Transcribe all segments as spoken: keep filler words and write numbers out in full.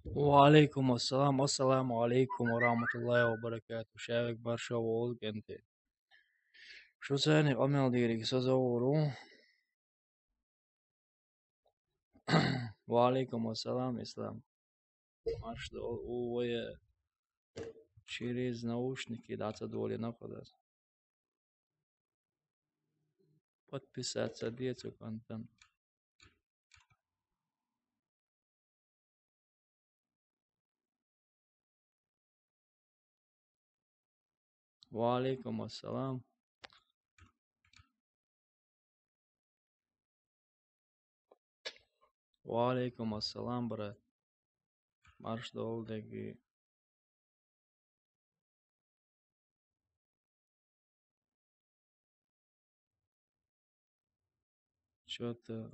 Ва алейкум ассалам, ассаламу алейкум ва рахматуллахи ва баракату. Шаверг барша волу кӀентий. Шу царни къамел дийриг сазовуру. Ва алейкум ассалам, Ислам. Марш дол у вая через наушники дацадолина кхудар. Подписаться де цу контент. Ва алейкум ассалам. Ва алейкум ассалам, брат. Марш долу деги. Чё-то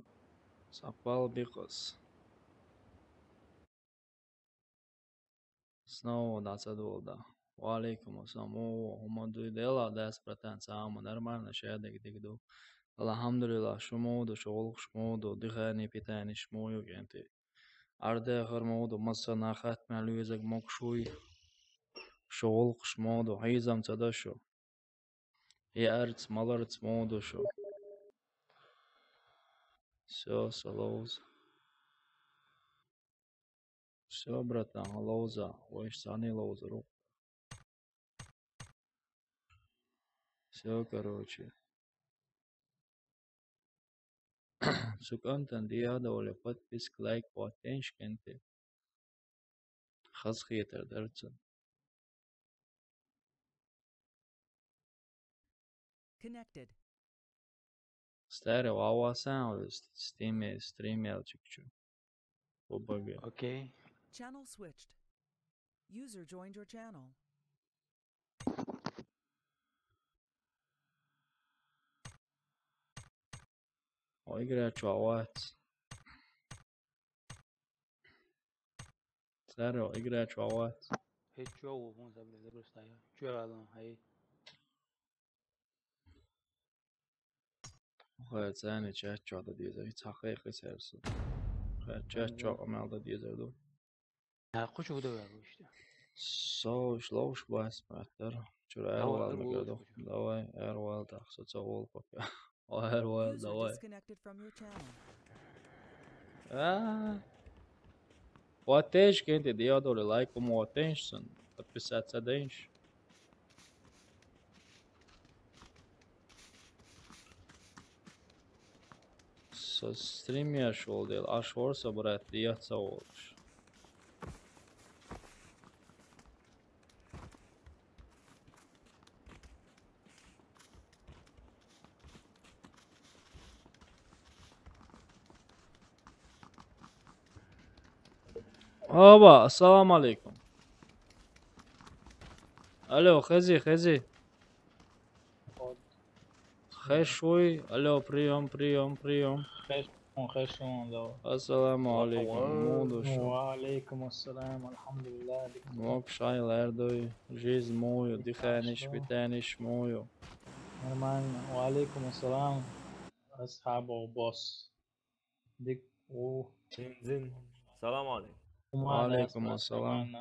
сапал бикъас. Снова дацадолда. Ва алейкум ассалам. О, хӀума дуй дела, дас братан, сама нормально, шадег диг ду. Алхамдулилла, шу муду, шу гӀуллакхаш муду, дыхание, питание шу муду, кӀентий. Ардехар муду, масса нахат мел везаг мокшуй. Шу гӀуллакхаш муду, хьийзам ца дашу. И арц, маларц муду шу. Всё, салоуз. Всё, братан, лоуза, вайш сани лоуза рух. Всё, короче. Цу кӀантан диадовле подписк, лайк, хӀоттенш кӀентий. Хазхетар дарцун. Connected. Старый Вава сам стиме, стримел чукчу. Побага. Okay. Channel switched. User joined your channel. О, игра чё, ават? Здорово, игра чё, ават? Хей, чё, вон забыл, забыл, стоя. Чё, рядом, хей? Хай, цани чат чё да деза, и цахай хай серсу. Хай, чат чё, амал да деза, ду. Хьакъу чу хӀу давай вуьшта. Со уьш ловш бац, братан. Чура Давай, эрвал давай, мегадо. Давай, эрвал, так, со ца вол пока. О, эрвал, User давай. Disconnected from your channel. А. Хватеш, кенте диодоли лайк, кому хватеш сон. Подписаться денш. Со стример шол дел, аш ворса, брат, дият са волуш. Оба, ассаламу алейкум. Алло, хези, хези. Хешуй, алло, приём, приём, приём. Хешуй, хешуй, алло. Ассаламу алейкум, муду шу. Ва алейкум ассалам, алхамдулиллах. Мок шай лердуй, жизнь мою, дыхание, питание мою. Нормально. Ва алейкум ассалам. Асхабу бос. Дик у. Зин, зин. Салам алейкум. Ва алейкум ассалам.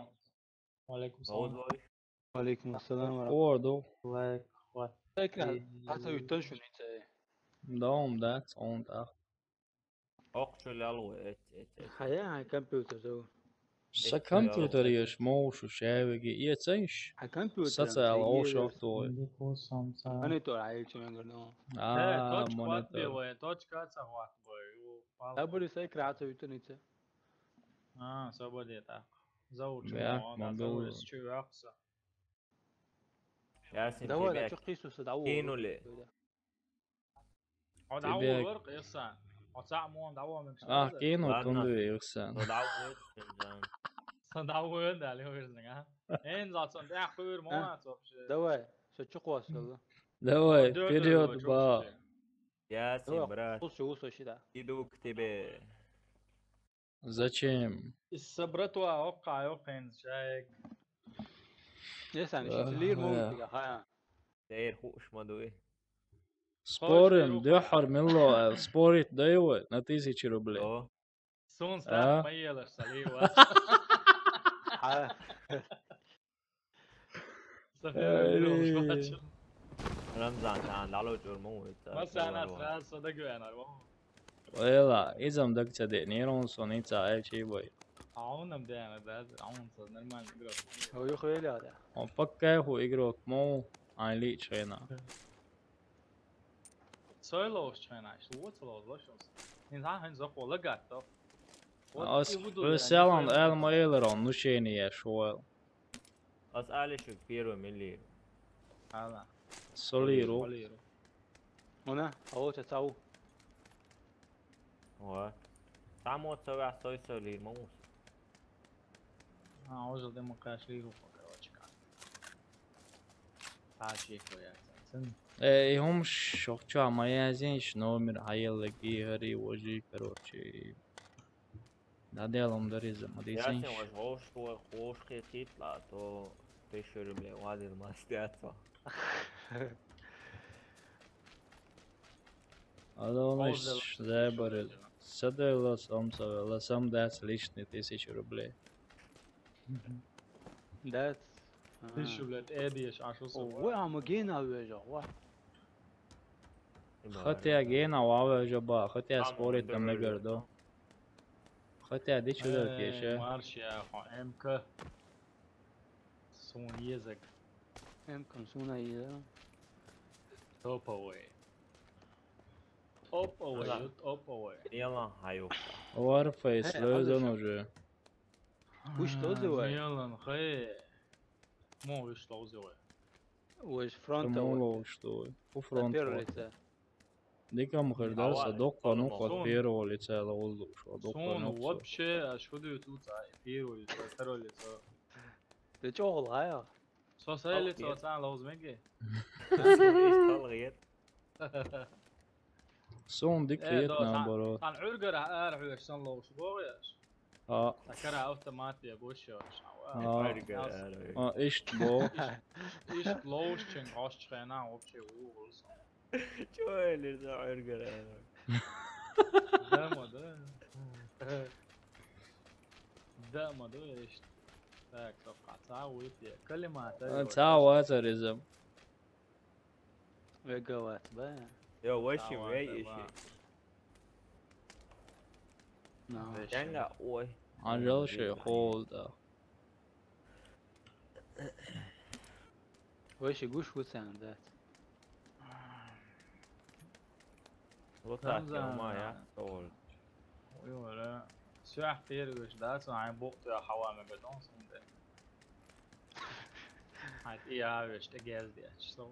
Ва алейкум салам. Ва алейкум ассалам. Орду. Лайк, хват. Лайк, хата уьттан шуница. Даум, да, цон, да. Ох, чё лялу, эт, эт, эт. Хая, хай компьютер, да. Са компьютер еш, моушу, шавиги, е цайш? А компьютер. Социал, о, шо той. Монитор, а, ечи менгер, ну. А, точка монитор. Точка, ца хват бой. Абули сай крата уьттаница. А, свободе так. Зовут чё, да, зовут чё, акса. Ясин, давай, да, чё, Иисуса, да, кинули. О, да, Тибек. О, цаъ мон, да, о, мен. А, чё, кинул, ладно. Тунду, Иисуса. Ну, да, о, да. Сан да, о, да, ле, верзинг, а. Эн зацон, да, хуйр, мон, а, вообще. Давай, со чё, квас, да. Давай, вперёд, ба. Ясин, брат. Слушай, услыши, да. Иду к тебе. Зачем? Исса братва, окка, окка, инжек. Не сам, ага, лир мон, ха. Дейр хуш ма дуй. Спорим, дехар милло, э, спорить дай вы на тысячи рублей. О. Сун, а? Ма елаш, салива. Рамзан, цхьана дӀалочур ма ву, ца, Масана ца вара. Сразу со дагавена, ма. Вела, иза-м даг ца деънера хьуна, со ница аьлча а вай. Хьуна-м деана, да, хьуна со нормально игрок. Хьо юха велла, да? Хьо паккхай хӀу игрок ма ву, айн лиъча хенахь. Сойловс чхайна, иш лоца лоз лошус. Ин ха хин зокъо лагатто. Вот. Ас и буду хӀу да, селан аьлла ма элара, ну шени я шойл. Ас али шуг первый миллир. Ала. Солиру. Солиру. Она, а вот это ау. Ва. Там вот со вас сой солир, мамус. А, уже демо кашли рухо, короче, как. Пачи коя цен. Э, и хӀума шух чу ма яздинаш, номер хьаелларг и хӀара и вожий, короче. ДӀаделла хӀума дар иза, ма дийцинаш. Ясен вож ховшто, ховш кхетийта, то тысяча рублей вадир мас тӀаьцо. Адамаш зайбарил. Са дойла сом ца велла, сом дац лишний тысяча рублей. Дац. Ага. Тысяча рублей тӀедеш, а шо со. О, вай, а ма гена вежа, ва. Хотя гена ва вежа ба, хотя спорить там не гордо. Хотя ди чудо кеша. Марш я, хо, МК. Сун езек. МК сун езек. Топовый. Топовый, топовый. Ялан хаю. Warface лозан уже. Уж лозывай. Ялан хай. Мо уж лозывай. Уж фронтовый. Мо лоз, что ли? У фронта. Первое лицо. Дика ма хир дар са, доккха нух от первого лица ловзуш, доккха нух. Вообще, а что дают тут, а, первое лицо, второе лицо? Ты чё, голая? Со сай лицо цан ловз меги? Сон дика хет, наоборот. Сан Ӏургара ара хьоьш сан ловш богӀеш. А. Такара автомат я гуш я. А. А, ишт бо. Ишт, ишт ловш чен гӀош чхена вообще угӀус. Чё я леза Ӏургара? Да, ма да. Да, ма да, ишт. Так, стоп, а ца уйти. Калимата. А, ца вацаризм. Вега вац, ба. Йо, веши, вей иши. Тенга, ой. Анжел ши холда. Веши гуш вуцан дац. Вот так, ё-моё, стол. Ой, ора. Сюах первый ждать, а ай бок ты хава мега дон сунде. Ай, я веш, ты гез де, что?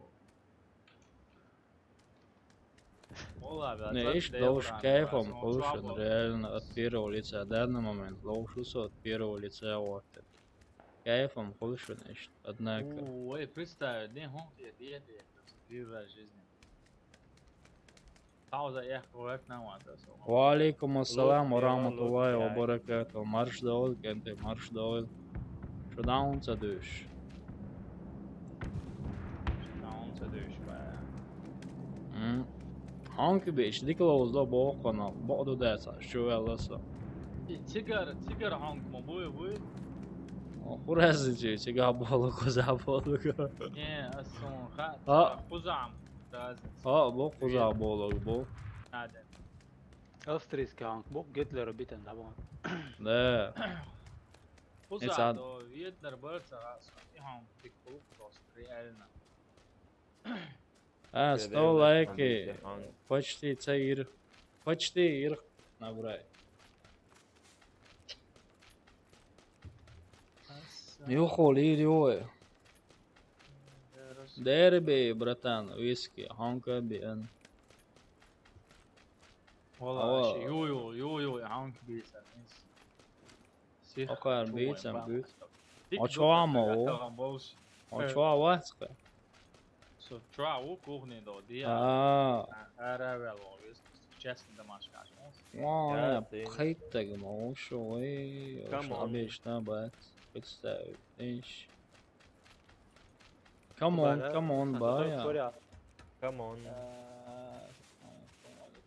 Не, ишт ловш кайфом хулшун, реально, от первого лица. В данный момент ловш усо от первого лица вот. Кайфом хулшун ишт, однако. Ой, представь, не, хун, я, я, я, первый раз в жизни. Пауза, я, хвать на вата, со. Ва алейкум ассалам ва рахматуллахи ва баракатух. Марш довол, кенте, марш довол. Шу даун ца душ. Даун ца душ, ба. М. Ханки беш, дика ловз до бокона, бо до даца, шу веласа. И цигар, цигар ханк ма буй, буй. О, хурази чи, цигар болу, куза болу. Не, а сон ха, а, хузам, разница. А, бо куза болу, бо. Надо. Австрийский ханк, бо Гитлера битен, да, бо. Да. Хуза, до Вьетнар бърца, а сон и ханк, дик полу, просто, реально. А, сто лайки. Почти ца ир. Почти ир набрай. Юху лир юэ. Дерби, братан, виски, ханка биэн. Вала, ю, ю, ю, ю, ханка бисэн. Сих. Акар бийцам, бийц. А чё ама о? А чё а вацка? Со чё а у кухне до, диа. А. Ара вел о, вес, честно, домашка. Ва, я пхайттаг ма, шо, ой, шо обычно бац. Представь, иш. Come on, come on, бая. Come on.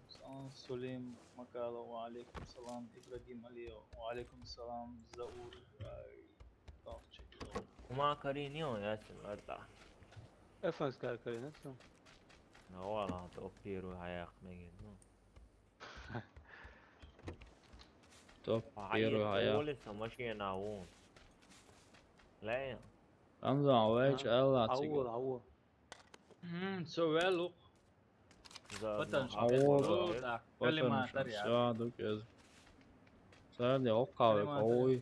Салам, Сулим Макалов, ва алейкум салам, Ибрагим Алиев, ва алейкум салам, Заур. Uma Karina, ja sam vrta. Efans kar Karina, sam. Na, ova, to piru hajak megin, no. To piru hajak. Ole sa mašina un. Le. Ramzan, već, ela, cigo. Awo, awo. Mm, so velu. Za Patanš, awo, da, patanš, kalima tarja. Sa, dok je. Sad je okave, kalima tarja. Oj.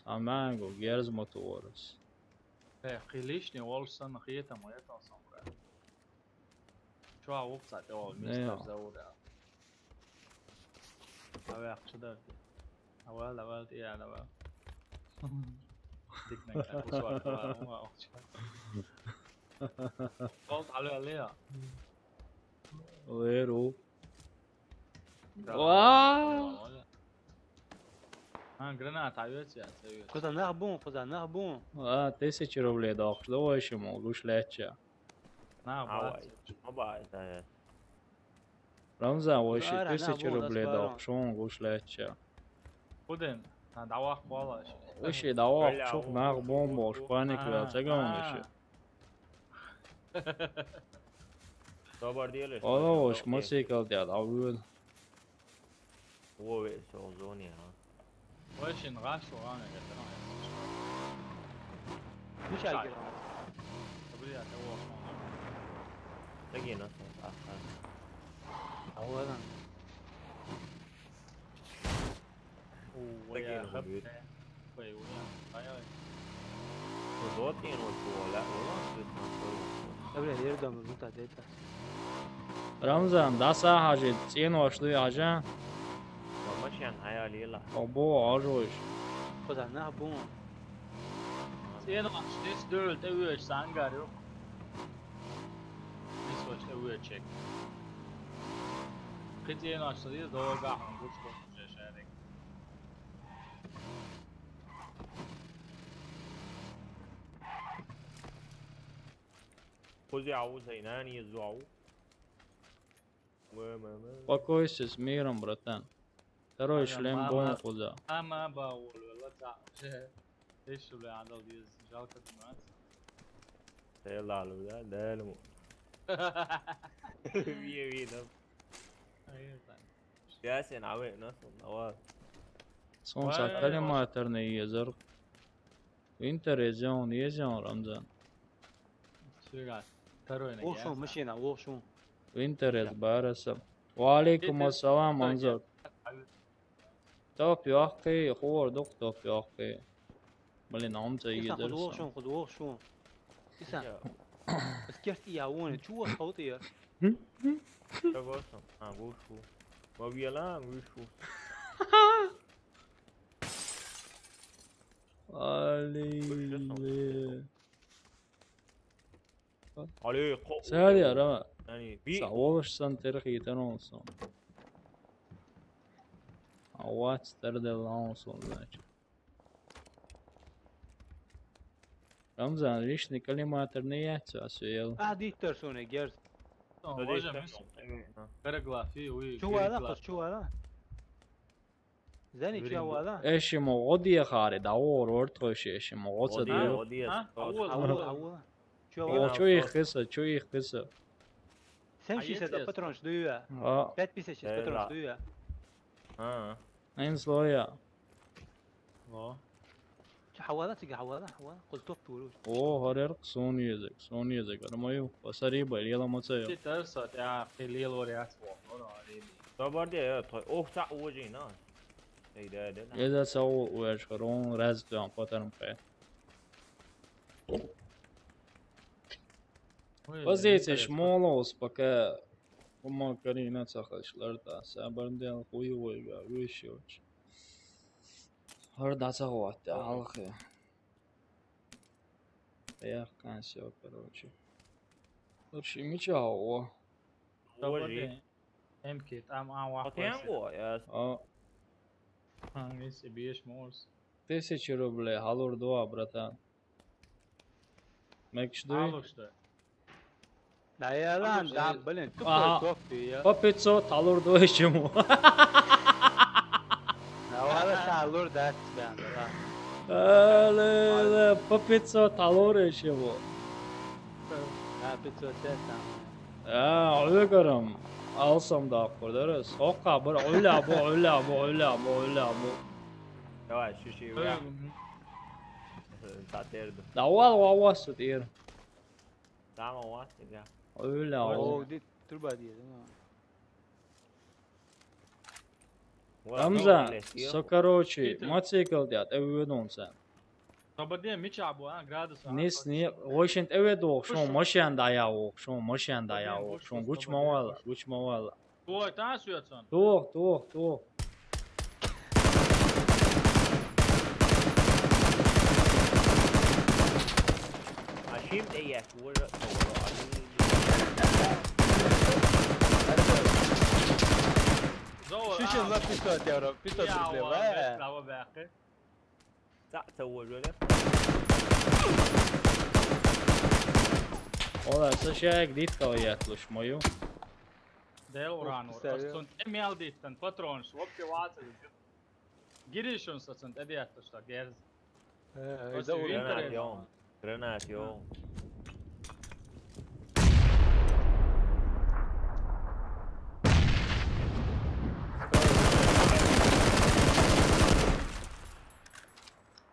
A mango, gerz motoras. E, kilišni, vol sam hitam, eto sam, bre. Čuva ukcat, evo, mistar za ura. A ve, akša da. A vel, a vel, ja, a vel. Dik neka, usvak, a vel, a vel. Kol, alo, alo, ja. Leru. Bravo. Wow. Ha, granata, aviacija, aviacija. Ko za nah bun, ko za nah bun. A, tisuću rublje dok, što ovo je še moguć leća. Na, avaj, baci. Avaj, da je. Ramzan, ovo je še tisuću rublje dok, što on guš leća. Kuden, na, da ovak, hvala še. Više da ovak, šok, nah bombo, španik, a, vel, cega on više. Dobar dijeliš. Ovo, šmrsikal, ja, da, uvijek. Ovo je se u zoni, a? Ovo je še nagašo, a ne, ne, ne. Ništa. Dobro, ja te ovo. Tegino se, a, a. A ovo jedan. U, ja, tegino, hop. Koji u, ja, pa joj. Dodatno tu, la, ovo, tu sam to. Dobro, jer da mi buta deta. Ramzan, dasa haži, cijeno što je haža? Mamašan, haja lila. Obo, ažoš. Koda na bun. Cijeno što je dört, te üveć sangar yok. Nismo što üveć ček. Kit cijeno što je doga, gučko, že šerek. Kozi avu, zajnani je zuavu. Uspokoj se, s mirom, bratan. Taro je šlem bom, kuda. Ama ba, ulvela ta. Eşule adal diz, žalka tu nas. Te lalu da, delu. Vije, vije, da. Ajde, tani. Ja se nave, nasıl, nava. Son sa kalematerni jezar. Interes, on, jezar, Ramzan. Sviga, taro je. Ušao, mašina, ušao. Interes, barasa. Wa alaikum assalam, Anzor. Top yoki, hor dok top yoki. Blin, omca. Isan, jeder, hod ušao, hod ušao. Isan. Skert ja, on, čuo, hod ja. Čuo sam, a, gušu. Ba bijela, gušu. Ali le. Ali, ko-, Sad ja, Rama. Yani, bir... Sa ovoš san terhi tano sam. A what's there the long son, znači. Ramzan, rišni kalimatar ne jaca, a sve, jel? A, diktor sone, gerz. No, može, mislim. Paragrafi, uj, čuvala, pa čuvala. Zani, čuvala. Ešimo odije hari, da, ovo orto še, ešimo oca. Odije, da, odije. Ha? Aula, aula, aula. Čuvala. O, čuj ih kisa, čuj ih kisa. Sen šisa da patron šduja. A. Pet pise šis patron šduja. A. En sloja. Lo. Ča hawala, tiga hawala, hawala. Kul top turu. O, harer, son jezek, son jezek, armaju. Pasariba, lijela macaja. Ti tarsa, ja, lijelo react, ono, ali. Dobar dia, ja, to. Oh, sa uđi, na. Ej, da, da, da. Jeda sa u, u eškaron, razito, patarm pe. Pozicija šmolos, pa ka, uma Karina cahal šlarta, sa barndel huju ga, više oči. Har da sa hoate, alhe. Ja, kan se, короче. Znači, mi će ovo. Dobro, M K, tam, a, ovako. Potengo, ja. A. A, nisi, biješ mors. Tisuću ruble, halor dova, bratan. Mek što je? Alo što je? Da, ja, lan, da, blin, tu. Aha. Kopi, ja. Pa pet sto, halor dova ćemo. Da, vala sa halor da, ben, da. Ала, ала, по пятьсот алур эш бу. А, пятьсот центов. А, уйгарам. Алсам да акъурдар. Сока бир уйла бу, уйла бу, уйла бу, уйла бу. Давай, шиши, уйла. Мгм. Татерду. Давай, вавас тир. Tamam, var ya. Уйла. О, где труба, где, да? Рамзан, со, короче, мотоцикл дят, э, выдумся. Тобаде мича бу, а, градус, а, нис, не, в общем, э, выдох, шо машин да я, шо машин да я, шо гуч мавала, гуч мавала. Ой, тас уятсан. Тух, тух, тух. А şimdi eğer vur, Zor, şişe ha. Lan pistol, yavrum, pistol. Ya, duble, Allah, be. Bravo be, akı. Sa-, sa vur öyle. Ola, sa şey, gdit kal yatmış moyu. Del uran, güzel. Aston, em aldittan, patrons, uopće vaca. Giriš un sacant, edijat to šta, gerz. E, to si da u winter. Granat, jo. Granat, jo.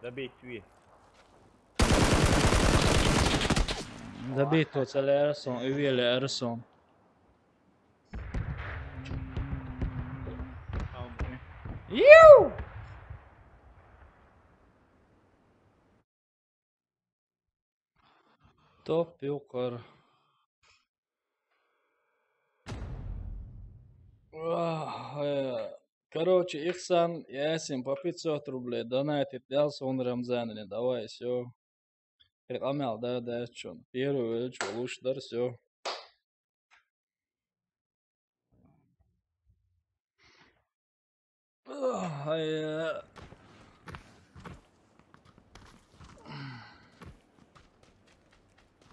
Zabit vi. Zabit to cele Erson, üvijeli Erson. Iu! Top yuqar. Ah, e, короче, Ихсан, Ясин по пятьсот рублей донатит, дал сон Рамзанне, давай, всё. Рекламал, да, да, чё. Первый вылечил, лучше дар, всё. Ай, э.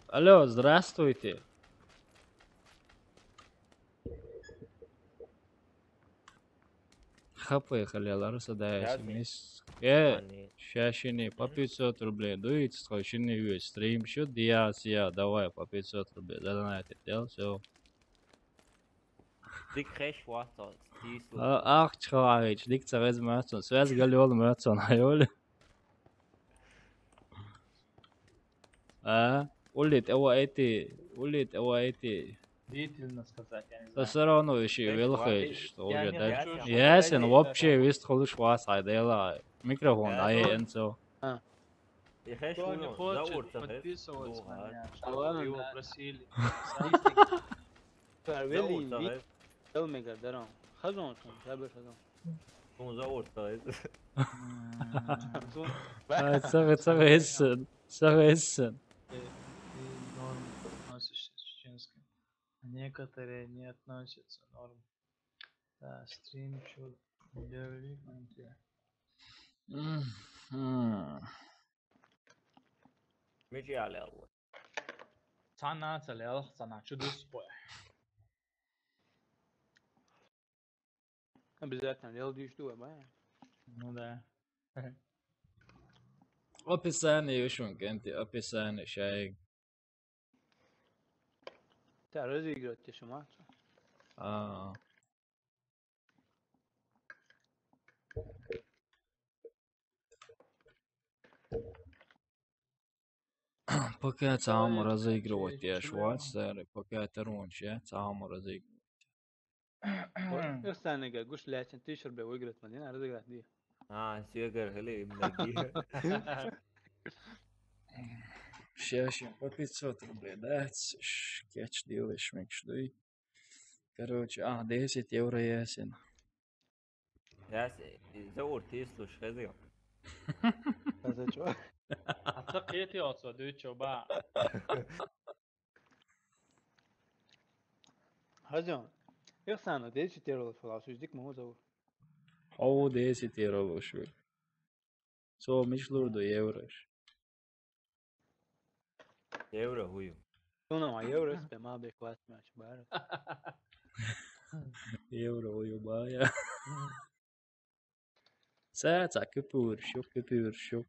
Алло, здравствуйте. Хапай халялар садаясимис. Э, ща шини по пятьсот рублей дует, что шини весь стрим, что диас, я, давай по пятьсот рублей, задонатит, дел, всё. Дик хеш ватсон, стисло. А, ах, чхавич, дик цавез мэтсон, связь галёл мэтсон, айоли. А? Улит, эва эти, улит, эва эти. Длительно сказать, я не знаю. Да всё равно ещё и велхаешь, что уже, да? Ясен, вообще вест холыш вас, ай, дела. Микрофон, ай, энцо. А. Кто не хочет подписываться на меня, чтобы его просили. Писайте. Вели, вели, мега дарам. Хазон, сабыр хазон. Ай, сага, сага эссен, сага эссен. Ты, ты норм относишься к чеченским. А некоторые не относятся, норм. Да, стрим, чё, дерли, где? Мгм. Мечи алел. Цана, цалел, цана, чудус, бой. Обязательно лел дишь дуэ, бай. Ну да. Описание ещё, кенти, описание, шай. Та разыгрывать те шумаца. А. Пока цааму разыгрывать, я швац, сэр, пока это ронч, я цааму разыгрывать. Эх, саныга, гуш лячен, тысяча рублей выиграть, мадина, разыграть, ди. А, сюгар, хели, им найди. Ща, ща, по пятьсот рублей, да? Ш-, кеч делаешь, мекш, дуй. Короче, а, десять евро ясен. Я с-, и зовут ты, слушай, хозяин. А за чё? А ты кьетиоцо, дучо, ба. Хозяин, Ихсана, десять евро шла, сюздик маму зовут. О, десять евро лушу. Со мишлурду еврош. Евро хую. Суна ма евро спе ма бе класс мяч бар. Евро хую бая. Сэ ца купюр, шук, купюр, шук.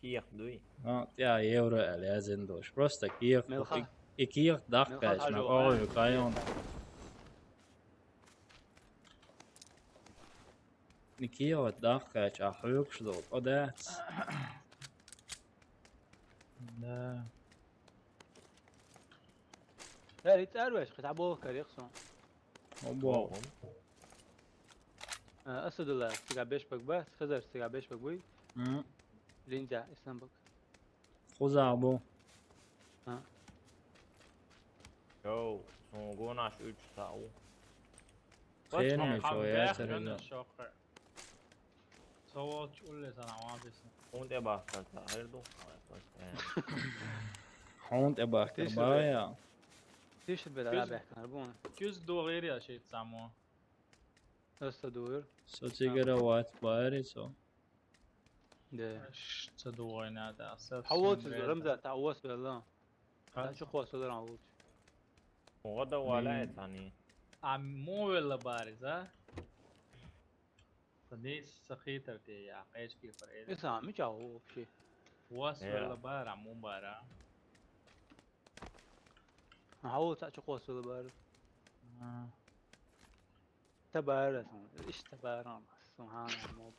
Кехат дуй? Ну, тӀа евро аьлла яздина долуш. Просто кехат. Мелха. И, и кехат даккхаьча, ма хьажо, оха ю кайон. И кехат даккхаьча, а хьоьгуш долу, тӀо дац. Да. Дар и цӀар веш, кхин дӀаболх карийх сон. Обо. А, Асадулла, цигахь беш бага бац, Хазар цигахь беш бага буй? М. Линза, Исламбаг. Кхузахь бу. А. Йоу, суна гонаш уьдуш цхьаъ ву. Хенан чо яцара иза? Со волчу улле санна ван бисна. Хьуна тӀе бахкар цхьа хир ду? Хьуна тӀе бахкар бая? Тиша бер ара бехкар бу. Куьз догӀийр я шийтта цхьаммо? Аса дуйр. Со цигара вац баьри со. Де. Аш ца дугӀайна да, аса. Хьо волчу Рамзан, та вос велла. Та чу кхосулар хьо волчу. Гъо да вала эцани. А мо велла бари, за? Та дес са хитар те я, къечки пар эли. Иса ми ча вообще. Вос велла бара, мо бара. Хьо волчу чу кхосулар бара. А. Табарак, иш табарак, субханаллах.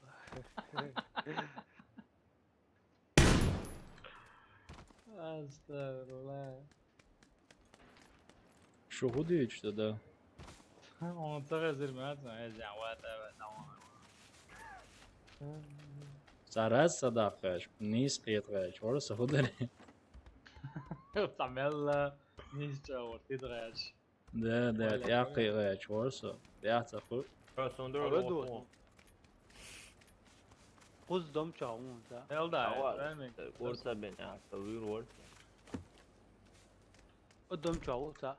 Астагфирулла. Шу хӀун дуьйцуш ду, да? Хьуна ца хезира ма ца хеза, вата, вата, вата. Цара са даккхаьш, нийса кхетахаьш, вара со хӀун дарий? Ца мелла, нийса чӀогӀа кхетахаьш. Да, да, тӀаккхийгӀачу вара со. ТӀехь ца хуьлу. Ха, сон дуьйр воху. Кхуза дом чохь ву, да. Эл да, ава, правильно? Курса бен, а, со вуьйр вара. О, дом чохь ву, ца.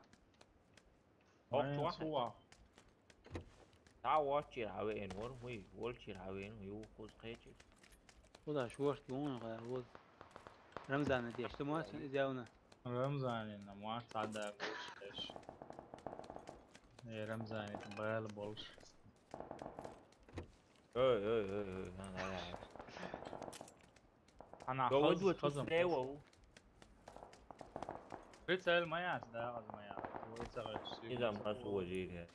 Ох, чохь ву. Та воччера хьавеана вара, вуй, волччера хьавеана, ю кхуза кхечира. Кхуза шорта луна гӀа, вуз. Рамзана деш, ду ма, сан иза явна. Рамзанина ма цхьадагӀа гуш деш. Э, Рамзанита бала болуш. Ой, ой, ой, ой, на, на, на. Ана хаза, хаза. Прицел ма яц, да, хаза ма яц. Иза ма сужире.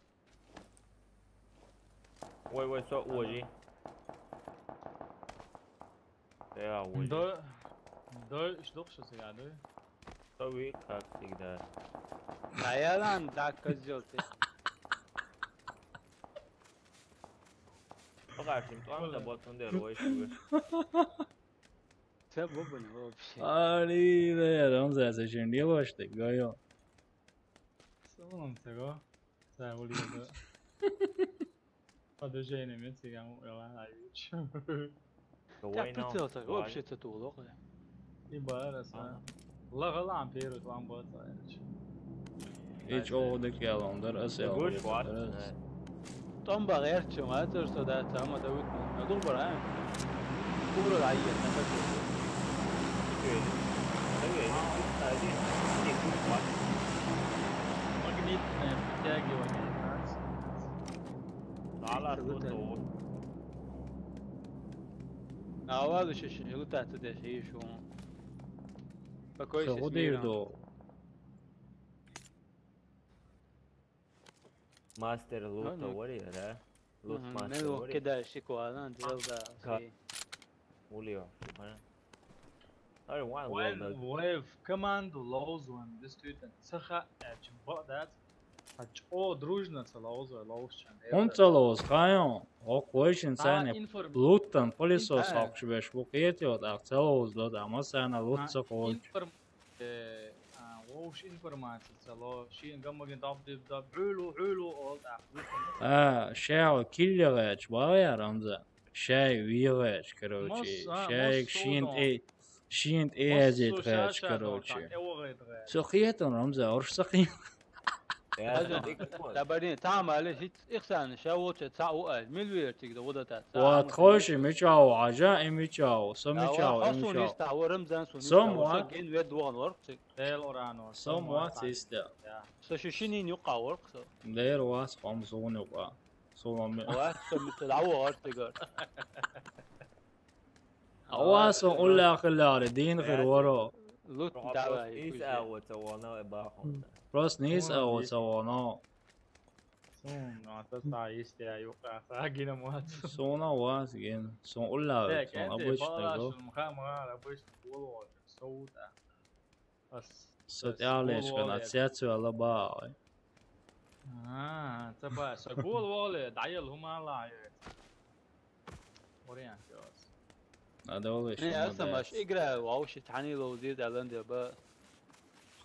Вай, вай, со ожи. Я ожи. До, до, что, что сега, да? Со ви, как всегда. Наялан, да, козёл ты. Покажем, там заботун дер, вай, что. Це бубен вообще. Али, да, Рамза, це ж не лошадь, гайо. Салам, це го. Це волі, да. Подожди, не меци, я му, я ла, ай, вич. Так прицел, так вообще це туло. И бара са. Ага. Ла гала ам перу, ам бата, ай, вич. Ич о, де кялон, дар, ас я. Гуш ват. Томба герчу, ма, це что, да, там, да, вот, ну, добра, а? Кура, ай, я, так, так. Магнитное притягивание. Ала, вот, вот. Ала, да, щас, щас, вот это, да, ещё. Спокойся, смирно. Мастер лута вари, да? Лут мастер вари. Кидай шиквалан, джелда. Улио. Ари ван ван вев команду лоуз ван, действительно. Саха эч бо дац. А чо дружно ца лоуз ван, лоуз чан. ХӀунда ца лоуз, хайон? Ок, вайшин сайне луттан пылесос хокхуш беш бу кхетио, так ца лоуз до, да, масана лут ца хойчу. Э, а, вовш информация ца ло, шен гаммагин даб-диб даб, хьуьлу, хьуьлу, ол, а, а, шаьва килле гӀаьч, баха яр, Рамза? Шай вегӀаьч, короче. Шайг шен тӀе, шен тӀе язет гӀаьч, короче. Со хетан, Рамза, орш са хин. Табарин, тамале, хит, ихсан, ша волча, ца у ай, мил вертик да, вода та. Вот, хойши, мичау, ажа, и мичау, со мичау, и мичау. Сом вац. Ген вед воган орк, цик. Дел орано. Сом вац, истя. Со шишини нюкъа орк, со. Дер вац, хом зун юкъа. Со ма ми. Вац, со ми, со дау орк, тигар. Ава, сон уллахиллари, дин хир варо. Лут Рухьа дала просто нийса агӀо ца вано, э, бахьун. Просто нийса агӀо ца вано. Сун, а, та, та, истя, юкъа, та, гина муац. Сона вас ген. Сон улла, так, сон это обычный палаш, го. Мха, мха, обычный, голову, соута. Ас, со тӀялешкана, цецвала баа. А, ца ба, со гол воле, даял хумала, э. Вариант ёс. Надо было ещё. Не, я сама играю, вообще тани лоузи далан деба.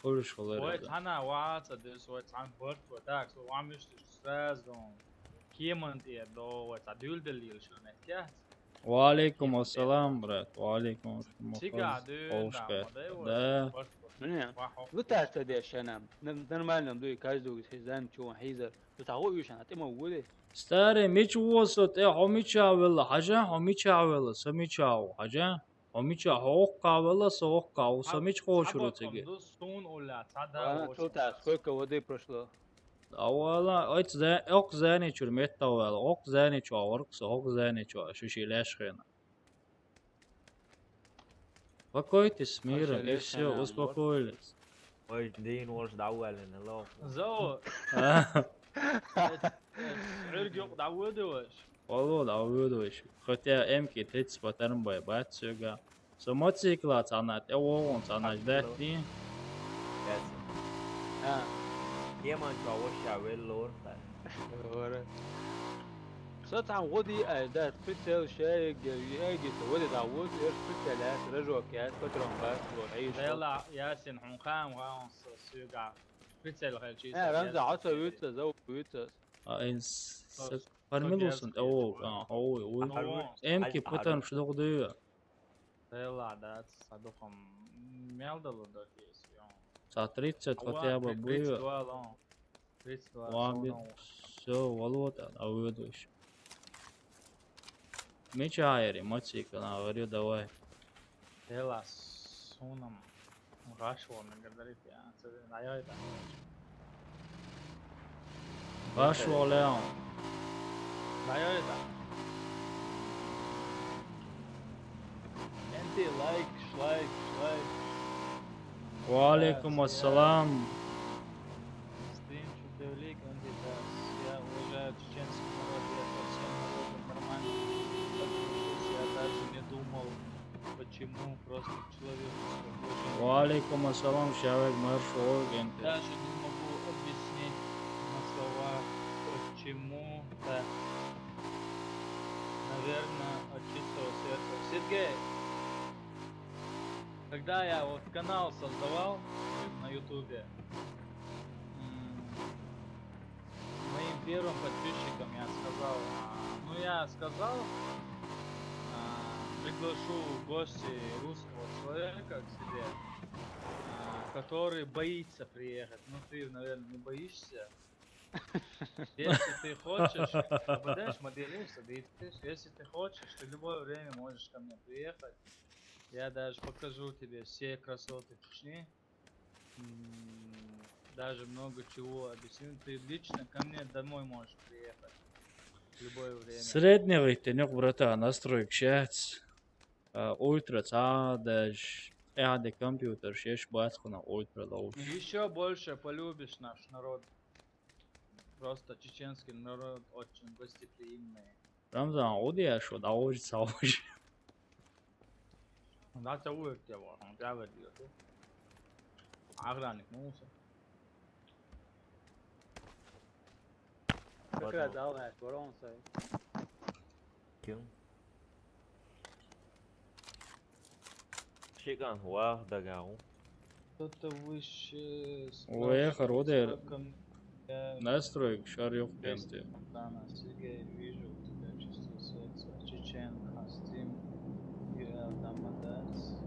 Хулиш хулар. Ой, тана ваца, дес, ой, тан борт, вот так, со вамиш сразу. Кеман те до, ой, та дюльдалил шо, нет, кя? Ва алейкум ассалам, брат. Ва алейкум ассалам. Цига дюльда, да. Не, вот это дешана. Нормально, дуй, каждый из хизан, чего хиза. Тут а уйшана, ты могу ли? Старый, мич восо, те хо мича вела, хажа, хо мича вела, со мича, хажа. Хо мича, хо окка вела, со окка, со мич хошуру теге. Сун уля, цада. А, тут а, сколько воды прошло? Авала, ой, ца, ок зани чур метта вела, ок зани чуа воркса, ок зани чуа, шуши лешхена. Успокойтесь, мира, и всё, успокоились. Ой, дин волш давален, лох. Зо. А. Эрг ёк давыдываш. Оло, давыдываш. Хотя М К тридцать патарм бай бат сёга. Со мотоцикла цана, те вогон цана ждать. А. Еман чуа воша веллор. Ора. Со там води ай, да, прицел шерик, эгис, води да, вот, эр прицел, эр, рожок, эр, патрон, бар, вот, ай, что? Бела, Ясин, хун хам, хам, со, сюга. Прицел, хай, чисто. Э, Рамза, а со вица, за вица. А, эн, с-, с-, фармилусан, о, а, о, о. М К патарм шдох дыва. Тела, да, садухам мелдалу да, дес, ё. Са тридцать хотя бы было. Тридцать два, ло. Тридцать два, ламби, всё, валута, а выдуш. Меча айри, мочи, кана, говорю, давай. Тела, сунам. Рашвал, нагадарит, я, ца, да, я, да. Баш волеон. Дайорида. Энти лайк, шлайк, шлайк. Ва алейкум ассалам. Стрим, что ты велик, Энти, да. Я уважаю чеченский народ, я со всем народом нормально отношусь, я даже не думал, почему, просто человеческое уважение. Ва алейкум ассалам, шавек марш, о, Энти. Даже не могу объяснить на словах, почему так. Наверное, от чистого сердца. Сергей, когда я вот канал создавал на Ютубе, м, моим первым подписчикам я сказал, а, ну, я сказал, а, приглашу в гости русского человека к себе, а, который боится приехать. Ну, ты, наверное, не боишься. Если ты хочешь, попадаешь, моделируешься, да и ты, если ты хочешь, ты в любое время можешь ко мне приехать. Я даже покажу тебе все красоты Чечни. М, даже много чего объясню. Ты лично ко мне домой можешь приехать. В любое время. Среднего ты нёк, братан, настройка щас. А, ультра цадаш. Я де компьютер шеш бацхуна ультра лоуш. Ещё больше полюбишь наш народ. Просто чеченский народ очень гостеприимный. Рамзан, удия шо, да уж, са уж. Да, ца уж, те вот, он прямо идёт. Аграник, ну, всё. Как раз дал, э, ворон, сай. Ким? Шиган хуах дагау. Кто-то выше. Ой, спросит, хороший. Сколько м-, я Настройка шарёк пенте. Дана, Сергей, вижу у тебя чувство секса. Чечен, Хастим, Ю Эл, Дамадац.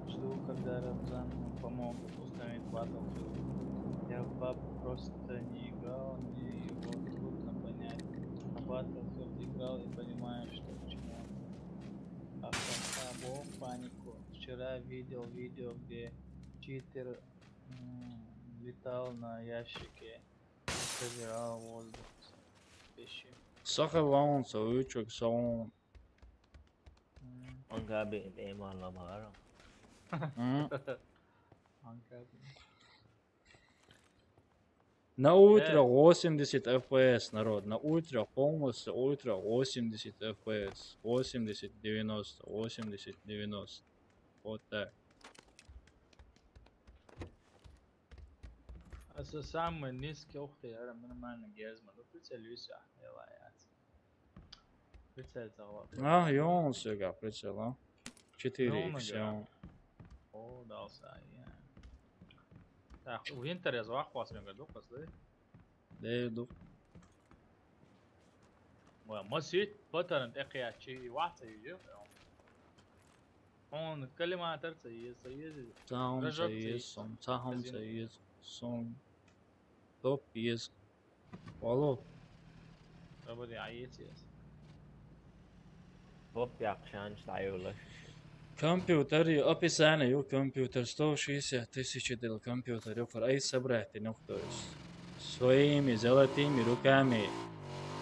Жду, когда Рамзан нам помогут установить Battlefield. Я в паб просто не играл, мне его трудно понять. А Battlefield играл и понимаю, что к чему. Ха-ха-ха, Бог, панику. Вчера видел видео, где читер, м, летал на ящике и собирал воздух. Вещи. Саха ваун, со учок, саун. М. Он Gabi, ema lama. М. На ультра восемьдесят F P S, народ. На ультра полностью, ультра восемьдесят F P S. Восемьдесят, девяносто, восемьдесят, девяносто. Вот так. А со самый низкий, ух ты, я нормально гезма. Ну, прицелюсь, я, я лаяц. Прицель того. А, ёлан сёга прицел, а? Четыре икс. О, дал са, я. Так, винтер я звах вас, я говорю, после. Де, ду. Ва, ма сит, патаран текъя чи, ваца ю. Он коллиматор ца ез, ца ез. Цаун ца ез, сом, цаун ца ез, сом. Топ ез. Алло. Абади, а ез, ез. Топ яхшан стаюлаш. Компьютер, и описание, ю компьютер, сто шестьдесят тысяч дел компьютер, ю фор ай собрать, ну, то есть, своими золотыми руками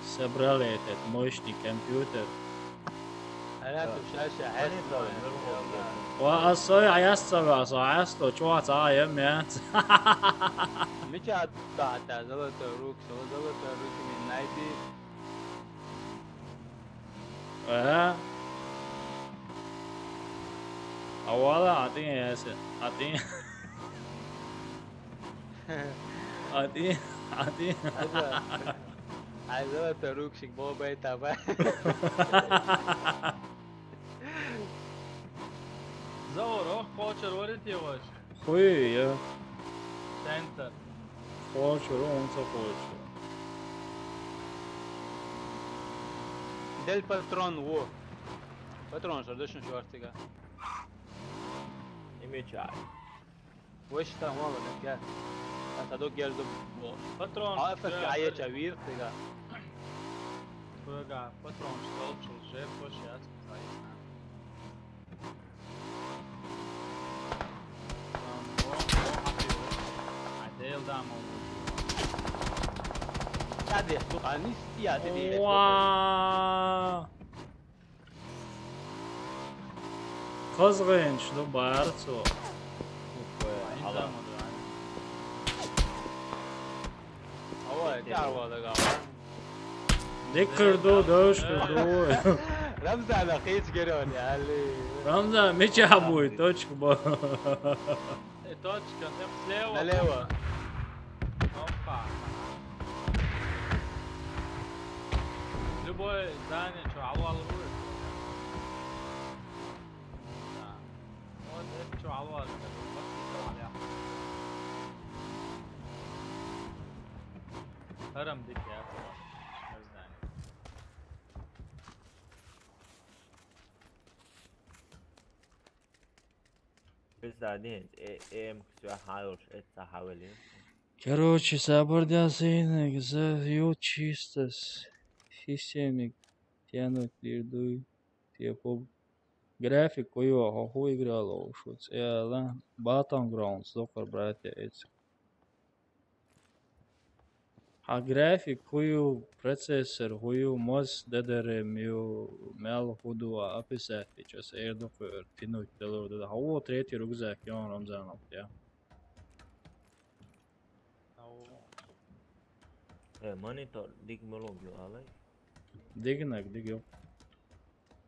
собрали этот мощный компьютер. Ва асой аясцага, асо аясто, чё ца ем, я? Мича та, та, золотой рук, со золотой руки ми найди. Э? А вала, а ты, если, а ты. А ты, а ты. Ай, золотой рукшик, бобай, таба. Заур, ох, кочер, варит его. Хуй, я. Центр. Кочер, он ца кочер. Дель патрон, во. Патрон, что дышим, что артига. Имечай. Вешта мала, да, ка. Ата до гердо бо. Патрон, а, фа, ка, ая, ча вир, тига. Тога, патрон, что лучше, же, поше, я, спасай. Ай, дел, да, мол. Я, де, су, а, не стия, де, де, де. Уа! Къызгъынч, ну, бар цо. Ава, тяр вада гава. Дик кырду, дёш кырду. Рамзан, а, хич герон, я, али. Рамзан, мича буй, точка бо. Э, точка, э, слева. Налево. Опа. Любое здание, чё, алвал рует. Да. Вот это чё, алвал рует. Харам дикая. Не знаю. Пизда, не, э, эм, всё, халуш, это хавали. Короче, сабырдясыйныг за ю чисто с-, системник тянуть дирдуй, типа, график куё, хоху играло, шуц, эла, Battlegrounds, докор братья, эцик. А график хую, процессор хую, мос ДДРМ ю, мел худу, а описать сейчас эрдук тянуть дело да. Хау третий рюкзак, я вам Рамзанов, я. Э, монитор, диг мелогию, алай? Дигнак, дигё.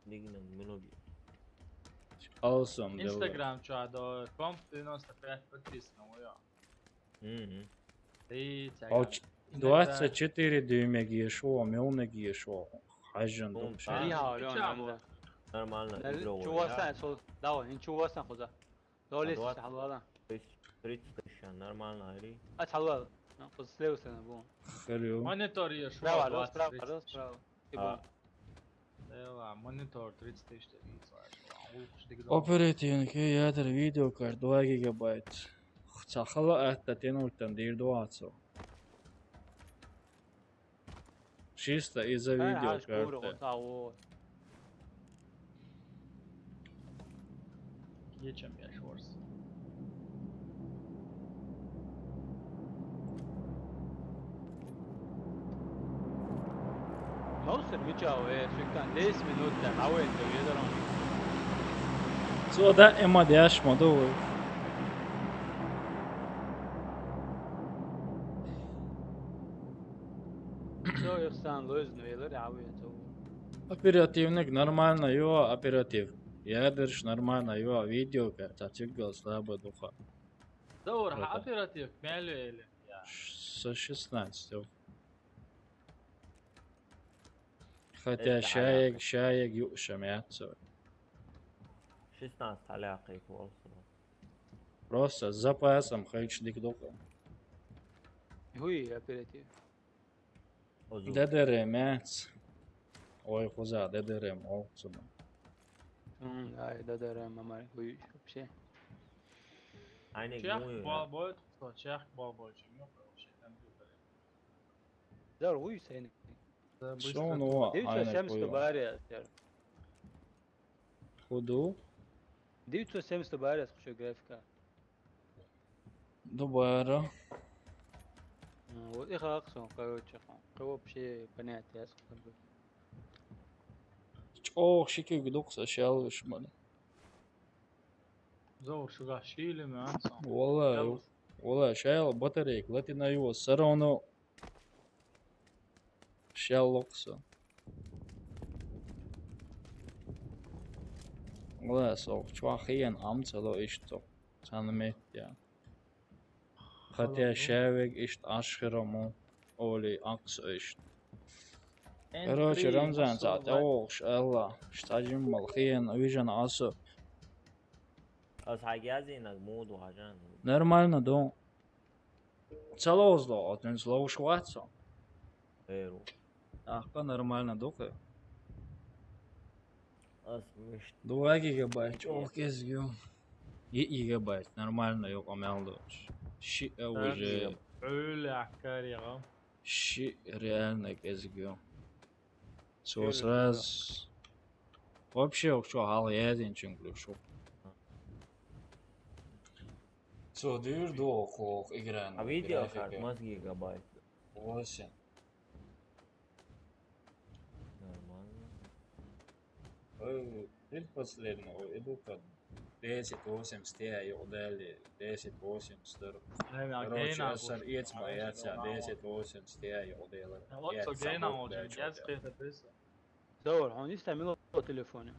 Дигнак, мелогию. Алсом, Instagram чё, а до комп девяносто пять подписано, ой. Мгм. Ты, а, двадцать четыре дюймеги ешо, мелнеги ешо. Хажан дом. Нормально, игровой, чувасан, да? Со, давай, ничего васан хоза. Долис, а, двадцать, халвала. Тридцать тысяч, нормально, ари. А, халвала. Ну, после слева стороны был. Хрю. Монитор ешо. Справа, справа, справа. Эла, монитор тридцать тысяч. Оперативник, ядер видеокарт, два гигабайт. Цахала атта тянуть там дир двадцать. Чисто из-за видеокарты. Geçemiyor şu orası. Мавсер мича ве, сюкан десять минут да, а ве, то едарон. Цо даима деш ма ду вай. Цо ихсан лоьзна велар, а вай цо. Оперативник нормально йоагӀа, оператив. Ядерш нормально йоагӀа, видео кхетар циггал слабо ду-кх. Заур, хьа оператив мел я элира? Со шестнадцать йоах. Хотя шаерг, шаерг юуш ма яц со. Шестнадцать хьалакхийта волу со. Просто с запасом хилча дика ду-кх. Хьуй оператив. Д Д Р М яц. Ой, кхуза Д Д Р М олу цунах. М, ай, Д Д Р М ма мара хьуй вообще. Айниг чех муй бал бойту, со чех бал бойчу, ну, вообще компьютер. Заур, хьуй сайна. Суна ва. Девятьсот семьдесят баре. ХӀун ду? Девятьсот семьдесят баре, кху чу графика. Дубара. А, вот и хакъ сон, короче, кху вообще понятие яц. ЧӀогӀа ши куьг ду-кх сан шаьллаш мара. Заур, шуьгахь шийла ма сан. Валла, валла, шаьлла батарейка латина ю, всё равно шаьлла ло-кх со. Валла, со чохь хиъна Ӏам ца ло иштта цхьана метте. Хотя шаверг иштта Ӏаш хир ма ву, олий Ӏа-кх со иштта. Короче, Рамзан цхьа тӀевогӀуш аьлла, иштта жимма хиъна вижина Ӏа со. Аса хьайга яздинарг муха ду хьажа? Нормально ду. Ца ловзало, оцуьнца ловзуш вац со. Эр ву. ТӀаккха нормально ду-кх. Ас мишта. Два гигабайт, чӀогӀа кӀезиг ю. Йиъ гигабайт, нормально ю, къамел доцуш. Шиъ а уже. Хьуьллехь карийгӀа. Шиъ реально кӀезиг ю. Цо сразу. Вообще, чохь хьалха яздинчуьнга луьйш ву. Цо дуьйр ду оха игран. А видеокарта масса гигабайт? Восемь. Нормально. Ой, предпоследний, ой, иду-кх десять восемьдесят я юкъа дале, десять восемьдесят дара. Короче, аса эца ма яц, десять восемьдесят я юкъа дале. Вот со гейна уже, я скрыта писа. Заур, хьуна йист я мила телефон?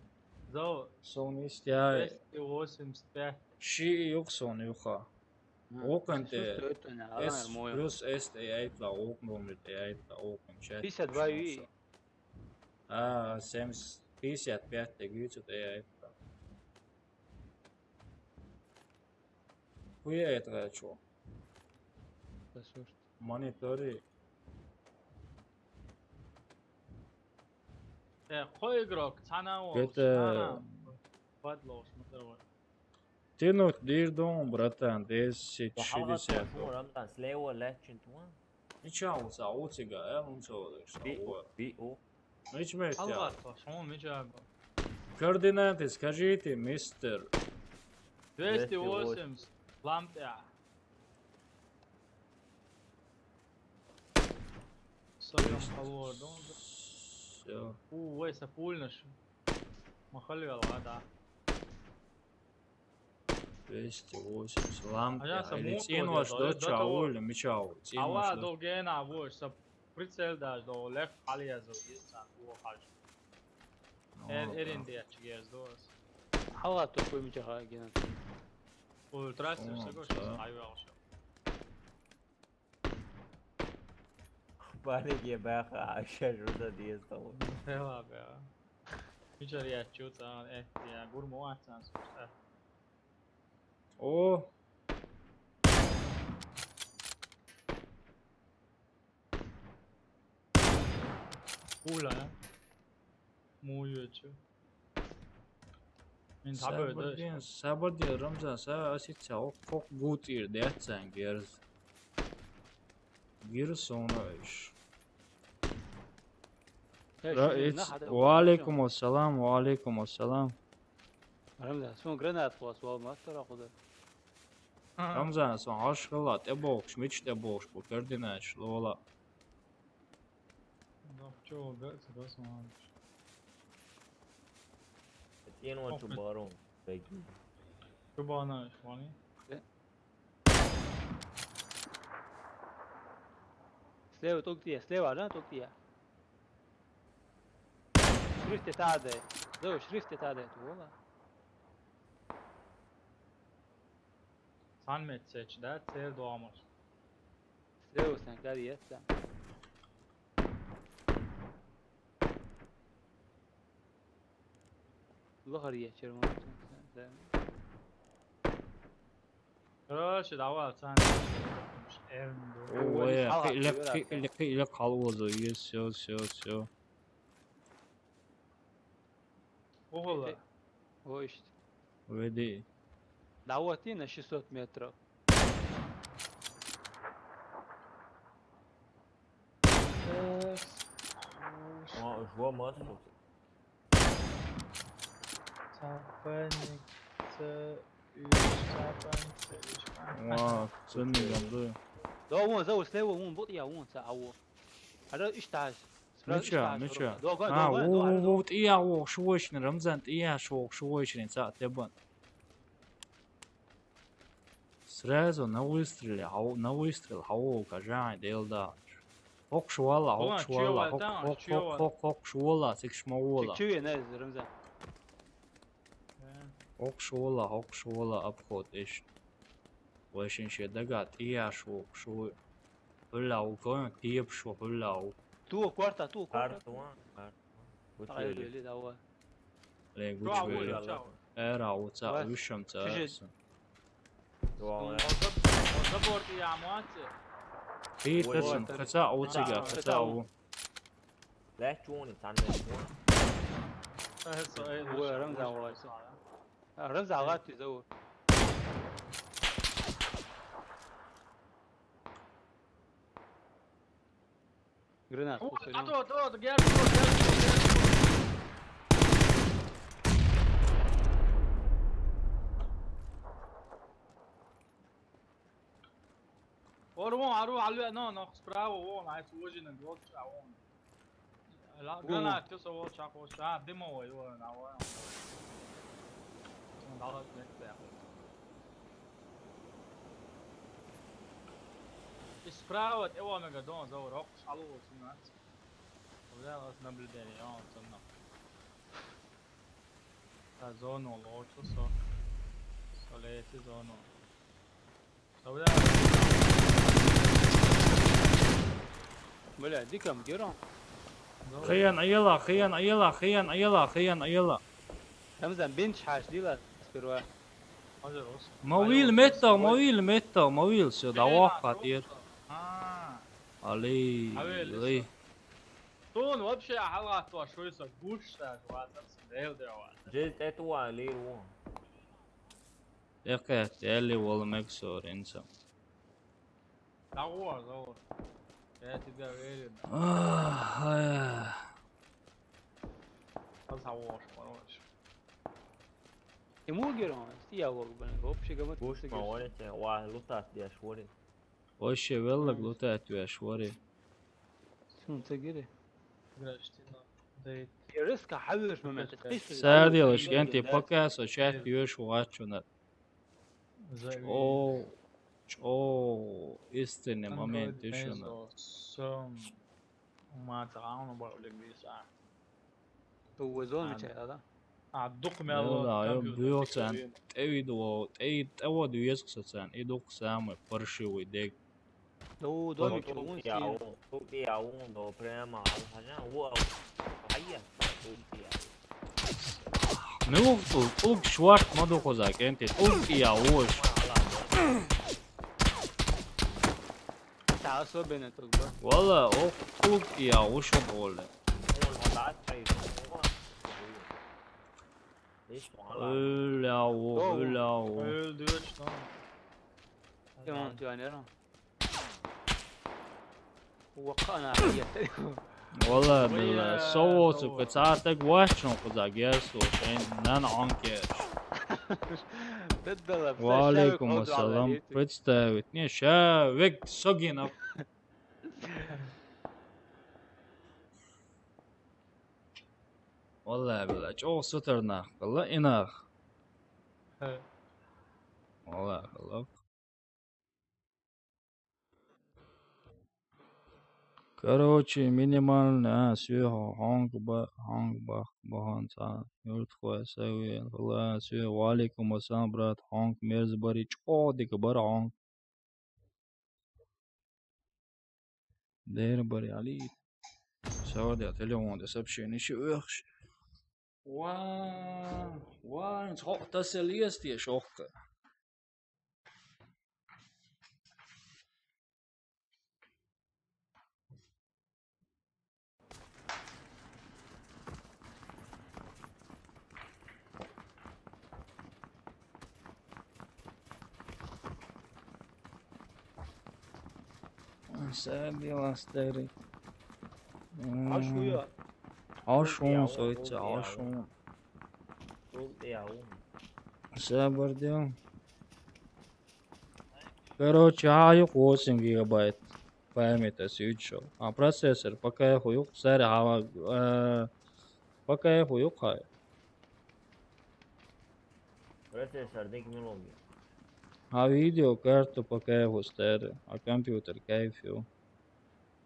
Заур. Суна йист я. Двести восемьдесят пять. Шиъ ю-кх суна юха. Вукхунна тӀе плюс эс тӀе яйтла, вукхун номер тӀе яйтла, вукхун чат. Пятьдесят два ю и. А, семьдесят, пятьдесят пять тӀе гуьйцу тӀе яйтла. ХӀун яйтла чу? Монитори. Э, кхо игрок, цхьана волуш, цхьана бадлолуш, ма тара вай. Тянуть дийр ду, братан, десять шестьдесят. Рамзан, слева лаьттачун ту ван? Мича ву ца ву цига, э, хӀун ца ву деш? Би у, би у. Мича меттехь? АлгӀа тхо, хьуна мича бу? Координаты скажите, мистер. Двести восемьдесят, лампа. Своём халор, да он. Всё. У, вай са пульнаш. Махалвел, а, да. Двести восемьдесят лампа. Или цӀенош доча а вуйла, мича ву? Ава, до гена вуш, са прицел даш, до лех хьалъязу, иза, во хьаж. Эр, эрин деча герз дос. Хьала ту куй мича гена. Ультра сир са гош, айвал шо. Панике баьха, а шаьш вуза деза тхуна. Хела баьха. Мичара яьччу цӀан, э, я гур ма вац цӀан су, э. О! Ула, э? Муьйчу. Мин сабар де, сабар де, Рамзан, са асица, о, кхок гутир де цан герз. Гир сона иш. Ва алейкум ассалам, ва алейкум ассалам. Рамзан, сон гранат хвас вал мастера худа. Рамзан, сон хьаш хилла, тӀе бохуш, мича тӀе бохуш бу, координаташ лола. Нах чо га, ца гас ма. ТӀен ван чу барун. Чу бахана иш вани? Слева тӀокӀ тӀе, слева, да, тӀокӀ тӀе. Шрифте тадай. Зо, шрифте тадай ту, вала. Цхьан метр сечи, да, цер доамаш. Слева сен кар еццан. Лохар ечер мо. Короче, давай, цан. Эрн. Ой, ой, хи-, хала лек-, хи-, лек-, хи-, лек хала озо. Yes, yes, yes, yes. Ого. Э, о, ишт. Веди. Давати на шестьсот метров. О, жо мат. Сапаник, ца, иш, сапаник, ца, иш, ма. Ва, цени гамды. Да, вон, за, слева, вон, вот я, вон, ца, аво. Ара, иш таш. Мича, мича. А, у, у, у, тӀия вохуш вочни, Рамзан, тӀия шохуш вочни, ца, тебан. Сразу на выстреле, хьо-, на выстрел, хьо, кажан, дел да. Хокш вала, хокш вала, хок-, хок-, хок-, хок-, хокш вала, сикш ма вала. Чик чуе, не, Рамзан. Хокш вала, хокш вала, обход, иш. Вешин ше дага, тӀия шохуш. Хуьллав, кон, кепаш ву хуьллав. Ту кварта, ту кварта. Карта ван, карта ван. Гучвели. Ай, вели, давай. Ле, гучвели. Чуа вели, чуа. Эра, уца, вишам ца. Чужие. Дуала. Забор я муаце. Ти тесен, хаца уцига, хаца у. Ле, чуни, танне. Ой, Рамзан, вай. Рамзан, гъатти, заур. Гранат. О, кусай, а ну. То, то, то, герд, герд, герд. Ор вон, ару, алу, но, но, справа, вон, ай, сложи на год, а вон. Ла, гранат, ты со, вот, чак, вот, а, дымовой, вон, а, вон. Вон, далат, нет, да. И справа, э, вон, мега, дон, за урок, шалу, вот, семнадцать. Бля, у вас наблюдение, он со мной. Та зону лочу со. Со лети зону. Та бля. Бля, дикам геро. Хиян аяла, хиян аяла, хиян аяла, хиян аяла. Рамзан, бинч хаш дила сперва. Мовил метта, мовил метта, мовил, всё, давай, хатир. А. Али, али. Тун вообще хьалгӀаттош вуй со, гуш ца вацар со, дел дер вацар. Жез тӀетӀуа лир ву. Экъет, элли вала мегсор инса. ДагӀор, дагӀор. Я тебя верю. Ах, ай. Аз хьавош, короче. Тимур герон, стия вог, блин, вообще гамат. Гуш ма варите, ва лутат деш вори. Вообще веллаг лутат веш вори. Сунца гире. Граштина. Дай. Риска хавеш момент. Садилаш, янти пока со чат юш вачуна. Чо, чо, истинный момент ишуна. Сом. Ма цагаун ба улег биса. Ту везон чай, да? А, дук мяло. Да, компьютер буйоцан, тӀевидо, тӀе-, тӀевод везкъ соцан, и дук самый паршивый дег. Ну, домик, тут я, тут я, он, да, прямо, а, вот, а я, тут я. Ну, тут, тут шварт мадо козак, энти, тут я, уж. Та особенно тут, да? Вала, ох, тут я, уж он оле. Öl ya o, öl ya o. Öldü işte. Tamam, tamam. Вакъа ана хӀиятта. Вала, билла, со воцу, кхы цхьа таг вачун кхуза герсо, шайн нана Ӏанкеш. Ва алейкум ассалам. Представить. Не, ша век согинов. Валлай, билла, чӀогӀа сутар нах, билла, и нах. Вала, халак. Короче, минимально, а, сюэ хонг ба, хонг бах, бахан ца, юрт хуэ савен, вала, сюэ, ва алейкум ассалам, брат, хонг мерз бари, чо дика бар хонг. Дер бари, али. Саваде телефон де сообщение ши уяхш. Ва, ва, ин хо тасел ес тие шохка. Сабила старый. Ашуя. Ашун, сойца, ашун. Сабар дел. Короче, а, юк восемь гигабайт память, а, сючо. А процессор пока я хуюк, сари, а, э, пока я хуюк, хай. Процессор дик мелоги. А видеокарту пока я ху старый, а компьютер кайф ю.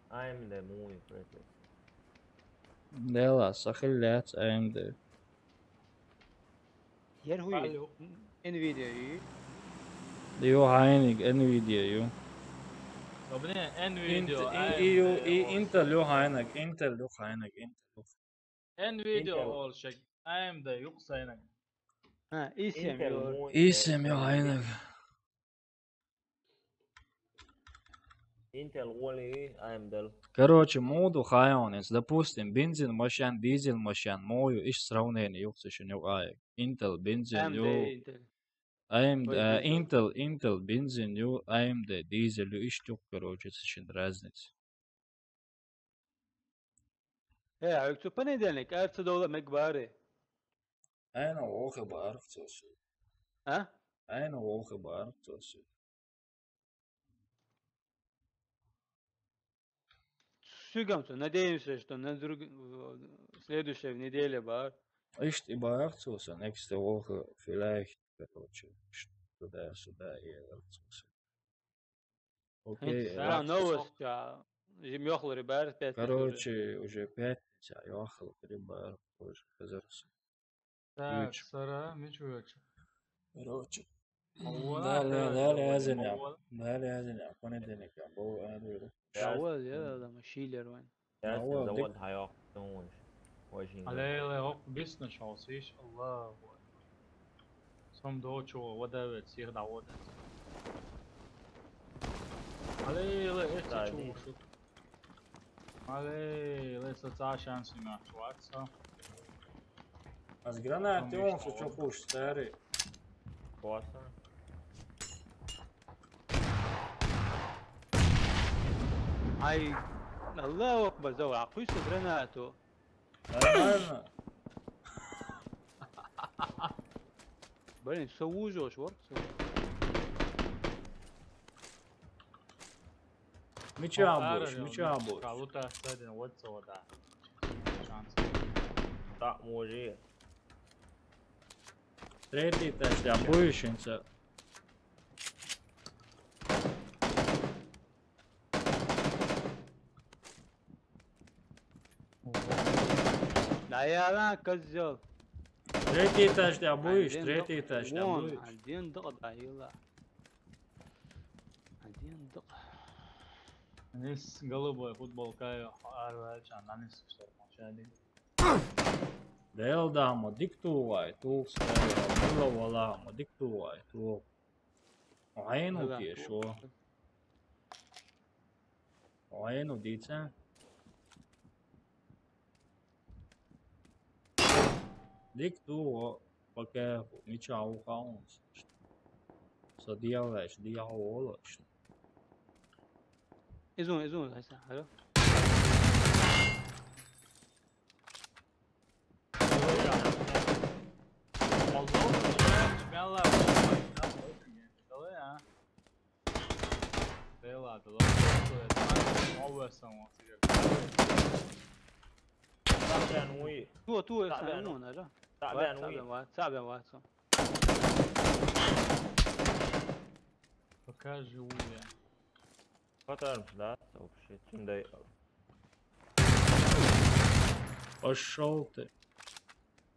А М Д муй процессор. Дела, сахиллят А М Д. Ер хуй. Алло. Nvidia ю. Ю хайниг Nvidia ю. Обне Nvidia, Ин-, и, и, ю, и Intel ю хайниг, Intel ю хайниг, Intel ю. Nvidia Intel. Ол шек, А М Д юк сайнаг. А, и семь ю. И семь ю хайниг. Intel оли А М Д. Короче, моду хайонец, допустим, бензин машин, дизель машин, мою иш сравнение юксешин ю ай. Intel бензин ю. А М Д, Intel. А М Д, Ой, э, Intel. Intel, Intel бензин ю, А М Д дизель ю, иш тюк, короче, сешин разница. Э, а ю цу понедельник, а ю цу дола мегбари. Айна лохе бар цоси. А? Айна лохе бар цоси. Сюгам цу, надеемся, что на друг-, в следующей неделе бар. Ишт и бар цоси, next лохе vielleicht, короче, ишт туда-сюда и цоси. Окей, да, новость, а, жим ёхлари бар, пятница уже. Короче, уже пятница, ёхлари бар, уже хазарс. Так, Мич. Сара, мич уяч. Короче. Дали, дали, азиня. Дали, азиня, понедельник, бо, а, дали. Давай, я, да, там, шилер, вань. Ясен, Алло, завод дик. Хайок, тонш. Очень. Алей, алей, ок, бизнес шоу, сиш, Аллаху акбар. Сом до чего, вода ведь, всех да вода. Алей, алей, это чего, шут. Алей, алей, соца шанс не отхватится. А с гранаты он что хочешь, старый? Классно. Ай, Аллаху акбар, зава, а пусть гранату. Нормально. Блин, что ужас, вот. Меча будешь, меча будешь. Кого-то особенно вот сюда. Шанс. Так, может. Третий этаж, я будешь, инца. Да я ла, козёл. Третий этаж, ты будешь, третий этаж, ты будешь. Один док, да, ила. Один док. Нис голубой футболка, арвачан, нанис что мочади. Дел да, мо диктувай, тух скай, мило вала, мо диктувай, тух. Айну тешо. Айну дица. Дик ту, пока меча ухаунс. Со делаешь, дьяволаш. Изун, изун, Ася, алло. Tuo, tuo, تعبان وي. تعبان، تعبان وي. تعبان وي. Покажи, Уля. Патронов, да, вообще, цундай. Пошёл ты.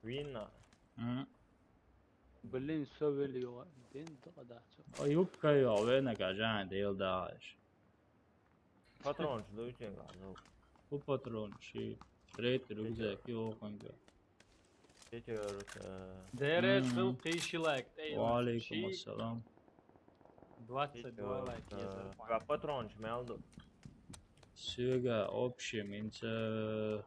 Винна. М. Блин, все вели его. День да да. А юбка её, вена кажан, дел дальше. Патрончик, да, учен, ну. Bu patron şey. Trade rükzek yok kanka. Четверо, э, Дерес Мгм. был кишилек. Ва алейкум ассалам. Двадцать два лайк. э, а патрончик, мелду. Süga общем инце.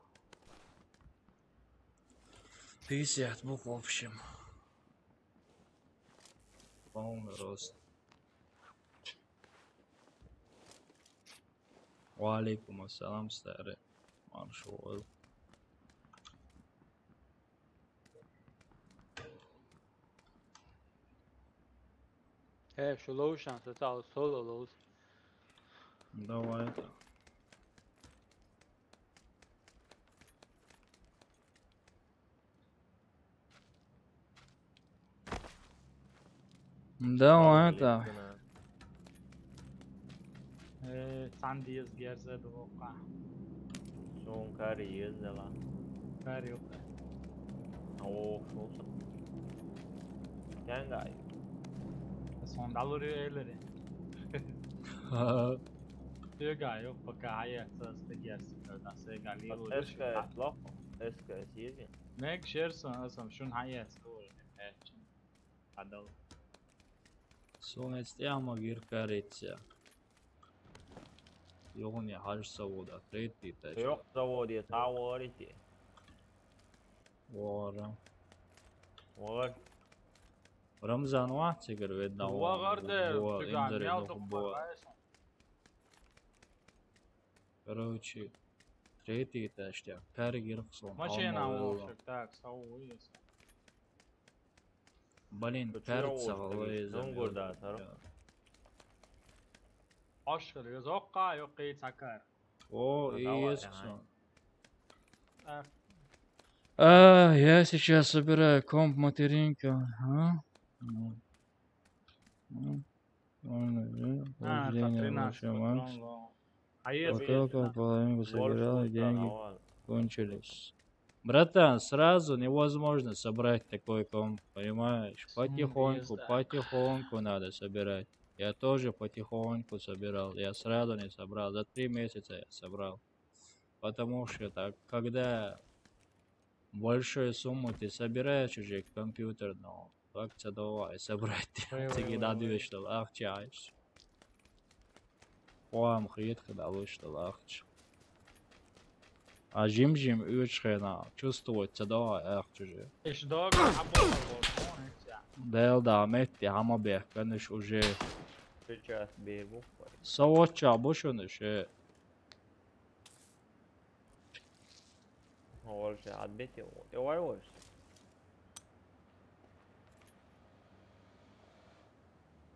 Пятьдесят бук общем. Полный рост. Ва алейкум ассалам, старый. Маршал. Э, что лоушен, сначала соло лоус. Давай это. Давай это. Э, Сандиес Герзе Двока. Сон кари ездила. Кариока. О, шолса. Кенгай. Сондалури элери. Сёга, ё, пока ая, сас тегерси, да, сёга лилу. СКС лох, СКС езин. Мег шерсон, асам шун ая, сёга. Э, чин. Адал. Сонец яма гир карица. Йогуни хаж савода, трейд дита. Ёх, заводи, таворити. Вара. Вар. Рамзан ва цигар ведна. Ва гарде, сёга, мял ток. Короче, трейд дита штя. Кари гир сон. Машина, так, сау есть. Блин, Тут карт чего савал вот еза. такие? Ну, горда, а, Ашхыр, ёзокка, ёкки цакар. О, Ну, и давай, есть ага. сон. А, А, я сейчас собираю комп материнка. А? Ну. Ну. Ладно, ну, а, рождение тринадцать вообще, Макс. патронов. А если Вот только половинку собирал, и деньги Лорд кончились. Братан, сразу невозможно собрать такой комп, понимаешь? Ну, Потихоньку, да. Потихоньку надо собирать. Я тоже потихоньку собирал, я сразу не собрал, за три месяца я собрал. Потому что так, когда большую сумму ты собираешь уже компьютер, но как-то давай собрать, Ой, ой, тебе ой, надо ой. Вещь, что ахчаешь. Вам хрит, когда лучше, что ахч. А жим-жим, уч хрена, чувствовать, давай, ахч уже. Иш дог, або, або, або, Дел да, метти, хама бех, конечно, уже. Сейчас бегу. Савоча, бушун, еще. Олже, отбить его. Давай, Олже.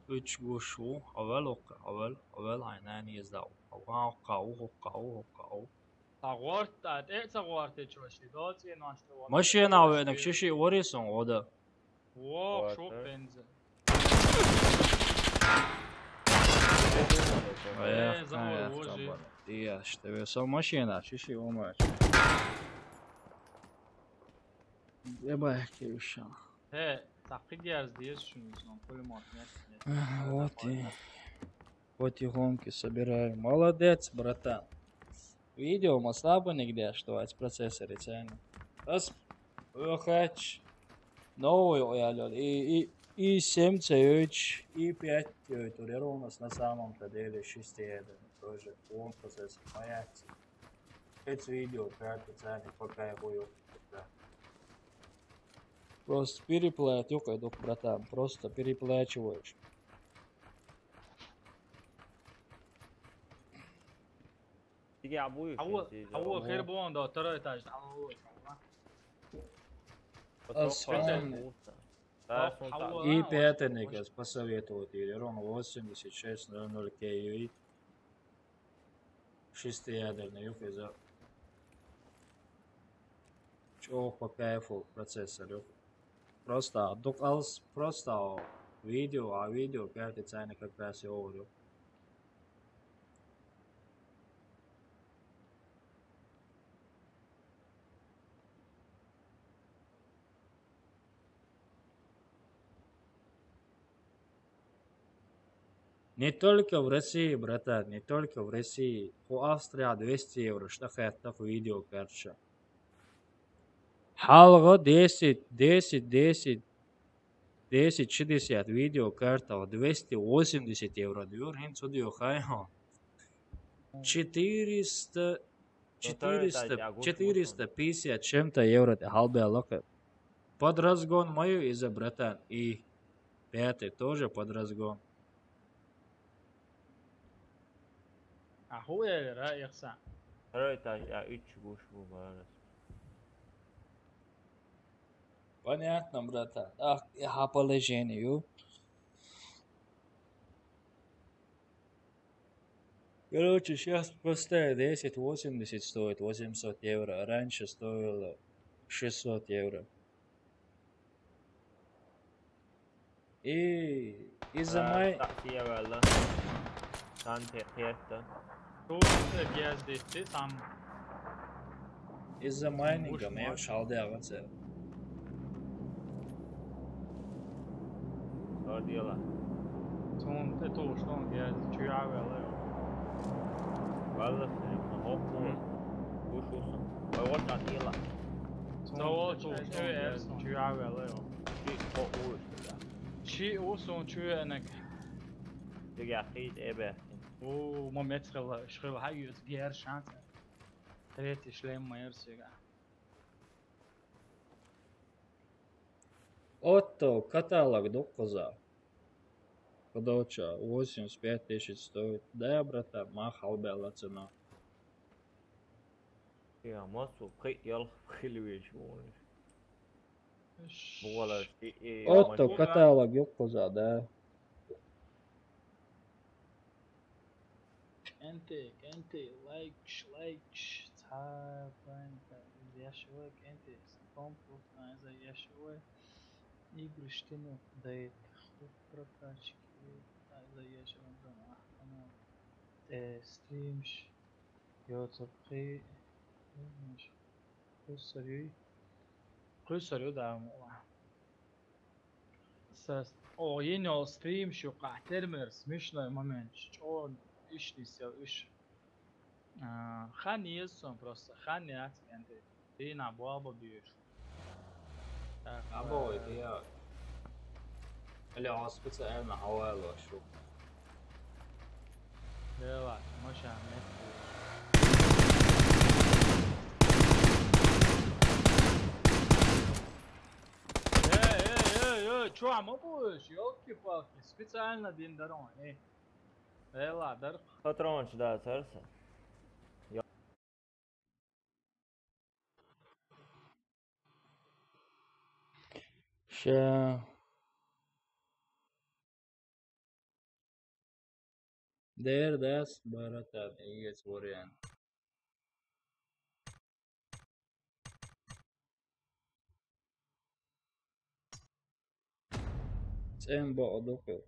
Уч гушу, авел окка, авел, авел, айнан ездау. Аван окка, у окка, у окка, у. Сагорта, э, сагорта, чё, ши, доц, и наш, что. Машина венек, чиши, варисон, ода. Во, Вот, шо, да. пензе. Эх, Э, завой, эх, вот же. Там, я, что, со машина, чиши, умач. Ебать, Кирюша. Э, так и герз, здесь, что не знаю, пулемёт, нет, нет. Эх, вот и. Потихоньку собираю. Молодец, братан. Видео мы слабо нигде, что в процессоре тянет. Раз, выходишь. Новый, я лёд. И, и, и семь цеёч, и пять цеёч. Турер у нас на самом-то деле шесть ядер. Тоже он процессор. Моя акция. Эти видео, как тянет, пока я буду. Да. Просто переплатил, братан. Просто переплачиваешь. Диги абу. Ау, ау, хер болон да, второй этаж, ау. Освен. Ау, И пятый никас посоветовать, или ровно восемьдесят шесть ноль ноль К U. Шестиядерный, юхиза. Чё по кайфу процессор, юх. Просто, дукалс, просто Видео, а видео карта цайна как раз и овру. Не только в России, братан, не только в России. У Австрии двести евро, что хотят, так видео, короче. Халга десять, десять, десять, десять, шестьдесят видео, карта, двести восемьдесят евро. Дюр, хин цудио хайхо. Четыреста, четыреста, четыреста пятьдесят чем-то евро, это халбе алака. Под разгон мою из-за, братан, и пятый тоже под разгон. А хуя ли, ра, ихсан? Второй этаж, а, ич гуш бу барас. Понятно, братан. Ах, я по положению. Короче, сейчас простая десять восемьдесят стоит, восемьсот евро. А раньше стоило шестьсот евро. И из-за май... Сия вала. Сан пехетта. Тут гездити сам. Из-за майнинга меш халде аваца. Гордила. Сун те то что он гезди чуя вала. Вала силик на хопу. Гушуса. Ой, вот на дела. Сун то что он гезди чуя вала. Чи по улице, да. Чи у сун чуя нек. Дига хит эбе. О, ма мецхела, шхела хай юс гер шанс. Третий шлем майор сега. Отто, каталог дуккуза. Подача восемьдесят пять тысяч стоит. Да, братан, ма халбела цена. Я масу кай ял хилвич вон. Отто, каталог юккуза, да. Кенте, кенте, лайкш, лайкш, цапанка, яшева, кенте, компус, айза яшева, игры штыну дает, худ прокачки, айза яшева, ахтана, э, стримш, йоцопхи, кусар юй, кусар юй, да, мула. Сас, о, ин ол стрим шу къахьтермер, смешной момент, чӀо ишни сел иш. А, хан езсон просто, хан яц кенте. Дина баба бьюш. Так, або, э, идея. Или он специально хавайло шу. Дела, машан, нет. Э, э, э, э, чё, а мы будешь? Ёлки-палки, специально день даром, э. Э, ладно. Патрончик, да, царса. Ща. Дер дас баратан, иес вариант. Цен бо одокъо.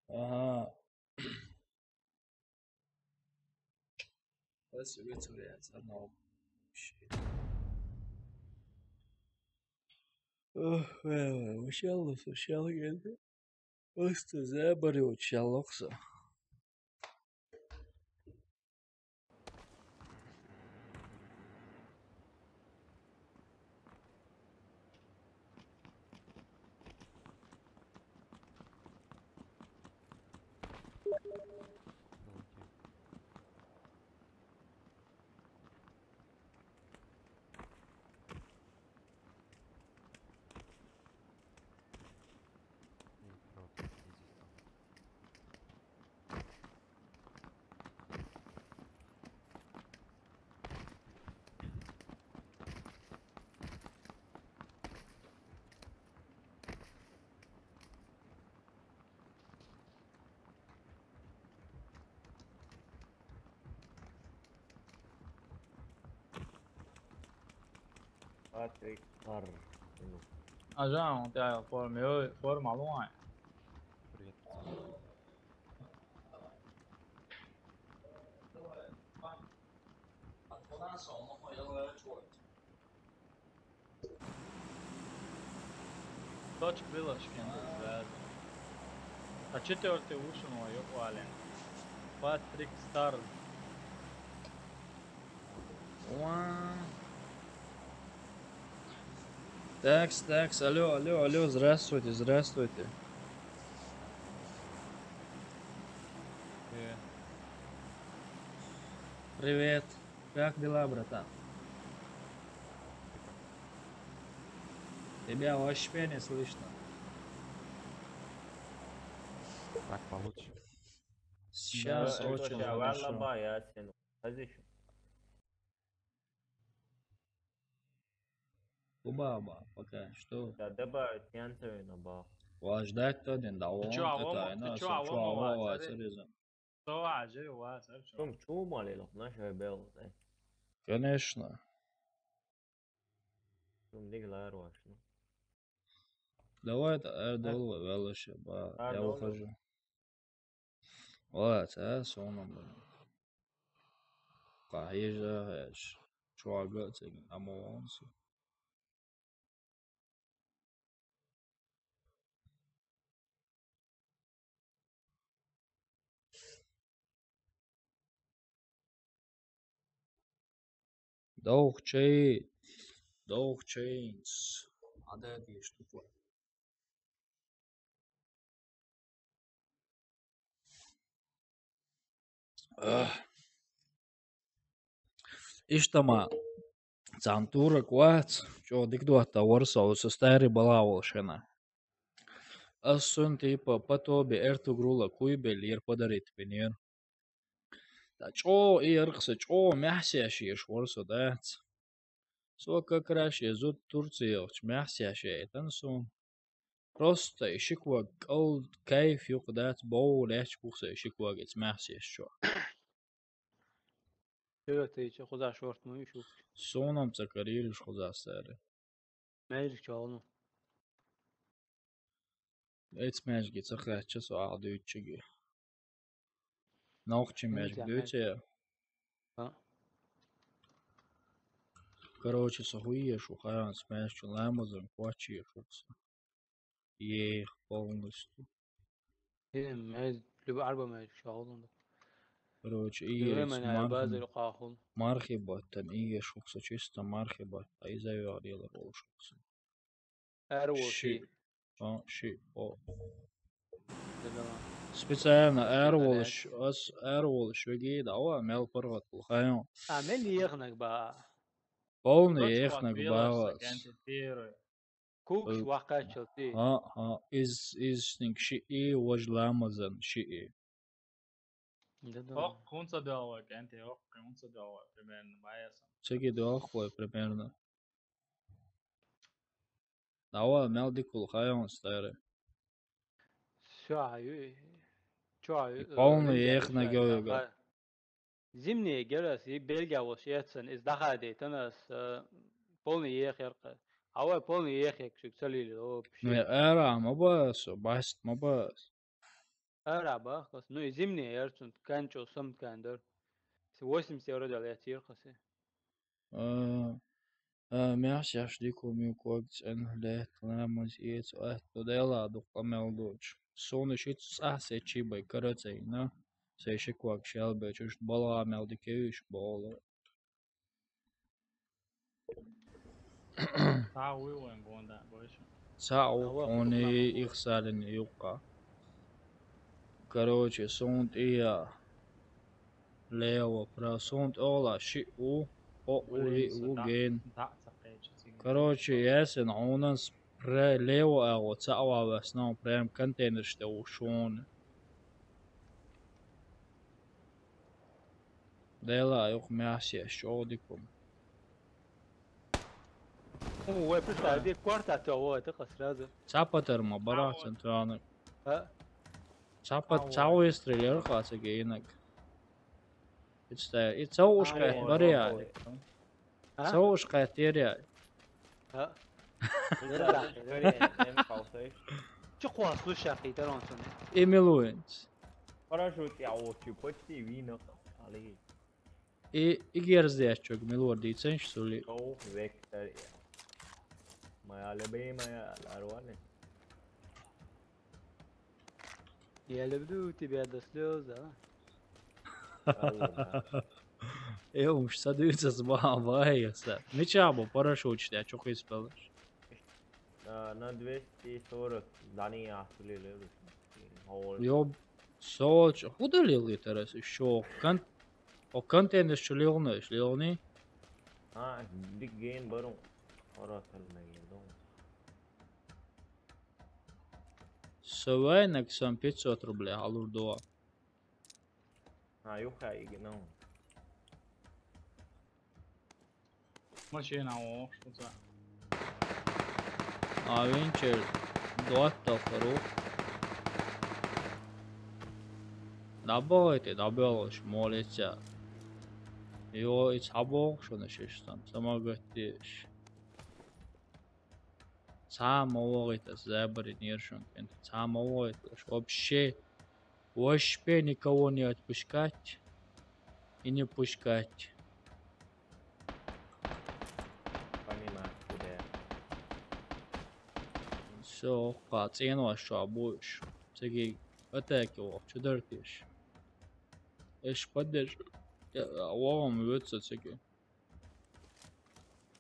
Ага. Let's return it. I know. Shit. Ох, э, ушел, ушел, ушел. Просто заборю, ушел, охса. Patrick Carr. А já, não tem a forma, eu, forma longa. Точка вылазки, да. А четвёртый вышел, ну, ё-, вален. Патрик Стар. Уа. Такс, такс, алло, алло, алло, здравствуйте, здравствуйте. Э. Привет. Как дела, братан? Тебя вообще не слышно. Так получше. Сейчас очень хорошо. Валла ба, я сен. Хазиш. Куба ба, пока что. Да, да ба, тянцевина ба. Ва ждать то ден, да. Ты чё, а, Вова, ты чё, а, Вова, Вова, Вова, Вова, Вова. Что, а, жи, Вова, а, чё? Чё, чё, мали лох, наш бел, да? Конечно. Чё, мне главное, важно. Давай это, э, долго, велоше, ба, я выхожу. Ва, ца, сонам, ба. Ка, ежа, еш. Чё, ага, ца, амонсу. Дохчей, дохчейнс. А да, это что такое? Ах. Иштама цхьан турак вац, чӀогӀа дика доттагӀа вара со, со старый балагӀа волу шена. Ас цунна, типа, по тобе Эртугрула куй беллера, подарить бинера. ТӀаккха чӀогӀа и ярх со, чӀогӀа маьхсеш еш вара со, дац. Со как раз и зуда Турци йолчу маьхсеш яйтана суна. Просто и ши ког кӀал кайф юкъа дац, бовла лаьтташ кух со и ши ког эца маьхсеш чохь. Хьоьтайча кхуза шорт ма ю шух. Суна-м ца карийра уьш кхуза цара. Маьждиг чохь ву. Эца маьждиге ца хаьттича со ахьа дуьйцучуьнга. Нохчийн маьждиг дуьйцу я? А? Короче, со хӀун еш ву, хаьа, маьждиг чу ламазан коча еш ву со. Еха полностью. Э, мез-, любой арба мез чохь ву. Короче, и еш ман мар-, базар кхахул. Мархи баттан, и еш ву со чисто мархи баттан, и завёр делар волуш ву со. Ара волуш ши. А, ши, о. Специально ара волуш, ас ара волуш веги да, ава, мел паргӀат бу, хаьа. А, мел ехнаг ба. Полный ехнаг ба вас. Кукш ваккхаччалц и. А, а, из, изшниг ши и, вож ламазан ши и. Да, да. Ох, хунца делвой, кенте, ох, хунца делвой, примерно, баясан. Циги дохуй, примерно. Давай, мел дикул хайон старый. Всё, аю, чё, аю, и полный э, ехнаг ю, га. Зимние герас и Бельгия волуш эццан, иза даха дейтанас, э, полный ех яркъа. Авай полный ех як шуьга ца лили, о, пиши. Не, эра, ма ба со, баст, ма ба со. Эра, бах, кас. Ну, и зимние ярцун, канчо сам кандер. Се восемьдесят евро дал я циркасе. А, а, мяш яш дику мю ког цен лет, ламаз иец, а, то дела, дук, а, мел дуч. Соны шит, а, се чибай, карацей, на. Сей ши ког шел бе, чушт бала мел дикевиш бола. Цхьа а вуй вайн гонда, бойша. Цхьа а ву, хьуна ихсалин юккъа. Короче, сунт ия. Лево, право, сунт ола, ши у, о, у, и, у, ген. Короче, ясен, хьуна с-, пра-, лево агӀо, цхьа а ва васнав, прям контейнерш тӀе ву шуна. Дела, а юха мясо еш, чӀогӀа дика хӀума. Хьуна вай пуста де квартал тӀе вогӀу тӀаккха сразу. Цхьа патар ма бара центуанаг. А? Цхьа пат-, цхьа выстрел яра кхацаг инаг. Представь, и ца уж кхет баря. А? Ца уж кхет теря. ХӀа. Кори, эм палсай. Чу кхоас луш яхи дарон цуни. Эмилуинс. Парашют я очи почти вина. Али. И, и герздячок милуар дийцанш сули. Шоу вектор я. Моя любимая Ларуани. Я люблю тебя до слез, а? Алло, да. Э, уж садуется с ба-, баеса. Мича бо парашют я чё хиспалаш. А, на двести сорок здание ахли лелуш. Хол. Ёб, солч, худа лилгитарас ещё. Кон-, о, контейнер ещё лилгнешь, лилгни? А, дик ген барун. Ора салмай лилгнеш. Савай на ксан пятьсот рублей, алур дуа. А, юха игнал. Машина, о, что за? А венчер дуаттал харух. Дабалайте, дабалаш, молится. Йо, ицхабох, что на шештам. Самогатиш. Цхьа ма вогӀийтас, забарин ершон кӀант, цхьа ма вогӀийталаш. Вообще, вообще никого не отпускать и не пускать. Понимаю тебя. Всё, ха, цӀенваш ша буш. Циги атаки вох, чудартиш. Эш паддеш. Я, вогӀам вётса циги.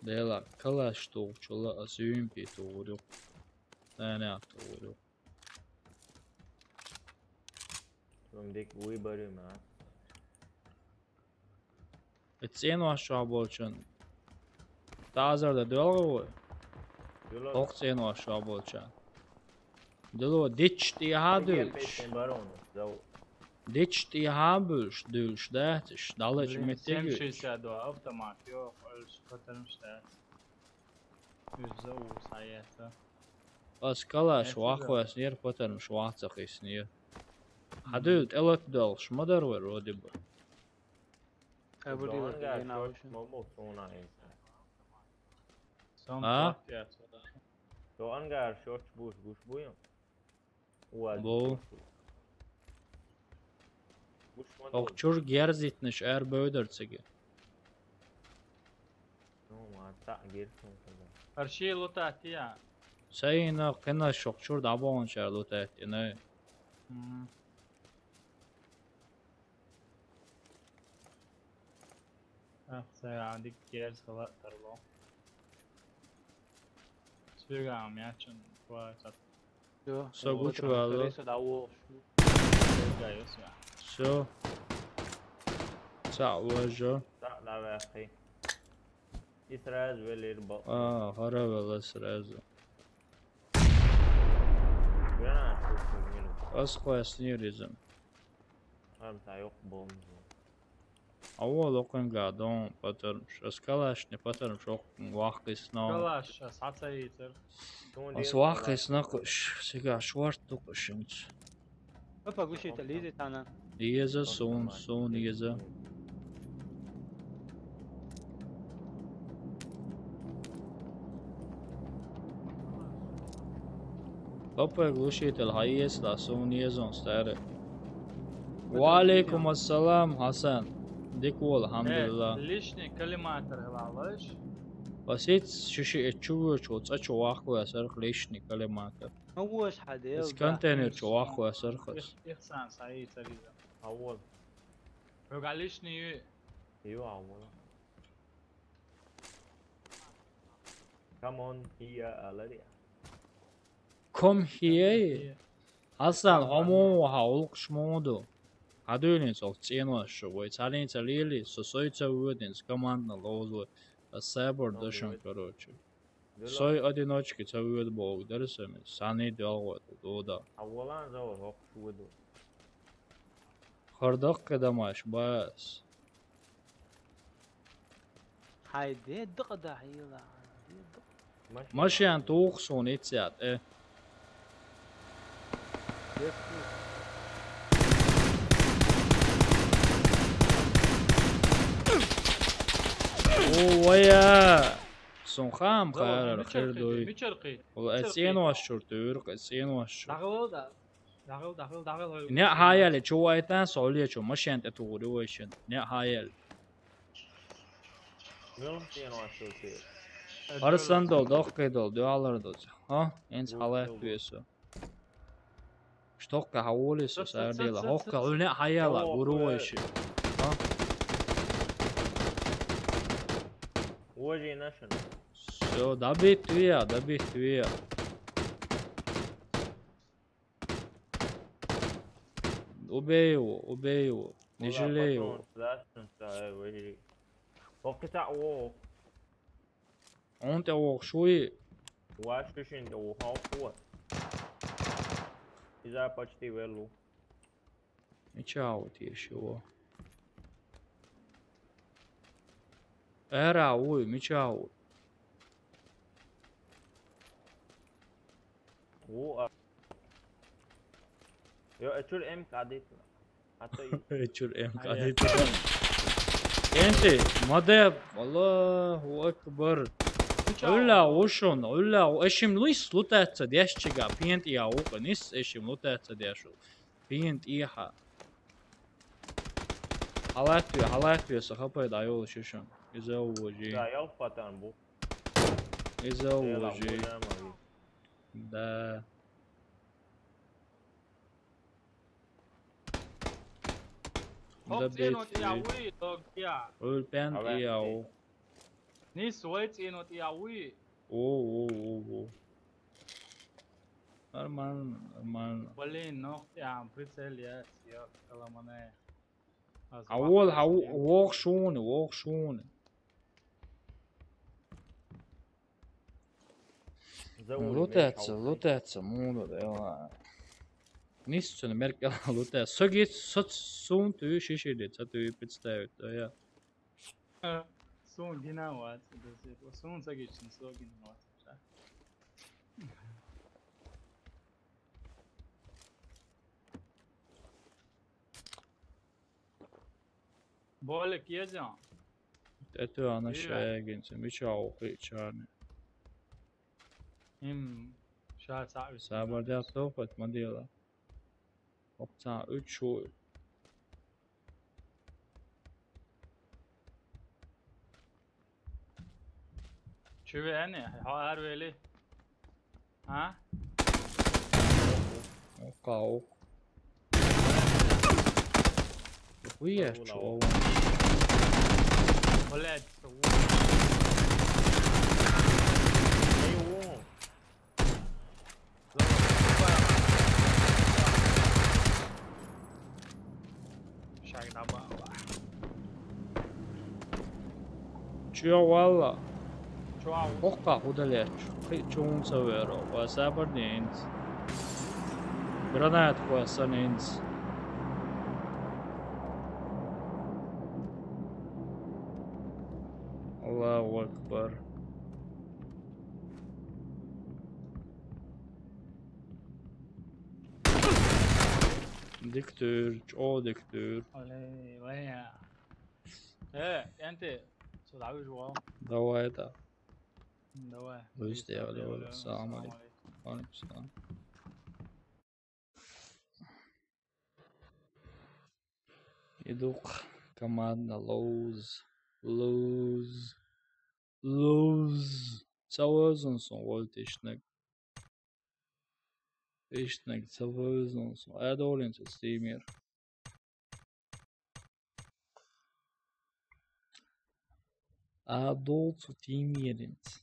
Дела, калаш тухучула а сюймпи тухурю. Тайна тухурю. Сумдик выборы ма. Эцен ваш шаболчун. Тазар да дёлгы вой. Дёлгы. Ох, цен ваш шаболчун. Дыло дич тиха дылш. Дич тиха бульш, дылш, да, тиш, далыч. Блин, меттегыш. Семь шестьдесят два автомат, ёх, ульш, потому что. Ульш за ус, а я это. Ас калаш, это вахвас нер, потому что вахцах из нер. Хадыл, телот дал, шмадар вар, вроде бы. Ай, вроде бы, я научу. А? То ангар шоч буш, буш буйым. Бу. Ох, чур герзитнеш эр бөөдөрцеге. Ну, ма, та герзитнеш. Арши лутатия. Сайна кена шок чур да болончар лутатия, не? Мм. Ах, сай, андик герз хала тарло. Сбегаем, я чё, хватит. Всё, всё, гучу вало. Всё. Ца, уважу. Ца, давай, ахи. И сразу велир бо. А, хара вела сразу. Гранат пустил, минут. Ас хвас ниризм. Ам та ёк бомбу. Ава локин гадон патармш. Ас калашни патармш ок вахкис но. Калаш, ас хацаитер. Ас вахкис но куш. Сега шварт ту кушинц. Опа, гуши, это лизит она. Лиза, сун, сун, лиза. Опа, глушитель, хайес, да, сун, езон, старый. Ва алейкум ассалам, Хасан. Дик вол, алхамдулилла. Э, лишний коллиматор гылалыш. Васит, шиши эчугуч, вот, ачу ваху, асарх лишний коллиматор. Ну, вот, хадел, да. Из контейнер чу ваху, асарх. Их-, ихсан, саи, саи, да. Авол. Рога лишний ю. Ю, авол. Come on here, Alaria. Come here. Хасан, хомо ха улкш моду. Хадуйлин сох ценваш шо, вой цалин цалили, со сой ца выводин, с командна лоузло. А сабор дошон, короче. Сой одиночки ца вывод бог, дерсами, сани делгот, дода. А волан за хок шуду. Хардак кадамаш, бас. Хайде дык да хила. Машин тухсун ицят, э. О, вая. Сон хаам харар хир дуй. Мичаркъи? Вала, э, цӀенош чур туьйркъ, э, цӀенош чур. ДагӀал да. ДагӀал, дагӀал, дагӀал. Не хьаяли чу вайтан соле чу машен тӀе тугъури вайшин. Не хьаяли. Мел цӀенош чур туьйр. Арсан дол, дохкай дол, дуалар дол. Ха? Энс халат туьесо. Штокка хьаволис сардила. Хокка гӀуна хьаяла, гуруйши. Ха? Вожи нашин. Всё, добить твоя, добить твоя. Убей его, убей его. Не жалей его. Хокка та о. Он тӀе вохуш вуй. Ваш шуьшин тӀе вухавхо. Иза почти веллу. Мича ву теши ву? Эра вуй, мича ву? Ву а. Йо, э, чур эм кадит. Чур эм кадит. Энти, мадеб, Аллаху акбар. Улла ушун, улла у-, эшим луис лутаца дешчига, пентия укънис, эшим лутаца дешу. Пентиха. Халатве, халатве, сахапай да йол шишун. Иза вожи. Да, ял патан бу. Иза вожи. Да. Хоб цӀенот я уй, дог я. Ул пен я у. Нис вай цӀенот я уй. О, о, о, о. Нормально, нормально. Блин, нох я, прицел я, съел, каламане. Авол, вох шуни, вох шуни. Лутаца, лутаца, муну, да. Нисцуна меркала лутаца. Согит, соц, сун ту, шишили, ца ту представить, да, я. Сун гина вац, сун согит, сун гина вац. Болик езян. ТӀету ана шегинца, мича ухи чарни. Им ша саби. Сабар да тохот мадила. Опца уч шу. Чуве ани, хар вели. А? Окау. Хуя чё? Блядь, Чё валла? Чё валла? Хокка худа лечу. Хи чун саверо. Ва сабар динц. Гранат хваса нинц. Аллаху акбар. Диктор, чё диктор? Оле, вая. Э, энти, сюда выживал. Давай это. Давай. Выживал, давай. Салам алейкум. Валейкум салам. Идук команда лоуз. Лоуз. Лоуз. Цавозун сон вольт ишнек. Ишнек цавозун сон. Адолин со стример. Адол со стримеринц.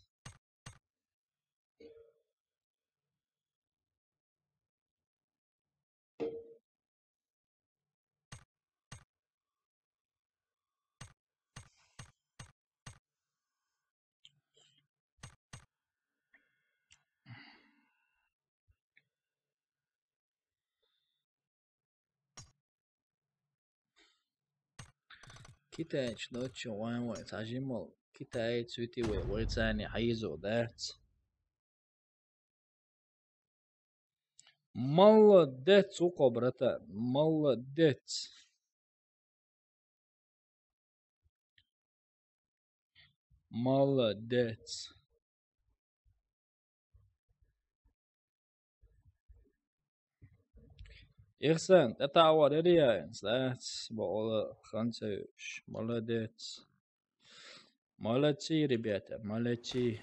Китайчи ночи вайн вай цхьа жимал Китай цуьти вай вай царни хьийзо дарц. Молодец, укхо, братан, молодец. Молодец. Ихсан, тӀатаӀа вар ирияйнс, дац, бакъала ханцевиш. Молодец. Молодцы, ребята, молодцы.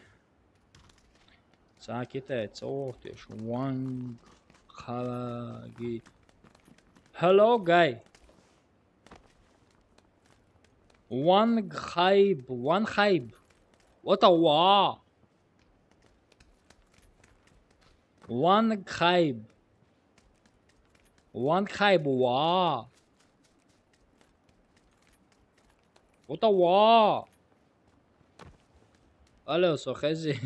Цхьа китаец охтеш, Ванг Халаги. Hello, guy. Ванг Хайб, Ван Хайб. What a wa. Ванг Хайб. Ванг Хайб, ва. What a wa. Алло, со хези.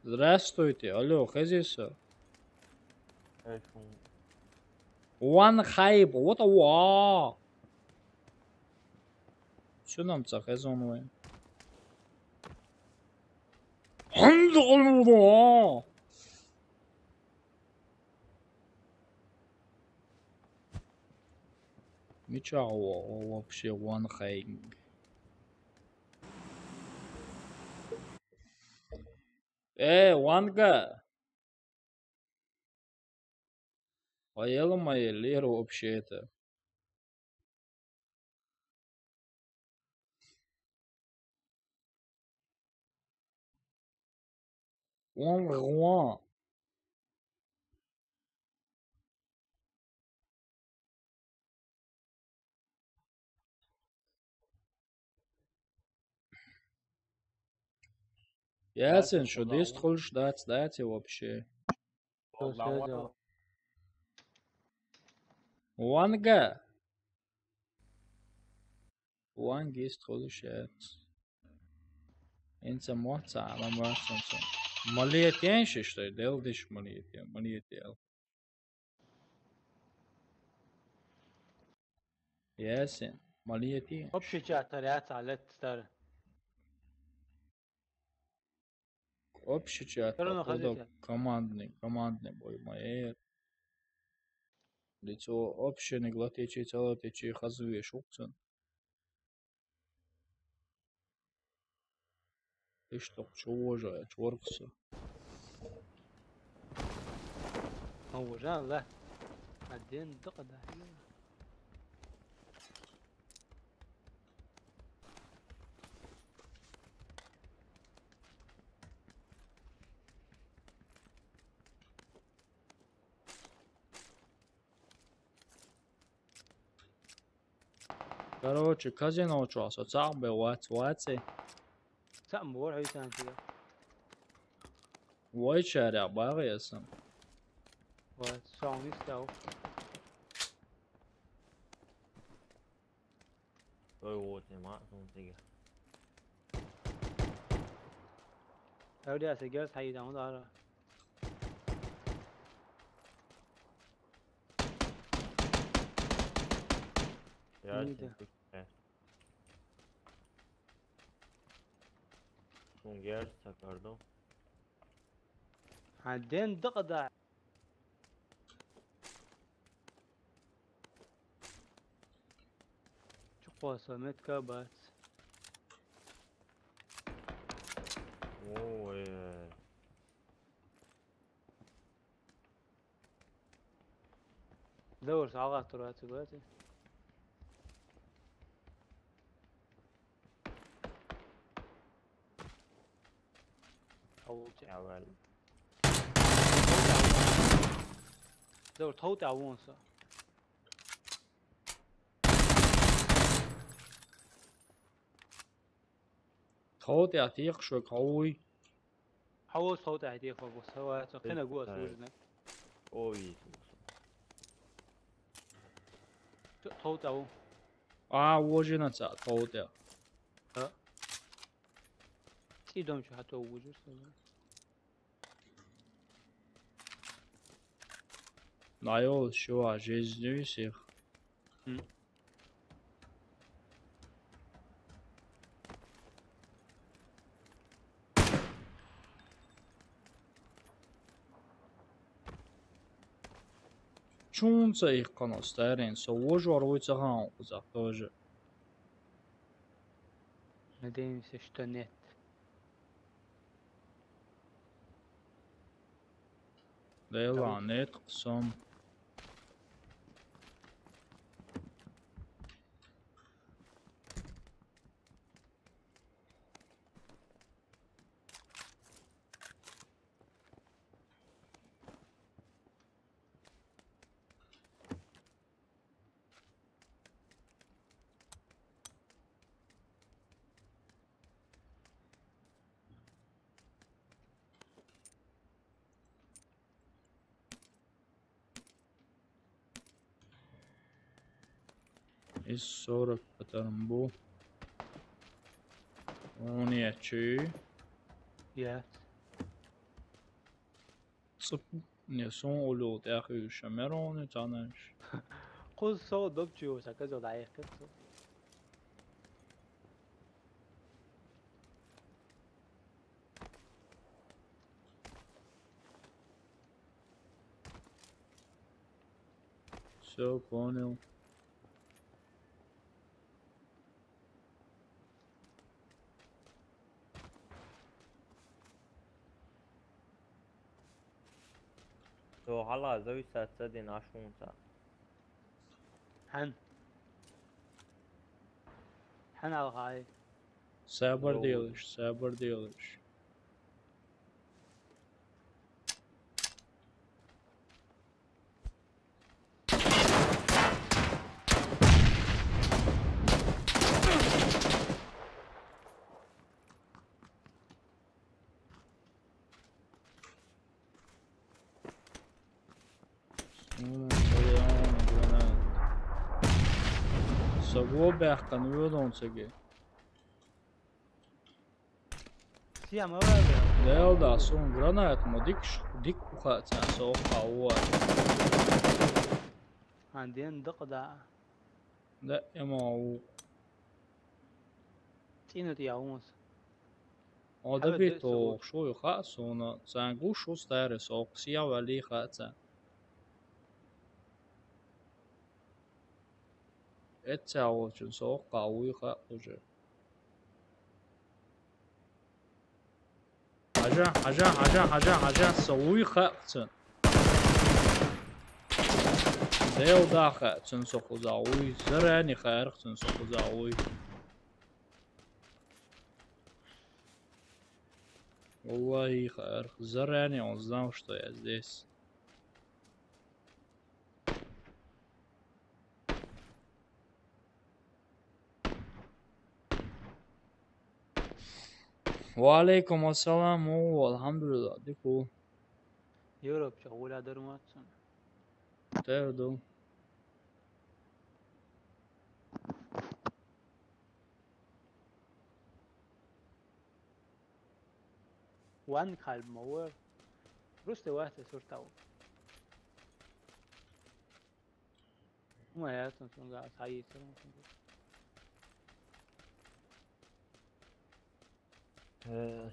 Здравствуйте. Алло, хези со. Ван Хайб, what a wa. Чу нам ца хезон вай? Мича вообще Ван Хайб. Э, Ванга. Поела моя Лера вообще-то. Ван Хуан. Ясен, шо дис тхулш дац, дац и вообще. Ванга. Ванга дис тхулш яц. Инца моца, ама моца. Малиет ян шиштай, дел диш малиет ян, малиет ял. Ясен, малиет ян. Общий чат, ряд, алет, стар. Общий чат, Всё равно походу, ходите. Командный, командный бой, моя. Лицо общее, не глотечи, целотечи, хазве, шукцен. Ишта чувожа, чворкса. А уже, да. Один дык, да. Короче, казино чуаса цӀакъ бе вац, ваци. ЦӀакъ бор хӀуьйтан чула. Вай чаря багъи асам. Вац, сауни став. Ой, вот, не ма, сун тига. Авдя се герс хайдан дара. Я Нигде. Сен кучка. Сун герс сакардо. Ха, ден дыкъда. Чукъоса метка бац. Ой. Давар сагъа тураци бац. Авулча. Авал. Давар товта авунса. Товта атих шо кауй. Хавус товта атих фабус. Хава цо кена гуа сужна. Ой. Товта аву. А, вожина ца товта. А? Ци дом чу хату вужуса. Наёл, шо, а, жизнью всех. М. Чунца их канал старин, со вожу арвуй цагаан узак тоже. Надеемся, что нет. Лела, нет, ксом. Из сорок патармбу. Он я чи? Я. Цуп, не сон улюл тях юша мерони танаш. Куз со добчу саказо лайкъ. Всё, понял. То гьала зависит цадин ашунца. Хьан. Хьан алгъай. Сабар делиш, сабар делиш. Саго бяхкан уйдон цаги. Сиам аваабе. Делда сун гранат мо дик ш-, дик уха цан со уха уа. Анден дакъда. Да, эмо у. Цинут я умус. Ода бит о шуй ха сона, цан гу шу старе со, сия вали ха цан. Эт ця очень со, ха уй ха уже. Хьажа, хьажа, хьажа, хьажа, хьажа, со уй хакъцун. Дел даха цун со хуза уй, зарани харх цун со хуза уй. Валлахи, харх, зарани он знал, что я здесь. Ва алейкум ассалам, о, алхамдулилла, дику. Европа, гуля дарматсан. Терду. Ван калма уэр. Просто вахта суртау. Ма я тон сунга саи сэрэн сунга. Э,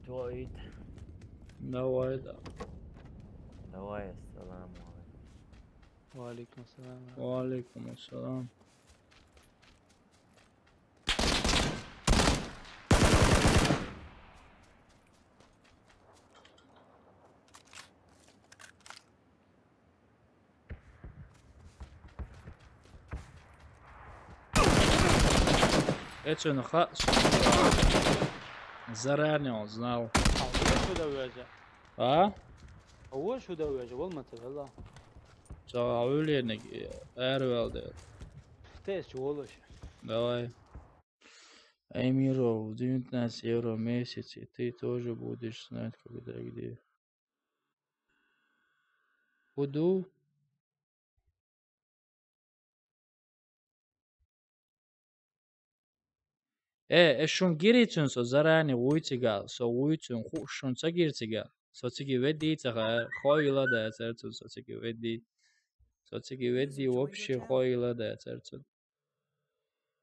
стоит. Давай, да. Давай, ассаламу алейкум. Ва алейкум ассалам. Ва алейкум ассалам. Эцуна ха, заранее он знал. А вот сюда вяжа. А? А вот сюда вяжа, вол ма цавела. Цава уйлерник, э, эрвелде. Тез чуволош. Давай. Эмиров, девятнадцать евро в месяц, и ты тоже будешь знать, когда и где. Буду. Э, э, шун гирицун со заранее уйцига, со уйцун ху-, шун ца гирцига. Со циги веди цаха, хойла да церцун, со циги веди. Со циги веди вообще хойла да церцун.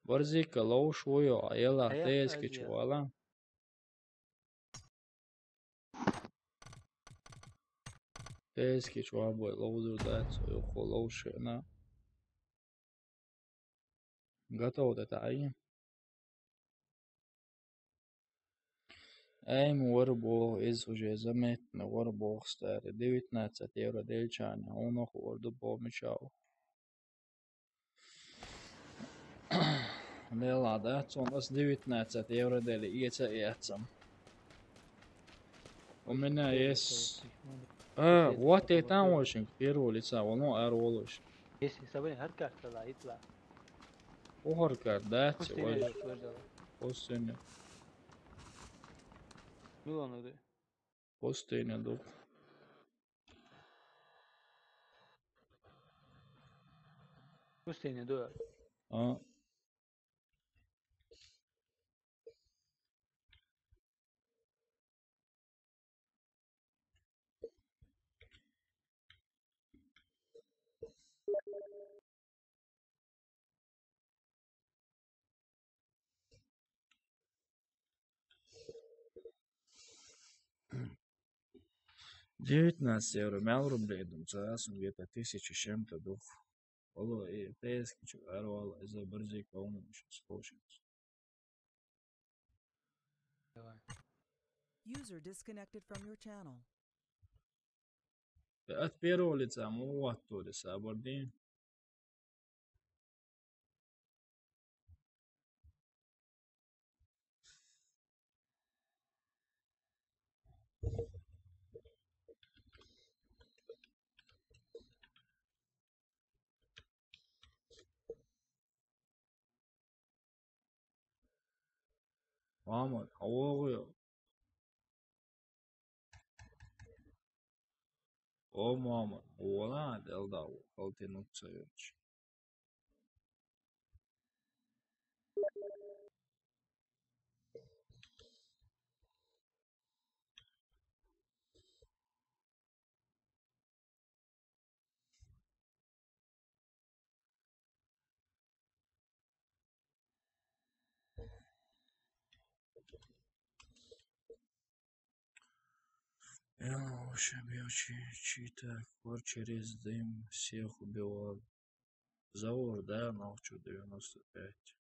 Барзика лоуш уйо, а ела тески чувала. Тески чуабой лоудур дайт, со юху лоушена. Готово да таи. Ай, ма вара боху, иза уже заметно вара боху, старый. Девятнадцать евро делча, хьуна хуур ду боху, мича ву. Лела, да? Цунна ас девятнадцать евро дели, эца эцам. У меня есть... А, вот и там очень первого лица, вон, ну, ар волуш. Если собой харкар тала итла. О, харкар, да? Пустыня. Милан оди. Пустыня ду. Пустыня ду. А. Девятнадцать евро, мел рублей, думаю, за раз он где-то тысяча с чем-то дух. Оло, и пейски чу арвал, из-за бырзей кауна сейчас получается. Давай. User disconnected from your channel. От первого лица, ма ваттур и сабар дин. Мама, а вогу я? О, мама, вона делда, алтинуца йоч. Я вообще бил чи-, чита кор через дым всех убивал. Заур, да, ноль девяносто пять.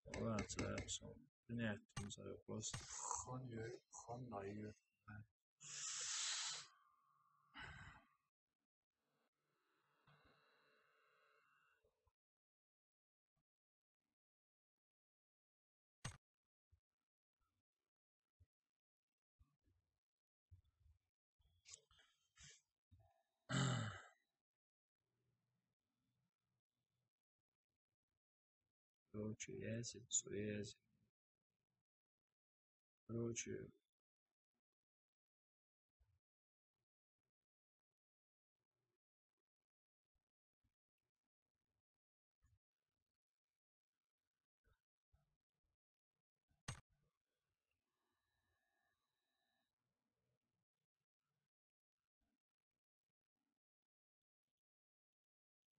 Ладно, це все. Принять там за вопрос. Хан ю-, хан на ю. Короче, ясен, суязен. Короче,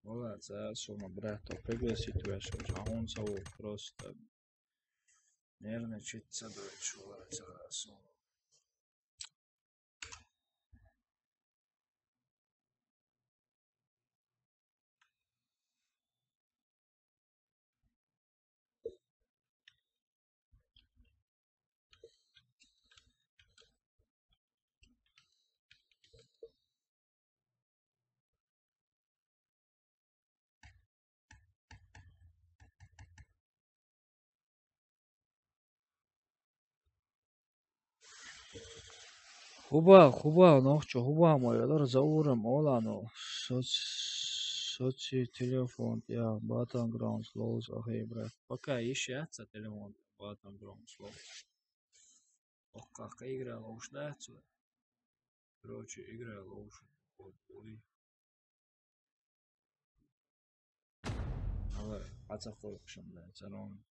Вала, це сума, брат, то пригласить вешер, а он цього просто нервничать, це дальше, вала, це сума. Хуба, хуба, нохчо, хуба, мой, адар заурам, олано, соц-, соци телефон, я, Battlegrounds, лоуз, ахей, брат. Пока ещё яца телефон, Battlegrounds, лоуз. Окка, игра лоуш, да, цу? Короче, игра лоуш. Вот, ой. Ала, аца хоркшам, да, царон.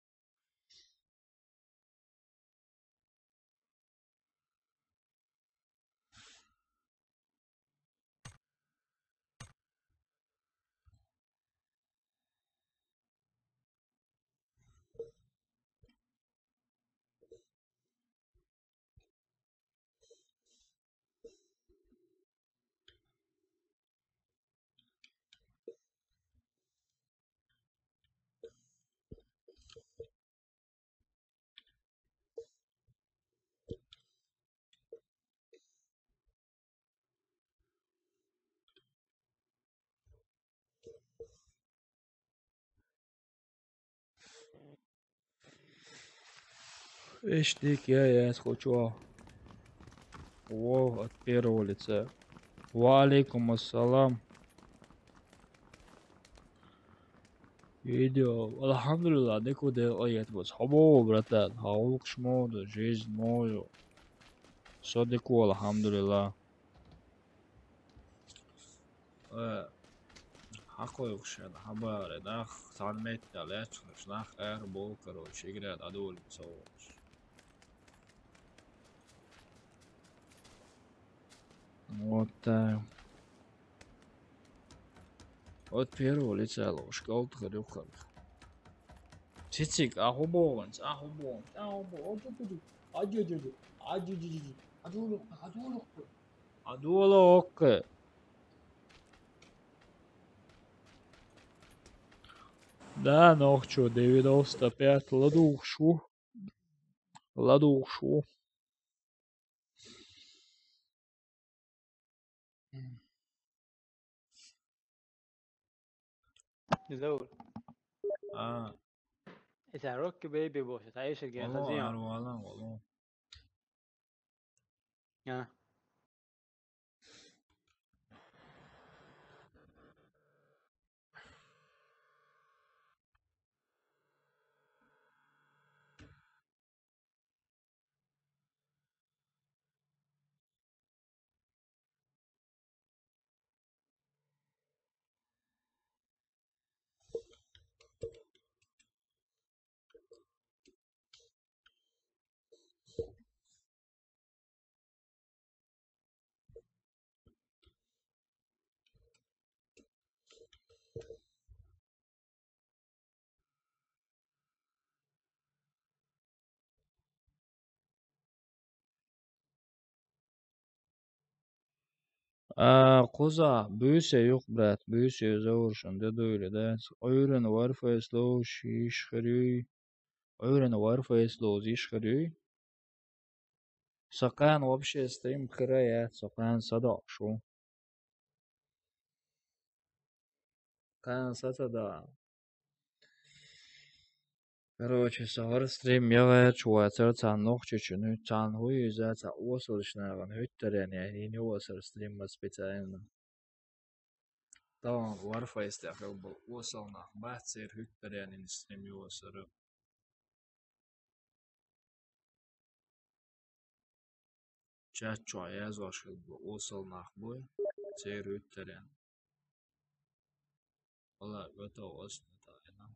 Эштик, я, я, хочу. Во, от первого лица. Ва алейкум ассалам. Видео. Алхамдулилла, деку де оет бос. Хобо, братан. Хавук шмоду, жизнь мою. Со деку, алхамдулилла. Э, хакой ушен, хабаре, нах, сан метта лечнеш, нах, эр бол, короче, игра, да, довольно солоч. Вот так. Вот первого лица ложка, вот хрюхан. Цицик, аху богонс, аху богонс, аху богонс. Аджу, аджу, аджу, аджу, аджу, аджу, аджу, аджу, аджу, аджу, аджу, аджу, аджу, аджу, аджу, Да, нохчо, девяносто пять, ладугшу. Ладугшу. Заур. А. Исә Рокки Бейби бошо, та эшер ген Оло, хазин. Ару алан, оло. А. А, куза, бүүсэ юк, брат, бүүсэ заур шунда дуйле, да. Ойрен Warface лоу шиш хрюй. Ойрен Warface лоу зиш хрюй. Сакан вообще стрим храя, сакан садо шу. Кан сатада. Короче, сагар стрим явая, чуацар цан нох чечуну, цан хуй за ца осылышнаган, хюттарен, я, не осыр стрим специально. Таван Warface я хыл был, осылнах, бацер хюттарен, стрим осыры. Чат чуа язуаш хыл бу, осылнах бу, цер хюттарен. Ола, готов, осылнах, да.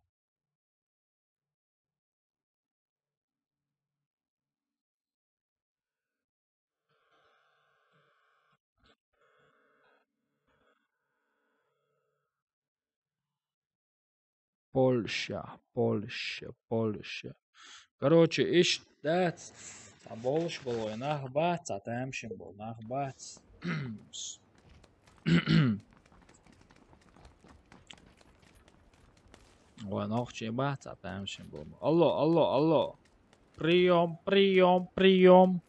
Польша, Польша, Польша. Короче, иш дац. Ца болш болой, нах бац, ца тямшин бол, нах бац. Ой, нох че бац, ца тямшин бол. Алло, алло, алло. Приём, приём, приём.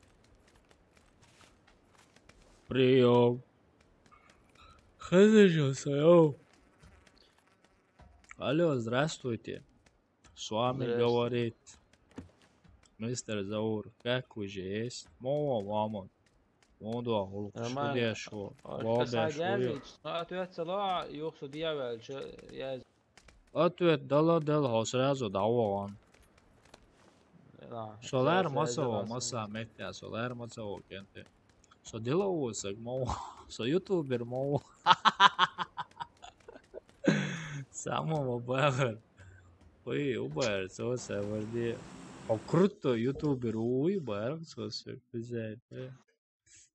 Приём. Хызы же, сайо. Алло, здравствуйте. С вами говорит мистер Заур. Как вы же есть? Мова, мамон. Моду ахулук. Нормально. Студия шо. Ответ сало, юхсу дьявол, чё, я... Ответ дала дал, хо сразу даваган. Солар маса, маса, меття, солар маса, кенте. Со деловой саг мау. Со ютубер мау. Самого бавар. Ой, убар, со саварди. О, круто, ютубер, уй, бар, со саварди.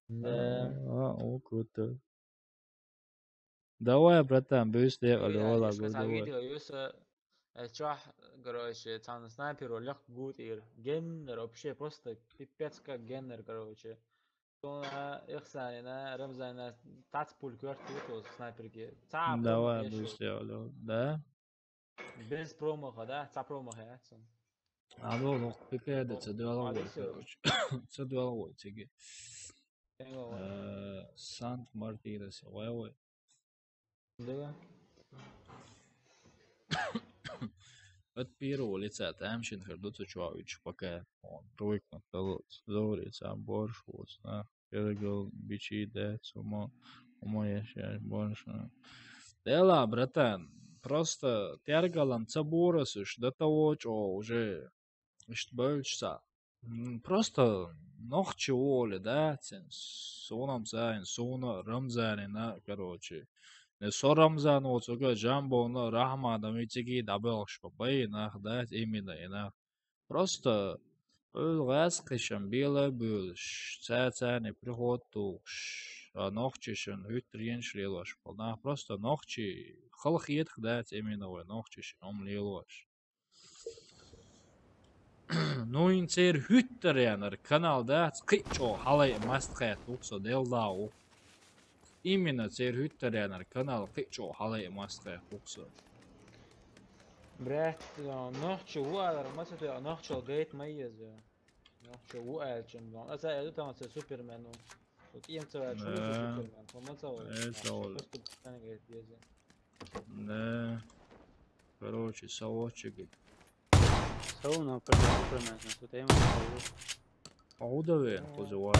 Да. А, о, круто. Давай, братан, бюст де, алло, ладно, давай. Видео юса, э, чух, короче, цан снайпер олег гутир. Геннер вообще просто пипец как геннер, короче. Сона, Ихсанина, Рамзанина, тац пуль кёрт, вот, снайперге. Ца... Давай, бюст де, алло, да? Без промаха, да? Ца промаха, я, сон. А, ну, ну, пипец, да, ца дуэловой, короче. Ца дуэловой, циги. Э, Сант-Мартинес, ой, ой. Да. От первого лица тамашийна хир ду цу чу а уьдуш пока. Вон, привыкнуть далоц. Зовре цхьа борш воц, нах. Кергал бичий дац, ума, ума яш, яш, борш, а. Дела, братан, просто тергалан ца борас уж, до того чӀо уже иштта бевлча цхьа. М, просто нохчи воли, да, цин, суна-м цаьн, суна Рамзанина, короче. Не со Рамзан воцург, Жамбона, Рахмана, ми цига дӀабелхаш ба, бай нах, да, именно и нах. Просто уьл гӀаьскхишан бела а боьлуш, цаьрца царна приход тухуш, а нохчишан хӀуьттара енаш лелош ба. Нах просто нохчи халахетах дац именно вай нохчишан хӀума лелош. Ну, ин церан хӀуьттаренара канал дац, кхин а чӀогӀа хьалайа мастхет ву со, Делла ву. Именно церан хӀуьттаренара канал кхин а чӀогӀа хьалайа мастхет ву со. Брат, нохчо ву алар, ма ца тоьа, нохчо гайта ма еза. Нохчо ву аьлча, аса аьлла, там ца Супермен ву. Вот им ца ваьлча, ву Да. Супермен, тхо ма ца ваьлча. Э, ца ваьлча. Просто пацаны гайта еза. Да. Короче, совочек. Сау на, короче, Супермен, на су тема. А удавен, козывар.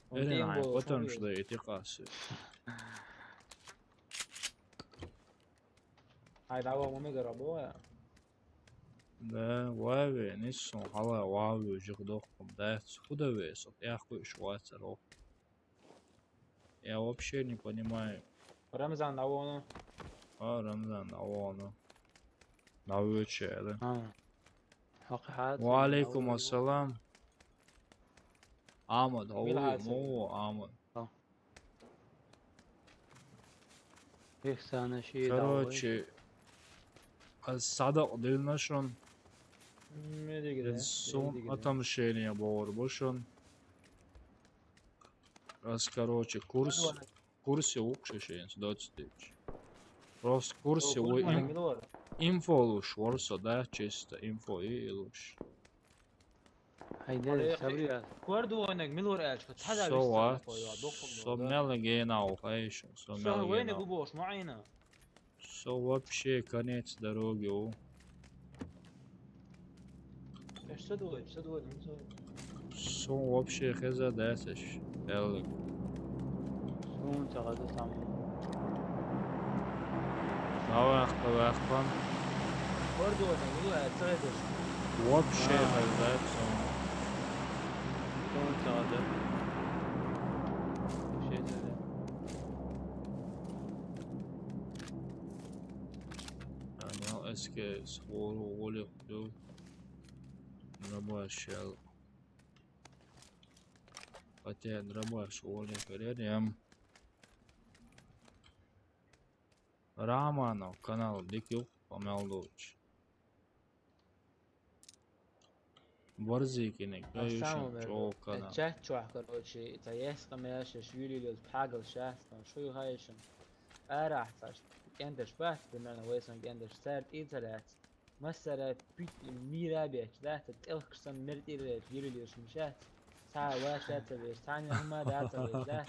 Он Эрен тем ай, более, потом смотри. Что эти кассы. Ай, давай, мы дорабоя. Да, вави, не сон, хала, вави, жих дохком, да, худаве, со, я хуй швацаро. Я вообще не понимаю. Рамзан, на вону. А, Рамзан, на вону. На выче, да. А. Хакы хат. Ва алейкум ассалам. Амад, Мила хау, хат му, Амад. Ах. Ихсана ши Короче, аз садакъ дилна шун. Медигре, Ин сун медигре. Отомщение бор бу шун. Аз, короче, курс, Давай. Курсе вукши шейнс доцтич. Просто курсе О, ву курс им-, милор. Инфо луш ворсо, да, чисто инфо и луш. Хайде, Алло, сабри я. Квардуонег милор эльчка, тада Со виста ва, такой, а, дохук со да. Меле гейна ухайш, со Со меле вейне гейна. Губош, маина. Со вообще конец дороги у. Эш са дуой, са дуой, ну, са. Со вообще хеза дасаш, эллик. Сун цагада сам. Давай, давай, пан. Квардуонег милор эльчка. Вообще А. Хеза сон. Сун цагада. Вообще хеза. Анал эске схору олех ду. Рабашал. Хотя рабаш олех рядом. Раманов канал дикил помялдуч. Борзикине На самом деле, чё канал. Чат чуах, короче, это есть, там я сейчас Юлий Лёд Пагл сейчас, там что и хаешен. Арахташ, кендеш бат, примерно, вейсон кендеш, сэр, и царят. Массара пит мира беч, да, это телхксан мертире, Юлий Лёд Мишат. Са ваша цареш, Таня Ахмада цареш, да.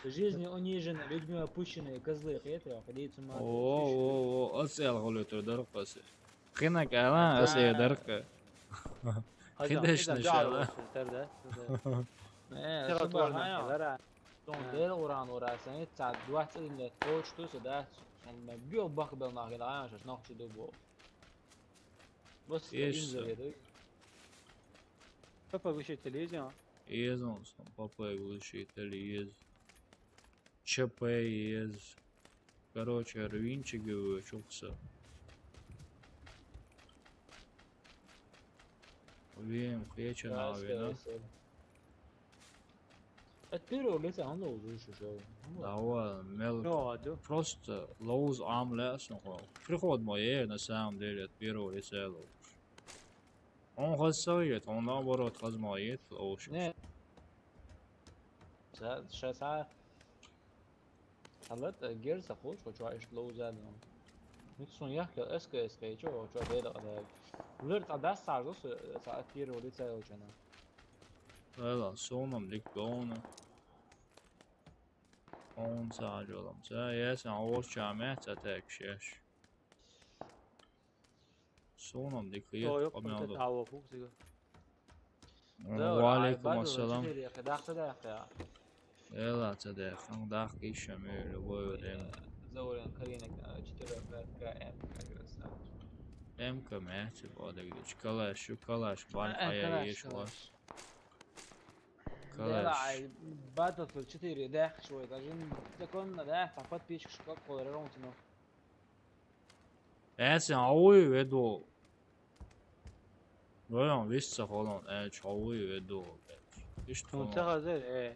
В жизни унижены, людьми опущенные, козлы, хетра, ходить с ума. О, о, о, оцел голетер даркасы. Хинак ала, Да. Ас я дарка. Хидеш нишала. Э, Сера суба туар хая. Нишала. Сон дел уран урасан, ца двадцать лет коуч туса, да. Сон бил бак бел нахила, ая, шаш нахчи дубо. Бос Еш инза са. Веду. Папа выше телевизион. Езон сон, папа выше телевизион. Ч П ез. Короче, рвинчиги вычухса. Вим хеча навина. От первого лица он лоуз уже шел. Давай, мел. Ну, а да. Просто лоуз ам лесон хо. Приход мое, на самом деле, от первого лица лоуз. Он хасавет, он наоборот хазмает, лоуз. Не. Сейчас, сейчас, а. Халат, э, герса хоч, хоч ва ишт лоуза дам. Мит сун яхкел эска эска ичо, хоч ва деда када. Лыр та дас сар дос, э, са от первого лица йолчана. Эла, сонам дик доуна. Он са аджолам. Са, я сан овощами, са так шеш. Сонам дика хет, Ой, къамел ёппа, да. Даалла хуксига. Ва алейкум ассалам. Чу дерья, дахта дахта. Эла ца дехан, дах ишам, любой время. Заурен Карина, четыре М, как раз. М К М, типа, да, где калаш, шу калаш, бан, а, я калаш, еш калаш. Вас. Калаш. Давай, Battlefield четыре, да, шо это, жин, законно, да, по подписчикам, как колор, ровно, ну. Эсен ауи веду. Роян вист ца холон, э, чауи веду. Ишт Ну, холон. Ца хазер, э.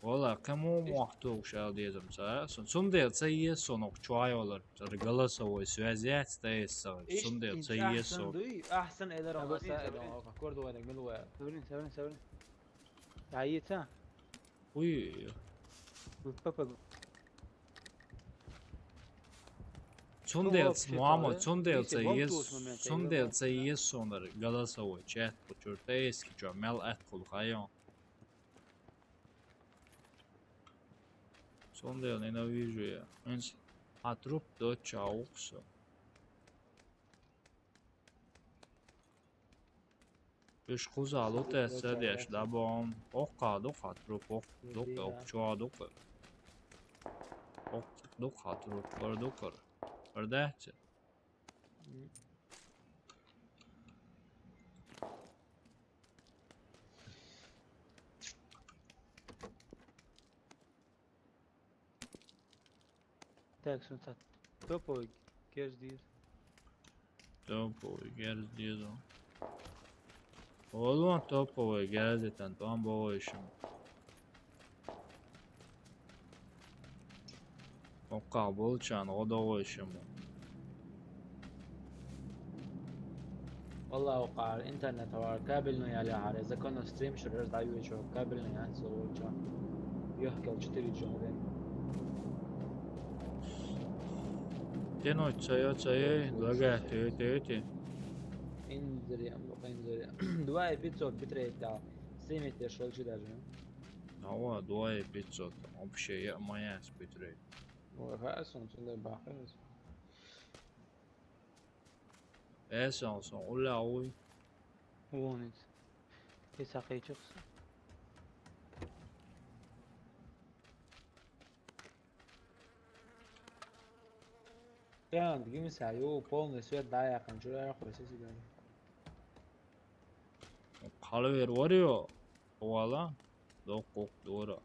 Вала, кему Ишт- муахту шал дезам ца. Сун, сун дел ца ес сон ок чуай олар. Ца голосовой связь ца ес ца. Ишт Сун дел ца инча ес ахсан сон. Дуй, ахсан элер Саврин, олар са, саврин. Элер олар. Корду вайнак, милуа. Саврин, саврин, саврин. Та ета. Уй. Папа. Цундел, Ну, вообще, мама, да? Цундел Если ца вам ес, туз момент, Цундел я ца вам, да. Ес сонар, голосовой чат, почёртай, если чё, мел эт кул хайон. Цундел ненавижу я. Менс а труп до чауксо. Уьш кхуза лутӀе ца деш дабон. Оккха дукха труп, ок-, дукха, ок-, чуа дукха. Ок-, дукха труп, кор дукха. Кор дехча. Так, смотри. Топовый герз диз. Топовый герз диз. Олуан топовый герз итан, там болышым. Окка болчан, о да ойшым. Валла, окъар интернет вар, кабельный яли гьари, законно стрим шурер даю чо, кабельный ан сулучо. Ёх, кел четыре джо ден. Тяну чайо, чайо, дага, тю, тю, тю. Инзри, амбо, инзри. Два и пятьсот битрейт дал. Стримить я шел чу даже. Ава, два и пятьсот. Вообще, я моя битрейт. Ой, хасан, чунда бахас. Эсен сон, уля уй. Вонит. Эса кайчыкс. Ян, дигимиса, ю, полный свет, да, я кончура, я хуй, сиси, да. Калвер варио, вала, док, кок, дора.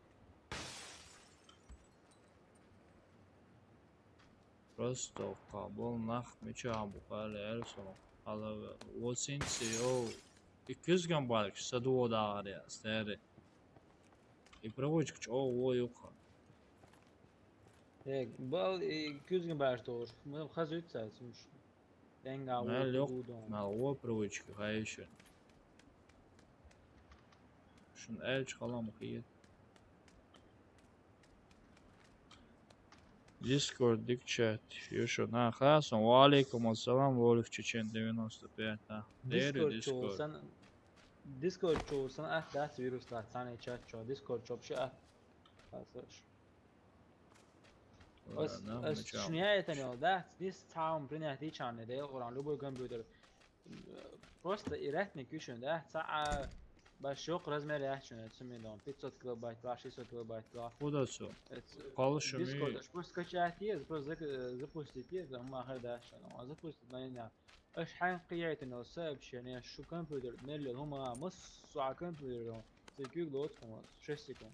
Просто кабыл нах меча бухали эльсо. Алаве. Восинси, о. Иккиз гамбалк садуо дагъар я, стери. И проводчик чо, о, юха. Э, бал, э, иккиз гамбалк тоже. Мы хазуется, сумш. Денга Мал о ёк, будон. Мал о проводчик, хайши. Шун эль чхалам хиет. Дискорд дик чат. Юшо на хасон. Ва алейкум ассалам, Волик Чечен девяносто пять, да. Дери Дискорд Дискорд. Чулсан, Дискорд чулсан, ах, дас вирус, да, цаны чат чо. Дискорд чопши, ах. Хасаш. Ос, ос шуня это не, да? Здесь сам принять и чаны, да, Алкуран, любой компьютер. Просто и ратник ещё, да? Ца, а, баш ёк размер я чё, это сумме дом. Пятьсот килобайт, два, шестьсот килобайт, два. Куда всё? Это Калышами. Дискорд, аж просто скачать есть, просто зак-, э, запустить есть, да, мы ахар дальше, ну, а запустить, ну, не надо. Аж хайн кияйте, ну, сообщение, шу компьютер, нелли, ну, ма, мыс, суа компьютер, ну, секунд, вот, ну, шесть секунд.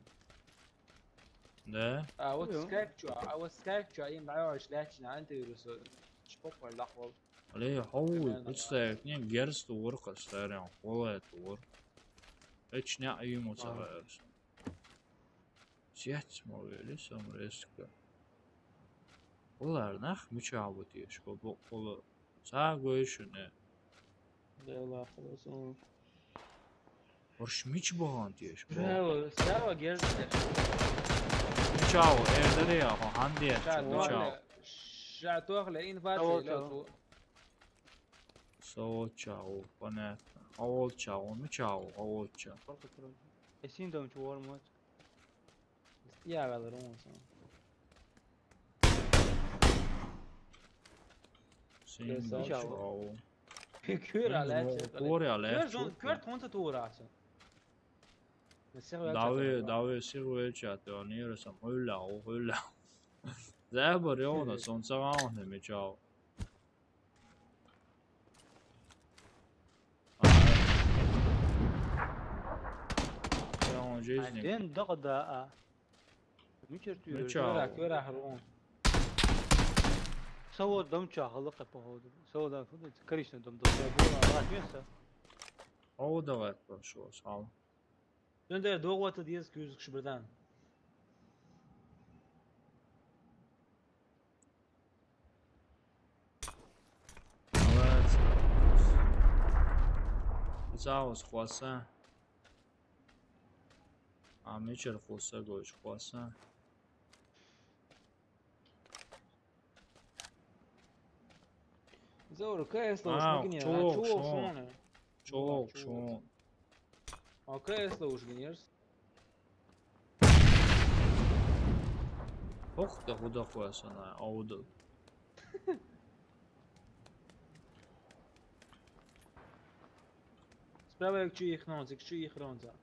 Да? А вот Скайп чё, а вот Скайп чё, им даёшь, лячно, антивирус, э, чпок, лахвал. Алей, хау, представь, не герз тур кастарян, холод тур. Эч не аюму цараяс. Сеть мовели сам резко. Олар нах муча вот еш, бо, бо, олар. Са гойшуне. Да, лахвал, сон. Орш мич боган тиеш, бо. Браво, сава герз тиеш. Мичао, эрдере я, хо, ханди я, Ша, мичао. Туахле, ша, туахле, инфаркт, Савочао. Лёту. Савочао, понятно. Аволчао, мичао, аволча. Эсин дом чуормот. Я галер он сон. Син Красавчик. Дочао. Куьра лаьцна. Куьра лаьцна. Куьра зун, куьра тхунца турацу. Дави, дави, сир велча, то нира сам, хуйла, хуйла. Забар, ёна, сон цагаан не мечал. Ай, он жизни. Ден дагда а. Мичер тюр. Мича. Куьра, куьра хрон. Саво дом ча халакъа, походу. Саво да фуд, коричневый дом дом. Я была, а, место. О, давай, прошу, сал. Ден дер догвата диез кюзгш бирдан. Молодец. Исаус хваса. А, мичер хуса гоч хваса. Заур, кайсло А, шмагни, а чулок, чулок шмон. Шмон. Чулок, чулок. Шмон. А кайсло уж гинерс. Ох, да куда хуясана, аудо. Справа як чу их нонза, як чу их ронза.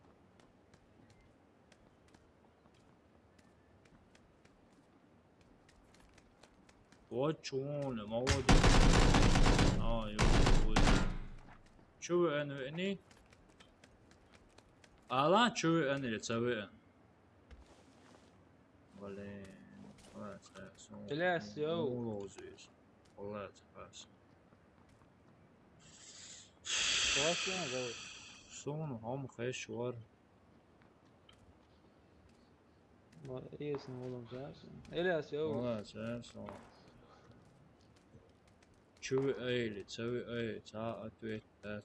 Вот чё он, молодец. А, ё, ой. Чё вы, эн, вы, они? Ала, чё вы, эн, или ца вы, эн? Блин, молодец, молодец. Блядь, всё. Молодец. Молодец, пас. Классно, да. Сон, хом, хэш, вар. Ма, иесин, молодец. Эляс, ё. Молодец, сон. Чё вы, эй, или ца вы, эй, ца ответ, да.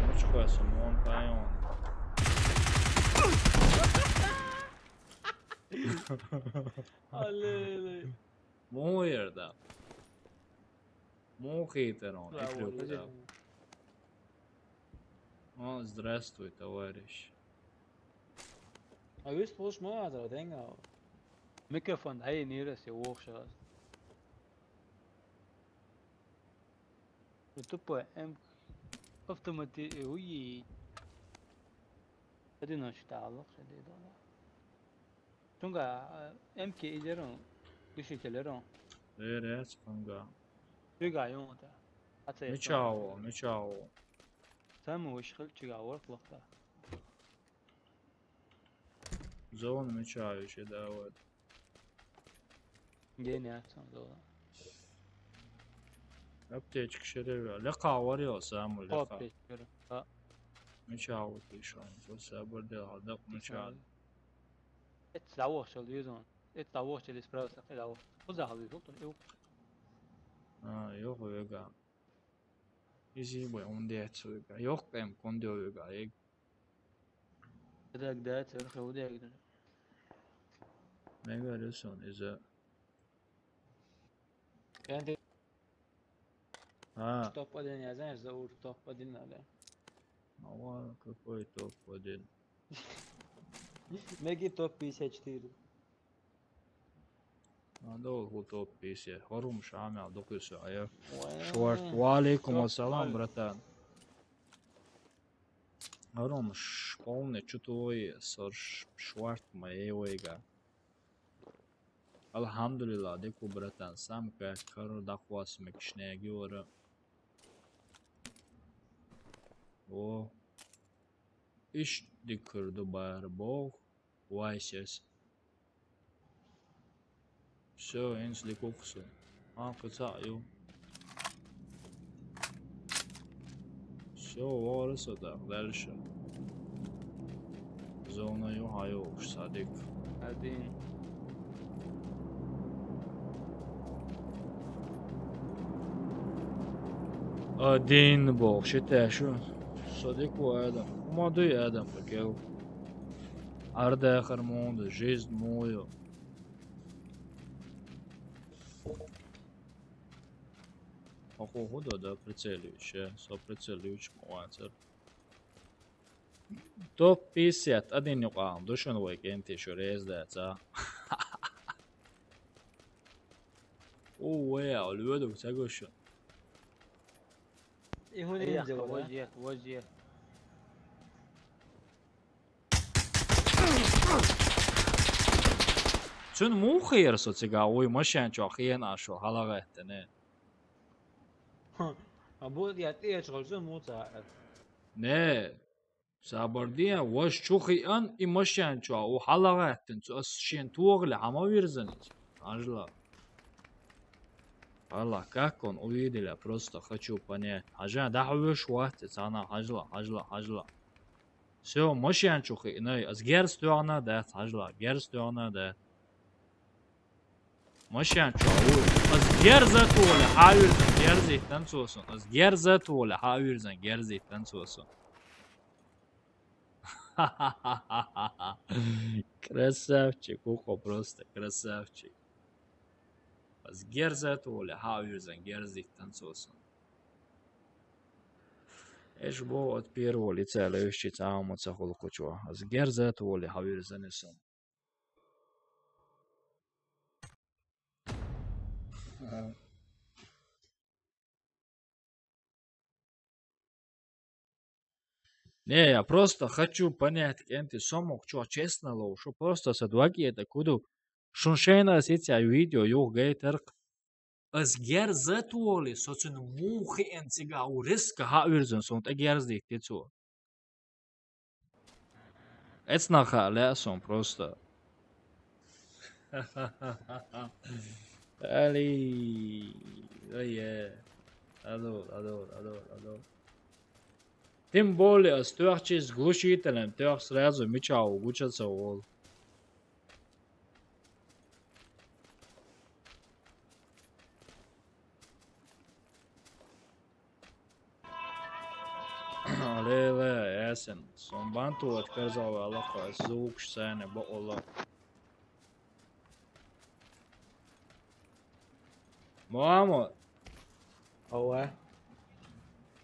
Мучкуяса, мон кайон. Аллилуйя. Муерда. Мухитерон. Браво, иплюк, да. О, здравствуй, товарищ. А вис пуш ма аза, денга. Микрофон, ай, нирес, я вохшас. Ну, тупо, эм, автомати-, э, уи. Один ночь талок, что ты дома. Тунга, а, эм ке изерон, душителерон. Верес, тунга. Тунга, ёнта. Ацэ. Мичао, мичао. Самый вышхыл чига ворк лохта. Зона мечаю ще давать. Гене ацам зона. Аптечка шереве. Лекха варил саму лекха. Аптечка. А. Мечаю ты шо. Со сабар де адак мечаю. Эт лавох шел юзон. Эт лавох шел исправился. Лавох. Куда хал юзон? Юк. А, юк, вега. Изи бой, он де ацу вега. Юк, эм, конде вега. Эк. Так, да, церхэ удягда. Мега ресон, иза. Кэнди. А. Топ один, я знаю, Заур топ один надо. Мала, какой топ один? Меги топ пятьдесят четыре. Надо вот топ пятьдесят. Хорум шамял докуса, а я. Уэ. Шварт. Ва алейкум ассалам, братан. Арон, ш-, полный чутуой сор ш-, шварт моей вейга. Алхамдулилла, деку, братан, сам как кару дахвас мекшнеги ора. О. Иш дикыр дубар бог. Вайсес. Всё, инс ликуксы. А, кыца, ю. Всё, варыса да, дальше. Зона ю, а ю, уж садик. Один. Один бог, считай, что. Садик у Адам. Умаду Адам, покел. Ардахар мунда, жизнь мою. Аху хӀу до, да, прицелюючи, со прицелюючи ма вацар. Топ пятьдесят один юкъан душан вай кенти шу рездаца. Уве, а луду цагошу. И хӀуни Эх, инзе вара? Возе, возе. Цун мухир со цига, уй машан чо хиен ашо, халагаттане. А будет я течгъал цун муца. Не. Сабардия, ваш чухиан и машан чо, у халагаттан, цу ас шен тугли хама вирзанис. Ажла. Алла, как он увидел, я просто хочу понять. Хажа, да хавеш вахте, цана, хажла, хажла, хажла. Всё, машан чухи, най, аз герз тугна да, хажла, герз тугна да. Машан чо, уй, аз герза тугли, хавирзан герзит танцусон, аз герза тугли, хавирзан герзит танцусон. Красавчик, ухо просто красавчик. Аз герза тугли, хавирзан герзит танцусон. Эш бо от первого лица левши цааму цахул кучва. Аз герза тугли, хавирзан исон. Не, я просто хочу понять, кенти сомок, чё, честно ло, что просто садваки это куду. Шуншена сетя видео, юх гейтерк. Аз герза тугли, социн мухи эн цига у риска ха вирзан, сон та герзит тицу. Эцнаха лесон просто. Али, ой, э. Адор, адор, адор, адор. Тем более, аз тёрчи с глушителем, тёр сразу меча угуча цаол. Ле, ле, эсен. Сомбанту откарзал алаха, звук шсене бо ола. Мамо. Ава.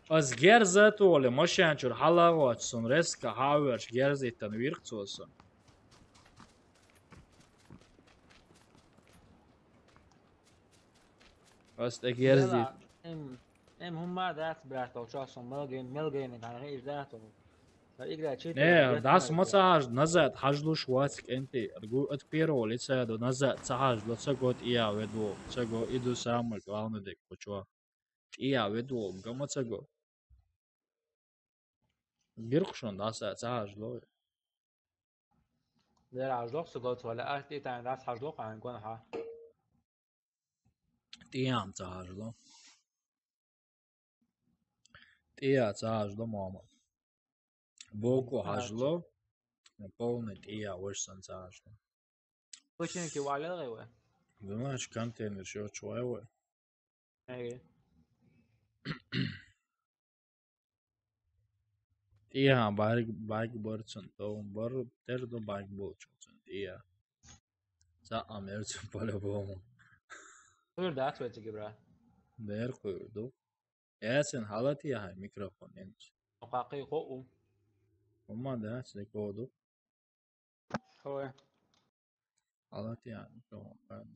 Аз герза тугли, машан чур халагъач сон, реска хаварч герзитан вирхцосон. Аз та герзит. Эм, эм хумма дац, брат, ол часон, мелген, мелген, гана, иш дату. Та игра чит. Не, дас маца хаж, назад, хажлуш вац кенти. Гу от первого лица до назад, ца хажло, ца год и я веду, ца го иду самый главный дек, почва. И я веду, гама ца го. Гирхшон даса, ца хажло. Дера хажло, ца го, ца вала, а, ти тан дас хажло, кан гон ха. Тиям цаажло. Тия цаажло, мама. Боку хажло. Полный тия вышсан цаажло. Почему ки валера вы? Думаешь, контейнер ещё чуевы? Эй. Тия, баг, баг борцун, то бар, тер до баг болчун, тия. За амерцун по-любому. Куйр да, цветики, бра. Дер куйр ду. Эсен халат я микрофон энч. Какой хоу. Ума да, се коду. Ой. Алатия, то, правильно.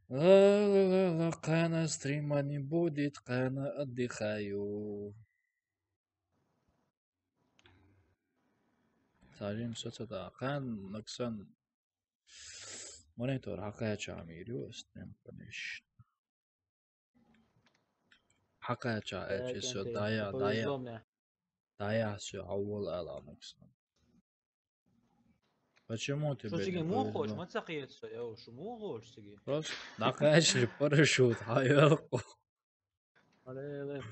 Ла-ла-ла-ла, кана стрима не будет, кана отдыхаю. Сажим всё сюда. Кан наксан монитор хакая чамирю, стрим, конечно. Хакая ча, э, эчи всё, кенте, дая, повезло дая. Мне. Дая, всё, авол ала наксан. Почему тебе не повезло? Шу сиги му хош, ма цахиет со, я шу му хош сиги. Просто накачали парашют, хайо. Але, але.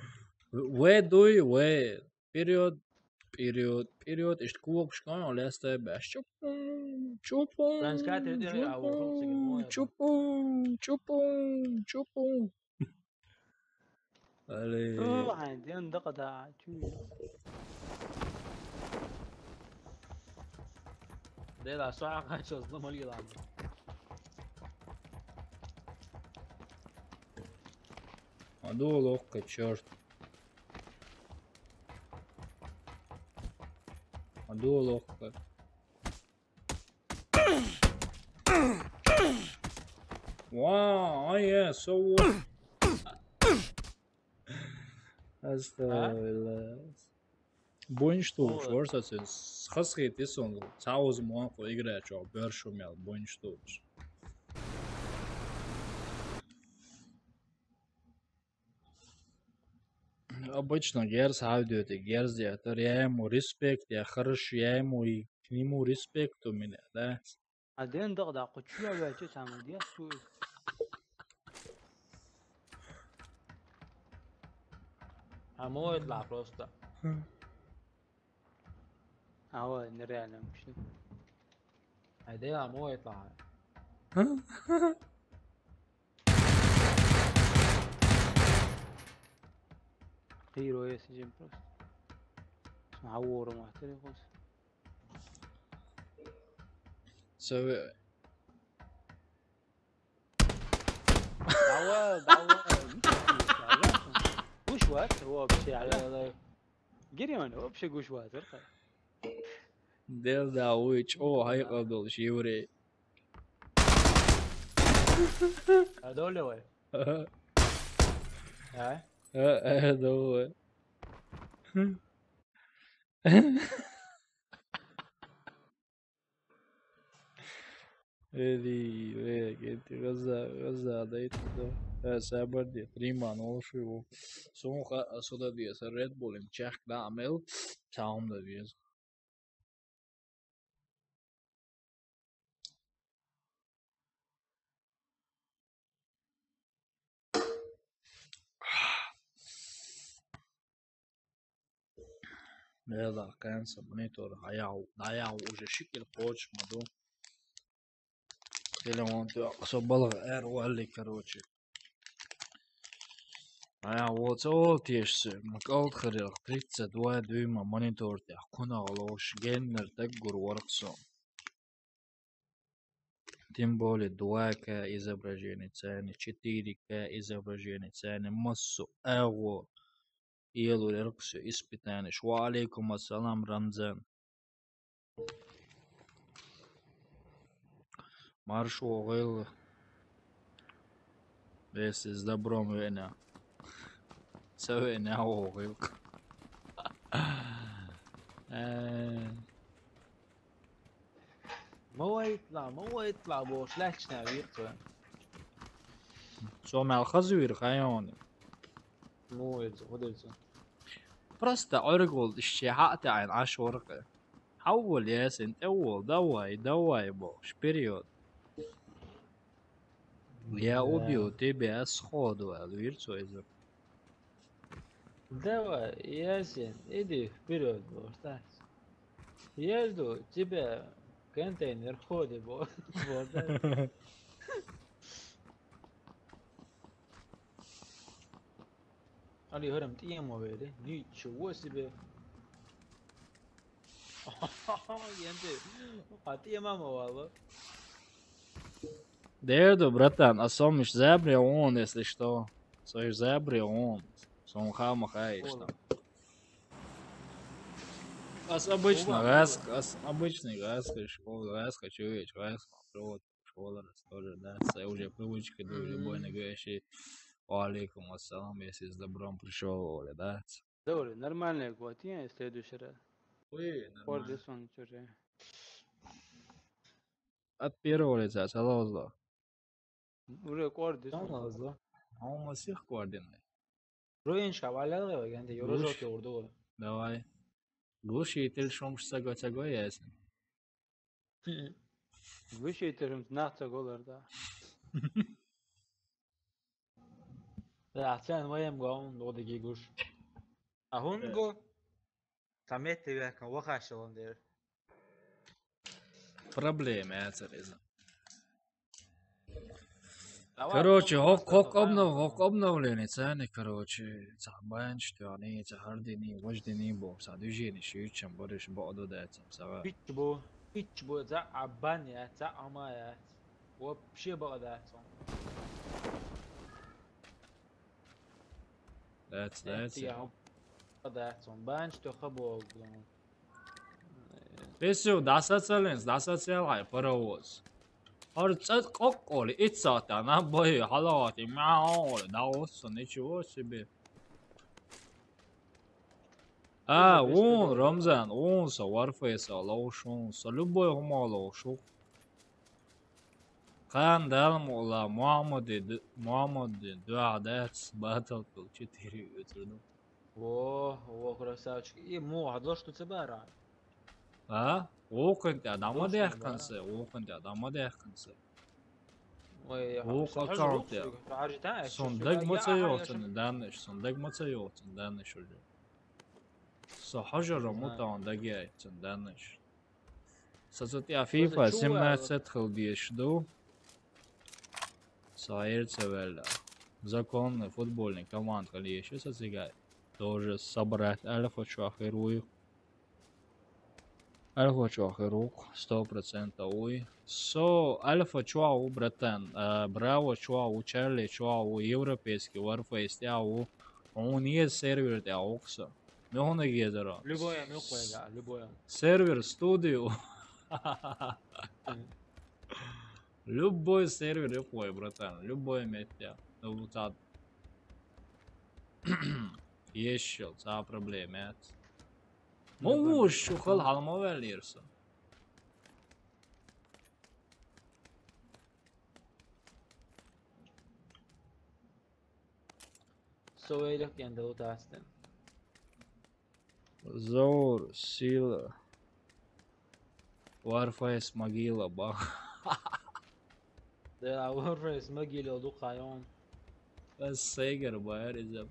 Ве дуй, ве. Вперёд, вперёд, вперёд. Ишт кулок шкан, лес тебе. Чупум, чупум, Францка, ты, ты, а, вот, вот, сиги, чупум, чупум, чупум. Але. Ой, ден да када, чу. Дела, суа качос, но мали ладно. Ма дугӀа локкха, чёрт. Ма дугӀа локкха. Wow, oh yeah, so what? Астагфирулла. Буйнш тулуш вар сацин. Хасхийти сон. Цауза муанкъо играчо бершу мел буйнш тулуш. Обычно герз хьавдоьти, герз я, тар я ему респект, я хорош, я ему и к нему респект у меня, да? А ден дагъ дакъу чу я вяче саму дия су. А моет ла просто. А вот, нереально вообще. А де а моет ла. Къиро если жем просто. Сма вору матери хос. Саве. Давай, давай. Гуш ват, вообще, ала. Гири ман, вообще гуш ват, арха. Дел да уй, чӀо, хьайкъал долуш еврей. А доле вай. Ага. А? А, а, давай. Эли, ве, генти, газа, газа, да иту, да. Э, сабар де, прима, нолушу. Сумуха, асуда де, са Red Bull, им чах, да, амел, саум да, ве. Нела, кайнса монитор, аяв, аяв уже шикил кочма ду. Телефон ту собал эр валли, короче. Аяв, вот, вот, ешсе, макалт харил, тридцать два дюйма монитор тя, куна лош, геннер, так гур ворксон. Тем более два К изображение цены, четыре К изображение цены, массу эго. Иелу рерксу испытание. Ва алейкум ассалам, Рамзан. Марш вогъил. Вместе с добром вена. Ца вена вогъил. Э. Ма вайтла, ма вайтла, бош лачна вирту. Со мел хазвир хайони. Ну, это, вот это. Просто оргул ишчи хатта айн аш воркъа. Хьаввал, Ясин, тӀеввал, давай, давай, бохуш, вперёд. Я убью тебя сходу, аьлла вира цо иза. Давай, Ясин, иди вперёд, бохуш, да. Я жду тебя в контейнер входе, бо-, бохуш, да. Али хӀарам тӀема вели. Ничего себе. Янде. А тӀема ма вала. Дерду, братан, а сом иш забри он, если что. Со иш забри он. Сом хама хаиш там. Ас обычно газ, ас обычный газ, школа газ, хочу ведь, газ, провод. Школа тоже, да, с-, уже привычка, да, любой нагрящий. Ва алейкум ассалам, если с добром пришёл, Оля, да. Добре, нормальная квартира, следующий раз. Ой, нормально. Квартира сон чуже. От первого лица, салаузло. Уже квартира сон. Салаузло. А у нас всех квартирный. Роинчка валял, я, я, я, Гуш. Рожок, я, урду. Давай. Гуш, и ты шумш, саго, саго, ясно. Вуьшуьйтур хӀинца нах ца голар, да. Да, ахцан ваям гон, додиги гуш. А хӀун го? Ца метте вехкан вахаш шалан дер. Проблема яцар иза. Давай, короче, ну, хок, хок давай, обнов-, ну. Хок обновление цены, короче, ца банч, тёни, ца хардини, вождини, бо, ца движение, шуючам, бориш, бо, одо дается, ца. Пич бо, пич бо, ца абан я, ца ама я. Вообще бо, да, ца. That's, that's it. Дац он. Банч тохо богу. Песю, дасацалинс, дасацал хай паровоз. Ар цат кокколи, ицата, на бой, халавати, мяу, да осо, ничего себе. А, вон, Рамзан, вон со Warface-а лоушун, со любой хума лоушук. Кан далмула Мухаммади, Мухаммади, два дец, Battlefield четыре, это, ну. О, о, красавчик. И му, а то, что тебе рай? А? Окунтя, дама дехкансе, окунтя, дама дехкансе. Ой, я О, аккаунт я. Сон даг маца йоцан данныш, сон даг маца йоцан данныш уже. Со хажара мутан даг яйцан данныш. Сацат я FIFA семнадцать хыл деш ду. Со эрцевелла. Законный футбольный команд хыл еш, сацигай. Тоже собрать альфа чуахируй. Альфа чуахирук, сто процентов уй. Со альфа чуау, братан. Э, Браво чуау, Чарли чуау, европейский Warface тяу. Он есть сервер тяу окса. Мёхна гезера. Любое, мёхуэга, любое. Сервер студию. Любой сервер любой, братан. Любой метя. Ну, вот так. Ещё, ца проблема. Могу шухал халма валерса. Со эйлэх кендел утаастен. Зор, сила. Warface могила, ба. Да, Warface могила духайон. Эс Сейгер байер изем.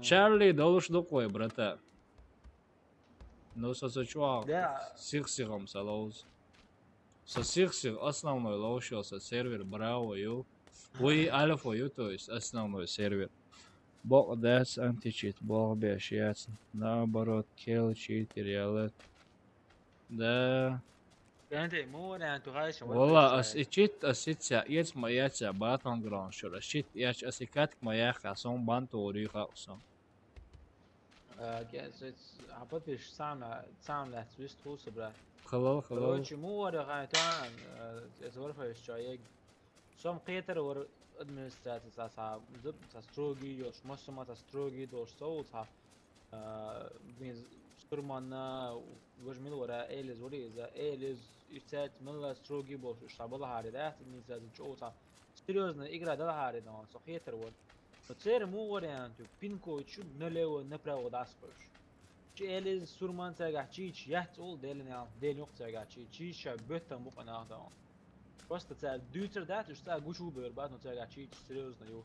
Чарли долуш духой, брата. Ну, со со чуа. Да. Сих-сихом салоуз. Со сих-сих основной лоушился сервер Браво ю. Уй альфа ю, то есть основной сервер. Бог дац античит, бог беш яц. Наоборот, кел читер ялет. Да. Кэнтэй, му вариант угайша. Вала, ас и чит, ас и ця, ец ма яця, батон гран шур, ас чит, яч, ас и катк ма яха, сон бан тори хаксон. Э, ке-, с-, с-, а подпиш сам, э, сам лэц вист хуса, брат. Халал, халал. Короче, му вариант, э, это Warface, чё, я Сом кхетар вар администрация ца, ца, ца, ца строгий йош, массума ца строгий дош соул ца, а, бин сурманна, важ мил вара, элиз вари, за элиз, ицет милла строгий бош, уж сабала хари, да, администрация чо ца. Серьёзно, игра дала хари, но со кхетар вар. Но цер му вариант, пинко чу налево, направо дас кош. Чи элиз сурман цага чич, яц ол делин ял, дел юк цага чич, чич ша бөттан букъа нах даун. Просто цар дүүцэр дат, уж цар гучул бэр бат, но цар гачи серьёзно ю.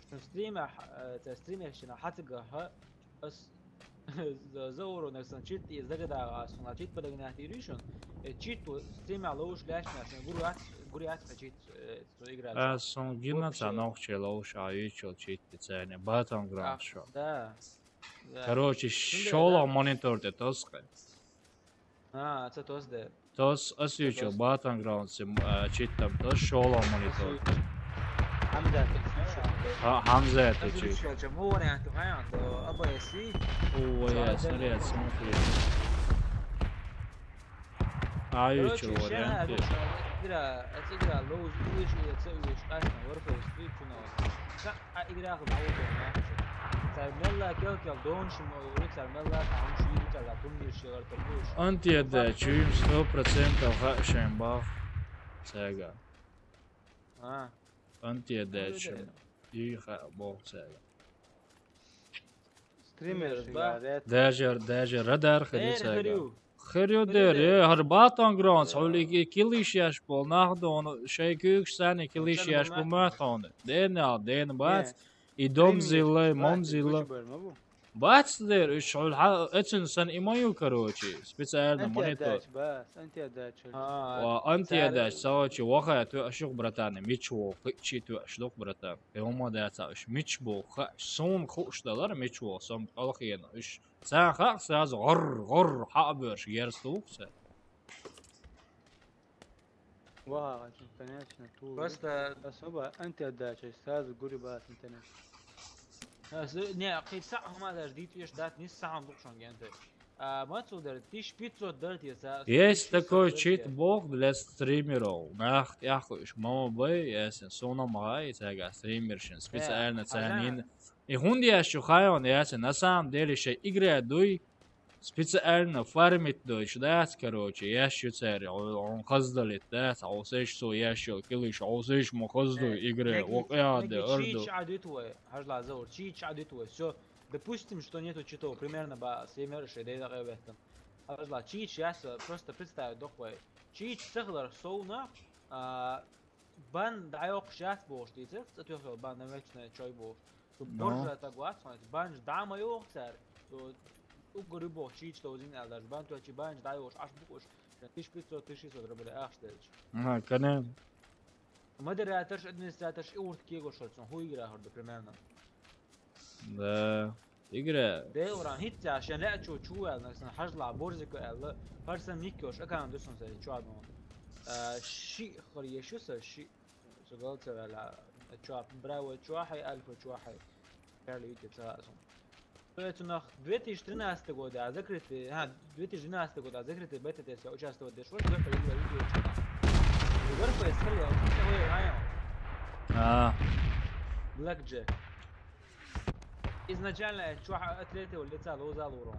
Сэн стримэ, э, цар стримэ шина хатыга ха, ас за урона сэн чит и загада ас на чит подогнать и решен. Э, чит то стримэ лоуш ляшна, сэн гурят, гурят ха чит, э, то игра. А сон гимна ца нохче лоуш, а ючел чит цене, батон гран шо. Да. Короче, шола монитор те тоска. А, це тос де. Тос асючо батон граунд сим, а, чит там, тос шола монитор. Хамза, Ха-, Хамза это чит. Чё, чё, мы варианты, варианты, а, Б С И. О, я, смотри, смотри. А, короче, ючо варианты. Игра, это игра, лоуз, уиш, и это уиш, кайф, на Warface три, чё на. А игра хубаво. Цар мелла кел-кел доншим, цар мелла таун шуйри цар латун мир шилар турмуш. Антиядачим сто процентов хашем бах. Цега. А. Антиядачим. И ха бох цега. Стример, да? Даже, даже радар хали цега. Херю дер, э, хар батон граунд, хали килиш яш бол, нах дон, шей кюк сани килиш яш бол матон. Ден ал, ден бац. И дом зилла, мом зилла. Бац дер, уж хали ха, эцин сан имаю, короче, специально монитор. Антиядача, бац, антиядача. Ва, антиядача, савачи, вахая, ту ашух, братан, мич вох, чи ту ашлух, братан. Э, ома да ца, уж мич бох, ха, сон хуш далар, мич вох, сон алхиена, уж Ца хак сразу гор, гор, ха бёрш, герстук ца. Ва, конечно, ту. Просто особо антиотдача, сразу гури бас интернет. Ас, не, кхин цхьа хӀума даже дийца веш дац, нийса цхьа хӀума ду шуна генте. А, ма цу дара, тысяча пятьсот дара те ца, Есть такой чит-бот для стримеров. Нах тӀехуьш мама бай, ясен, сона ма гай, цага стримершин, специально цанин. И хӀунда яш чу хайон, ясен, на самом деле шей игра дуй, специально фармить дойч дац, короче, яш ю цари, он хаздалит дац, а усеш со яш ю, килиш, а усеш мо хаздуй игре, окъяде, орду. Чич адит вай, хажла заур, чич адит вай, все. Допустим, что нету читов, примерно ба семер шей дейда гайветтам. Хажла, чич яса, просто представь, дохвай. Чич сахлар соуна, а, бан дайох шас бош, дицер, цатёхо бан навечная чой бош. Цу боржа так вац, хонец, бан дама ёх цар. Цу угори бош, чич то зин ал даже бан то чи бан дайох, аш букуш. Тысяча пятьсот, тысяча шестьсот рублей аш делч. Ага, канен. Модераторш, администраторш и урт кего шоцон, хуй игра хорда примерно. Да. Игра. Де уран хитя, шен ле чу чу ал, на сан хажла борзико ал, парсан никёш, акан дусон сай чуадон. А, ши хор ешуса, ши. Сугалца вала, чуа, браво, чуа хай, альфа, чуа хай. Кали ите цасон. Это нах две тысячи тринадцатый год, а закрытый, а, две тысячи двенадцатый год, а закрытый бета-тест я участвовать дешвар, две по видео, видео чуа. Угар по эсхали, а, ой, ай. А, Blackjack. Изначально чуа атлеты улица лозал урон.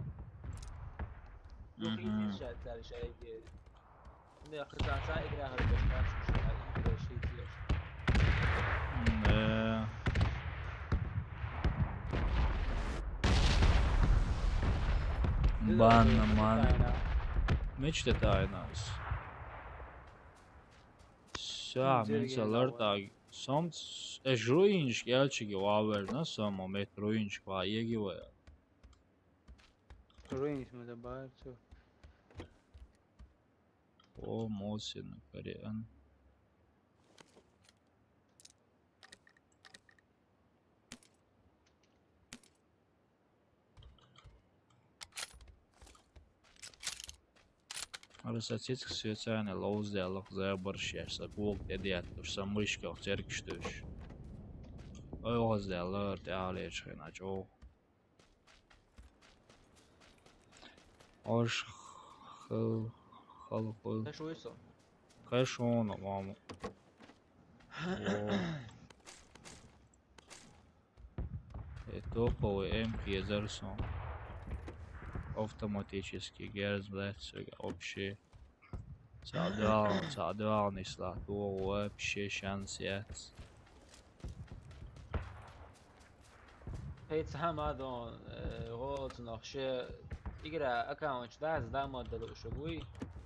Мгм. Юхи изначально царишайки. Не, хританца игра харбашка, игра шитиеш. Да. Банна, ман. Мечта тайна. Всё, М, мен зерге салар так. Сом, э, жруинш гелчиги ваверна, сом момент руинш ва еги ва. Руинс мы добавим, всё. О, мосин, кориан. Ара са цицк сецана лоуздялах забарш яш, са гук эдият, туш са мышках церкштуш. Ой, оздялар, тялечхина чо. Ош хыл, хыл, хыл. Знаешь, что? Кашона, мама. О. Э, топовый М К Езерсон. Автоматический герз, блядь, всё, вообще. Цадал, цадал, несла, то вообще шанс яц. Хейц хамадон, э, голцунах ше игра аккаунт да, сдама далу шугуй,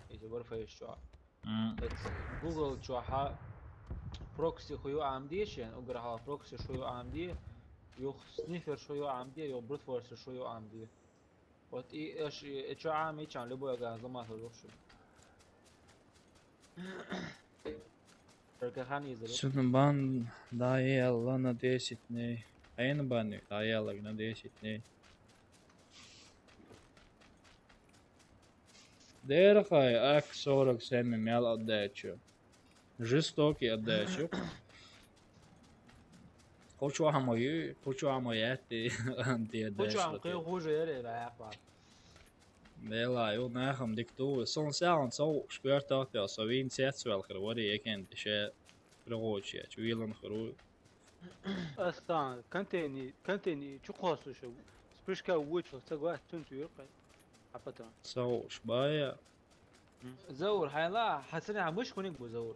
если Warface чуа. М. Эц Google чуаха прокси хую амди шен, уграхал прокси шую амди, юх снифер шую амди, юх брутфорс шую амди. Вот и эш, и чуа ами чан любой аган зломат лушу. Только хани изру. Сюнбан даялла на десять дней. Айн бани даялла на десять дней. Дерхай ак сорок семь мял отдачу. Жестокий отдачу. Хочуама ю, хочуама яти, антия Хочуам дешла. кой хуже ере да яхва. Дела, ю нахам дикту. Сон сян со шквертат я, со вин сяц вел хер вари екен деше. Пригочи, чуилан херу. Астан, контейни, контейни, чу косу шу. Спришка вучу, цагва тун туйрка. А потом. Со шбая. Заур, хайла, хасани хамыш куник бу Заур.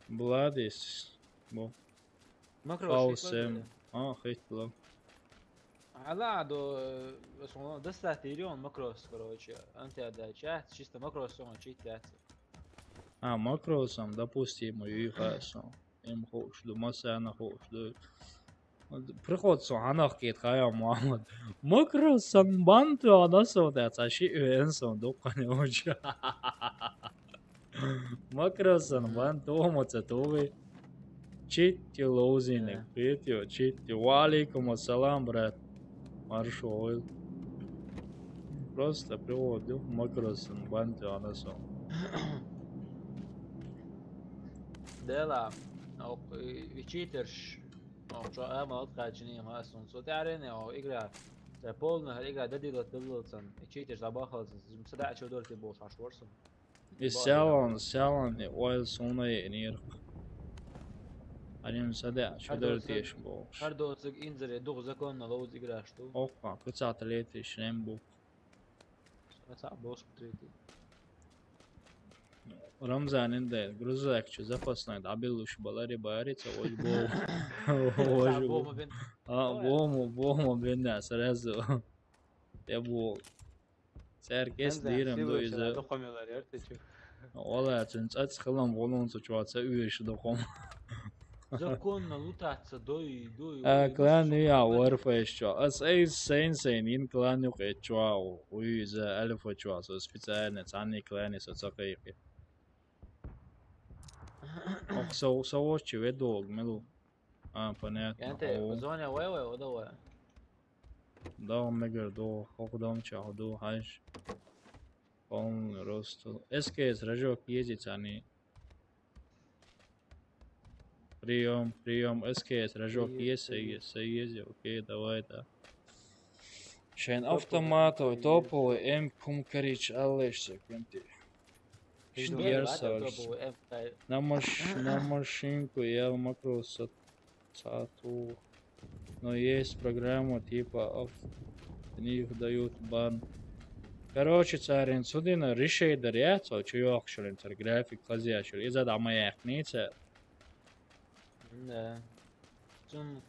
Бладис. Бу. Макро. Паусем. А, хейтло. Ала до, э, основном, достать Ирион Макрос, короче, антиадача, чисто Макрос он читается. А, макросом, допустим, ю хасом. Им хош ду, масана хош ду. Приходится анах кет хая Мухаммад. Макросон банту анасо да цаши уэнсон дуккане оча. Макросон банту омоца туви. Читти лоузинг, Да. Петю, читти. Ва алейкум ассалам, брат. Маршо ойл. Просто приводил макросон банту анасо. Дела, ок, и читерш, Ох, чё, а, молод качини, ма, сун, со тярене, о, игра. Це полная игра, да, дило, дило, цан. И читер, забахал, цан. Сада, чё, дор, ты бос, аж ворсон. И сялан, сялан, и ойл суна, и нирк. Аним сада, чё, дор, теш бос. Хар доцик инзере, дух законно, лоуз игра, что? Опа, кыцата лети, шлем бук. Сада, бос, третий. Рамзан инде, грузак, чё, запасной, да, белуш, балари, бари, ца, ой, бо. Ой, бо. А, бому, бому, бен, да, сразу. Я бо. Церкес дирем, до иза. Дохомелар, я, ты чё? Ола, цин, цац, хылам, волон, цо, чё, ца, уеш, дохом. Законно лутаться, дой, дой. А, клан, я, Warface, чё. Ас, эй, сейн, сейн, ин клан, юк, э, чё, уй, за альфа, чё, со специально, цани клан, со, ца, кайки. Ох, со, со, очи, ведог, милу. А, понятно. Янте, зоня, вай, вай, ода, вай. Да, мегер, да, хокудам, ча, да, хаш. Полный рост. СКС, рожок, ездить, они. Приём, приём, СКС, рожок, есть, есть, есть, окей, давай, да. Шен автомату, топовый, М, кум, корич, аллеш, секунди. Шнерсович. На маш-, на машинку я макрос цату. Но есть программа типа оф-, они их дают бан. Короче, царин судина, решейдер, я, цо, чё, охшурин, цар график, хозяйшур. Из-за да моя яхница. Да. Чун,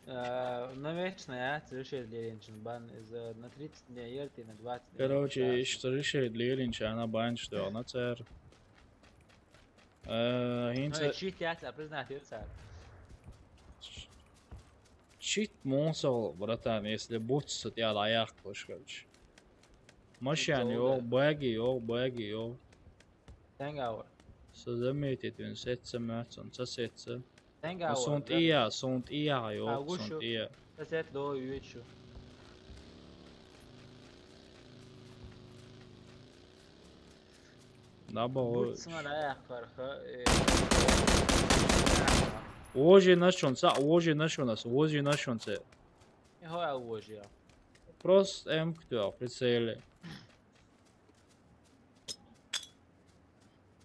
э, навечно, я, цо, решейдер, чин бан, из-за на тридцать дней, ерти, на двадцать дней. Короче, что решейдер, чин, она бан, что она цар. Э, ну, инца- и чит, я тебя признать, я тебя. Чит мусор, братан, если будь сутя лаях, короче. Машин, чит, ёл, да. Баги, ёл, баги, ёл. Тенга, вот. Со заметит, он сетца, мёц, он сосетца. Тенга, вот, сунт, да. Ия, сунт, ия, ёл, а, сунт, ия. Сосет, до, ючу. Набо. Будь смотря, карха, э, ожи нашон, са, ожи нашон, ас, ожи нашон, се. Э, хо, а, ожи, я. Просто М кто, прицеле.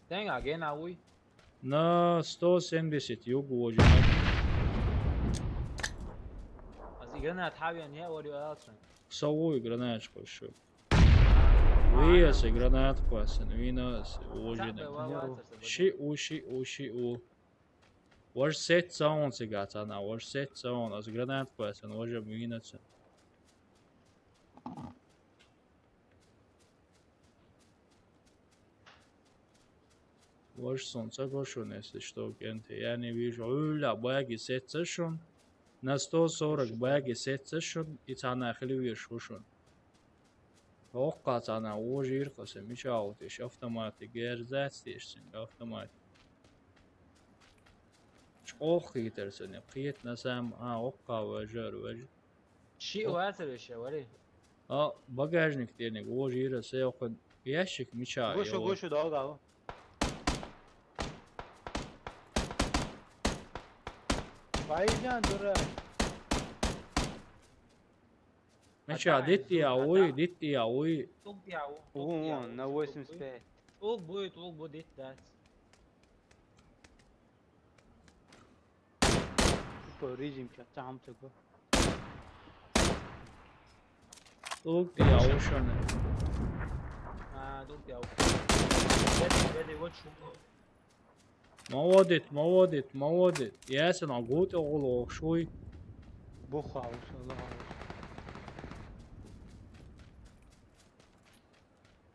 Тенга, ген, а, уй. На сто семьдесят юг ожи. Аз и гранат хавян, я, ори, а, ацан. Сову и гранаточку ещё. Виас и гранат пасен, винас, ожи. Ши у, ши у, ши у. Вож сет саун сигац, ана, вож сет саун, аз гранат пасен, вожа винацен. Вож сун, ца гошун, если что, кенте. Я не вижу. Уля, баги сет сашун. На сто сорок баги сет сашун, и цана хили вижу шушун. Окка цана, ожи иркосе, мичаутиш, автоматы, герзацтиш, син, автомат. Чох хитерсене, киет на сам, а, окка вожар, вож. Ши вацар ещё, вари. А, багажник тенек, ожи ира, се окон ящик мича. Гошу, гошу, долго. Вайжан, дура. Мича, дитти я, уй, дитти я, уй. Тук я, у, тук я, у, на восемьдесят пять. Тук будет, тук будет, да. По режим чё, там такой. Тук я, ушён. А, тук я, ушён. Веди, веди, вот шуго. Молодец, молодец, молодец. Ясен, а гут, оглу, шуй. Буха, ушён, да.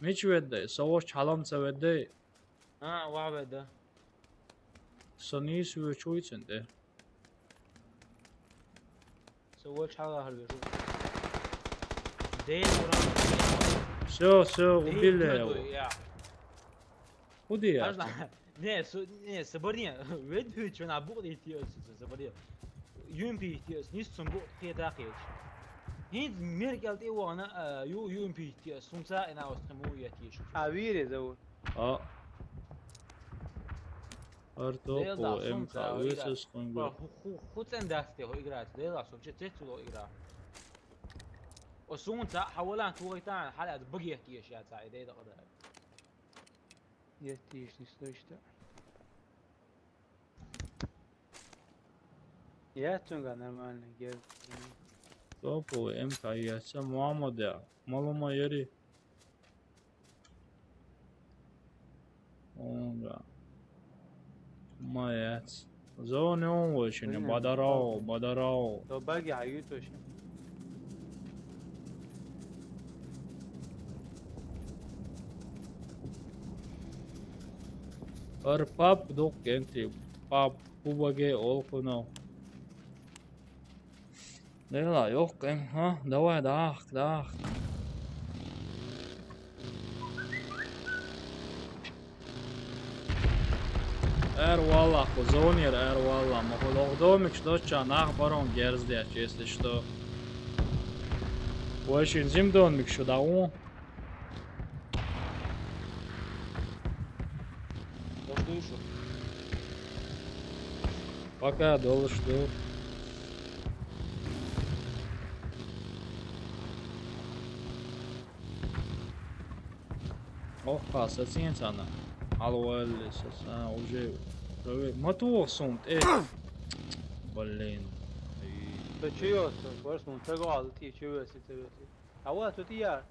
Мич веддай, совош чалам ца веддай. А, ва ведда. Сонис ве чуйцен де. Со вол чала хал ве. Ден уран. Всё, всё, убили его. Куда я? Не, со, не, соборни. Ведь чё на бух идти, соборни. Юмпи идти, нис сумбу хета хеч. Хин меркел ти вона, ю, юмпи идти, сумца и на остхему я тиш. А вире зовут. А. Артопу Дела, МК сумца, весес игра. Хунгу. Ху-, ху-, хуцен дасте хо играть. Дела, сумче цецуло игра. О сумца, хавалан тугайтан, халят багьехкиеш яца, и дела къадар. Я тишни слышно. Я цунга нормально, я Топовый МК яца, Муаммад я. Малума яри. Онга. Маяц. Зоне он вошине, Блин, бадарао, топ. Бадарао. То баги ают вообще. Ар пап дук генти, пап пубаге олкуно. Дела, ёх, эм, ха, давай, дах, дах. Эр валла, ху зонер, эр валла, ма ху лох домик, что ча, нах барон герздяч, если что. Вошин зим домик, что да у. Дожду ещё. Пока, долу жду. Ох, сацинцана. Алвалли саса уже. Матуох сумт, э. Блин. Ты чё, Саш, ваш, ну, ты гал, ты чё, если ты, если. А вот тут и я.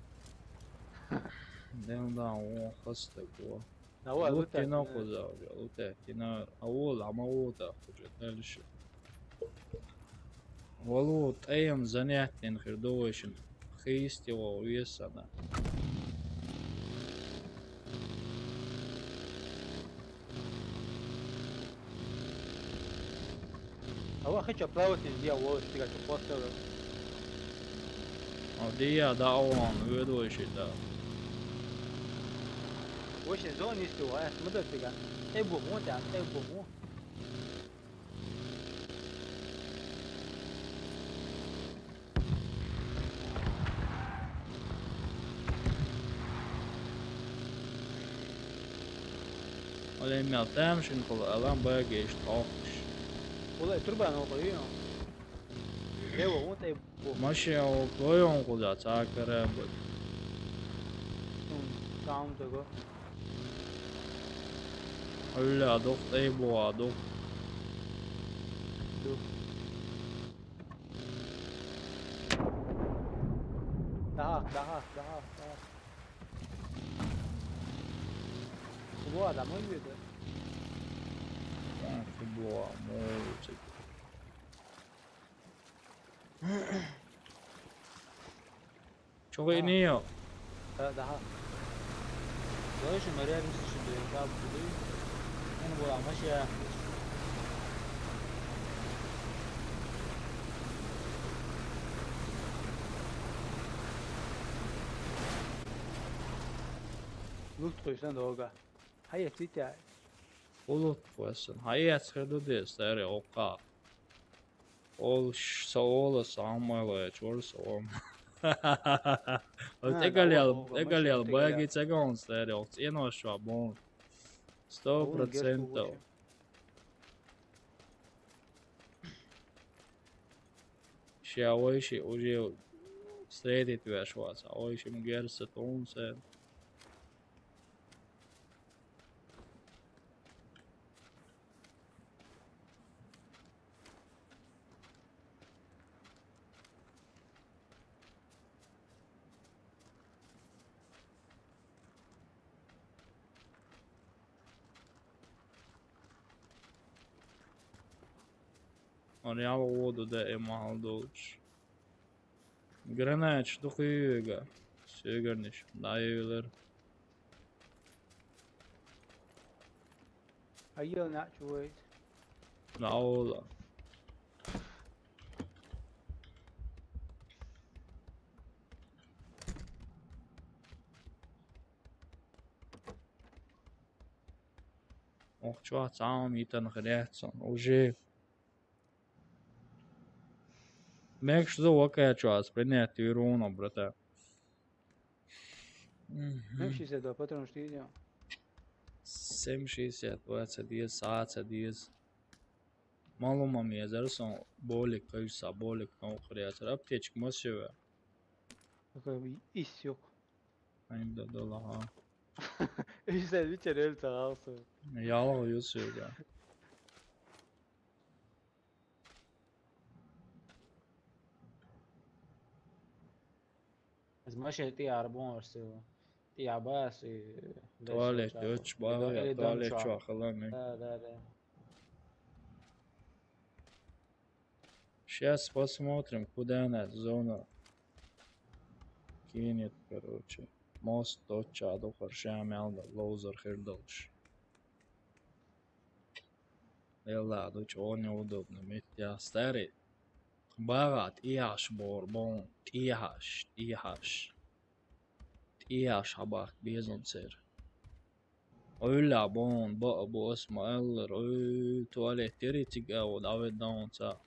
Дэн да, о, хас такого. Давай, лут лут тина так, куза уже, лут тина. А ол, ама вот так уже дальше. Валу тайм занятен хирдовешин. Хейсти вал весана. Ава хача плавать из я вол стига чё поставил. А где я да он, ведущий да. Вообще зон есть у вас, смотри стига. Эй, бу, вот я, эй, бу, бу. Оле мел тем шин кол алам багеш тохш. Оле турба но кол ио. Лево, вот эй бу. Маши о гоён куда цакара бу. Там того. Оле адох эй бу адох. Ду. Daha, daha, daha, daha. Футбол адамы үйді. А, футбол, молодец. Чого и не ел? Э, да. Дальше мы рядом с собой, как бы, ну, была машина. Лут қойсаң да оға. Хайа, титя. Улут қойсын. Хайа, схеду де, старый, оқа. Ол ш-, саола самайлы чор саом. Ол А, тегал да, ял, ол, ол тегал ял, машина тегал баги ял. Цегон стари, ол цено шва бон. Сто процентов. Ол герсу Ща ойши уже встретить вешваса, ойши мгерса тонсе. Ан ял воду да эмал долч. Гранач духуга. Сёгерниш. Дайвер. Айыл начует. Наола. Ох, чё, сам итан хряцан. Уже. Мекш за вакая чё, принять ты руну, брата. Мгм. Ну, шестьдесят два патрона, что идём. Семь шестьдесят, двадцать деза, саца деза. Малума мезар сон болик, кайса болик, нохряцар. Аптечка масева. Какой ис ёк. Ай да да ла ха. Исә вичер өлтә алса. Ялга юсуга. Из машина ти арбон су. Ти абас и. Туалет, өч бага, или туалет дончо. Чуахалами. Да, да, да. Сейчас посмотрим, куда она зона кинет, короче. Мост тот чаду харшамялда, лоузер хердалш. Элла, дучу он неудобно, метя старый. Багат, иаш бор, бон, иаш, иаш. Иаш хабак безон цер. Ойла бон, ба, бос, ма эллер, ой, туалет, тери тига, вот, авет даунца.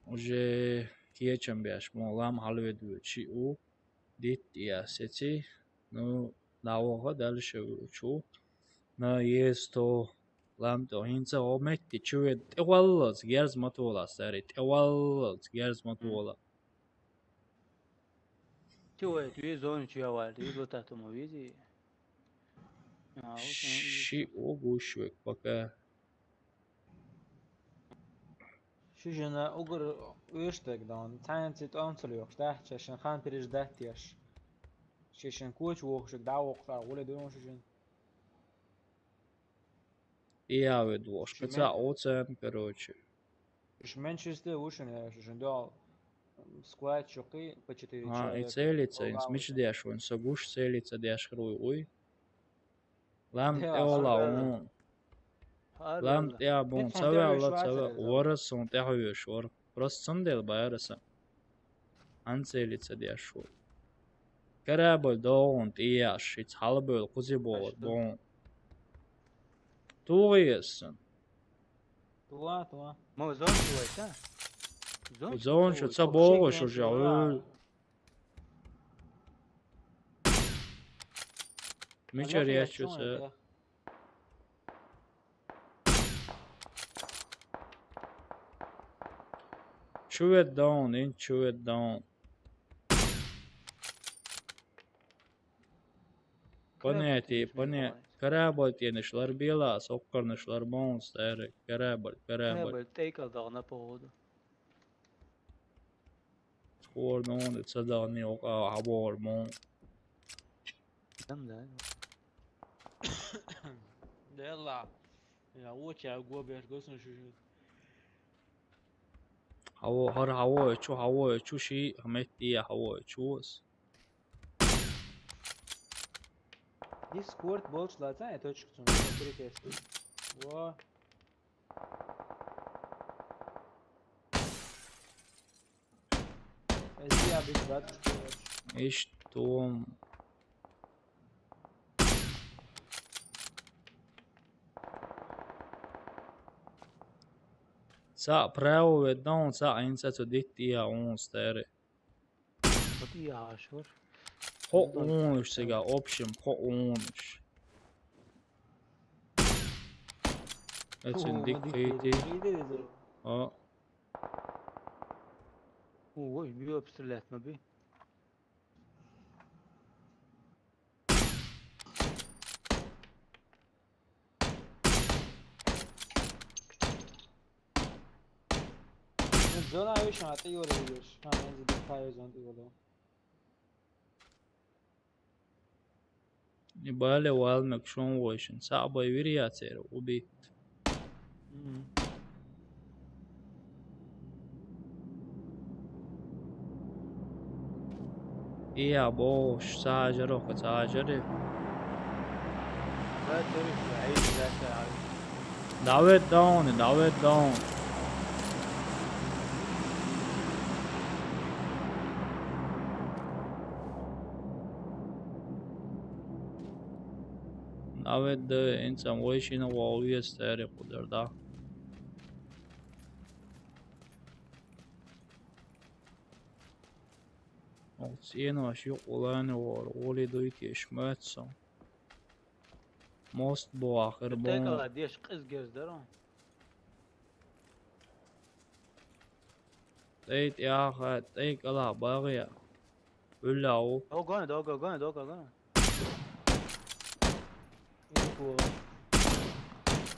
Уже кечем бяш, мон лам халведве, чи у, дит, я, сети, ну, навога дальше учу. На есть то, лам то, хинца, о, метти, чует, те валлас, герз матула, старый, те валлас, герз матула. Чё, это весь зон, чё я валю, ты вот это мы види. А, вот он и Ши огушвек пока. Ши жена угар уйштек дан, цаьнци тонцел ёхш, да, чешен хан переждать еш. Чешен коч вохшек, да, вохша, гуле дон ши жен. И я ведь ложка. Ши ца мен- оцен, короче. Ши мен чисто вышен, я ши жен дал, м, сквад чукы по четыре А, и человека. Целиться, Ола инс мич вышен. Дяш, он сагуш целиться дяш хруй, уй. Лам Да, те ола, арбела. Он. Арбела. Лам те абон, Нет, сон цаве те ала, вышла цаве, целиться. Вара сон те хуйш, вар. Просто сон дел байраса. Анцелица дяшур. Корабль доон тияш, ит халбыл кузи болот, Ашты. Бон. Тугиесын. Туа, туа. Мо зон туа, та? Зон Зон шу туа. Ца богу шу жа. Мичер яшчу са. Чувет даун, ин чувет даун. Понятие, поня-, корабль тенеш лар бела, соккарнеш лар бонс, эре, корабль, корабль. Корабль тейкал дагна поводу. Скоро, ну, он это задал, не, а, а, бор, мон. Там, да. Да ладно. Я вот я губишь, государство. Хаво, хар хаво, чу хаво, чу ши, хамет и хаво, чу ос. Дискорд болчла, та, я точку цун, перекрестил. Во. Эсти абис бат. Иш том. Са право ведь, да, он са, ин са цу дит я он старый. Вот я ашур. По унуш сега, общем, по унуш. Эцин дик хейти. А. Ой, бил обстрелять ма би. Зона ещё, а ты его режешь. А, он здесь зона ты его. И бале вал мекшон войшин. Сабай вириацер убит. И я бош сажаро, сажаре. Давид даун, Давид даун. Давид да, инсан войшина вал вестери кудар да. Ол сен аш юк уланы вор, оли дуйт ешмәтсен. Мост бохир бон. Текала деш къиз герз даро. ТӀай тӀехьа, тӀай кӀала багӀа. Уллау. Ого, ого, ого, ого, ого. Иза дикво.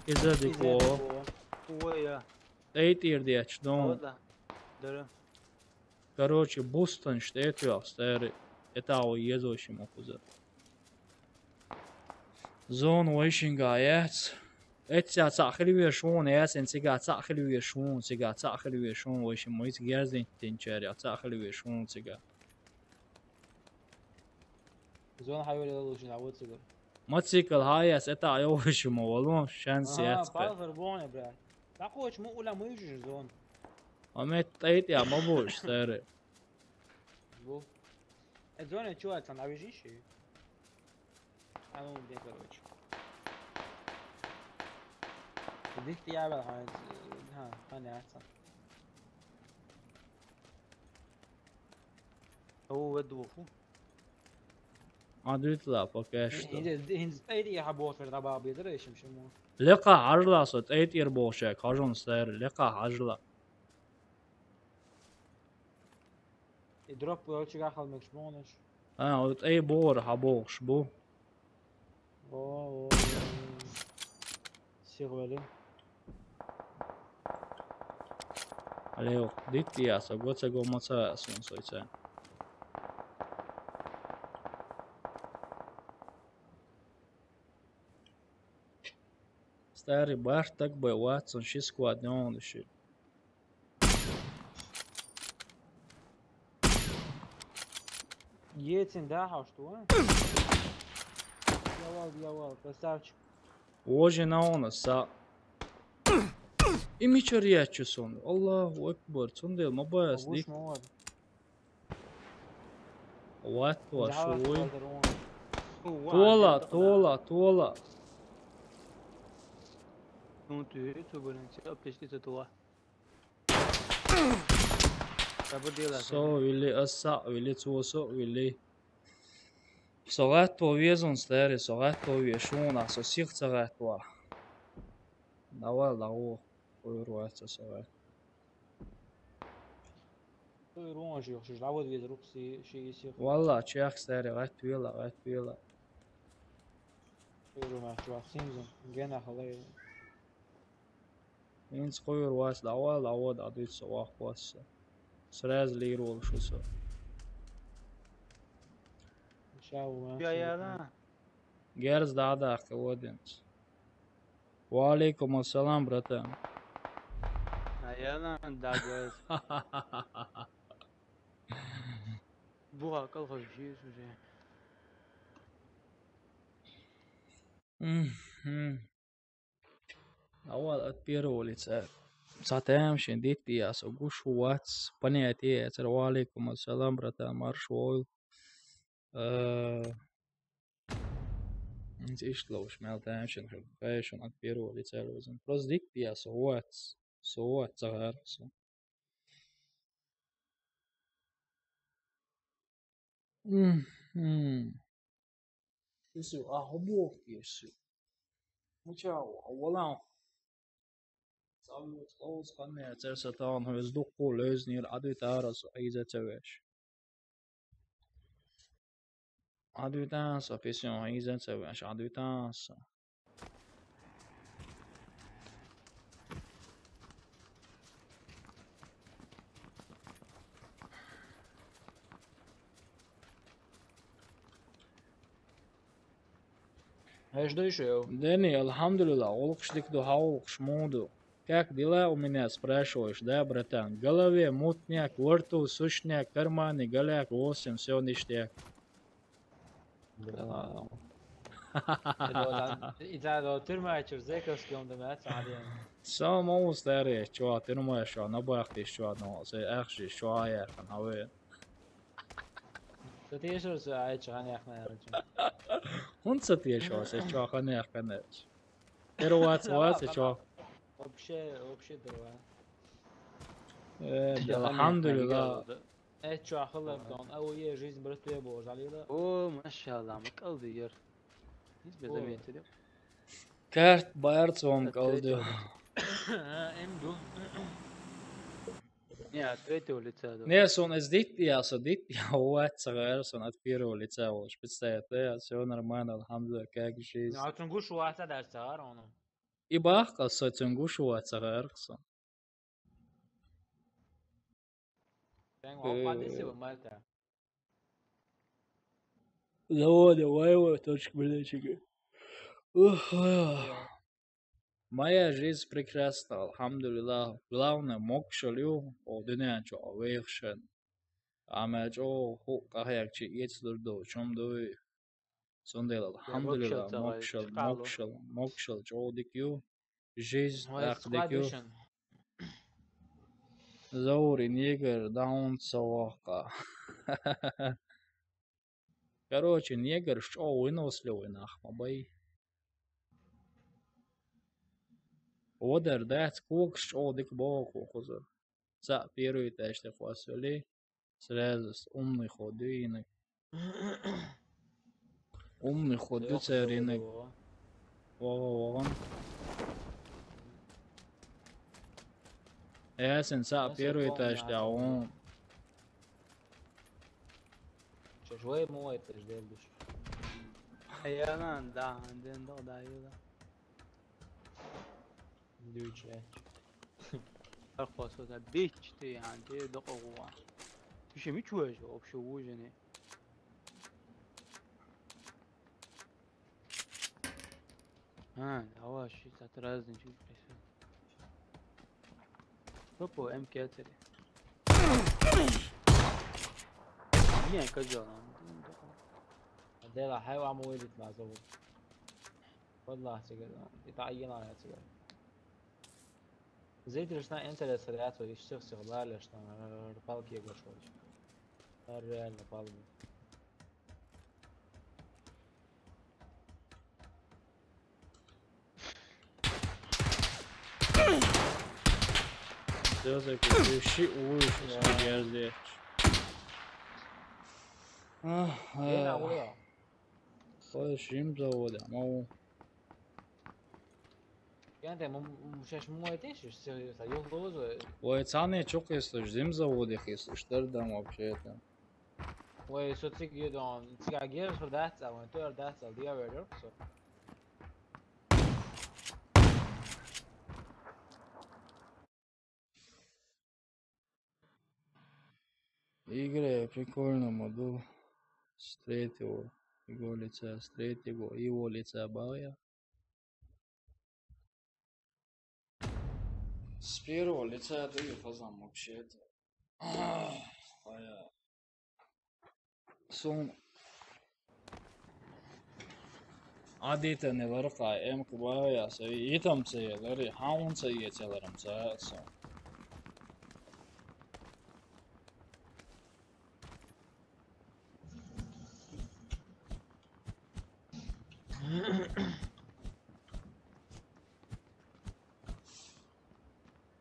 Иза дикво. Ой, я. ТӀай тӀир деча дон. Ладно. Дара. Короче, бустан штетуях старый. Это а езошим охуза. Зон вайшинга яц. Эцця цаӀ хила веш вон, ясен цига цаӀ хила веш вон, цига цаӀ хила веш вон, вайшин мойц герзин тинчаря цаӀ хила веш вон цига. Зон хайвали лалушин а вот цига. Мотоцикл хаяс это а йовшим валон, шанс яц. Палфер боне, брат. Такой чмо уля мыжи зон. А мет тайт я мабуш старый. Бу. Э, зоне чё, это навижишь? А ну, где, короче. Дихти я бел, ха, ха, ха, не, ха. О, ведь лапа, конечно. Инде, инде, эти я хабот фер да бабы, да, ещё чему. Лека хажла со, эти ир болшак, хажон стер, лека хажла. И дроп, э, чига халмекш бонеш. А, вот эй бор, хаболш бу. О, о, о, о. Сигвели. Алео, дитти яса, гоца го моца сун сойца. Старый бар так бы, Ватсон, ши сквад, не он ещё. Ецин, да, хаш ту, а? Явал, явал, красавчик. Ожи на он са. И мичар ячу сон. Аллаху акбар, цундел мабаяс дик. Ват вашуй. Тола, тола, тола. Ну ты, это, блин, тебя пишите, это тола. Со вили, аса вили, цо со вили. Со гӀатто везун старый, со гӀатто ве шуна, со сих ца гӀатто. Давай, лагу, ойр ваца со гӀатто. Ойр вон ши, ши, лавод вез рухси, ши сих. Валла, чех старый, гӀатто вела, гӀатто вела. Ойр вон чувак, симзун, гена халай. Инц къуйр вац, давай, давай, дадуй со вах вац. Сразу лир вол шу со. Иншалла. Я, я, да. Герз да, да, каводинц. Ва алейкум ассалам, братан. А я, да, да, герз. Буха, кал хожи, уже. Мгм. Авал от первого лица. Сатаем шин дитти ясо гуш вац понятие яцар. Ва алейкум ассалам, братан, марш войл. Э, инц ишт лоуш мел таем шин хил. Кайшун от первого лица лозун. Просто дитти ясо вац. Со вац цагар со. Мгм. Ису, а хобох ису. Муча, а валан. Савлус, лоус, канне, церса таун, хойс дукку, лёзнир, адуй тарас, айза цевеш. Адуй танса, писюн, айза цевеш, адуй танса. Эш дойшев? Дени, алхамдулилла, улхш дик ду, ха улхш муду. Как дела у меня, спрашиваешь, да, братан? В голове мутняк, во рту сушняк, карманы голяк, восемь, всё ништяк. Итало тюрьма чур зэковский он да мяц, а ден. Сам он старый, чё, тюрьма, чё, на бахте, чё, но, сэ ахши, чё, а я, хан, а вы. Сатешо сэ ай чхан яхна яра чё. Он сатешо сэ чё, хан яхна. Первац, вац, чё. Вообще, вообще дрова. Э, да, алхамдулилла. Э, чё, ахыллар дон. А, ой, жизнь братуя божалила. О, машалла, мы колдыгер. Из без заметили. Карт барц вам колдю. А, М ду. Не, от третьего лица, да. Не, сон из дит я, со дит я, вот, сагар, сон от первого лица, вот, представь, да, все нормально, алхамдулилла, как жизнь. Ну, а цунгуш ваца дар цагар, оно. И бах, а со цунгуш ваца гар, сон. Тэнг опа, э, десе, вот, Мальта. Завода, вайва, точка, блядь, чего. Ух, ой. Моя жизнь прекрасна, алхамдулиллах. Главное, мокшал ю, о, дуьнен чу вехшен. Ама чо ху кахяк чи ецлур до, чом дуй. Сундел, алхамдулиллах, мокшал, мокшал, мокшал, чо дик ю. Жизнь так дик ю. Заури негр даун савака. Короче, негр чо выносливый нах, ма бай. Одар дац кок чо дик боку куза. Ца первый этаж те хвасвели. Сразу с умный ходу инок. Умный ходу церинок. Вова, вова. Эсен ца первый этаж да он. Чё, жвай мой этаж да душ. Я на, да, ден да, да, да. Дюче. Архосо да бич ты, анти, да кого. Пиши ми чуешь вообще уже не. А, давай, щит от разных чуть присел. Хопо, М К три. Не, козёл, он. Дела, хай вам увидит нас, вот. Валлахи, цигар, итаъйина, цигар. Зритель шна интереса ряд, то есть всех, всех лали, что на рыбалке я гошел. А реально палубу. Всё, закрепи, щи, ой, что я здесь. Ах, ах. Слышим завода, мол. Кенте, м-, м-, шеш муэте, шеш, серьёзно, ёлдозу. Ой, цане чук, если ж зим заводе, если ж тер дам вообще-то. Ой, со циг едон, циг агер, со дац, а вон тер дац, а диа вердер, со. Игры прикольно, моду. С третьего его лица, с третьего его лица бая. С первого лица я даю фазам вообще-то. Ах, бая. Сун. Адитани лархай эм кубая, са итам са лари, хаун са ецеларам са, са.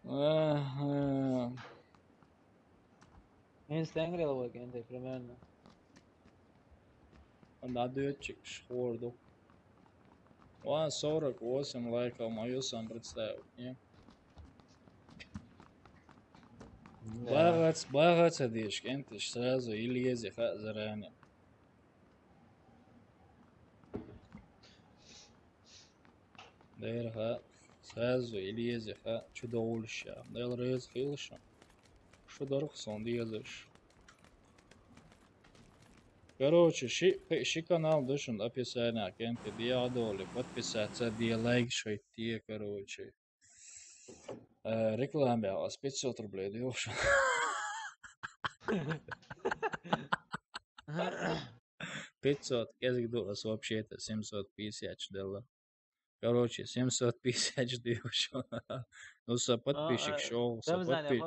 Ага. Эн стенгрел вагенде, примерно. Надо отчик шхорду. Вон сорок восемь лайков мою сам представил, не? Да. Багац, багац, а дишь, кентиш сразу или езиха заранее. Дерха, сразу или езиха, чудо улиша. Дел рез хилша. Шударх сон дезеш. Короче, ши, ши канал душун описание, кенте диадоли, подписаться, диа лайк, шойте, короче. Э, реклама, а с пятьсот рублей, да, вообще. Пятьсот, я говорю, вообще-то семьсот пятьдесят дала. Короче, семьсот пятьдесят дивишон. Ну, са подписчик шоу, са подпи-,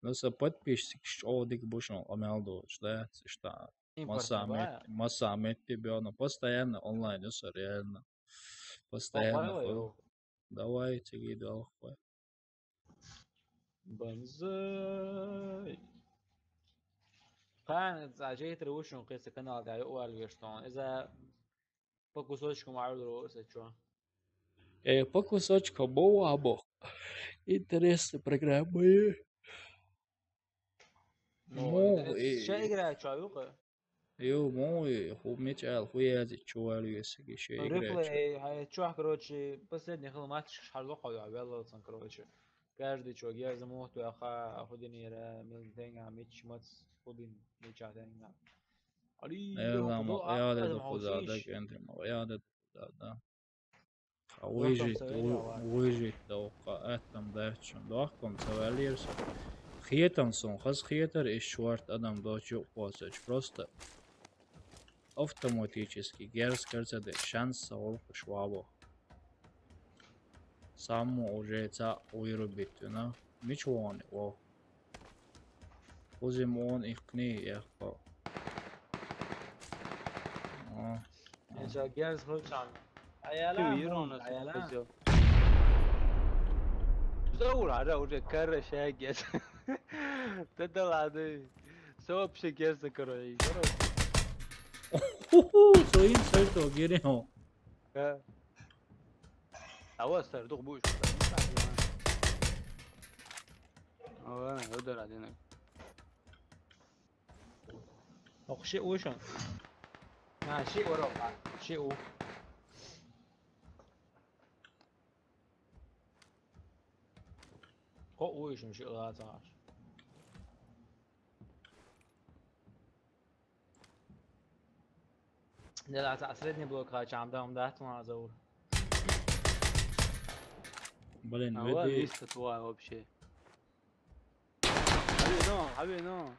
ну, са подписчик шоу, дик бушон, амел дочь, да, са шта. Масса мет, масса мет тебе, ну, постоянно онлайн, ну, са реально. Постоянно. Давай, тебе, давай. Банзай. Кан, за жейтер ушун кеса канал да, уалгештон. Иза по кусочкам айлро, са чё. Э, по кусочкам бо або. Интересная программа. Ну, Муха, э, шайгра чавука. Ё, муха, ху мичал, ху язы чувал юсиги шайгра. Реплей, хай чух, короче, последний хил матч шарло хавя велоцан, короче. Каждый чувак, я за мух туяха, худинира, мил денга, мич мац, худин, мича денга. Али, Эла, ма, яда дохузада, кенте, ма, яда дохузада. Выжить, выжить да окка, аттам дачун. Дохком цавалирс. Хетам сон, хас хетар, иш шварт адам дочу посач. Просто автоматически герс карца де шанс саол швабо. Саму уже ца вырубить, you know? Мич вон, о. Хузим он ихни, яхо. О. Инша герс хулчан. Аяла, Ким ирон аяла. Заур, ара, уже кара шагес. Тадалады. Сообщи герс, короче. Ху-ху, соин сойто герем. Э. Ава сар, дух будешь. Ава, удар один. Ох, ши ушан. На, ши уро, ши у. Хо ушан ши лацаш. Не, да, а средний блок, а чам там, да, ту на заур. Блин, а вот выйди. Лист твой вообще. Хавино, хавино.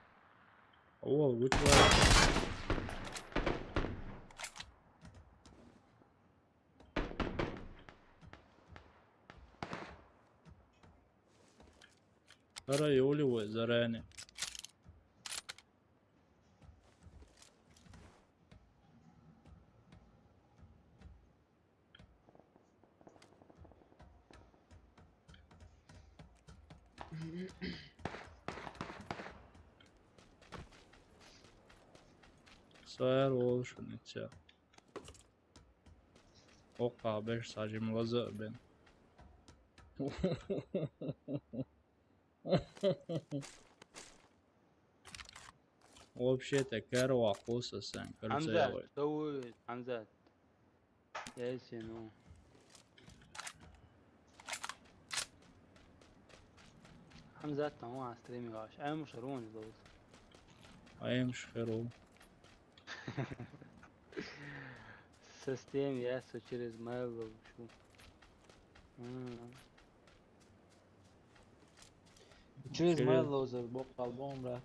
О, which one? Ара, я улевой заранее. Сэр, ол шуниця. Окка беш сажим лаза бен. Вообще-то, кэр вахуса сэн, Хамзат, кырзэвэ. Что вы, Хамзат? Я если, ну. Хамзат, там у нас стриме ваш. А ему шарун лоз. А ему шарун. Со стрим я со через mail лоз. М. Через mail лоз, бок албом, брат.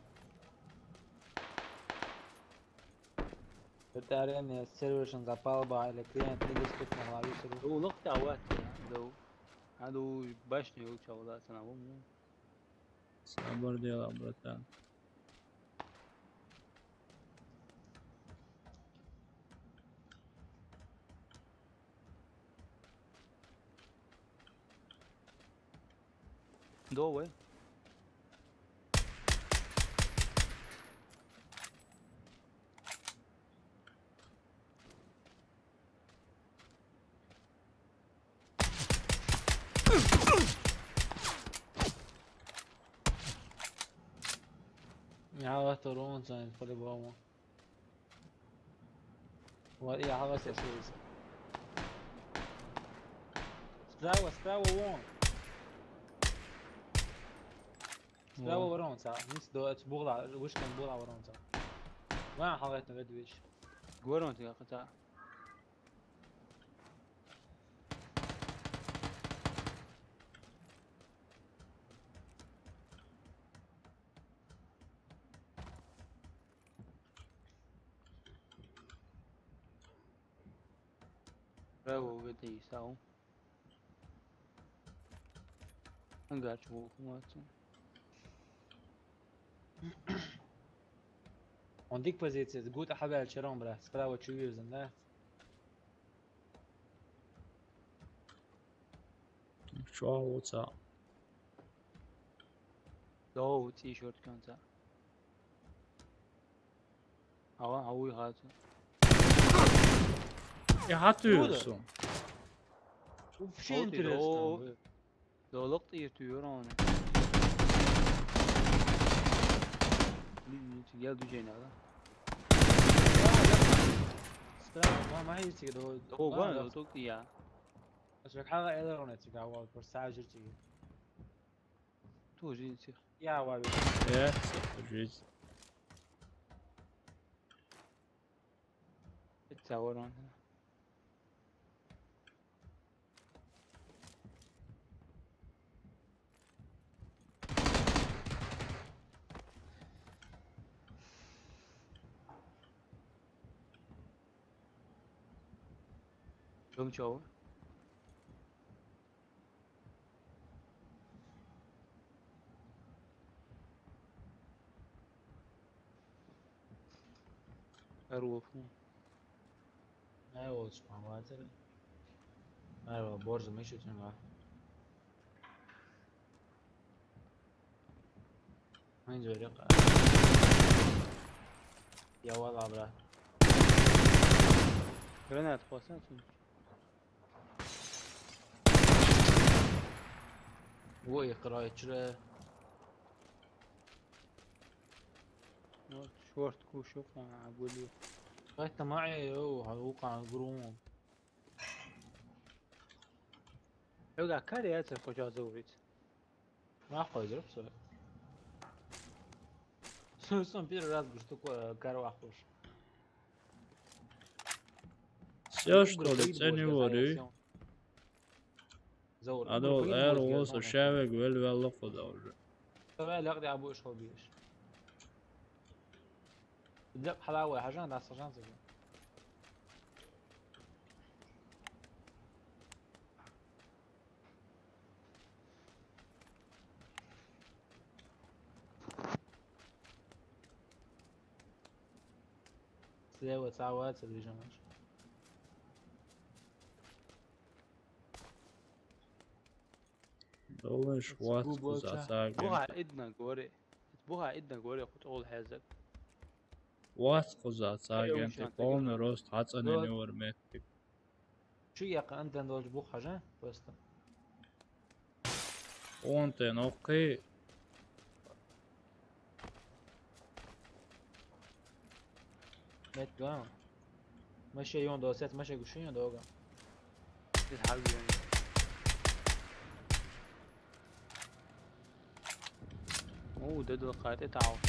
Это арена сервер шан запал ба, или клиент недоступен на главе сервер. Улух дават, да. А ду башня уча вала санавум. Сабыр дела, братан. Go away. Я в эту руму занят по-любому. Вот, я говорю, что есть. Справа, справа вон. Справа ворон ца. Низ до эц бугла, вышкан бугла ворон ца. Ван халгайтна ведвич. Ворон ца, ца. Bravo, ведь и сау. Ангарч ву, вот. Он дик позиция, гуд ахабел чером, бра, справа чувизен, да? Чё, вот. До, вот ещё конца. Ава, ава, и хату. Я хату. Куда? Су. Вообще интересно. Доллар тӀе ирту юрон. Мин, мин, гел дужена, да? Справа, ма, ма, хӀейцига до-, О, да, гуна, да. До тук я. Ача хала элероне цига, вал, просто сажир цига. Тоже инсих. Я, вал. Э, жизнь. It's our one. Чё, чё? Эрвулфу. Ай, вот, шпан ватер. Ай, вот, борза, мы ещё тем, а. Ай, жорик. Я вал абра. Гранат хвастан, чё? Ой, кроечре. Вот, шорт кушок, а, были. Как-то май, о, а, у кан грум. Ёга, каре я це хочу заурить. Нахуй, зря всё. Сам первый раз бы что такое, э, карвахуш. Всё, что ли, ценю варю. Заур, Адол, эр, олса, шавег, вел, вел, лохо да уже. Давай, лягди, абу, ишхо беш. Лягди, халавы, хажан, да, сажан, сажан. Слева, сава, телевизионаш. Доллар шват кузацаген. Буга идна горе. Буга идна горе, хут ол хезек. Вац кузацаген, те полный рост, хацанени вар меттик. Чу яка антен долж бух хажа, просто. Он тен, окей. Нет, да. Маша ён до сет, маша гушин ён дога. Сет хал ён. О, да, да, хат, это аут, ну.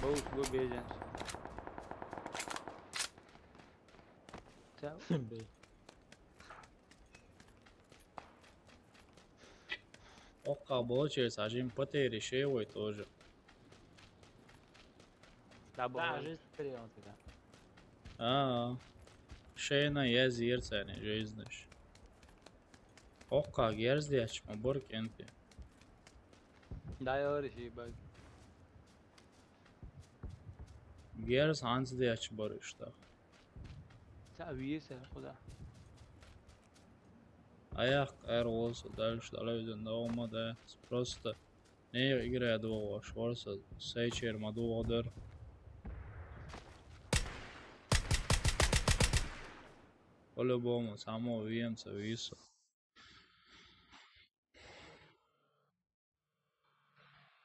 Боус, го бежен. Чао. Бе. Окка, получается, один потери шеевой тоже. Да, да, жизнь перевернута, да. А, шейна я зерцани жизнеш. Окка, герздяч, ма боркенти. Да, я реши, баг. Герз анцдяч барышта. Та виеса, куда? Аяк эр болса, дальше далай өзен давама да. Просто не играет в шварса, сейчер мадугадыр. По-любому, само виемца висо.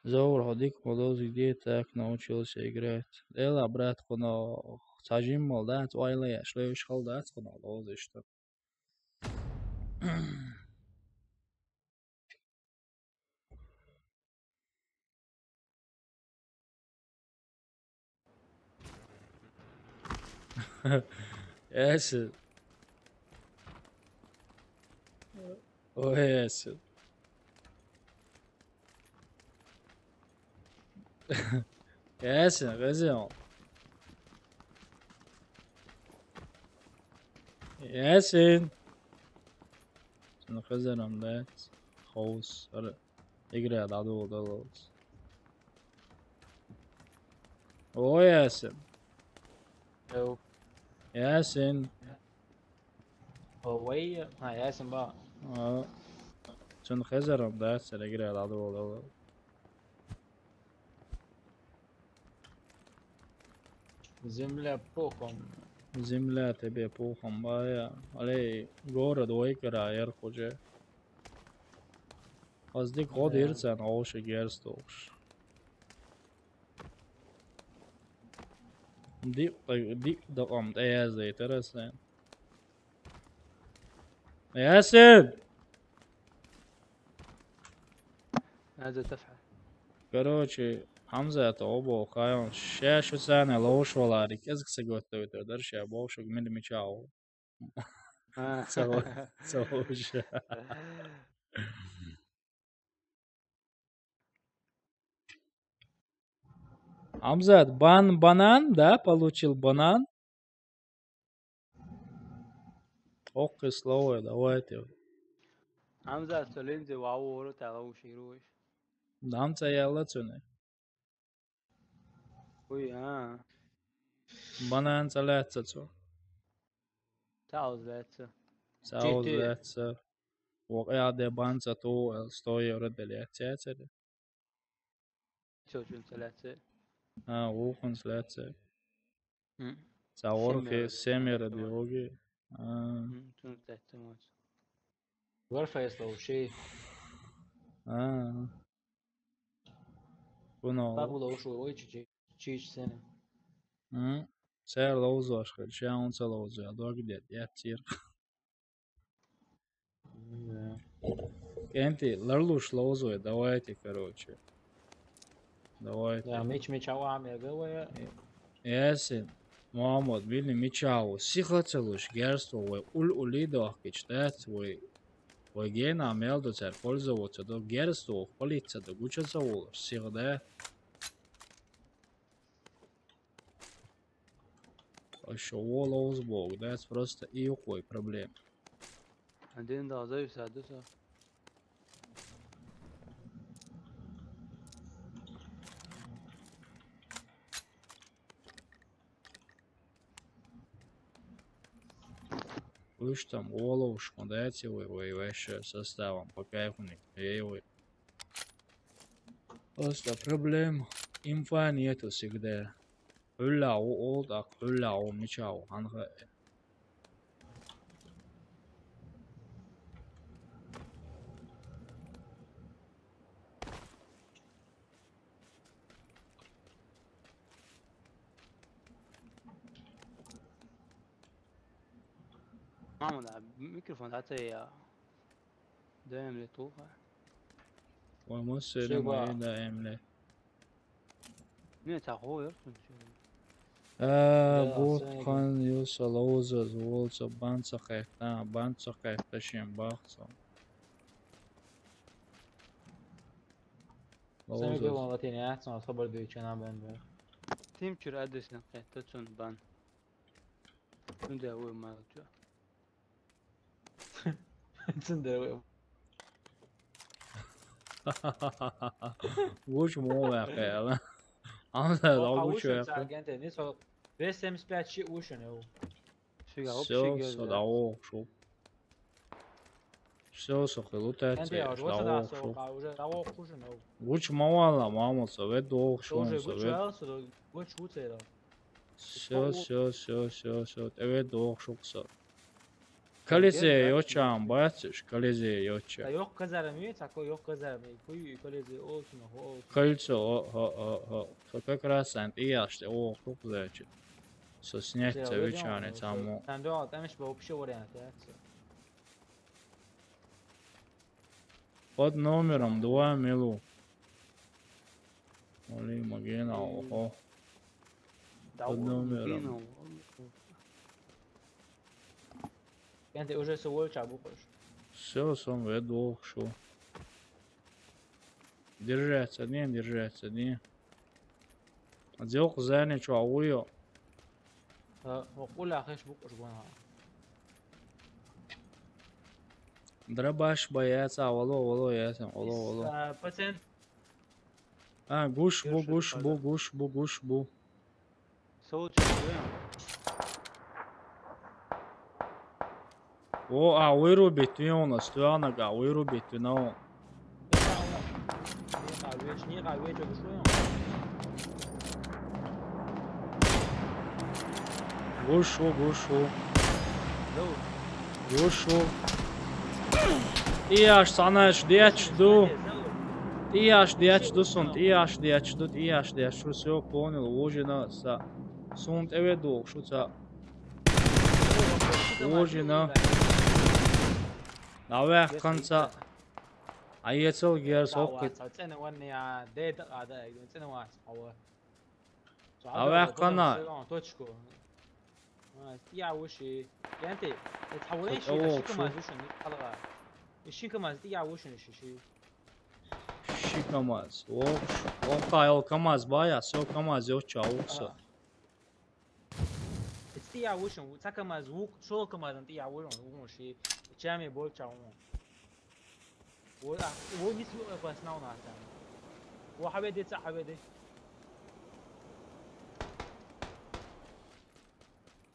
Заур, ходик, молодец, где так научился играть? Эла, брат, куно, сажим мол, да, твайла я, шлевиш хал, да, куно, молодец, что. Ясин. О, Ясин. Ясин, къизим. Ясин. Шуну къизарам да. Хоус. Ара. Игра да дол, дол, дол. О, Ясин. Йоу. Ясин. О, вай. А, Ясин ба. А. Шуну къизарам да, сен игра да дол, дол, дол. Земля пухом. Земля тебе пухом, бая. Алей, город вайкара ярхуже. Аз дик гӀо дирцан овши герстухш. Ди, ди, дакъам тӀаяздай тарасан. Ясин! هذا تفعل. Короче, Хамзат обо кайон шашу сана лоуш валари, кезик се готовитар, дар ша бовшук мили мичау. А. Цо, цо уже. Хамзат, бан-, банан, да, получил банан? Ох, и слово, давайте. Хамзат, цо линзи вау вору тала ушируш. Дам ца яла цуне. Уй, а. Банан ца лаца цо. Цауз лаца. Цауз лаца. Вокъя де бан ца ту, э, сто евро де лаца цере. Цо чун ца лаца. А, вухун ца лаца. М. Ца ворхи семь евро биоги. А. М, чун ца лаца мос. Варфейс лоуши. А. Куно. Бабу лоушу, ой, чи, чи, чич сене. М. Цер лоузош, хел, ша он ца лоузо, а дог дед, я цир. Да. Кенти, ларлуш лоузо, давайте, короче. Давайте. Да, меч, меч, ава, ам, я говорю. Ясин, Мухаммад, били мичау, сиха целуш, герсто, вай, ул, ули, дохкич, дац, вай, вай гена, мелдо, цер, пользоваться, до герсто, полиция, до гуча, сиха, да. А что, волоус бог, да, это просто и укой проблем. Один да, за все, да, все. Уж там головушку дайте вы, вы вообще составом по кайфу не, ей вы. Просто проблем. Инфа нету всегда. Хуллау олдак, хуллау мичау, анха. Мама, да, микрофон, да, ты, я. Даимли туха. Ва ма селем Шеба. Ай даимли. Не, та хо ёртун чё. Э, бот хан юса лоуза, волца, банца кайфта, банца кайфта шем бахца. Сами Лоуза. Гелон латин яцсан, хабар дүй чана бен бер. Тим чур адресин кайфта чун бан. Чун да уй мал чё. Цин да уй. Гуч мо вакъа. Амда да гуч вакъа. Агенте, не со двести семьдесят пять ши ушен ё. Всё, всё, да, о, шо. Всё, со хилу тет. Энди, а вот да, со, а уже да, о, ушен ё. Гуч мавала, мама, со вед ох шо, со вед. Гуч вал, со гуч утера. Всё, всё, всё, всё, всё. Эве дохшукса. Колизей ёчам, бачиш, Колизей ёча. А ёх казарами, тако ёх казарами. Куй Колизей, о, сюна, о, сюна. Кольцо, о, о, о, о. То как раз сан, и я что, о, хук, значит. Со снять со вечане само. Там да, там ещё вообще вариант, да. Под номером два милу. Оли магена, охо. Под номером. Энди уже со волча бухаш. Всё, сом вед волхшу. Держаться, не, держаться, не. Дзёк зане чё, ауё. Э, окъула хеш букъуш гона. Драбаш боец, а, вало, вало, ясен, вало, вало. Пациент. А, гуш бу, гуш бу, гуш бу, гуш бу. Солча, да? О, а, вырубить, ты у нас, ты она, а, вырубить, ты на. Гуш ву, гуш ву. Гуш ву. ТӀеяш цхьанаш детташ ду. ТӀеяш детташ ду сона, тӀеяш детташ ду, тӀеяш детташ ду. Всё, понял, вожина са. Сона тӀе веддалаш шу цхьа. Вожина. ДӀаваьккхина цхьа. Ӏа ецал герз хӀокхуьйту. Цхьа цӀена ванна я, де дакъа да, цӀена вац хьо. Цхьа ДӀаваьккхина. Точку. А, тӀе я вуши. Янти, э, цхьа валай ши, ши КамАЗ вуши, халага. Э, ши КамАЗ тӀе я вуши ши, ши. Ши КамАЗ. Вокш, вокха йол КамАЗ бая, со КамАЗ йоча вукса. ЭцтӀе я вушин, цхьа КамАЗ вукх, шолгӀа КамАЗан тӀе я вушин, вукхун ши, чами болча вун. Во, а, во мис вукх, э, основна там. Во хьаведе, цхьа хьаведе.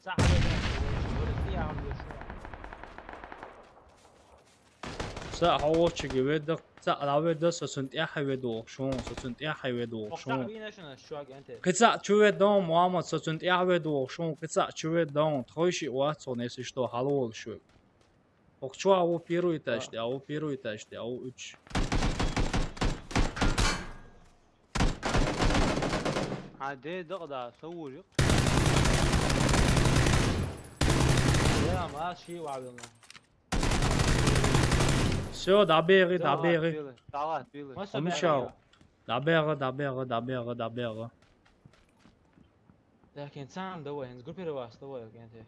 Цхьа хьаведе, во, во, тӀе я вушин. Цхьа хьо вочиге ведда, цхьа дӀаведда, со цунна тӀаьхьа ведда вохуш ву, со цунна тӀаьхьа ведда вохуш ву. Кхин цхьа чу ведда ву, Мухьаммад, со цунна тӀаьхьа ведда вохуш ву, кхин цхьа чу ведда ву, тхойшиъ вац хьуна, если что, хьалаволуш ву. ХӀокху чохь ву первый этаж тӀехь, ву первый этаж тӀехь, ву уьш. Хьан де дакъа да, со вужу. Я, ма ши вавилна. Всё, дӀабегӀи, дӀабегӀи. Хьо мичахь ву? ДӀабегӀа, дӀабегӀа, дӀабегӀа, дӀабегӀа. Лакин цхьаьна давай, хӀинца группироваться давай, лакин те.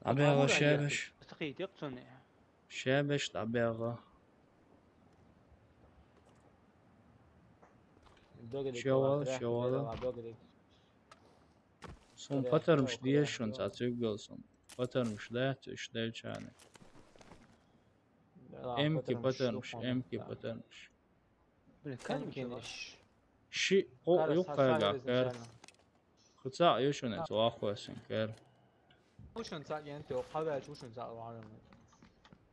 ДӀабегӀа, шабаш. Сакхий текъ цунни. Шабаш, дӀабегӀа. Догадик. Чевал, чевал. Догадик. Сун патармаш деза шуна цхьа цуьггал сун. Патармаш дац, уьш делчани. Эмки патармаш, эмки патармаш. Блин, как ши, кхо юккъагахь кара. Кху цхьаъ ю шуна, цу ваххосин кара. Вушун цхьаъ генте, кхаваьлча вушун цхьаъ вахана.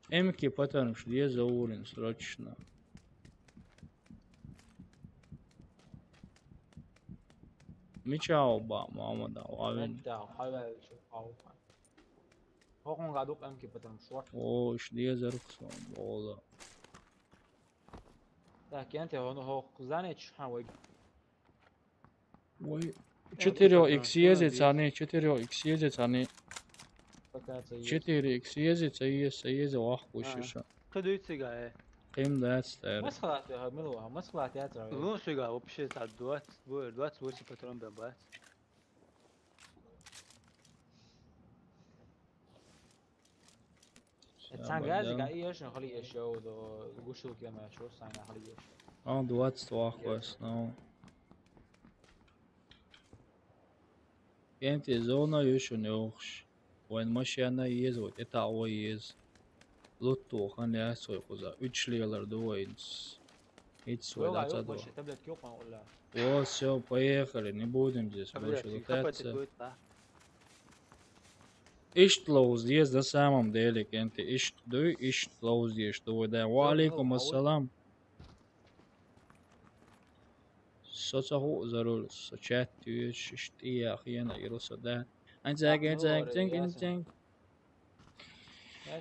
Эмки патармаш деза вурин срочно. Мича ву ба, Мухьаммада, вавин? Метта, хьаваьлча, хьавха. ХӀокхуьнга дукха эмки патармаш вац. О, иш дезарх сон, бола. Так, янте, хӀо-, хӀо-, занечу хьан вайга? Вай, четыре икс еза царни, четыре икс еза царни. Четыре икс еза, ца еза, ца еза, вахкуш иша. Кхин дуй цига, э? Кхин дац, тӀера. Масхалат, э, мила ваха, масхалат яцара. Ну, сига, вообще, ца двадцать, двадцать восемь патрон бен бац. Цхьана газика иешна хали еш йовду, гушилка ма чу, цхьана хали еш. А, двадцать вахкуш, ну. Кенти зона ю шуна йохуш. Вайн машина еза, вай тӀетаӀо еза. Лутту хан яц вай кхуза. Уьш лелар ду вайнас. Итс вай дац ду. Больше таблетки юкъа улла. О, всё, поехали, не будем здесь больше лутаться. Иштта ловза деза на самом деле, кенти, иштта дуй, иштта ловза деза ду вай да. Ва алейкум ассалам. Со ца хуу зарул, со чат тюш, иштта я хена иру со да. Анцаг, анцаг, цинг, цинг.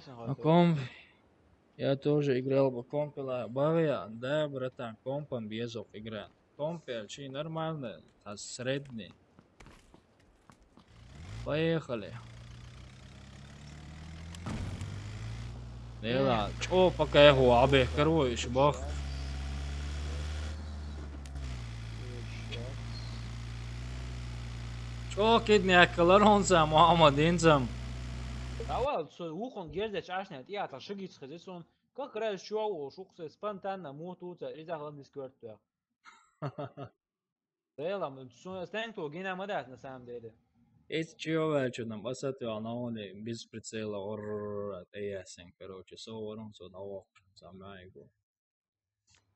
А комп, я тоже играл по компила. Багя, да, братан, компом безок игра. Компел чи нормально, а средний. Поехали. Нела, чӀо пока хӀу абе, короче, бах. ЧӀо киднек ларонца, Мухьаммад, инцам. Давай, со вухун герзеч ашне, я та шагиц хазит сон. Как раз чё, шуксе спонтанно мутуца, и захлам дисквертуя. Делам, су-, стенг ту гина ма дац, на самом деле. Эц чё валчу нам басат вал на он без прицела, орр, это ясен, короче, со ворон, со на ох, сам айгу.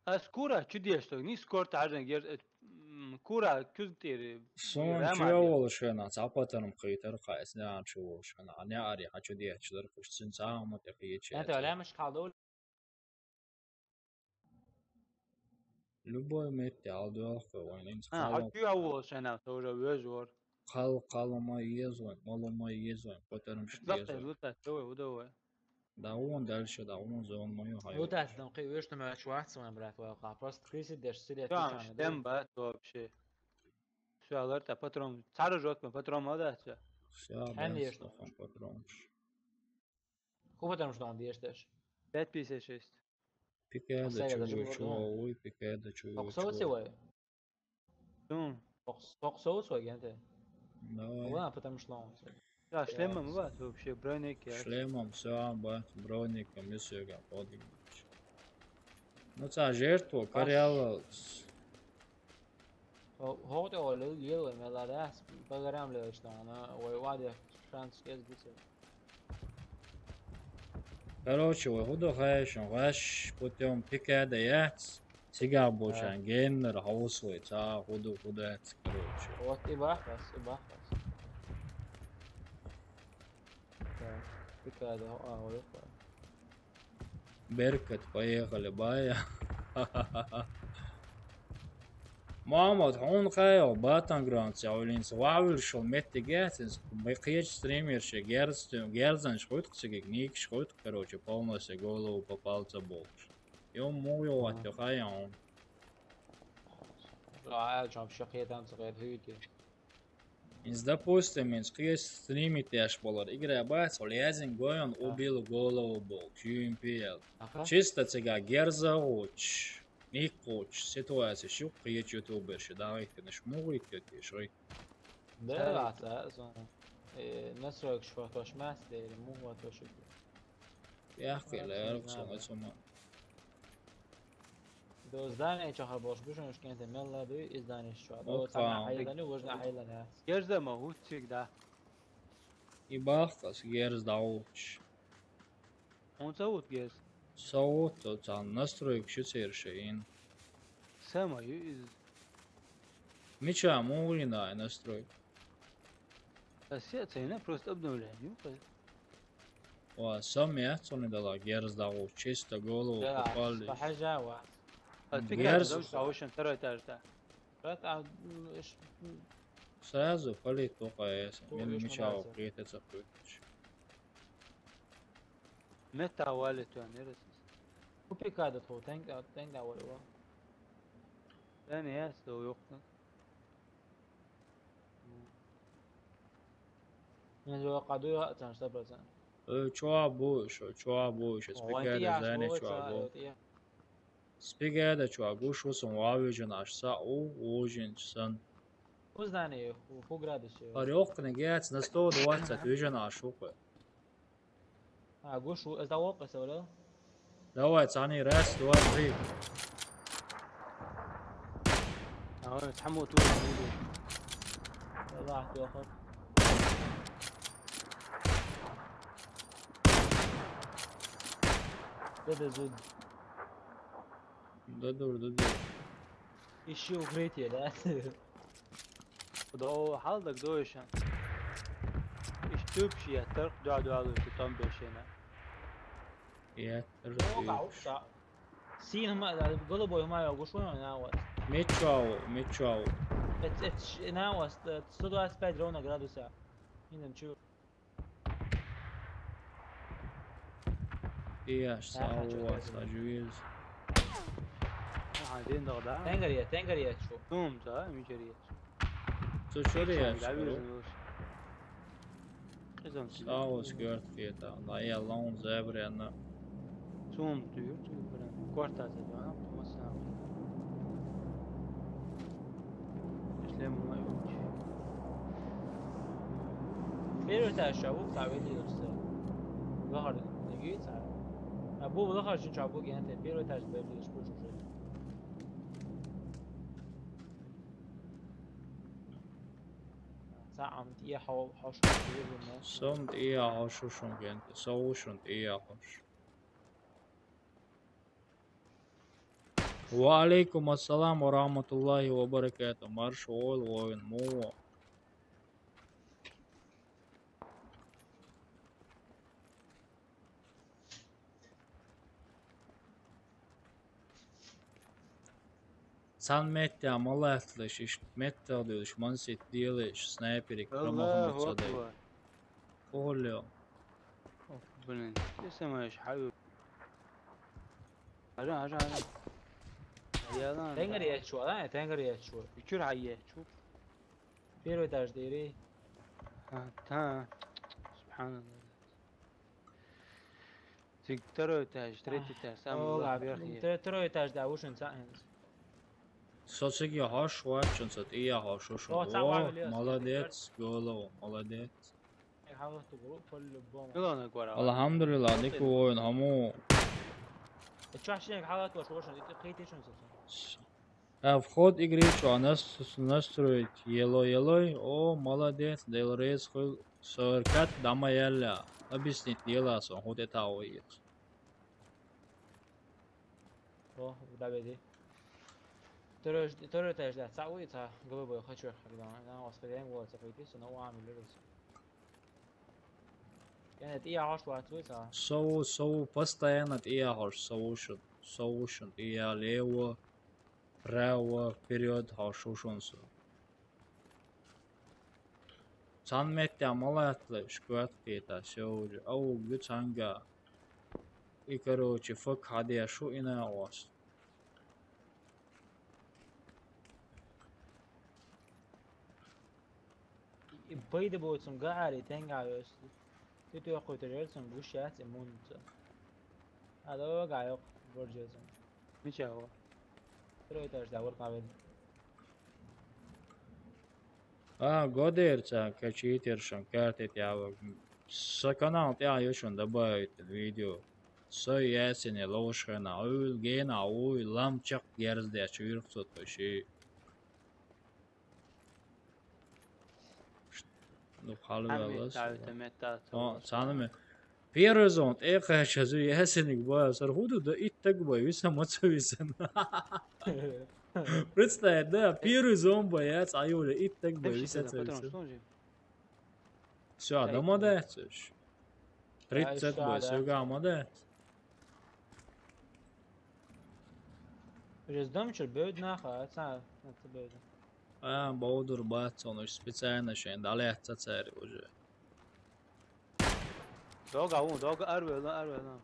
А скоро чудесно, не скоро, а гер-, э, м, кура кюзтери. Сон чё волшена, цапатарм хитар хайс, не а чё волшена, а не ари, а чудес, чудер куш син сама тахи. Это лямш калдол. Любой метте алдуалах вайн инца. А, хьо чуья волуш хьенах, со уже вежор. Кхал, кхал ма еза вай, мало ма еза вай, котарам шо Бакъ еза вай. Лутац, давай, удавай. Да вон дальше, да вон зона ма ю хай. Лутац, дам кхы вешта ма чу вац вайн, брат, вай, ка просто крыси деш сидеть. Там тишина, штем да? Бат вообще. Всё, алар та патрон. Цара жётко патрон ма да, всё. Всё, Хьан да, еш что там патрон. Ху патрон что он деш деш? Пять пятьдесят шесть. Пикеда чу, чу, ой, пикеда чу. Токсоуси вай? Сум. Токсоуси вай генте. Давай. Ладно, потому что он. Да, шлемом бат вообще, броник я. Шлемом, всё, бат, броником, и всё, как подъем. Ну, ца жертву, коряла. Хо-, хо-, то лил, лил, меларас, погорам лил, что она, ой, ваде, шанс есть, где-то. Короче, вай худо хайшон, ваш путём пикеда яц. Сигабочан геннер хаус вай, ца худу худец, короче. Вот и бахас, и бахас. Так, пикеда, а, ой, ой. Беркат, поехали, бая. Мамад, хьун хайо, Батангран, ця улинц, вавил шул меттигет, инс, бекъеч стример ше, герз, герзан шхуйт, ксигик, ник шхуйт, короче, полностью голову по пальцу болш. Ё, му ё, ат ё, хайо. А, чам шахетан цгет хюйти. Инс, допустим, инс, кхес стримит яш болар. Игра бац, ол язин гоян убил голову бол, Q M P L. Аха. Чисто цега герза уч, ник уч, ситуация шу кхеч ютубер шу, давай, конечно, мугит ютиш, ой. Да, да, сон. Э, настройка шо тош мас, да, или мугва тош. Яхкелер, сон, сон. До здания чаха бош, бишон шкенте мелла ду, из здания чаха. До Опа, цана биг. Хайлани, вожна хайлани. Герза ма хутчик да. И бахтас герз да уч. Он саут герз. Саут, то цан настройка шицерше ин. Сама ю из. Мича мугина настройка. А се цена просто обновляю. Ва, сам я, цони дала, герз да уч, чисто голову попали. Да, похожа ва. А ты герз как зовут? А, второй этаж, да. Брат, а, м, ш-, м. Сразу палит только если. Мен меча укрыть это закрыть. Мета валит, а не раз. Купи када то, тенг, а, тенг да валит, ва. Да не, я сто ёхтан. Мен жо каду я, цан сто процент. Э, чуа бу, шо, чуа бу, шо, спикер, зане чуа бу. Спигеда чуа гуш усон вавижен аш са у ужин сан. Узнани, ху, ху градус ё. Парёк книгец на сто двадцать вижен аш укы. А, гуш у, это окко, сорел? Давай, цани, раз, два, три. А, он тхамут, вот, видишь. Давай, ты охот. Да, да, да. Да, да, да, да. Ищи укрытие, да? До халдак дойша. Иштюб ши я, тарк дуа дуа лу ши, там бешена. Я, О, тоже. Син хма, да, голубой хма, я гушуна на вас. Мечау, мечау. Это, это, на вас, э, сто двадцать пять ровно градуса. Не знаю, чё. Иеш, саууас, ажуиз. Аха, ден дагъда. Тенгер е, тенгер е, чу. Тум, да, мичер е. Цу чури е, чу. Саус гёрт кета, на я лаун зебрена. Цум тюр, тюр, прям. Корта зебрена, помасна. Если мы Первый этаж, а вот там видели всё. Лахар, не гица. А бу лахар шин чабу генте, первый этаж, бу лахар шин чабу. Саам тия хау, хау шин чабу. Сом тия хау шушун генте, соушун тия хау шин. Ва алейкум ассалам ва рахматуллахи ва баракату. Марш ол воин му. Цхьана меттехь ма латталаш, иштта меттах дуьлуш, мансит делаеш, снайперик промахнуться дай. Аллаху акбар. Оллё. Оф, блин, ты самаешь, хьаю. Хьажа, хьажа, хьажа. Яла. Тенгар ечу, а? Тенгар ечу. Ичур хьаечу. Первый этаж дери. А, та. Субханаллах. Цига второй этаж, третий этаж, самый О, главный ладно. Верхний. Втор-, второй этаж, да, ушин ца-, Со цига хьош вачун, со тӀе хьош шуна. О, ца О, ваьлла, молодец, голову, молодец. Э, хьалатту гуру, по-любому. Милана гора. Алхьамдулиллах, дика воин, хӀамо. Э, чохь шинега хьалатту ваша, ваша, иту кхетий шун со. А, вход игры чу, а нас-, настроить, елой, елой. О, молодец, Дел рез хуьл, соркат, дама яьлла. Объяснить дела сон, хӀун тӀе таӀо иза. О, давай иди. Второй, второй этаж, да, цхьаъ вуй, цхьа голубой хочу, когда она восхождение волосы пойти, но у Ами лежит. Я не, я хаш вац вуй, цхьа. Со ву, со ву, постоянно тӀе хьош, со ву шун, со ву шун, тӀе лево, право, вперёд хьош шу шун со. Цхьана меттехь ма латталаш, коьрта кхета, всё уже, а угу цхьаьнгга. И, короче, фак хьадеш шу и на вас. И пайда боцун гаари, тенга вес. Ты ту якхуй тажер цун гуш яц и мунца. А, да, га, ёк, борджезун. Ничего. Второй этаж, да, вот, наверное. А, годер цхьа читершан карте тӀе ваг. Са канал тӀе ю шун добавить видео. Со ясене ловушхена, уьл гена, уй, лам чакх герздеш, уьрхцо тоши. Ну, хьалвеллас. О, цхьана ме. Первый зон, тӀе кхаьчча, зу ясениг бан, сар хӀун ду, да итт таг бан, виса ма ца висан. Представь, да, первый зон бан, яц, а юля, итт таг бан, виса ца висан. Всё, а дома дац уж. Тридцать бан, всё, ма дац. Уже дом чур бевд наха, а ца, а ца бевд. А, бовдур бац, он уж специально шайн, да лаьц ца цари уже. Дога, у, дога, арвела, арвела.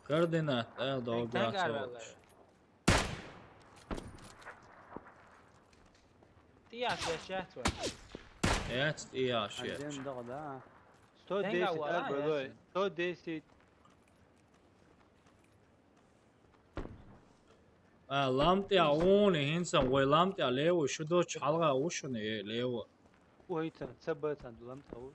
Координат, а, дога, арвела. Тияш, яш, яш, яш. Яц, тияш, яш. Один дога, да. Сто десять, арвела, сто десять. А, лам тӀе а уна, хӀинца вай лам тӀе а лево, шу доцу хьалха ву шуна, э, лево. Вай ца, ца бац, ца лам тӀе ву.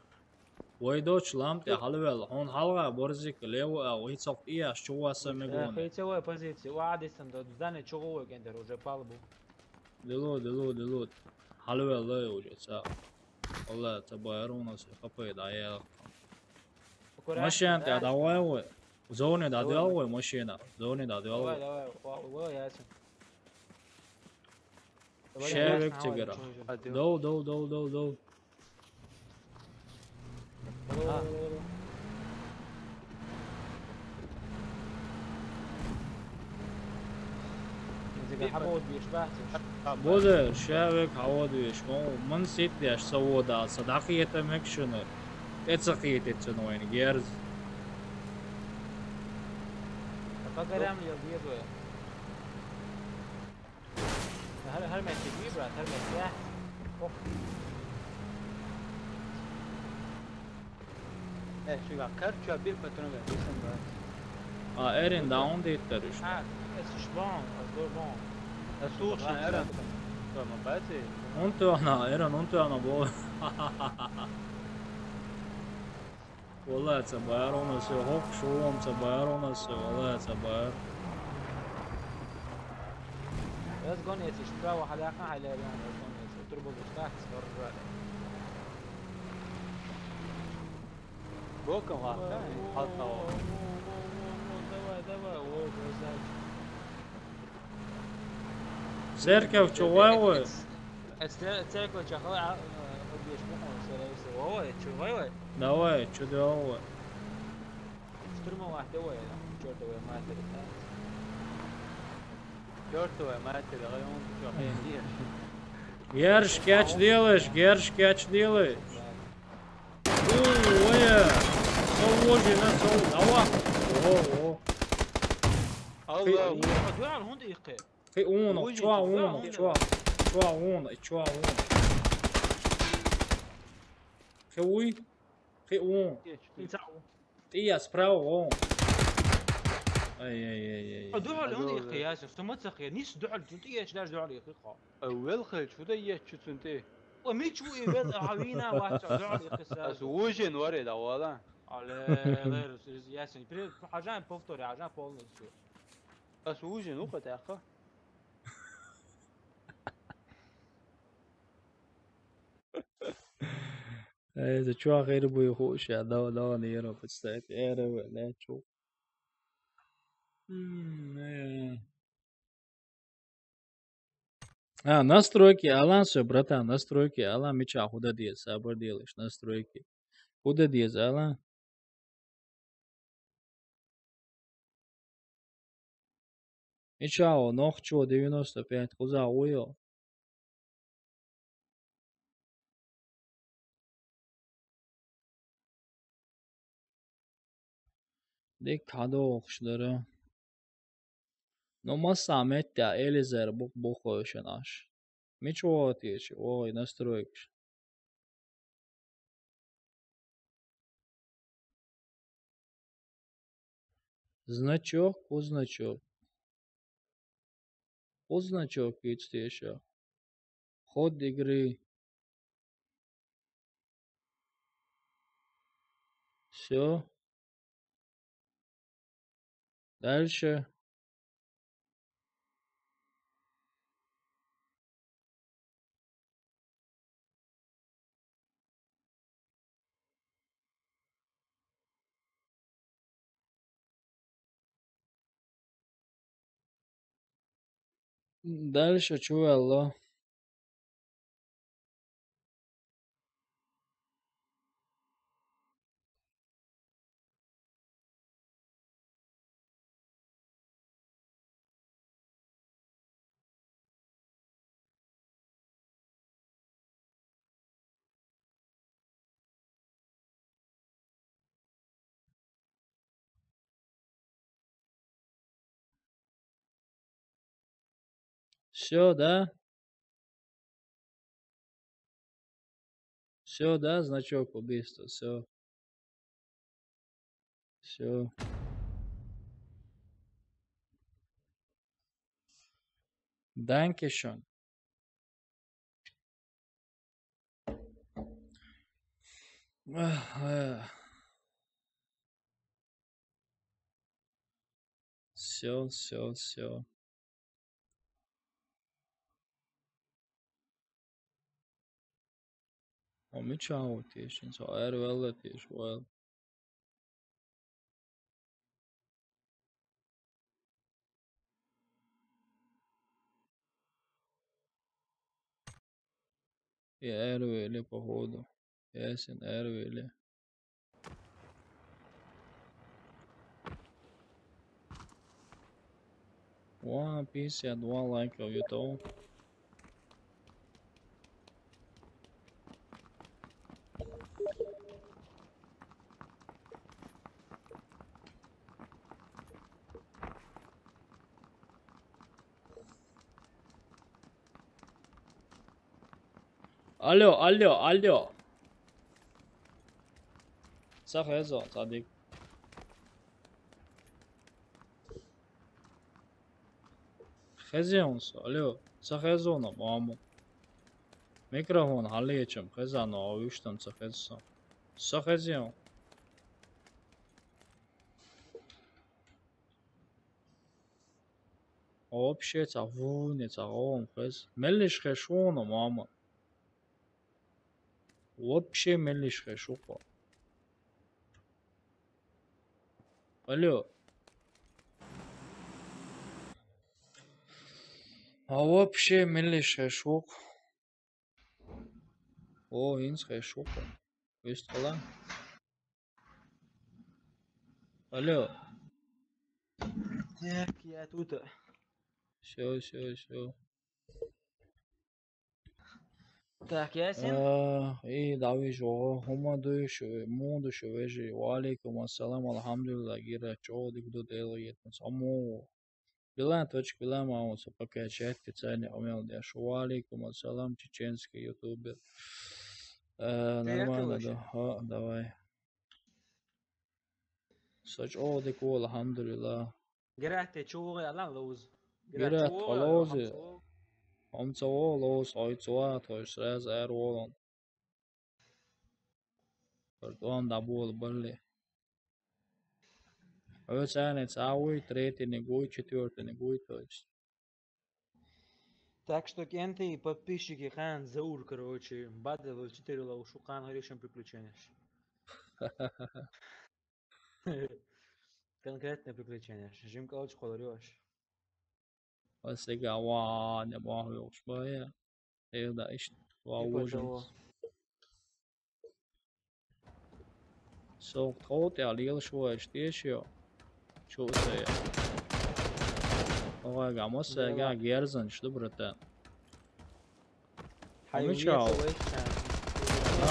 Вай доцу лам тӀе хьалавелла, хьуна хьалха борзик лево а, вай цох тӀе а чу васа мегуна. Э, хӀинца вай позиция, ва Ӏадисан до, здание чугӀо вай кӀентар уже пал бу. Дело, дело, дело. Хьалавелла уже ца. Валла, ца байру у нас хапай да я. Машина тӀе давай вай. Зоне дӀадоьлла вай машина? Зоне дӀадоьлла вай? Давай, давай, ва-, ва-, ясен. Давай, шевик давай, цигара. Давай, давай. Дов, дов, дов, дов, дов. Давай, давай, давай, давай. Изига хьабовдийш бац уьш. Боза, шевик хьаводвеш, хӀун, ман сит деш ца водал, ца дӀакхета мег шуна. ТӀе ца кхетицун вайна герз. По горам лел дезой. ХӀар, хӀар метте дуй, брат, хӀар метте. Ох. Э, шуга кар чуа бир патрон вер, бисан, брат. А, эрин даун диттер уж. А, эс уж бон, эс дор бон. Эс уж на эрин. Тома бати. Унтуана, эрин унтуана бо. Валлай, ца баар у нас, хӀокху шолгӀа ца баар у нас, валлай, ца баар. Разгон эций, справа хьаляккха хьайла, разгон эций. Турбо гуш тахс, хорра. Боком лахка, хьалта. Давай, давай, о, красавчик. Церковь чу вай вай? Э, цер-, церковь чу хала, а, э, объешь муху, сера, если вай вай, чу вай вай? Давай, чу давай вай. Штурмовать давай, чёртовой матери, да? Чёртовой матери, район, чё, хрен ешь. Герш, catch делаешь, Герш, catch делаешь. О, ой, со вожи на со, давай. О, о. Алло. Дуал, хунда икхе. Хи уна, Вожи, чуа чё, уна, дуал. Чуа. Чуа уна, чуа уна. Хи уй. Хи уна. Инца у. Тия справа вон. Ай, ай, ай, ай. А дуал, он икхе ясен, сумаца хе, нис дуал, тия даже дуал икхе. Эвел хел чуда еччу цунти. О, мичу и вел, а вина вача, дуал икхе са. Ас ужин варе да вала. Але, лер, ясен. При-, хажан повтори, хажан полностью. Ас ужин ухо тяха. Эй, за чё ахер бы их уж, я дал, дал, не ера, представь, ера, не чё. М, э. А, настройки, Алан, всё, братан, настройки, Алан, мича, худа дез, сабар делаешь, настройки. Худа дез, Алан. Мича, о, нохчо, девяносто пять, хуза, уйо. Дик хадо охшдара. Но масса метта Элизер бух, бух ошен аш. Мич вот еш, ой, настройкш. Значок, по значок. По значок ведь еще. Ход игры. Все. Дальше. Дальше чё, алло? Всё, да? Всё, да, значок убийства, всё. Всё. Dankeschön. Эх, эх. Всё, всё, всё. А мича вот ещё, so, эр вэллэ тиш, well. Я эр вэллэ, походу. Ясен, эр вэллэ. One пятьдесят два лайка в YouTube. Алло, алло, алло. Са хезо, Садик. Хезион со, алло. Са хезона, мамо. Микрофон халечем, хезано, а уштам са хезо. Са хезион. Вообще ца вуне ца гом хез. Мелиш хешуна, мама. Вообще мелиш хешуха. Алло. А вообще мелиш хешух. О, инс хешуха. Вистхала. Алло. Так, я тут. Всё, всё, всё. Так, ясен? А, и давай же, о, хӀума дуй шу, мун ду шу вежарий. Ва алейкум ассалам, алхамдулиллах, гира чӀоагӀа дика ду, Дела гӀерташ. Аму. Билан точка, билан мамуса, пока чатте цайни къамел деш. Ва алейкум ассалам, чеченский ютубер. Э, Ты нормально, это да? Ха, давай. Со чӀоагӀа дика ва, алхамдулиллах. Гирахь те чу вугӀе алан ловз. Гирахь Гирахь чу вугӀе, хьалозе. Хьамца вугӀе. Хьамца вугӀе ловз, хьой цу вугӀе, тхойс раз эр волан. Пардон, да бол балли. Хьой царни цавуй, третий не гуй, четвёртый не гуй, то есть. Так что, кӀентий, подписчики, хан заур, короче, бадал четыре лоу шухан, хорошим приключениям. Конкретное приключение. Жим калч холорёш. Ва сега ва не бахлёш бая. Эда ишт ва И ужин. Подало. Со тхота лелаш ваеш тешио. Чу сая. Ой, гамос Дела. Сега герзан, что, братан? Хьай Амичал. Уе цавайчан. А,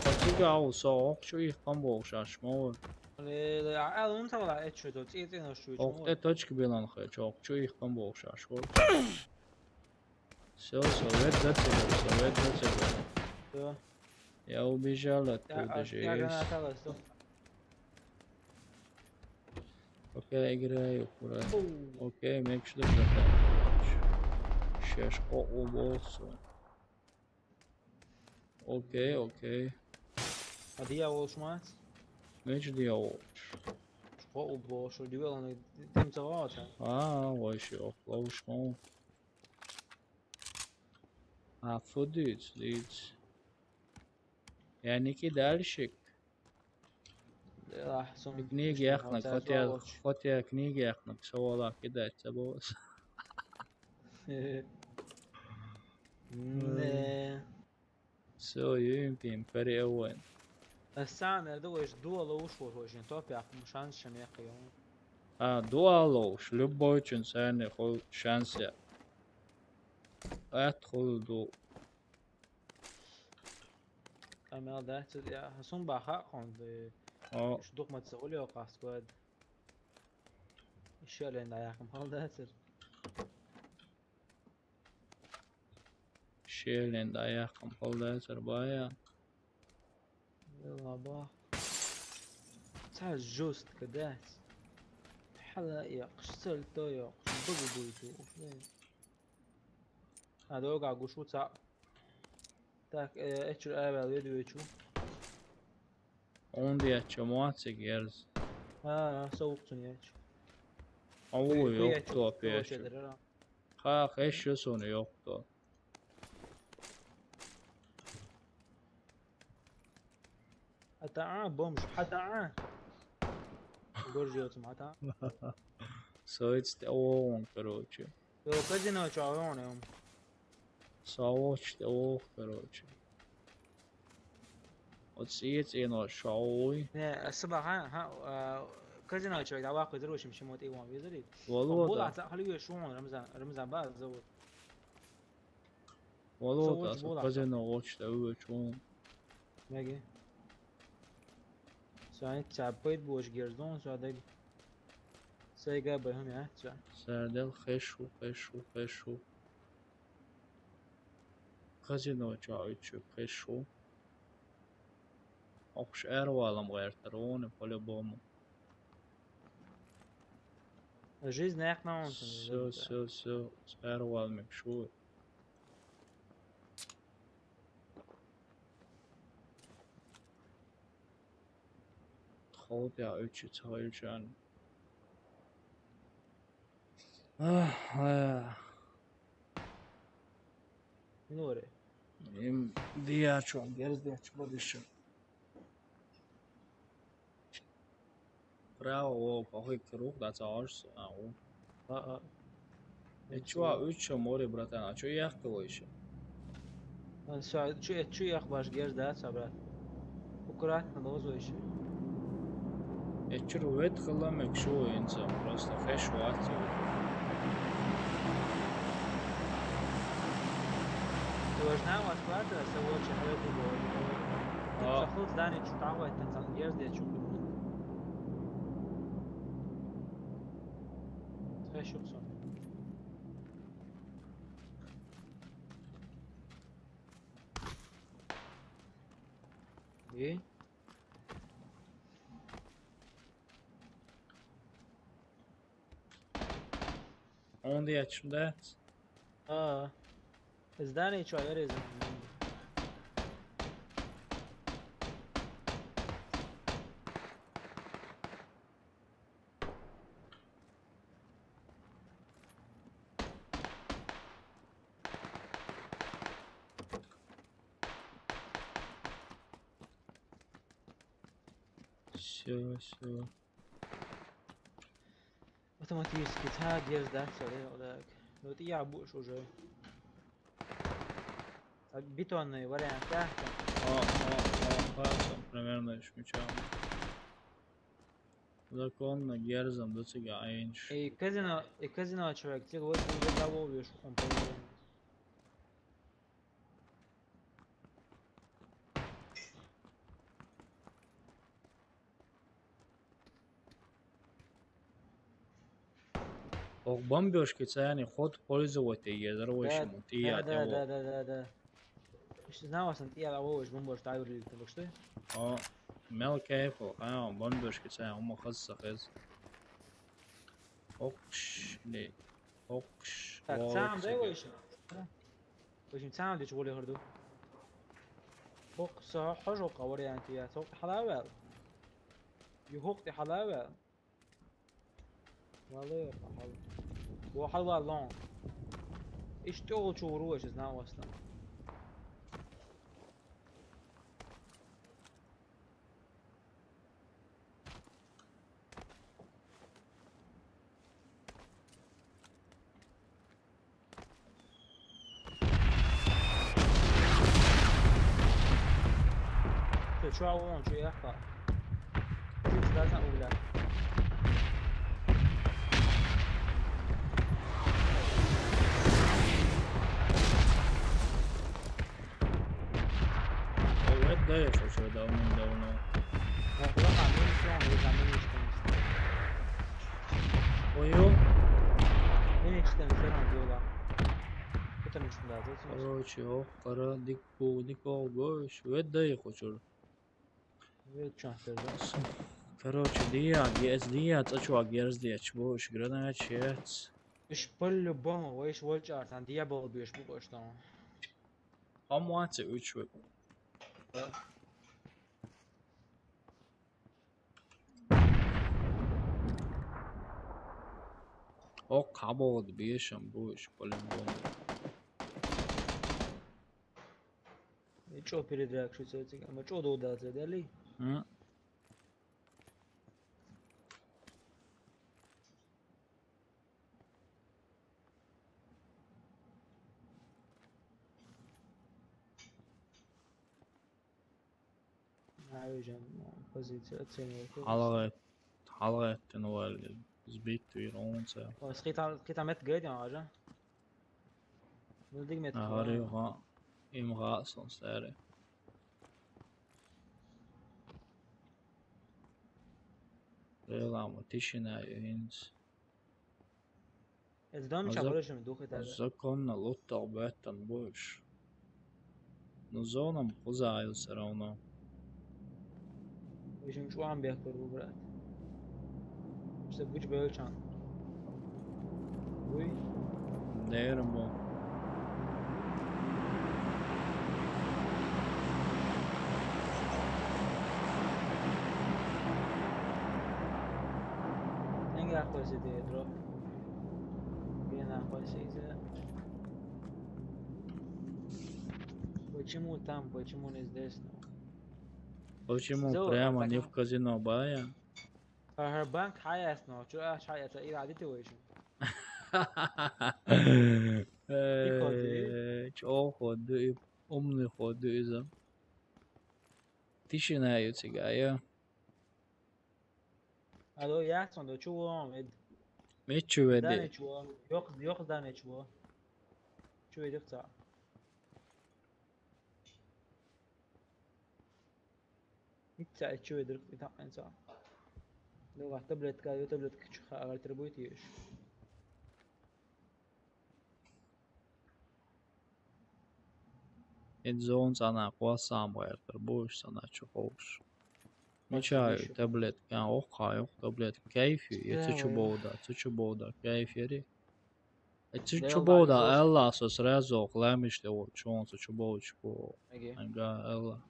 патигау со охчу их памбол шаш мовр. Ле, ле, а, а, лун тала эчу то, ци, ци, нош чу Ох, чмор. Те точка билан хэ, чо охчу их памбол шаш. Всё, совет за тебя, совет за тебя. Всё. Я убежал оттуда же. Я, я граната ласту. Окей, играю, аккуратно. Окей, меч добрата. Шашко уболсу. Окей, окей. А дьявол шмац? Меч дьявол. Шко уболшу, дьявол, тем цавата. А, вообще, ловушку. А, фу, дыц, дыц. Я не кидальщик. Да, сум Книги яхнак, хотя, хотя книги яхнак, шавала кидать, цабос. Не. Всё, юим пим, переуэн. Сан, это уж дуало ушло, очень топ, я шанс, чем я кайон. А, дуало уж, любой чин сани хол шанс я. Эт хол ду. Камел да, цу я, сум баха, хонды. О. Шдук мат саулио каскуад. Шелен да, я кам хол да, цу. Шелен да, я кам хол да, цу бая. Лаба. Ца жестко, да. Хала я, ксаль то я, быгу будет. А долго гушу ца. Так, э, эчу эвел ведвечу. Он дяча муацик ерз. А, а, соукцун яч. Аву Ку-, ку ёк ячу, то ку пячу. Ячу дара. Ха, хэш ёсун ёк то. Ата, а, бомж, ата, а. Бомж ёсун, ата. Соиц те оон, короче. Ё, казино чё, оон, эм. Савоч те оох, короче. Вот сиец и но шоуй. Не, а саба, ха, ха, а, казино чё, да, ваху, друшим, шимот и вон, визри. Валу, Бул да. Ата, хали ё шуон, Рамзан, Рамзан, ба, зовут. Валу, Савоч да, Бул ата. Казино воч, да, уй, шуон. Меги. Сани цапыт бош герзон, садаг. Сайга бэхэм, я, ця. Сардел хэшу, хэшу, хэшу. Казино чё, уй, чё, хэшу. Охш эр валам гэр тароны, по-любому. Жизнь нахна он. Всё, всё, всё, эр валам шу. Тхол пя уч, тхол чан. Ах, ах. Нуре. Им диячу, герз диячу, бодишо. Право, о, похуй круг, да, цаош, а, о. А, а. Э, чё, а, уч, море, братан, а чё яхкало ещё? А, всё, а чё, э, чё ях баш герз, да, ца, брат? Аккуратно, лозу ещё. Э, чё, вет хылам, э, чё, инца, просто хэш ватсу. Важна вас плата, аса волча хьаведи бо. О. Ца хул здание чу дӀагӀойтан, цхьана герз дечу. Тхе шух сон. И? Он дечу дац? А. Здание чу ереза. Всё, всё. Автоматически, цхьа герз дац, царе, одак. Ну, это я буш уже. А бетонный вариант, да? О, о, о, о, примерно ещё мечам. Законно герзом до цига айнш. И казино, и казино человек, тебе вот не заголовье, что там появилось. Ох, бомбёжки цани ход пользовать езар вайшему. Да, да, да, да, да, да. Ишти знавасан тияла вовш бомбёж тайврили, так что? О, мел кайфу, а, бомбёжки цани, ума хазса хез. Окш, не. Окш. Так, сам дай вайшему. Вайшему сам дич воли харду. Ох, са хожо ка вариант я, сок халавел. Ю хок ти халавел. Вале, хал. Во хал ва лон. Ишти ол чу уру вайше знавасан. Ты чё, а вон, чё я ха? Ты сюда, угля. О, это да, я слышал давным-давно. Ох, ладно, мы не срём, мы там не что. Ой, ё. Мы не что, всё равно было. Потому что, да, тут у нас. Короче, ох, пора дик пу, дик пу, гош, вет да я хочу. Вет чё, ты, да? Короче, дия, гес дия, цачуа герз дия, чего уж гранат, чец. Иш по-любому, вайш волчар, там дьявол бьёшь, буквально. Амуаце учу. О, кабод бешам буш, по-любому. И чё передряг, что это, а мы чё додал, дали? М? Ай, уже, ну, позиция оценивает. Халгъет, халгъеттен валли. Сбить вир, он ца. О, скита, скита мет гайд, я, уже. Билдиг мет. Агари ха, им ха сон сари. Реламо, тишина, юнс. Эцдам чабарышым духе тада. Законно луттал беттан буш. Ну, зонам хузаю всё равно. Очень чуам бехтер выбрать. Что будь бельчан. Уй. Дербо. Ненге ахваси дедро. Ген ахваси зе. Почему там, почему не здесь, ну? Почему прямо не в казино, бая? Ага, банк хаясно, чё аш хаяса, и радите вышел. Э, чё ходу, умный ходу из-за. Тишина ю цигая. Алло, яхсон до чего вам, эд? Мечу веде. Дане чего? Ёх, ёх дане чего? Чё веде хца? Цаӏ чу ведрик и таӏан цаӏ. Дугӏа таблетка, ю таблетка чу ха агар требует еш. Эд зон цана квасам гӏертар буш цана чу хош. Мичай таблетка, ох, ха, ох, таблетка. Кайфи, я цу чу бода, цу чу бода, кайфи ри. Э, цу чу бода, элла со сразу ох ламиш те вот, чон цу чу бода чу. Ага, элла.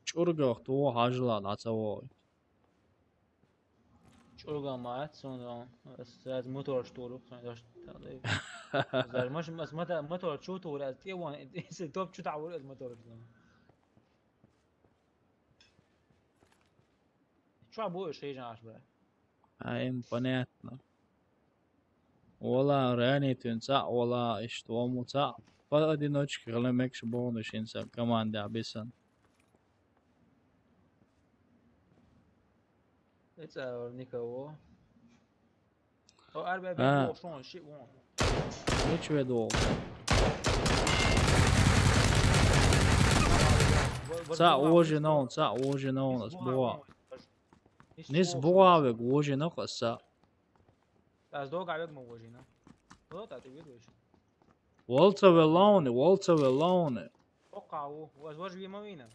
Чургах ту хажла на цаво. Чурга маат сон, аз мотор штуру, хан даш. Зар маш, аз мотор чу тур, аз те вон, если топ чу тавр, аз мотор чу. Чу бу шей жаш бра. А, им понятно. Вала, ранитвин цаӏ, вала, иштвому цаӏ. По одиночке гьале мекш бонус инсан команда бисан. Эца никого. О, арбе бе шон ши вон. Нич веду. Цаӏ ожи наун, цаӏ ожи наун, ас буа. Нис буа вег ожи на къаса. Аз дог авег ма вожина. О, та ти видиш. Волца велауни, волца велауни. О, къаву, ваз вож вима вина.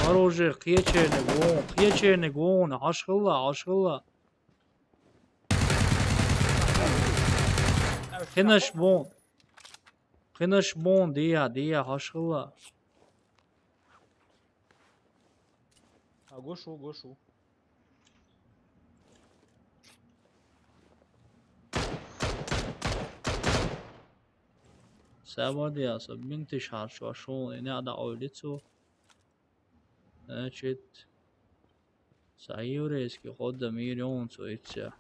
Оружие, кьечене гон, кьечене гон, ашгъыла, ашгъыла. Къинаш бон. Къинаш бон, дия, дия, ашгъыла. А, гошу, гошу. Сабадиаса бинтиш харчвашун, ина да ойлицу. Значит, са еврейский ходда миллион цу ится.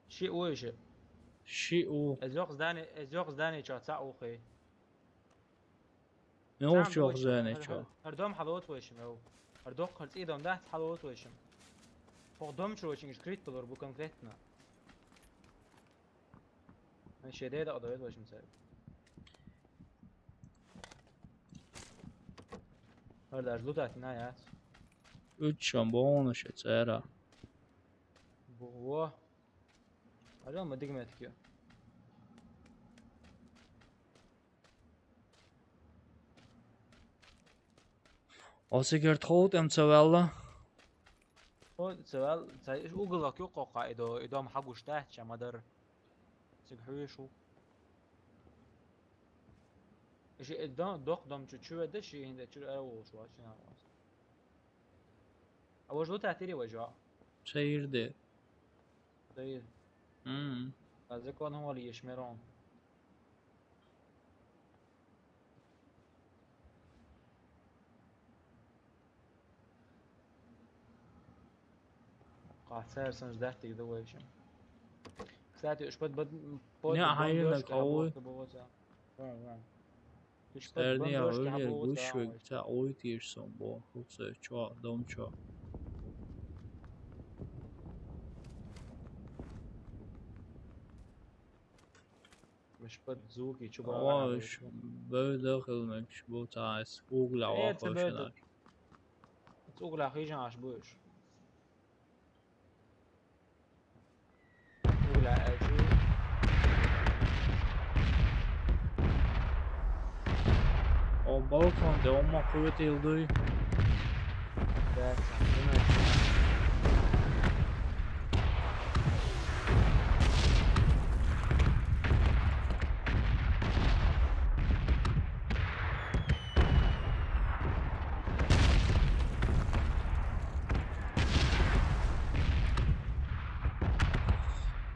Ши у иши. Ши у. Эзёх здание, эзёх здание чё, ца ухи. Ёх, чё, хозяин, чё? Гьар дом хьалот вешим, ёх. Гьар дом, гьар цӀи дом дахьц хьалот вешим. Хох дом чурочингиш крит толор бу конкретно. Мен шеде да одовед вешим цай. Гьар даже лутать на яц. Уьч шон бонус цера. Бу-, во. Арам дигмет ки. Осигер тхоут эм цавелла. О, цавел, цай уголок ю къокъа идо, идом хагуш тахча мадар. Циг хьуишу. Иши идо, док дом чу чу веда, ши инде чу ара вол шуа, ши на вол. А вож лута тири вожа. Шаирде. Шаир. Мм. А закон вол ешмерон. Къацар сан ждать тигда вайшим. Кстати, уж под, под, под, не, хайрна кавы. Вон, вон. Сэрни а өлер гүшвэг та ой тиеш сон бо. Хуцэ чо, дом чо. Мишпат звуки чу ба. Ава, ш-, бэвдэ хылмэкш бу таас угла. Э, ава, цэ бэвдэ. Угла хижан аш буш. Угла эджи. О, балкон де, ома кует илдуй. Да, сантиметр.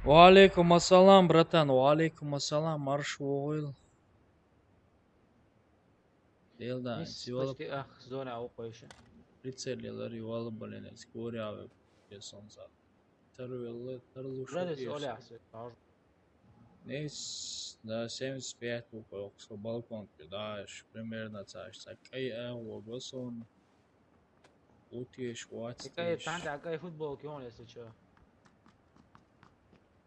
Ва алейкум ассалам, братан, ва алейкум ассалам, марш вогъил. Делда, нис сивала почти ах зона ау койши. Прицеллер ювала, блин, скорый аве, я солнца. Тарвелла, тарлуша. Брадес пьёса. Оля, се, таж. Нис, да, семьдесят пять у кого, что балкон, да, ш-, примерно, цаш, са, кай, а, вогосон. Утеш, ватс. Какая теш. Панда, какая футболки он, если чё?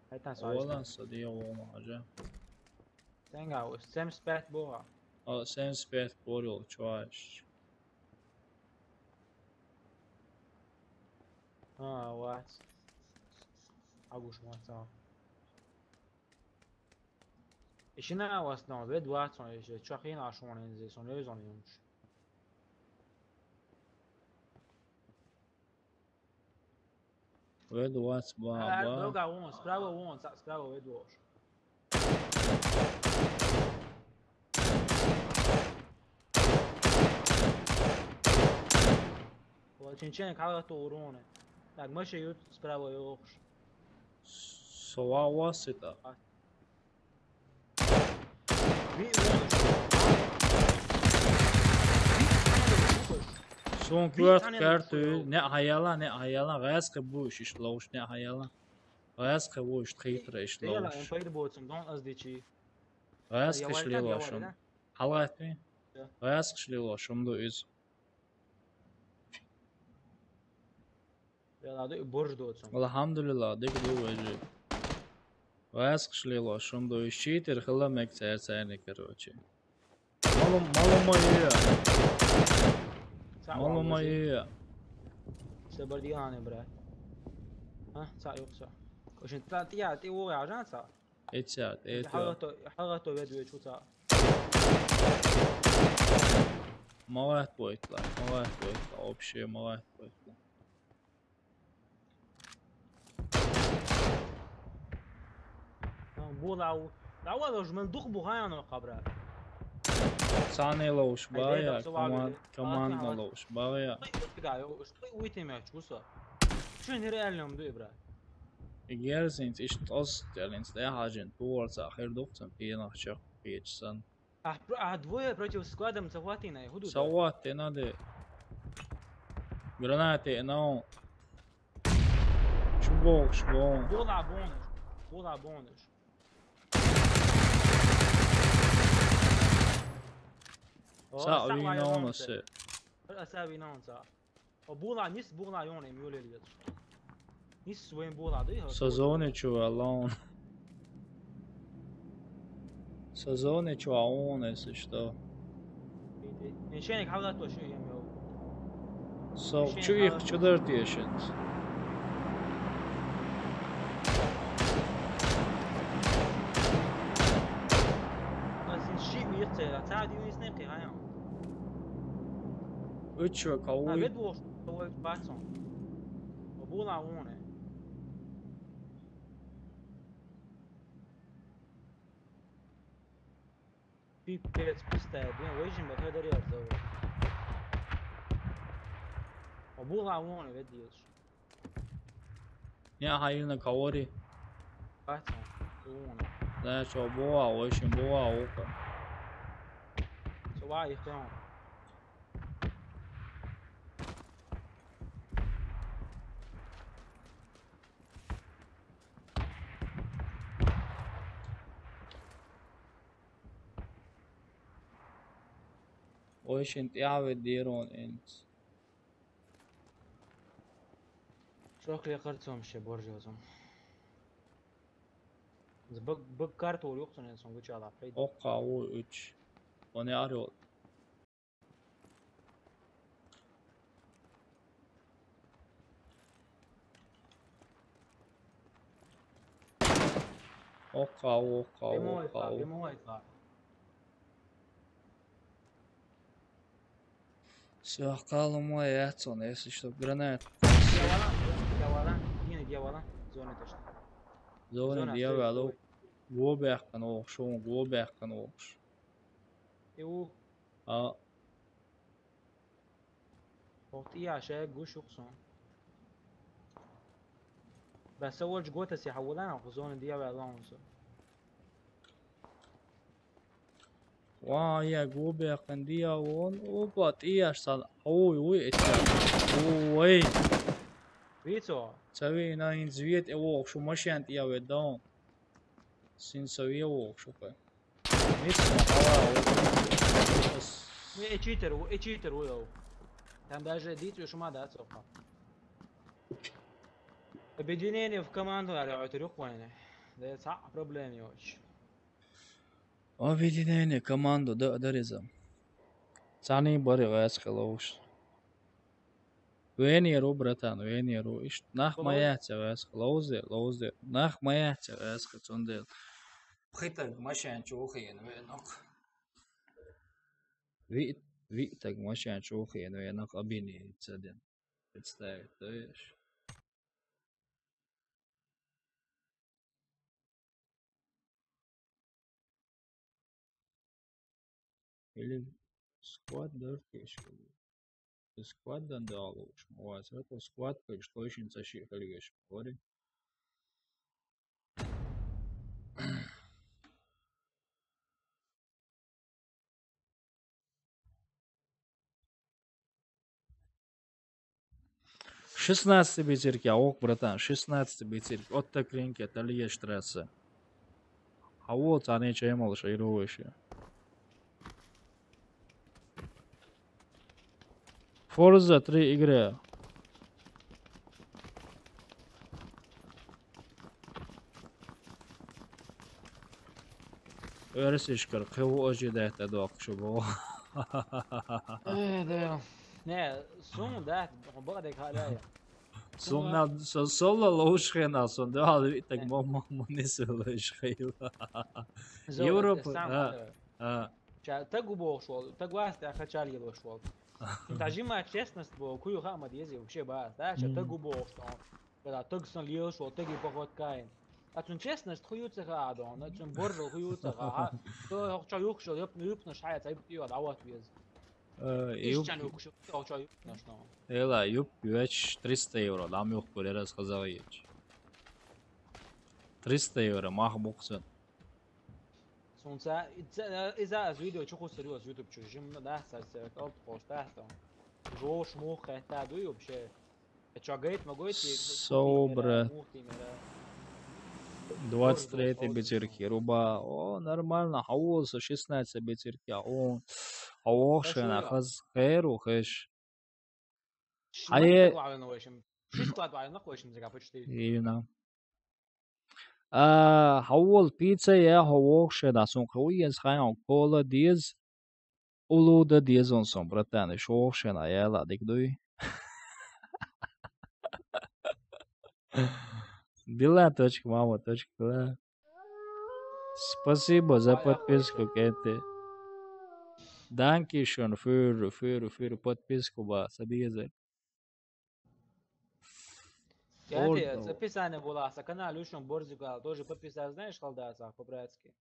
Хай тас Олан сади олма ажа. Сенга, семьдесят пять буга. О, семьдесят пять борил, чуваш. А, вот. Агуш маца. Ишина вас но, вед ватсон, ише чахин ашон инзе, сон ёзон юмш. Вед вац ба, А, ба. Дог а вон, справа вон, са-, справа вед вош. Ва чинчен калга то уроне. Так, мыше ют справа ёхш. Сова васита. А. Ви вон. Сон кварт карту, не хаяла, не хаяла, гайс кабуш, иш лоуш, не хаяла. Гайс кабуш, тхитра иш Яла, лоуш. М П Д боцум, дон аз дичи. Гайс Я киш валь так, я лилошум. валь, да? Халгатми? Я. Гайс киш лилошум ду из. Яла, ду борж доцум. Алхамдулилла, дик ду вежи. Гайс киш лилошум ду из. Читер хила мек цер церни, короче. Малум, малум ма е. Са Малум ма валажи. е. Се бар дигане, брат. А, са ёхса. Ошин та, ти я, ти уга ажан са? Эцят, эцят. Халгато, халгато вед ве чуца. Малат бойтла, малат бойтла, вообще малат бойтла. Була у. Дава лош, мен дух бугаяно кабра. Сане лош, Ай, бая, дай, команд-, да, команда сували. лош, бая. Ой, ой, да, ой, ой, ой, ты мяч, вуса. Чё нереально, м, да, брат? Герзинц, иш тос, тялинц, да, хажин, туворца, хер духцем, пиенах чак, пиечсан. А, пр-, а двое против склада м захватина, я худу. Сават, те надо. Гранаты, но. Чубок, шбон. Була бонус. Була бонус. О, Са са вина вайна он се. Са вина он са. О, була, нис була, ён эм юле лет. Нис своим була, да, Са зоне чува лон. Са зоне чува он, если что. Ничего не хавлат то, что я имел. Со, Ничего чё не их, хавлат чё то. Дар тешен? Нас ин ши мир цела, ца дивис не кирая. Учва А, кауи. Вед вош, вед бацон. Була он эм. Пипец, пустая, блин, вежим, бахай дари арзавы. Була он эм, вед деш. Я хайна каори. Бацон, он эм. Да, чё, була, вежим, була, ока. Чё, ва, их там. Ой, шин тяви дирон инц. Шок ле карцом ше боржозом. З б-, б карту юхтун эн сонгу чала, пейд. Ока, о, уч. Они арёт. Ока, ока, Прямой ока, флаг, о. Прямой флаг. Всё, калума яцон, если что, гранат. Дьявола, дьявола, не дьявола, зона точно. Зона Зона дьявола, стоит. Глубяхкан окшун, глубяхкан окш. Иу. А. Охт ия шег гуш уксон. Бес اول جوتا سي حولنا اخو زون ديا ولا اونسو. Ва, я глубяхкан дьявол. Опа, тияш сал. Ой, ой, это. Ой. Вицо. Цави на инзвет, э, вокшу машин тия ведон. Син сави вокшу ка. Мис ма хава, ой. Э, читер, э, читер, ой, ой. Там даже дит, шума да, цоха. Объединение в команду, аре, ой, трёх войны. Де цхьаъ проблема йоцуш. Объединение, команду да а дариза. Цхьаьний бари гӀаьсхи ловш. Венеру, братан, венеру. Ишт нах ма яц гӀаьсхи. Ловзе, ловзе. Нах ма яц гӀаьсхи, цундел. Пхитаг машен чухиен венок. Виъ-, виъ таг машен чухиен венок объединение цаден. Представить, то есть. Или сквад дартеш. Сквад дан далуш. Ва срато сквад каш точно цаши халгаш. Говори. Шестнадцатый бицирки, а ок, братан, шестнадцатый бицирки. Отта кринке, тальеш трасса. А вот они чем алыш, айровыше. Forza три игра. Версишкар кхеву ожидать адох шубо. Э, да. Не, сум, да, бага де калая. Сум на, со-, соло лоушхена, сон да, али так мама мунис лоушхейла. Европа, а, а. Ча, тагу бохшвал, тагу аста хачали лоушвал. Даже ма честность бо, кую хама дези вообще ба, да, ча тагу бохшвал. Когда таг сан лиошвал, таги поход каин. А цун честность хуюца хадон, а цун боржо хуюца ха. То хо ча юхшо, ёп, юпна шая, цай битио, да вот вез. Э, юп. Ишчан юхшо, то ча юпна што. Эла, юп, юэч триста евро, дам юх курерас хазагиеч. Триста евро, мах буксен. Сунца, иза, иза аз видео чуху серьёз YouTube чу, жим да, сар се, калт хош да, то. Жош мух, это, ду вообще. Э, чё, говорит, могу идти? Собра. Двадцать третий бицирки, руба. О, нормально. Хавуса шестнадцать бицирки. О, хавуса на хаз херу хеш. Ае. Шиш клад вайна почти. Именно. А, хавул пицца я хавуса на сун хуен схайон кола диз. Улуда дезон сон, братан, иш охшена яла дик дуй. Дила точка мама точка ла. Спасибо за подписку, Кенти. Данки шон, фюр, фюр, фюр, подписку ба, садизер. Кенти, описание была, са канал Люшон Борзикал, тоже подписаться, знаешь, халдаса, по-братски.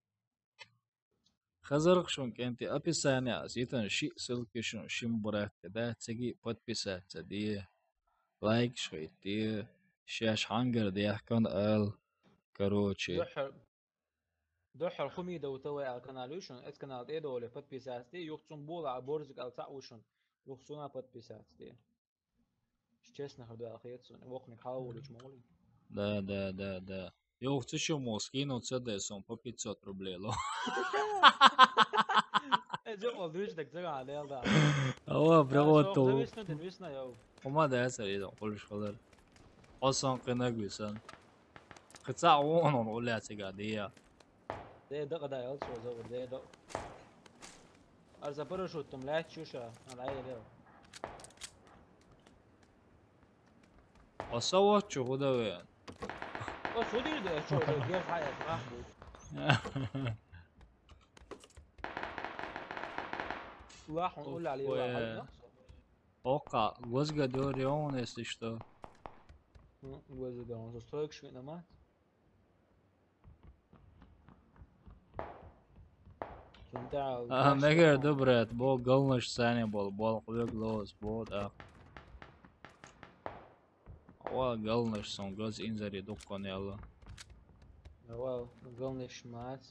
Хазарх шун, Кенти, описание ас итан ши ссылки шун шим буратка да, циги подписаться ди, лайк шхайти, шаш хангар дяхкан ал, короче. Духар, духар хуми да утавай ал канал юшун, эт канал те доле подписаться ди, юхцун була а Борзик ал ца ушун, юхцуна подписаться ди. Честно, хада хет сон, вохник хала улич моли. Да, да, да, да. Йо, хци шо мо скину ца де сон по пятьсот рублей ло. Э, жо ол душ так цага дел да. Ава, браво то. Висна, ден висна, йо. Ома да са идо, олиш халар. Осан кына гусан. Кыца он он оля цага дия. Де да када ял чо за де да. Арза парашют там лять чуша, а лай де. Оса вот чё, куда вы? О, суди де чо, де гер хая страх будет. Лах он уля ли ла. Ока, гозга дёрион, если что. Гозга он застройка швидна мать. Ага, мегер ду, брат, бо галныш сани бол, бол кулек лоос, бо да. Ва галныш сон газ инзари дуккан яла. Ва галныш мац.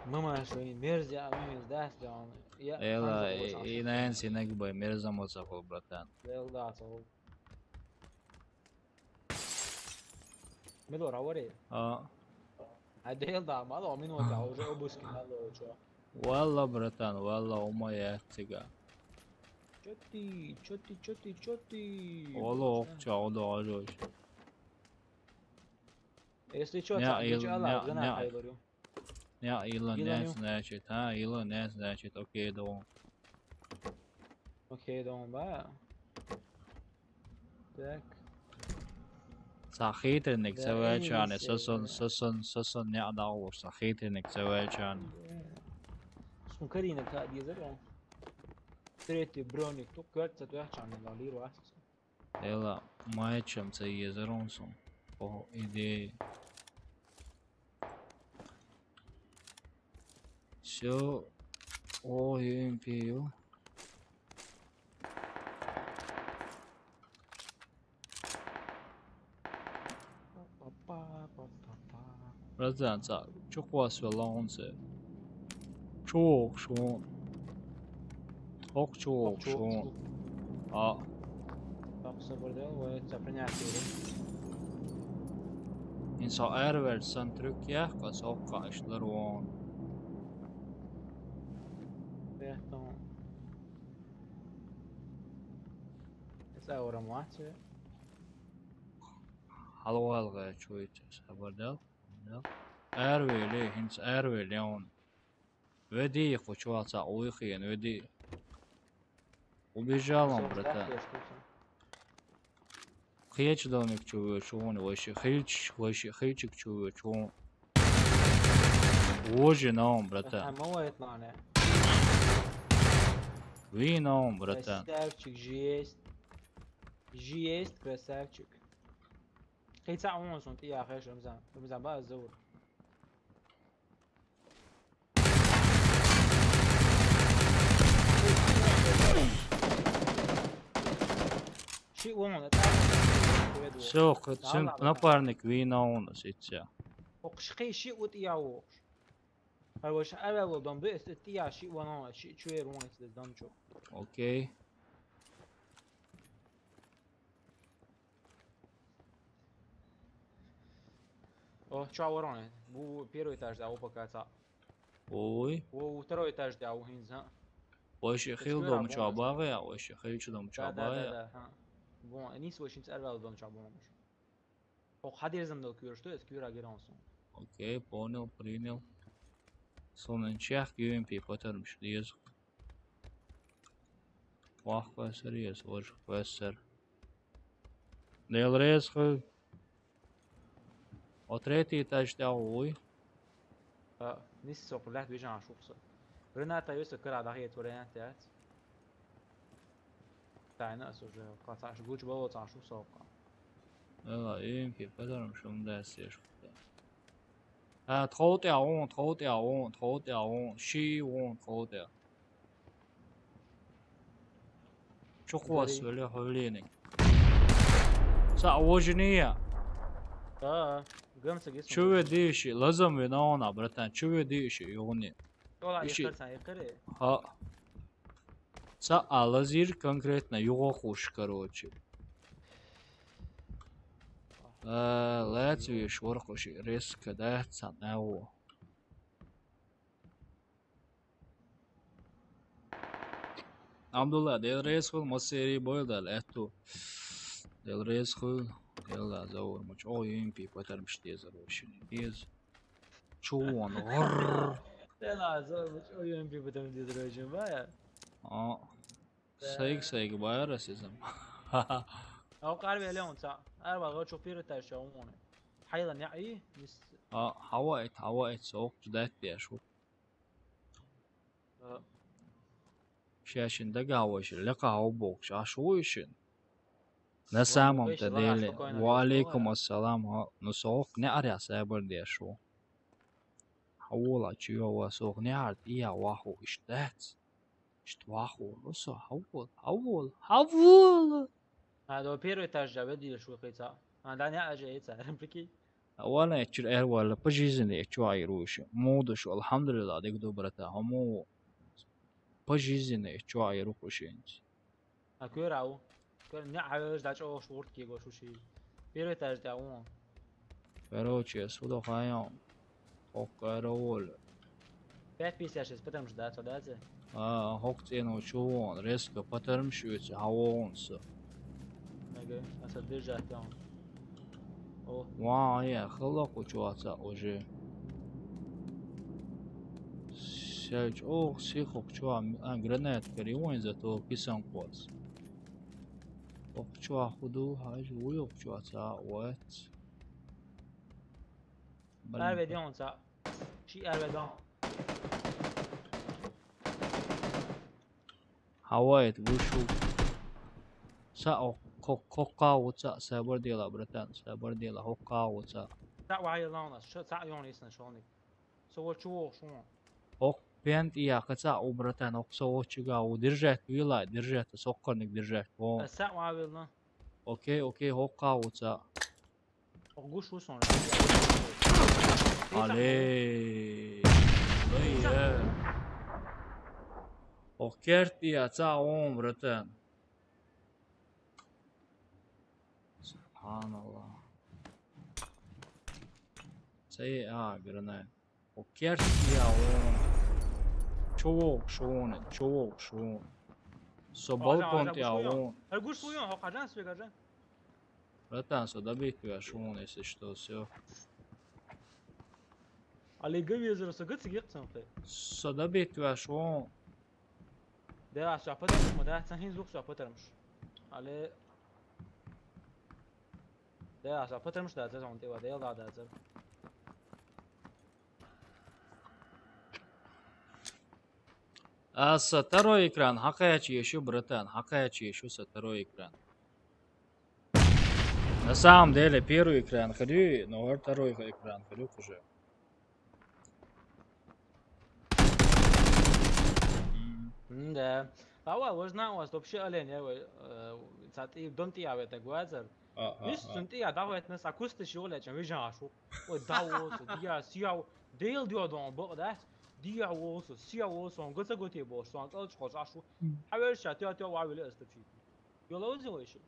Мама шо и мерзя, а мемез дас да он. Эла, и найн синек бай мерза моца хол, братан. Эл да цол. Мило равари. А. А дел да, мало минута, уже обыски мало чё. Валла, братан, валла, умая цига. Чё ты, чё ты, чё ты, чё ты? Оло, окча, оло, оло. Если чё, цхьа гича ала, гана хайлур ю. Неа, илла не значит, а, илла не значит, окей, да. Окей, да, ба. Так. Цхьа хитриниг ца ваьчани, сосон, сосон, сосон неа дагӀуш, цхьа хитриниг ца ваьчани. Сун карина ка дезар он. Третий броник, ту кварца туяхчани лалир вас. Эла, майчам ца езар он сун. О, иди. Всё. О, ю эм пи ю. Братан, ца, чу квас вела онце. Чу шун. Ок чу шун. А. Так, сабырдел, вай, ца принятие. Инса эрвер сан трюк я, кас ок кашлар вон. Бехтон. Эца урам ваче. Халвалга чуйте сабырдел. Эрвели, хинс эрвели он. Веди, кучуаца уйхиен, веди. Убежал он, братан. Хеч домик чуйте, чуйте, вообще хилч, вообще хилчик чуйте, чуйте. Боже, наум, братан. Хамовает мане. Ви наум, братан. Красавчик, жесть. Жесть, красавчик. Кыца он сун тия хеш Рамзан. Рамзан ба зур. Ши он, это. Всё, напарник, ви наум ситца. Окши ши ут я окш. Ай, вообще, ай, ай, дом, бе, эс, эс, я, ши, вон, ши, чуер, вон, эс, дом, чё. Окей. О, чё, ворон, бу первый этаж, да, опа, каца. Ой. О, второй этаж, да, у хинза. Вообще, хил дом, чё, багая, вообще, хил чё дом, чё, багая. Да, да, да, да, ха. Вон, они свой шин царвал дом, чё, вон. О, хадерзам дал кюрш, то есть кюра герансон. Окей, понял, принял. Сонун чех ю эм пи потармыш дезу. Вах квесер ес, вож квесер. Дел рез хы. О третий этаж да уй. А, нис сок лят вижан шухса. Рената ёса кыра дахет вариант яц. Тайна ас уже, кацаш гуч бало цашу сока. Эла, ю эм пи потармыш, ум да сеш. А, тхоутя он, тхоутя он, тхоутя он, ши он, тхоутя. Чухвас вели хулиник. Са ожиния. А, гамса гис. Чуве диши, лазам виновна, братан, чуве диши, юни. Тола иши. Ха. Са алазир конкретно юго хуш, короче. Э, лецвиш ворхуши резко, да, ца наво. Абдулла, дел рез хул, ма сери бойдал, эту. Дел рез хул, дел да заур муч. О, ю эм пи потармыш дезар вообще. Дез. Чувон, грррр. Дел да заур муч, о, ю эм пи потармыш дезар вообще, бая. А. Сайг, сайг, бая расизм. Ау, карве леон ца. Арба го чупир таш ча умоне. Хайла не ай, нис. А, хава эт, хава эт, соок ждать деш. Шашин дагаваш, лека хау бокш, а шуишин. На самом-то деле, ва алейкум ассалам, а, ну соок не аря сабар деш. Хавола чуйо ва соок не арт, ия ваху иштец. Иштваху, ну со, хавол, хавол, хавол. А, до первый этаж жа веди шуйхица. А, да не аже ица, прикинь. Вана чир эрвала пожизненно чуайруш. Модуш, алхамдулилла, дик добрата. Хамо пожизненно чуайрухушинц. А кӧрау. Кӧр не авеш да чош урт ки го шуши. Первый этаж да он. Короче, судо хайон. Окароволь. Пять пятьдесят шесть, потому что да, да, да. А, хок цену чувон, резко, потому что это хавонса. Ага, а со держать там. О. Ван, я, хала кучуаца уже. Сяч, о, сихо кучуа, а, гранат кари, вон зато кисан квас. О, кучуа худу, хаж, уй, о, кучуаца, уэц. Блин. Арведёнца. Чи арведён. Хавайт, вышел. Са, о, ко-, кокка уца, сабар дела, братан, сабар дела, хокка уца. Са вай лауна, ш-, са ён исна шоник. Со вот чего шо? Ок, пент я, каца у, братан, ок, со вот чига у, держать, вила, держать, соккарник держать, о. Са вай вилна. Окей, окей, хокка уца. Гуш усон. Але. Ой, э. Ох, керт я, ца он, братан. Субханаллах. Це, а, гранат. Ох, керт я, он. Чувак, шо он, чувак, шо он. Со балкон я, он. Гуш уйон, хо кажан све кажан. Братан, со добить тебя, шо он, если что, всё. Але гавезер, со гыц гекцен хе. Со добить тебя, шо он. Да, со патармыш, да, цахин звук со патармыш. Але. Да, со патармыш, да, цахин ты, да, да, да, да. А со второй экран, хакаячи ещё, братан, хакаячи ещё со второй экран. На самом деле, первый экран ходю, но второй экран ходю уже. М. М, да. А ва, вы знаете, у вас вообще олень, я, э, цат и дом ты я в это гвазер. А, а, Вис а. Сунты я давай на сакусты шо лечен, вы же ашу. Ой, да, вот, я, сиял, дел дё дом, бо, да? Дия волсо, сия волсо, он гыца гыте болш, сон калыч хош ашу. М. Хавер ша, тё, тё, ва виле эстапчи. Йола узил ещё.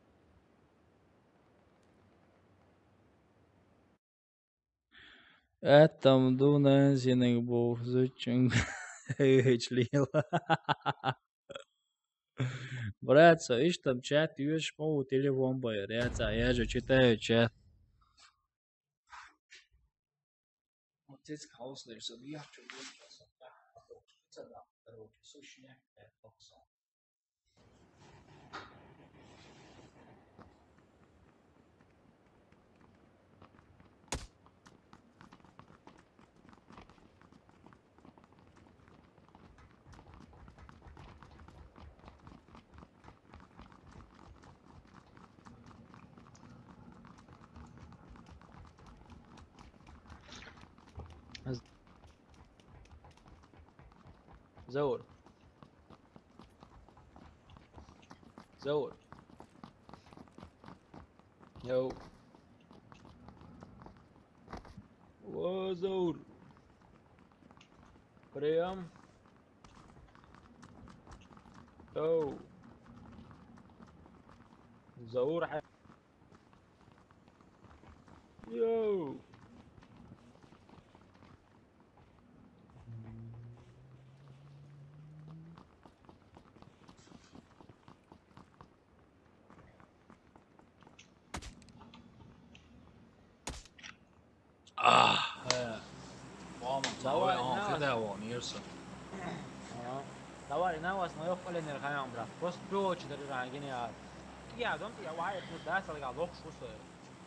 Эттам дунен зинек бу зучун. Эчлила. Братца, ишта там чат, юэш могу телефон бай, ряца, я же читаю чат. Отец хаос лежит, я чё, я чё, я чё, я чё, я чё, я чё, я чё, я чё, я чё, я чё. Заур. Заур. Йоу. О, Заур. Приём. Йоу. Заур, хэ-, йоу. А, э, мама, давай, давай, он, на, куда он, Ирса? Ага. Давай, на вас, моё поле не рхаем, брат. Просто пёчи дары рангине, а. Я, дом, я вай, ну, да, салга лох шусы.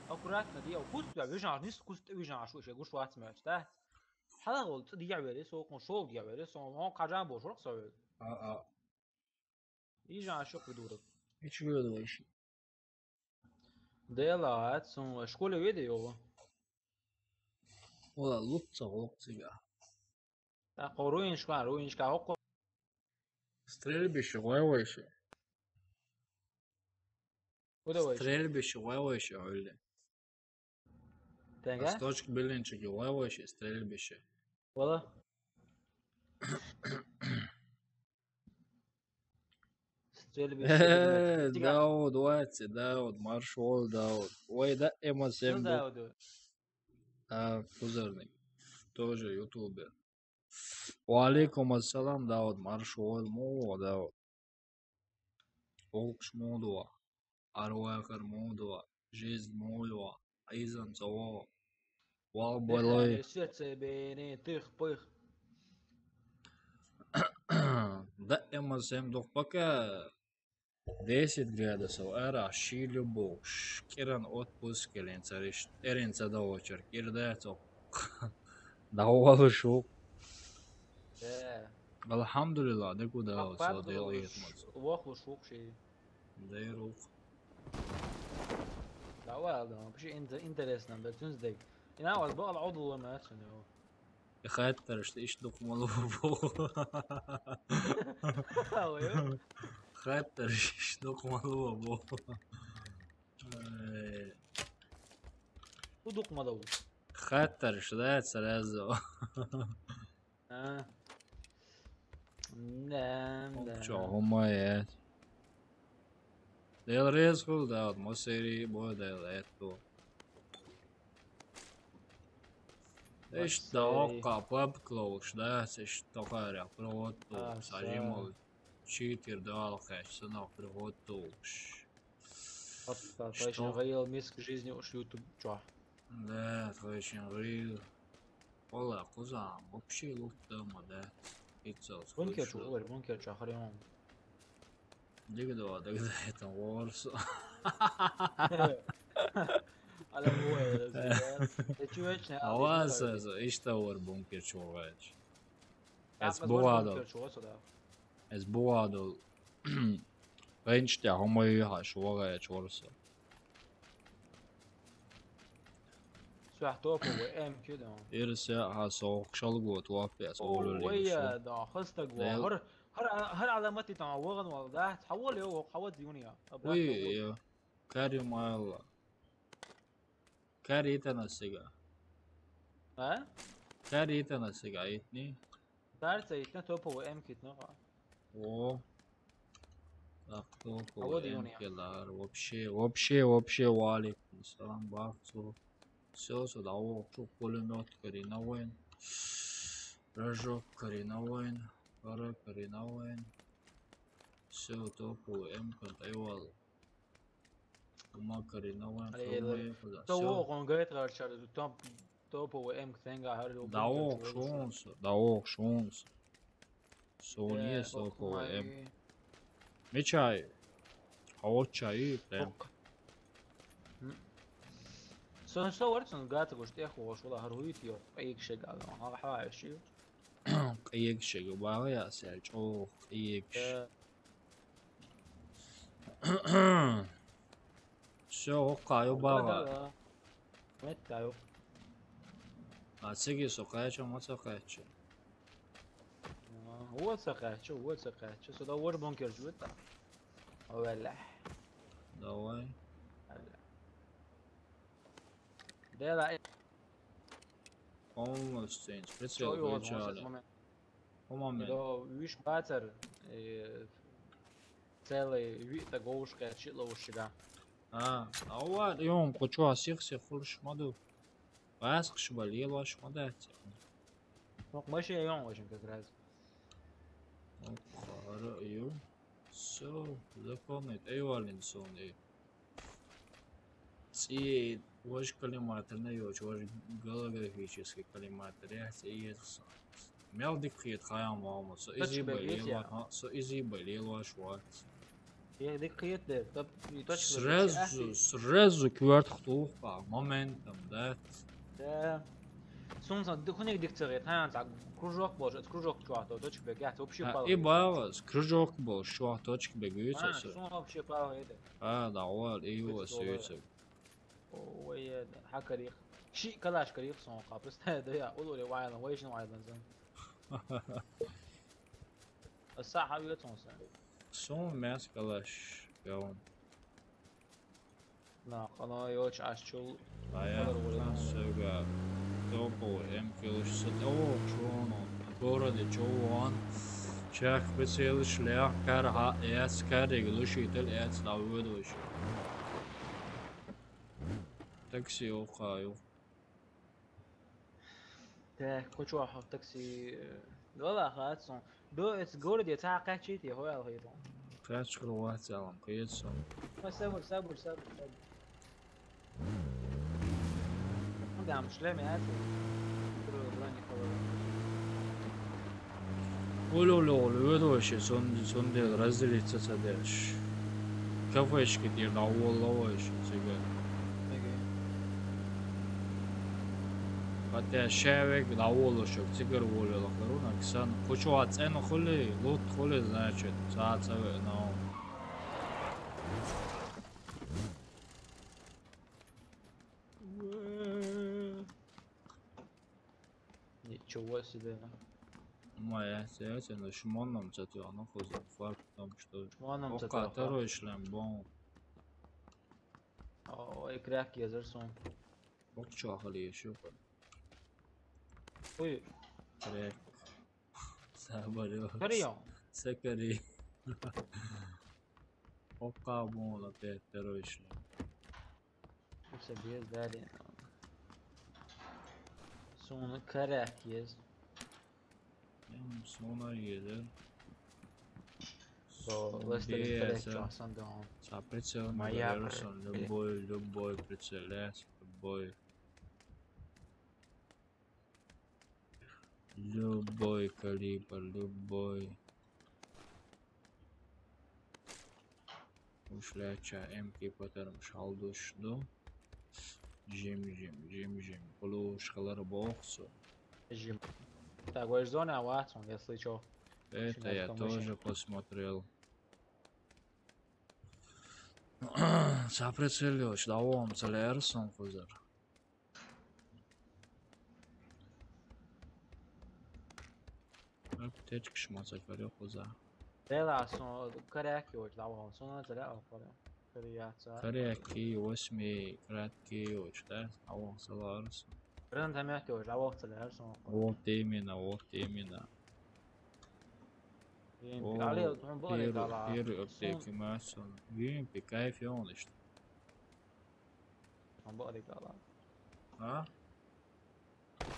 Аккуратно, диа, куст, я вижу, а не куст, вижу, а шусы, гуш ватс мёч, да? Хала гол, ц-, диа вере, со, кон шол диа вере, со, он кажан бошор, со. А, а. И жан шок придурок. И чё делаешь? Дела, а, цун, школе веде его. Ола, лупца, лупца, я. Так, руиншка, руиншка, окко. Стрельбище, вай вайши. Куда вайши? Стрельбище, вай вайши, Оля. Тенге? Восточк билинчики, вай вайши, стрельбище. Вала. Стрельбище. Э, билинчики. Дауд, вайци, Дауд, маршал Дауд. Вай да, эма. Ну, сем бу. Дауд. А, кузерник. Тоже ютубер. Ва алейкум ассалам, Дауд, маршал, мо, Дауд. Олкш модуа, арвакар модуа, жезд модуа, изан цо. Вал болой. Сердце бене, тых, пых. Да, эмма зем дух пока десять градусов, ара ши любов, шкиран отпуск, элен цариш, эрен цадовочер, кирда цо. Да, вал шук. Э. Алхамдулилла, да куда Аппар со дел луш, етмаз. Вох луш вух ши. Да и рук. Да ладно, вообще ин-, интересно, да, тюнздей. И на вас был удул ма цунё. Хаттарш иш дукмалу бо. Ой. Хаттарш иш дукмалу бо. Э. Удук мадау. Хаттарш, да, сразу. А. Да, да. Чё, хумает. Дел резкул, да, вот мосери, бо, да, это. Эш да окка пап клоуш, да, сеш тохаря, провод ту, сажимол. Читер да алхаш, сынок, провод ту. Отта, точно, гайыл миск жизни уж YouTube чё. Да, точно, гайыл. Ола, кузан, вообще лут дома, да. Ицел. Бункер чё, говори, бункер чё, хрен. Дигдо, дигдо, это ворс. Ала муэ, да. Ты чё вечно, а ва, ишта вор бункер чё, говоришь. Эс бувадо. Эс бувадо. Пенчтя хомой хаш вага чорса. Сюах топовый М Q да. Ирся ха соох шалгот вапес олу. Ой, да, хастаг ва. Хар, хар, хар аламати там ваган вал да. Хавал ё, хавал дюния. Ой, ё. Кари майла. Кари итана сега. А? Кари итана сега итни. Карта итна топовый М Q итна га. О. Так, топовый М Q лар. Вообще, вообще, вообще валик. Салам, бахцу. Всё, сюда, о, чё, пулемёт, карина войн. Рожок, карина войн. Ара, карина войн. Всё, топовый М Q айвал. Макарина войн. Всё, он говорит, короче, там топовый М Q тенга, говорю, да ох, шонс, да ох, шонс. Сони, э, соковый М Q. Мечай. А вот чай, прям. Сон со варцун гата гуш тех вошула, харуит ё. Эйк шегал, ага, ха, ши. Эйк шегал, бага я сел, чо, эйк. Э. Всё, окка, ё, бага. Метта ё. А циги со кайча, ма со кайча. А, вот со кайча, вот со кайча. Сюда вот бункер жует. Валла. Давай. Валла. Дела. Полностью. Прицел включали. Момент. До виш батер, э, целый ви-, так, говушка, читло ушига. А, а вот, ё, кучу асих се хулш маду. Басх шуба лило шмада. Ну, мы ещё ё, в общем, как раз. Ну, хара, ё. Всё, запомнит. Эй, валин сон, эй. Ци вож коллиматор на ёч, вож голографический коллиматор, я ци езсан. Мел дик хет хаям вама, со изи бай лило, ха, со изи бай лило шват. Я дик хет де, топ, и точка. Сразу, сразу кварт хтуха, моментом, да? Да. Сунса, ды хуник дик церет, ха, так, кружок больше, это кружок чё, а то точка бегать, вообще пал. И балас, кружок больше, чё, а точка бегают, а, сун вообще пал, это. А, да, вот, и его суется. Ой, э, да, ха карих. Ши калаш карих сон ха, представь, да я, улуре вайлан, вайшин вайлан зан. А са ха вилет сон са. Сон мяс калаш, гаун. На, хана ёч ашчул. А я, хан сёга. Топовый М Q луш сат. О, чоно. Городе чоуан. Чах беселыш лях кар ха, эс кар, глушитель, эс да выдуш. Такси окаю. Так, хочу ахав такси, э, вала хатсон. До эц городе та качит, я хоял хитон. Кач кровать алам, каец сон. А, сабур, сабур, сабур, сабур. Там шлем яц. Броник. Улю-улю-улю, ведь вообще, сон, сон дел разделиться цадеш. Кафешки тир да волла вообще, цигар. Хотя шавек да волла шок, цигар волла лахару, на ксан. Кучу ацен хули, лут хули, значит, ца ца на. Ничего себе. Моя сердце, но шмоном цатуяно хоза. Факт в том, что Шмоном Ока цатуяно. Второй шлем бом. О, и кряк езер сон. Бок чахали еще. Уй, Кряк. Заболел. Карио. Сакари. Ока бом опять второй шлем. Все без дали. Сон кряк ез. М, Сона езер. Бо лестер Беса. Кряк часан дон. Ца прицел Моя Мегерсон, при- любой, любой прицеляйся, любой. Любой калибр, любой. Ушляча М К потом шалдуш ду. Жим, жим, жим, жим. Плюшкалар боксу. Жим. Так, в зоне аватсон, если чё. Это я Начинает тоже помощник. Посмотрел. Ца прицелёч, да он целерсон хузар. Аптечка шмаца карё хуза. Дела сон кряк ёч, да он сон на зря опора. Кряца. Коряки, восьми, краткий, очень, да? А он целарсон. Гранатомет ёч, да он целерсон. Вот именно, вот именно. Али тун бо Первый, дала. первый аптеки масон. Вим пикай фион ишт. Тун бо дала. А?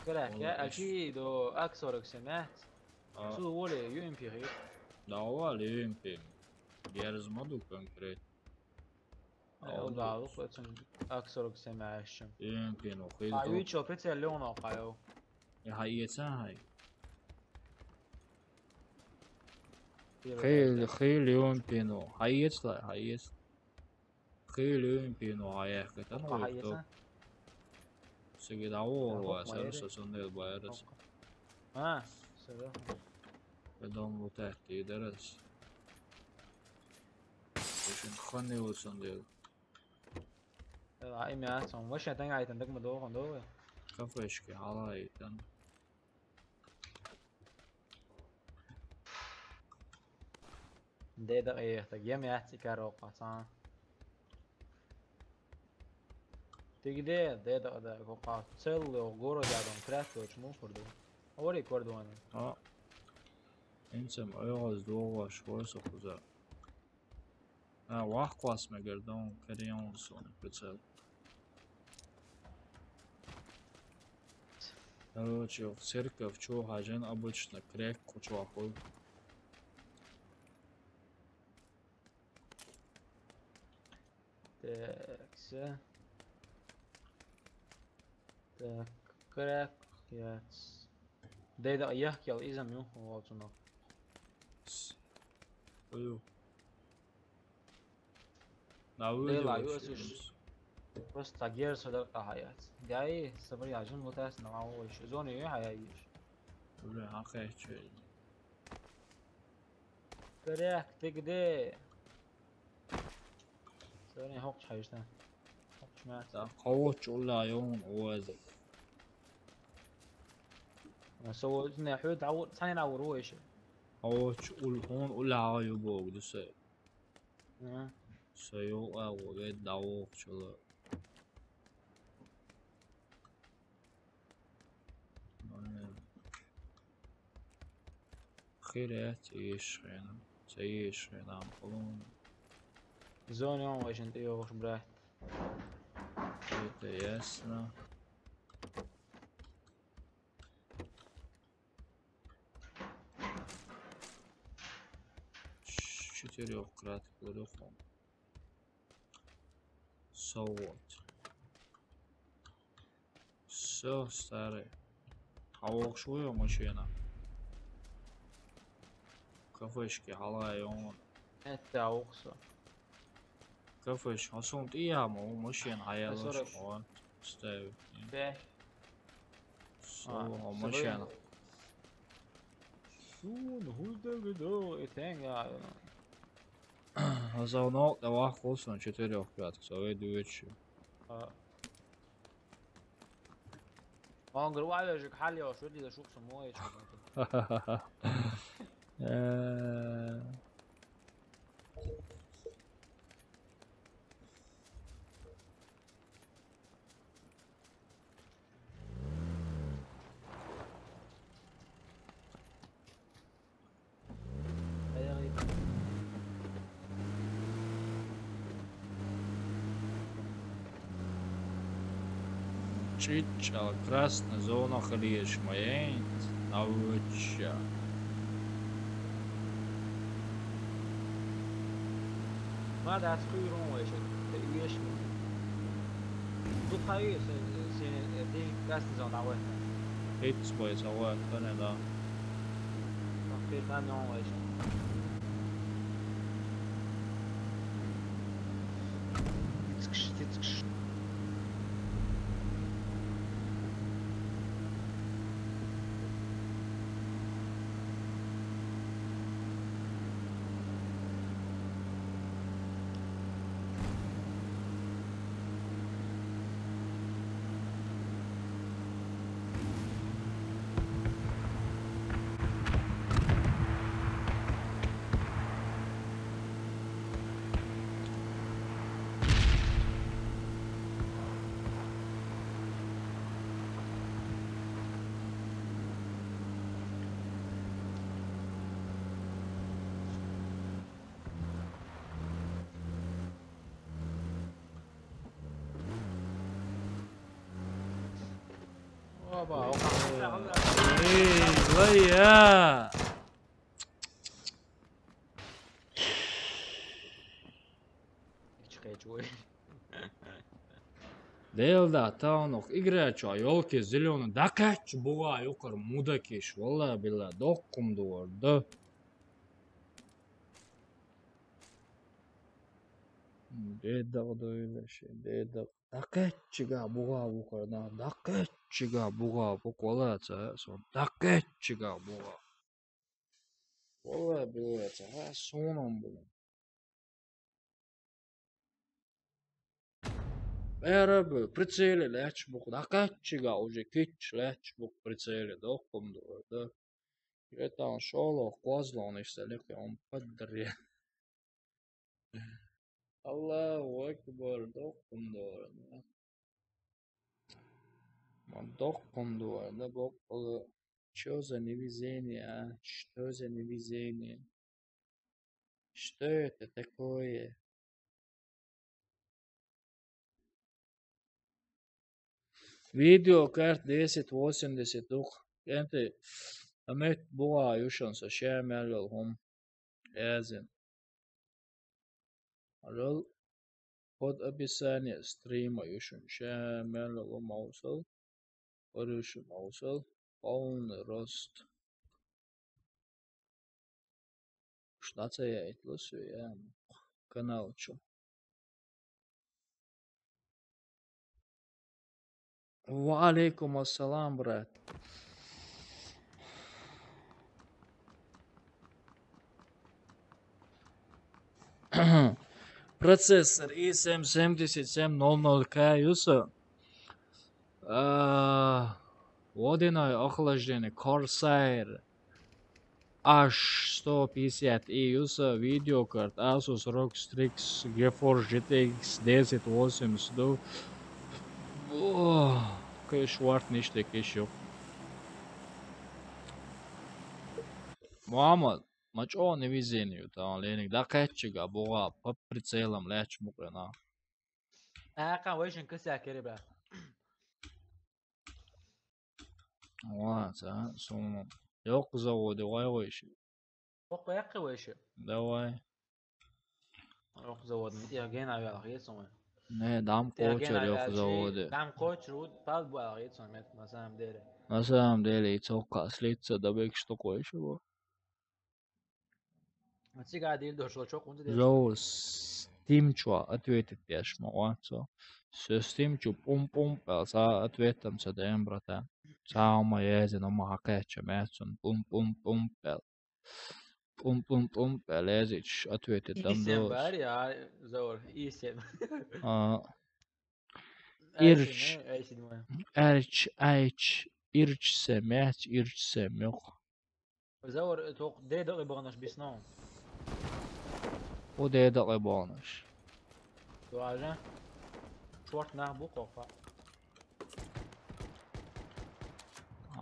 Кряк, Олар я иш. Ачи до Ак сорок семь. А, Су воли юм пири. да, ова ли вим пим. Герз моду конкрет. Ол да, вот этим Ак сорок семь ащем. Вим пим, ухил. А ючо прицел Леона кайо. Я хай иеца хай. Первый Хил, раз, хил вим пим. Хай иецла, хай иец. Хил вим пим, хай иец. да. Хай иеца. Сеги да, о, Да, ва, вот сэр, моя со сон дел байрас. А, всё. Дом вот это, и дарас. Очень ханы вот сон дел. Ай, мя, сон вообще тан айтан так мы долго, долго. Кафешки, алай, там. Деда, э, так я мя цикаро пацан. Ты где? Деда, да, кока целый город рядом, кряк очень муфорду. Ори кордуан. А. Инсам, ойгоз долго швой сохуза. А, вах класс мегердон, карион сон, прицел. Короче, в церковь чё, хажен обычно, кряк, кучу ахуй. Так, всё. Так, кряк, яц. Деда, я хотел изам, ю, вот оно. Ою. На Лейла, видео ю, ещё слушай. есть. Просто гер сюда кахаяц. Гаи, собри, ажин вот эс на мало ещё. Зоны ю, хая иш. Блин, а хай чё? Кряк, ты где? Сори, хокч хайшта. Хокч мат. Да, кого чула ён уэзэ. Со не худ аур, цайна аур уэш. Кого чул, он ула аю бог, дусе. А, Со ё а уэ да ох чула. Хире, цейш хрена. Цейш хрена, полон. Зоны он важен, ты его брат. Это ясно. Четырёх крат, говорю, хом. So what? Всё, старый. Хьан вохуш ву хьо машина? Кафешке хьалха йогӀун. ХӀетта а воху со. Кафеш, хьо суна тӀе яма ву машина хьаяллаш. Ай, сорок. О, ставь. Бе. Со, а, хьо со машина. Бе. Суна хӀуй дагадо, и тенга. Хьо со нокъа тӀе вахху суна четырёх пяток, со вай дуьйцу. А. Мангар ваьллажиг хьал йолуш, вилла шух сан моечка. Э. ЧӀичӀал красный зона хилийша ма яйнца, навуча. Ма дац кхуьйрун вайша, тӀе уьйш ма. Дукха ю, се, се, дин красный зона вай. Хитц бай, ца вай, тане да. Ах, кхуьйрун вайша. Тицкш, тицкш. Опа, опа. Эй, лая! Делда, таунух, игра чу, ёлки зелёный, дакъаьчча бугӀа юкъара мудакиш, валла билла, доккхум дугӀар, да. Дедагъ дойла ши, дедагъ. Дакъаьччига бугӀа вукхар нах, дакъаьччига бугӀа вукх, вала ца сон, дакъаьччига бугӀа. Вала билла ца, ха, сонам бу. Эраб, прицеле лаьч букх, дакъаьччига уже китч лаьч букх прицеле, доккхум дугӀар, да. Гетан шоло, козлон ишта лекхе, он паддаре. Аллаху акбар, доккхун дора, да. Ма доккхун дора, да, боккъала. Чё за невезение, а? Что за невезение? Что это такое? Видеокарт десять восемьдесят ух. КӀентий, амет бугӀа юшан со ша мел йолу хӀума. Эзин. Рал под описание стрима юшан ша мел йолу мавсал. Орюшан мавсал. Полный рост. Шнацая итлус я канал чу. Ва алейкум ассалам, брат. Процессор и семь семьдесят семь ноль ноль К юса. А, водяное охлаждение, Corsair. H сто пятьдесят и юса, видеокарт, Asus ROG Strix, GeForce G T X десять восемьдесят ду. О, кэш варт ништяк иш ю. Мухаммад, ма чӀогӀа невезение ю, тахана лениг дӀакхаьччига бугӀа, под прицелом лаьтташ бу-кх нах. Акха вайшин косяк, ребят. Ва, ца, суна. Йоккха заводе вай вайши. Йоккха яккхи вайши. Давай. Йоккха завод, я гена вяла, есть у меня. Не, дам кочер йох заводе. Дам кочер, вот, пал буал, на самом деле. На самом деле, и цо каслица, да бек что кое-что. Цигадил дошло, чё, кунца деш? Зоус, Steam чё, ответить деш, ма, ванцо. Со Steam чё, пум-пум, пел, са ответом са даем, братан. Са ома езин, ома хакача, мяцун, пум-пум-пум, пел. Пум-пум-пум, пел, езич, ответить дам. Исем дос. Бар, я, зор, исем. А, Ирч. Айч, айч, ирч сем, яц, ирч сем, йох. Заур, э, тох, де дакъи багънаш бисно. О, де дакъи багънаш. Туажа. Шорт нах бу кокъа.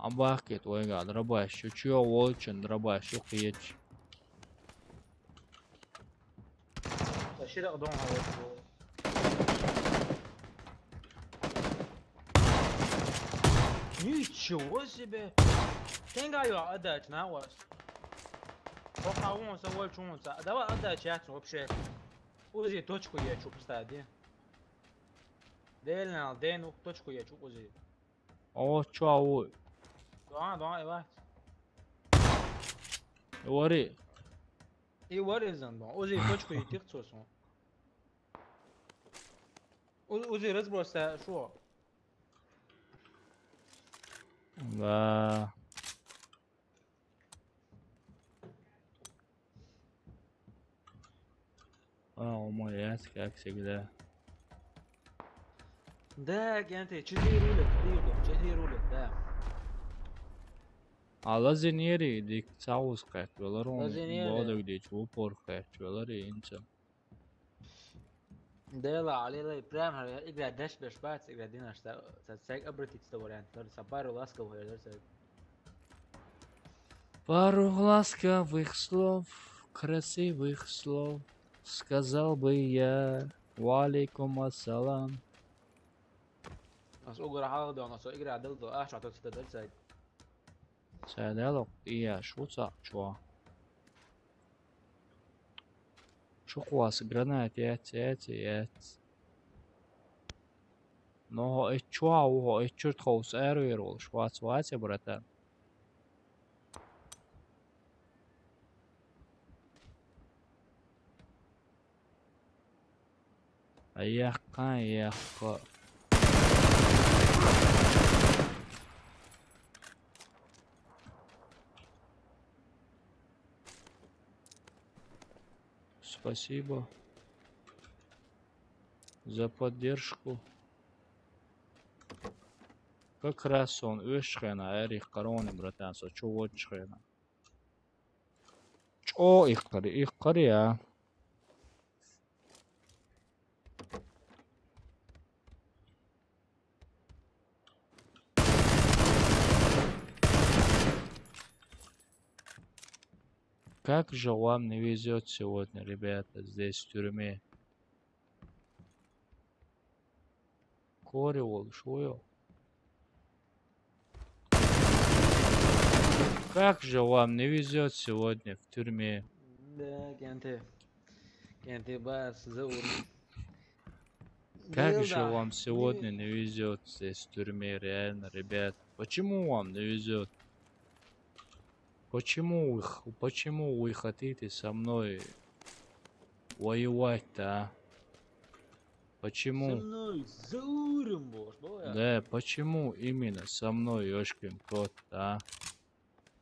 Абахкет, ойга, драбаш, чё, чё, волчен, драбаш, чё, хиеч. Ташира дон, а вот. Ничего себе! Тенга ё отдать, на вас. Пока он со, вольчу он со. Давай отдать, я вообще. Узи точку я чу поставить, де. Дельно, ден, точку я чу, узи. О, чё, ау? Да, да, и вот. Вари. И вари зан, да. Узи точку и тихо сосо. У-, узи разбросся, шо? Да. А, умоляет, как всегда. Да, Генте, четыре рулит, четыре, четыре рулит, да. А лазинери дик цаус кайт, веларон, лазинери. Бодок дич, упор кайт, велари инца. Дела, алила, прям, игра деш беш бац, игра динаш, са, са, са, обратить с того вариант, даже са пару ласковых, даже са. Пару ласковых слов, красивых слов, сказал бы я. Ва алейкум ассалам. Ас угра халдо, ас игра дылдо, а, что тут это дальше? Садалок, и я шуца, чё? Чё класс, гранат, яц, яц, яц. Но, э, чё, а, о, э, чё, тхоус, эрвер, швац, вац, братан. Аяхха, аяхха. Спасибо за поддержку. Как раз он, уж хрена, эрих короны, братан, со чё вот хрена. Чё их кори, их кори, а? Как же вам не везёт сегодня, ребята, здесь, в тюрьме? Кори ол, шуё. Как же вам не везёт сегодня в тюрьме? Да, Кенте. Кенте бас, заур. Как же вам сегодня не везёт здесь, в тюрьме, реально, ребят? Почему вам не везёт? Почему вы х-, почему вы хотите со мной воевать-то, а? Почему? Со мной, заурим, боже, боже. Да, почему именно со мной, ёшкин кот, а?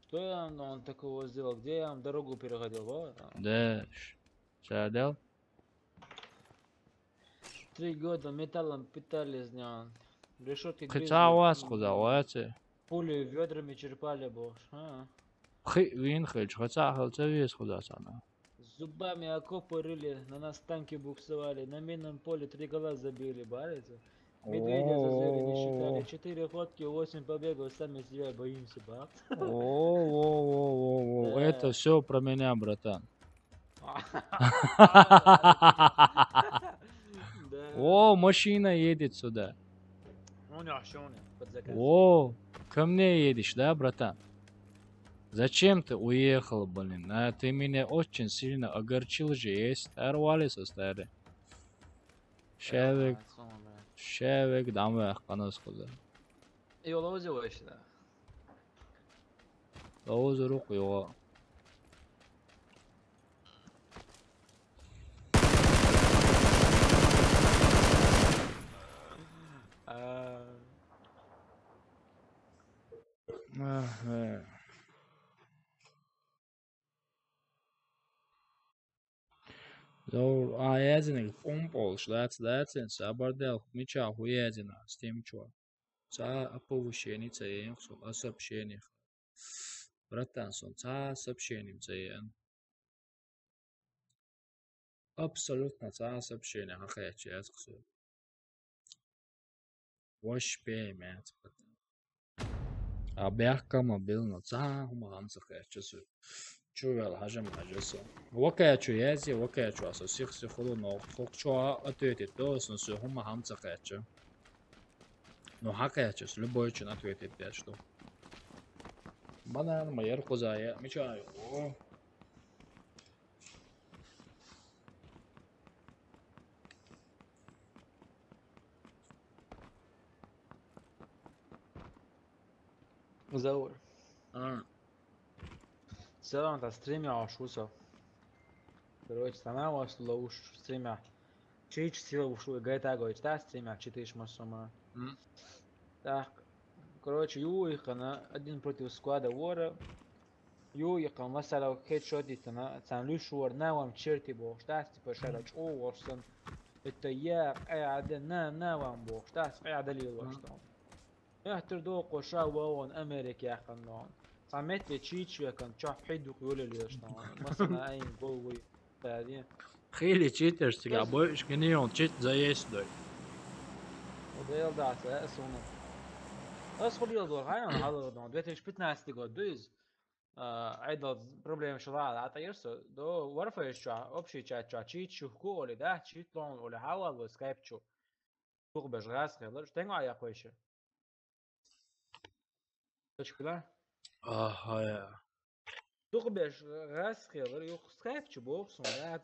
Что я вам, он такого сделал? Где я вам дорогу переходил, боже? Да, ш-, что я делал? Три года металлом пытались, не, решётки грызли. Хыца вас куда, ваце? Пули вёдрами черпали, боже, а? Хы, вин хыч, хыца хылца вес куда сана. Зубами окопы рыли, на нас танки буксовали, на минном поле три гола забили, барыца. Медведя за звери не считали, четыре ходки, восемь побегов, сами себя боимся, баб. О, о, о, о, о, да. Это всё про меня, братан. Да. О, машина едет сюда. Ну, не, а что он под заказ? О, ко мне едешь, да, братан? Зачем ты уехал, блин? А ты меня очень сильно огорчил же, есть? Арвали со старый. Шевик. Шевик, дам вехкана скуда. И олозе вешна. Лоуз рук йога. А. Ага. Зо, а, язинег пумпол, шлац, шлац, сабардел, мича хуязина, стимчо. Ца оповещение, ца ен, со, а сообщение. Братан, сон, ца сообщение, ца ен. Абсолютно ца сообщение, хакаячи, яз ксо. Вообще, мя, ца. А бяхка мобилно, ца, хума хамса каячи, су. Чувел, хажам, хажаса. Вакаячу язи, вакаячу аса, сих, сих, хулу, но, хок, чуа, ответит, то, сон, су, хума хамса каячи. Ну, хакаячи, с любой чин ответит, я что. Банан, майер, кузая, мечаю. О. Заур. А. Селан та стримя ошуса. Короче, сама вас ловуш стримя. Чич сила ушу гайта гойч, да, стримя читыш масома. М. Так. Короче, ю их на один против склада вора. Ю их на масала хедшот итана, цан лишуар на вам черти бохш, да, типа шара чо ворсан. Это я, э, а де на, на вам бохш, да, э, а де лил ворсан. Эхтер до коша вон Америка яханнон. Самет де чич векан, ча пхидук юле лешнон. Масана айн головы. Тади. Хили читер сига, бо шкинион чит заесть дой. Удел да, це сумно. Ас ходил до хайон, хало до две тысячи пятнадцатый год, дуиз. А, айдал проблем шла, а та ерсо, до Warfare ча, общий чат ча, чит чухку оли, да, чит лон оли, хавал го скайп чу. Тух беш газ хелер, штенга я койше. Точка, да? Ага, я. Тух беш газ хелер, юх скайп чу бохсун, да,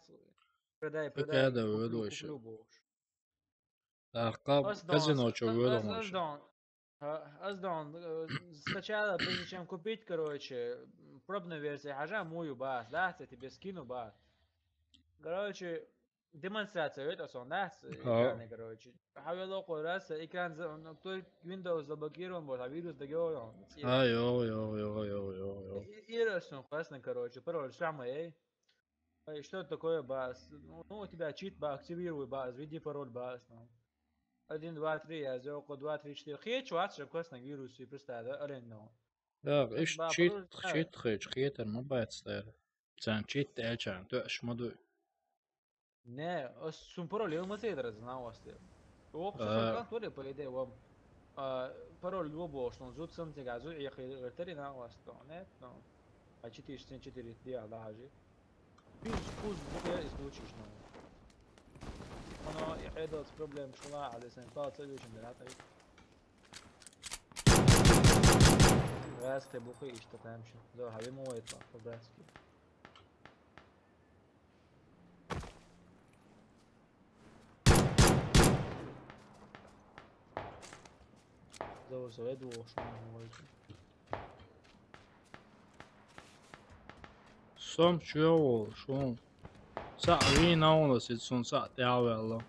продай, продай, Какая да куплю, выдача? Куплю бохш. Так, ка-, Аз казино дон, чё аз, выдумал аз, аз вообще? Дон. А, аз дон, э, сначала, прежде чем купить, короче, м, пробная версия, хажа мую бас, да, я тебе скину бас. Короче, демонстрация, это сон, да, с А. Экрана, короче. Хавел около раз, экран за, ну, кто Windows заблокирован, вот, а вирус договорен. А, йо, йо, йо, йо, йо, йо. И, и раз, ну, классно, короче, пароль самый, эй. Эй, что это такое, бас? Ну, ну, у тебя чит, ба, активируй, бас, введи пароль, бас, ну. Один, два, три, я сделал код два, три, четыре. Хеч, ватш, квас на вирус, и просто, да, арендно. Так, иш ба, чит, пароль, да. Чит хеч, хетер, ну, бацтер. Цан чит, элчан, то, шмаду. Не, ос сум пароль, ел мацедра, знал вас ты. О, А. Сафаркан, то ли, по идее, вам, а, пароль лобо, что он зуд сам тебя, зуд, я хе-, хе-, на вас, то, нет, ну. А четыре, четыре, четыре, да, да, хажи. Пусть, пусть, я и случишь, ну. Оно, я этот проблем шла, а если не стал целью, чем да, так. Раз ты бухаешь, что там ещё. Да, а ему это, по-братски. Зови, зови, дуошно, зови. Сом чё, шо? Са вина у нас, это сон са тявело.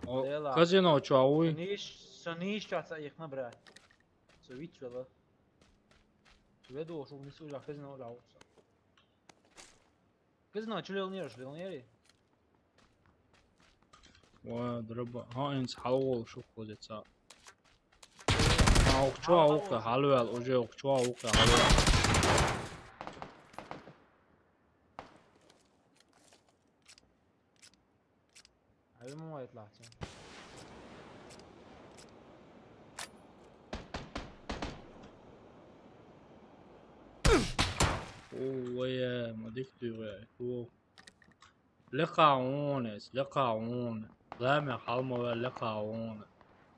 О, Дела. Казино чё, а уй? Ниш, со ниш чё, са их набрать. Со вид чё, да? Веду, шо не служа, казино, да, вот. Казино, чё, лил нерш, лил нери? Ва, дроба. Ха, инс халвол шо ходится. А, укчо, а, ука, халвел, уже укчо, а, ука, халвел. Abi, ما يطلع. Ой, я, ма дик ты, ой, ой. Лекаунес, лекаун. Ламе халма ве лекаун.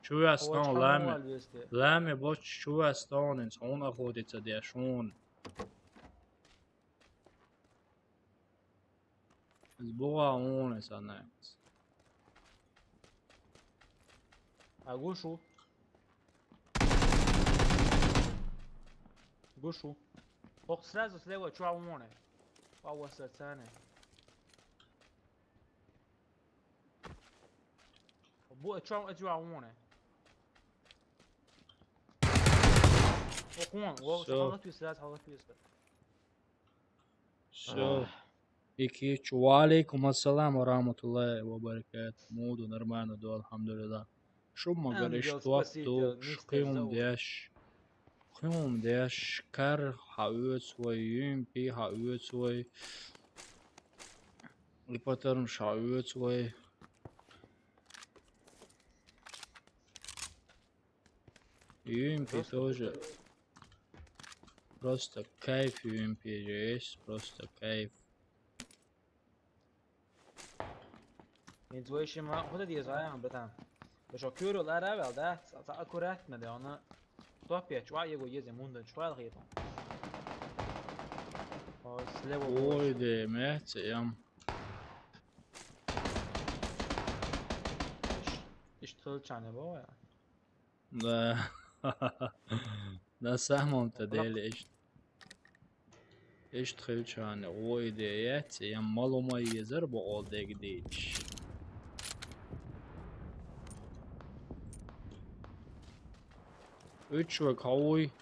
Чувастон ламе. Ламе боч чувастон, он охотится дешун. Из бугӀа вон санац. А гушу? Гушу. Ох, сразу слева чуа вон. Ва ва са цане. Бу чуа а чуа вон. Ох, вон, ва. Всё. Халат вис, сразу халат вис. Всё. Ах. Икич, ва алейкум ассалам ва рахматуллахи ва баракатух. Муду нормально ду, алхамдулиллах. Шумма гар иш туап ду, шхиум деш. Шхиум деш, кар хьаоьцу вай, юм пи хьаоьцу вай. И патарм хьаоьцу вай. Юм пи тоже. Просто кайф юм пи же есть, просто кайф. Ин звучит ма, ходи деза, а, братан. Да шо кюру ла равел, да? Са, са аккуратно, да, она. Кто опять? Чуа его езе мунда, чуа хитон. О, слева. Ой, де, меце, ям. Иш, иш тыл чане бо, я. Да. На самом-то деле, ишт-, иштта хилча хьона гӀо идея яц, я малума езар бокъо дегдич. Уьч вай кхавуй.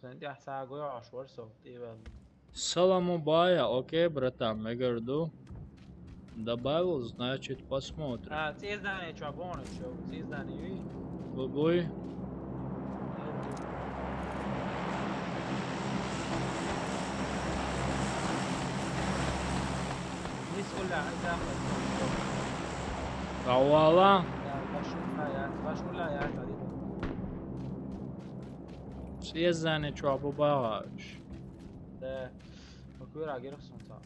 Зен тӀехь сагой Ӏаш вар со, тӀевелла. Саламу бая, окей, братан, мегар ду. Добавил, значит, посмотрим. А, цӀе здание чё, бонус чё, цӀе здание, ви? Бу-, буй. Нис улла, ай, захуй. Равала. Да, башула я, башула я, цӀе здание чу абу багӀаш. Да. Макура герхсон ца.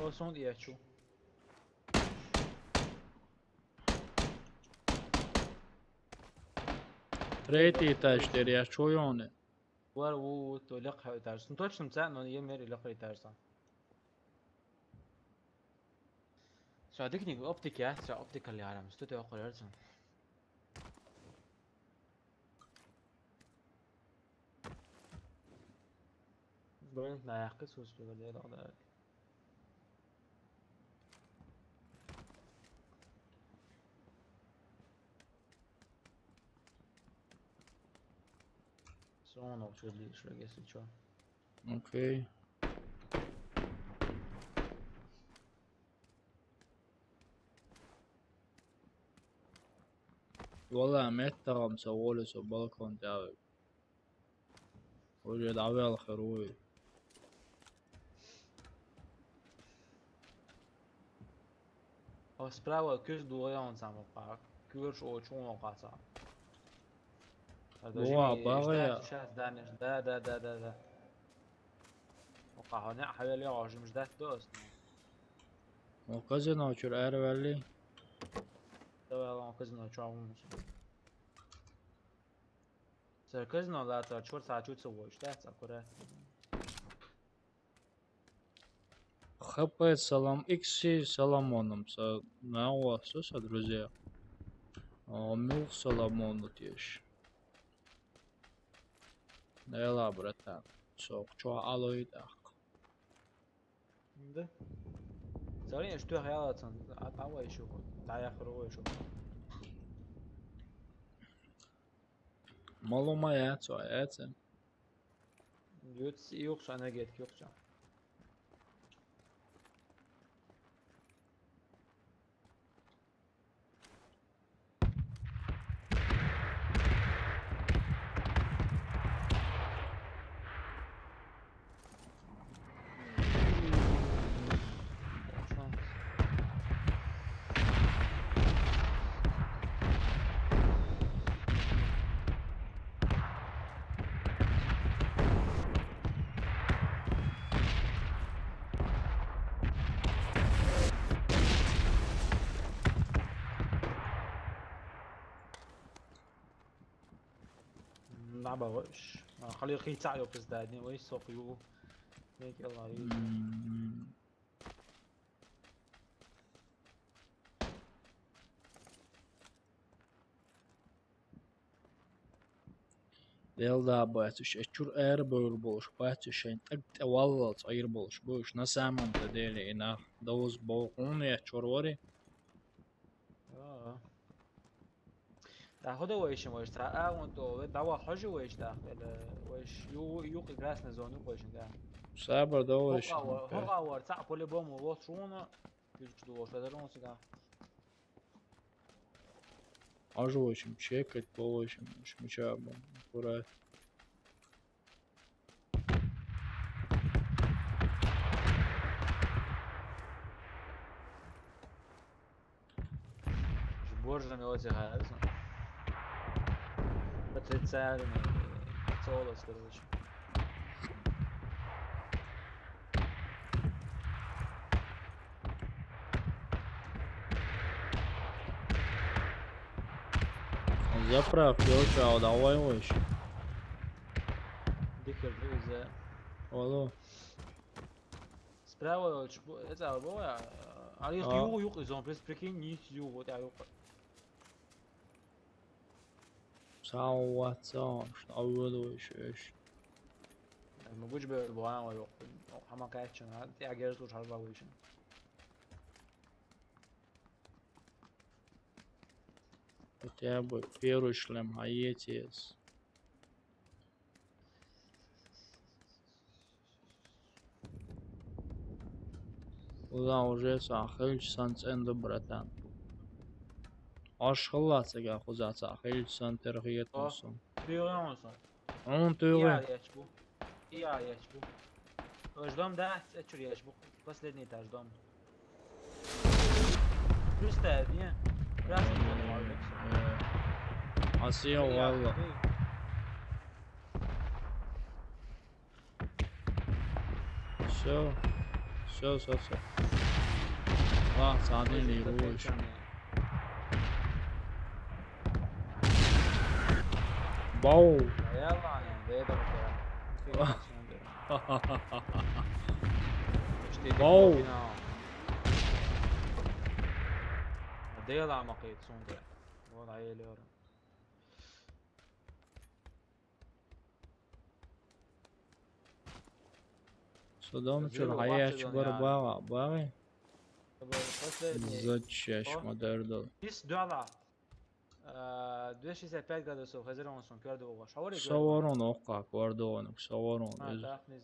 О, сон я чу. Третий этаж дер я чу ёне. Вар у, у, то лёгкий этаж. Ну, точно ца, но я мер лёгкий этаж ца. Всё, дикник оптика, всё, оптика лярам. Что ты охуел, ца? Бронь на яхке сус бегал дер да. Сон ох чё лишь, если чё. Окей. Валла, меттагӀам ца волю со балкон тӀа. Уже давал херуй. О, справа куьз дугӀа он самокъа. Куьрш о чун о къаса. ДугӀа багӀа. Сейчас, да, да, да, да, да. О, къахьо неӀ хьавел я, ожим ждать до ас. О, казино чур аравалли. Давай, о, казино чур авун. Церквезно латар чур са чуца войш, да, ца кура. ХП салам, икси саламоном са, на у вас, со, друзья. А, мюх саламону теш. Эла, братан, сок, чё алоид ах. Да. Царин, что я лацан, а, а, ещё, да, я хрова ещё. Малума яц, а яц. Юц, юкса, на гет, юкса. Набагъаш. А, хали хи цаъ ёпиз дадни, ой, сокъ ю. Мекъала ю. М. Делда бациш, э чур эр бёл болуш, бациш шайн тӀаг тӀе валлал цӀайр болуш, бёш, на самом-то деле, и на, да уз бо, он я чур вари. А. Да, худа вайшин вайш, та а он то, ве дава хожи вайш, да, ве вайш, ю, ю красный зону вайшин, да. Сабр да вайш. Хога вар, хога вар, ца по-любому, вот шуна, ключ до, что дарон сюда. Аж вайшин, чекать по вайшин, шмича, аккурат. Боже, мелодия нравится. Потенциальный солос, короче. Заправка, я у тебя давай вайш. Дикер, друзья. Алло. Справа, ч-, бу-, это, бу-, а, а если А. Юг, юг, и зон, прикинь, низ юг, вот я юг. Сау, вот, сау, что вы думаете, ещё? Могу тебе, бу-, а, юг. Хама кайчен, а, я герз лучше, а, вышел. Хотя бы первый шлем, а есть. Уза уже са хилч сан ценду, братан. Аш хилла цега хуза са хилч сан терхиет О, мусум. Приёмся. Он ты Я вы. Яч бу. Я яч бу. Ждом, да, чур яч бу. Последний этаж дом. Плюс-то, не? Красный дом, молодец. Э, а съел, Я, валла. Ты. Всё. Всё, всё, всё. А, садили Ой, лучше. Бау. Бау. Содом чур хаяч бар бага, бага. Зачаш модердо. Ис дала. Э, двести шестьдесят пять градусов, хазир он сон, кёрдэ ого. Шавари Саворон окка, кёрдэ он, саворон. А, так, не з-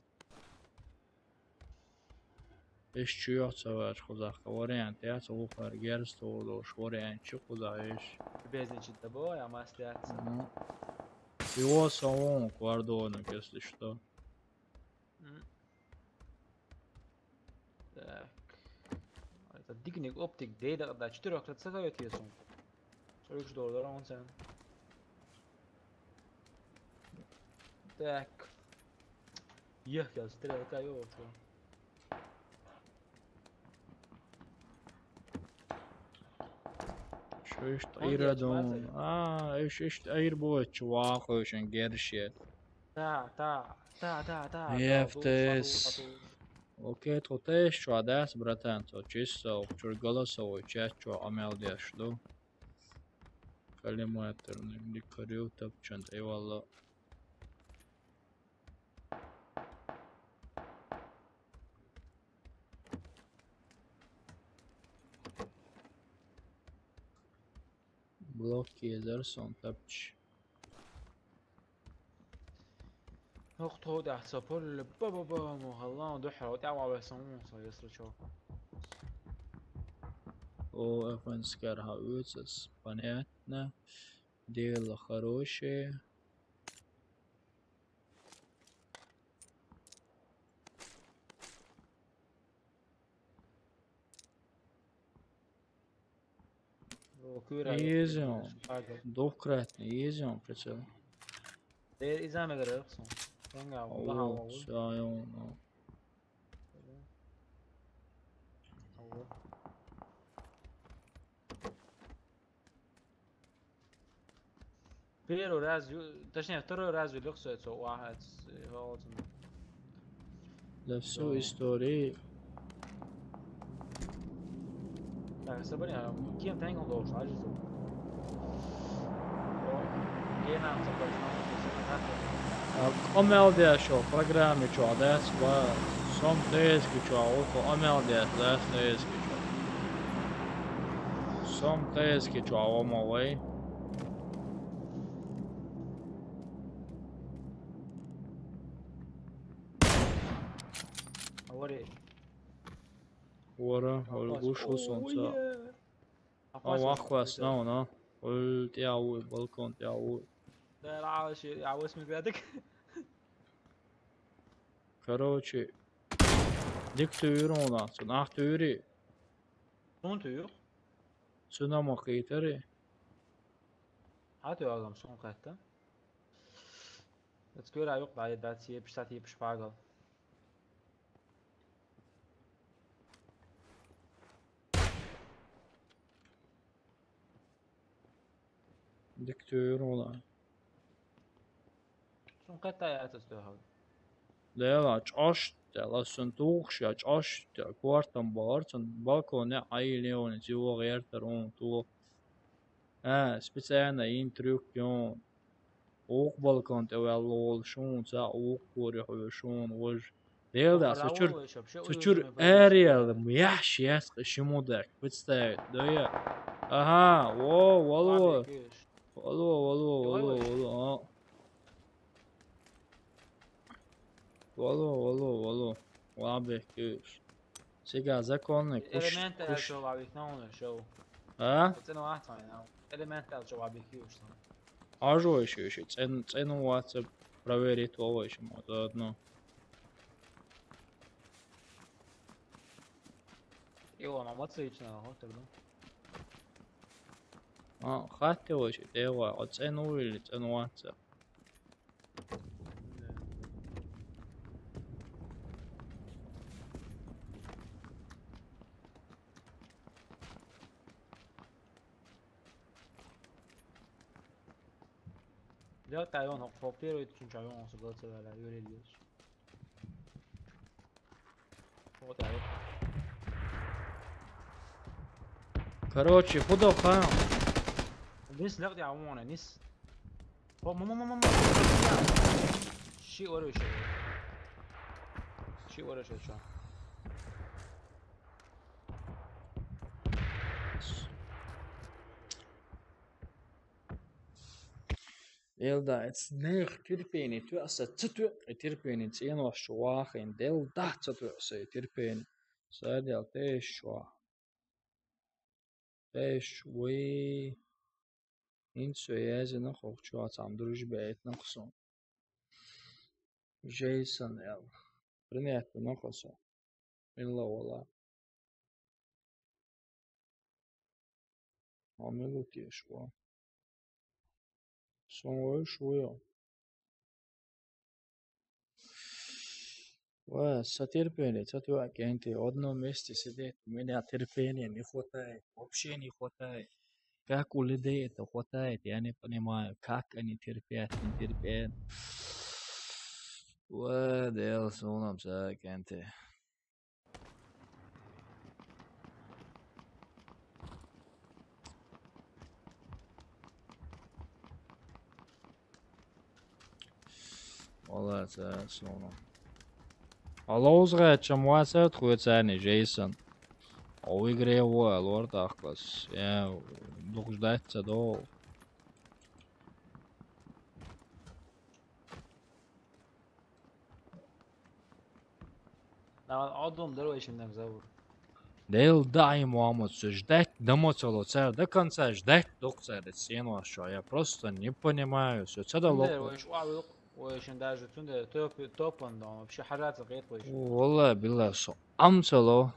Эш чуёхца вач хузахка вариант, я, ца ухар герз толдош вариант, чу хуза эш. Без ничего, да, бо, я маслица. Ну. Его саворон, кёрдэ он, если что. М. Так. Это дикник оптик дейда, да, четырёх процентов это есть он. Сорок долларов он цен. Так. Ех, я стрелка, ё, чё? Шо ишт Он айра дон. Ячмазы. А, иш, ишт айр бо, чувак, очень гершет. Та, та, та, та, та, Ефтес. та, та, та. Окей, то ты ещё, а, да, братан, то чисто, чур голосовой чат, чё, амел деш, да? Коллиматорный, дикарю, топчан, эвалла. Блок езер сон тапч. Ох, то да, сапор, ба, ба, ба, мухаллан, духра, вот я ва сон, сон, если чё. О, эфенскер, ха, уцес, понятно. Дело хорошее. Езон. Двухкратный, езон, прицел. Изаме герек сон. Янга, Алло, Алло. Всё, я понял. Алло. Первый раз, ю-, точнее, второй раз юлюксует со уахац, э, холодно. За всю историю. Так, собери, а, кем ты не должен, а, жизнь? Кем нам собрать? А, Омелдия шо, программе чё, да, сба, сом тезки чё, а вот Омелдия, да, тезки чё. Сом тезки чё, а омо вай. Авари. Вара, Ахвас. Олгуш усунца. Ой, э. А, Ахвас, ахвас, Ахвас. На, на. Ол тяу, балкон тяу. Да, ла, ши, я восьми пяток. Короче, дик тюрюна, сунах тюри. Сун тюр? Сунама китари. А ты алам сун катта. Let's go, райок, да, да, тип, штат, тип, шпагал. Диктуй ура. Сун катта я это стоял. Дела, чаш, дела, сун тухш, я чаш, дела, квартам бар, сун балконе ай леон, зиво гертер, он, ту. Э, специально ин трюк, ён. Укх балкон тӀа ваьлла волу шуна цхьа укх кури хьоьжуш шуна важа. Дела да, со чуьра, со чуьра ареал, яхь шеца шимудак, представь, да я. Ага, во, вало. Вало, вало, вало, вало, а. Вало, вало, вало. Лабехкуш. Сега законный куш, элементар куш. Шо вабихнув, шо. А? Это ну ахтвай, ну. Элементар шо вабихкуш, ну. Ажу ещё, ещё. Цен, цену ватса проверить, вало ещё, мо, заодно. Илона, вот отлично, вот тогда. А, хатте вообще, дела, а цену или цену ватса? Дела тайон хо первый тучун чайон осо гал цевала юрелиус. Вот так. Короче, худо хан. Низ лег я вон, низ. О, мама, мама, мама. Ши ору ши. Ши ору ши чо. Элда, эц нех терпение, ту аса цату терпение, ценош чувахин, дел да цату аса терпение. Садял тешва. Теш, уи. Инсу язина хохчу ацам дружбе этна кусон. Джейсон эл. Принятно на кусон. Илла вала. Амилу тешва. Сон вой шуя. Ва, со терпение, со твоя кенти. В одном месте сидеть. У меня терпения не хватает. Вообще не хватает. Как у людей это хватает, я не понимаю. Как они терпят, не терпят. Ва, дел сунам са кенти. Вала ца суна. Алоузгъачам вацат хуцани Джейсон. О игре во алор тахкас. Я дух ждать ца до. Давай, одум дорогой ещё не взял. Дел дай ему аму, всё ждать, дома цело, царь до конца ждать, док царь, сено, что я просто не понимаю, всё, цада лок. Ой, ещё даже тунде топ, топан, да, вообще хажат за гет. Валла, билла, со ам цело.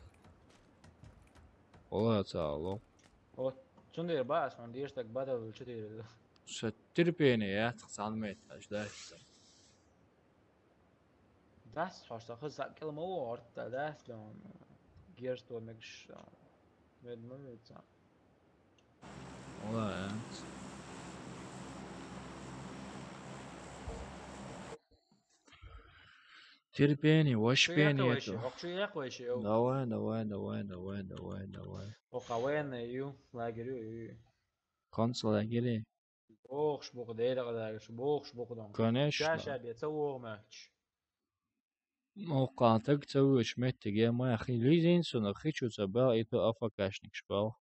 Валла, цало. Вот, тунде бас, он деш так бада четыре. Со терпение, я так санмет, ждать. Дас хошта хыз килма орта дас лон. Герсто мегш. Медма меца. Ола, э. Терпение, ваше пение это. Хокчу яхвайши, йоу. Давай, давай, давай, давай, давай, давай. Оха военный ю, лагерь ю, ю. Концлагерь. Бохш буху, дейла къадагаш, бохш буху дом. Конечно. Чаша бе, ца вогмач. Оха так ца вуч меттиге, ма хи лизин суна, хи чу ца бал, и то афакашник шпал.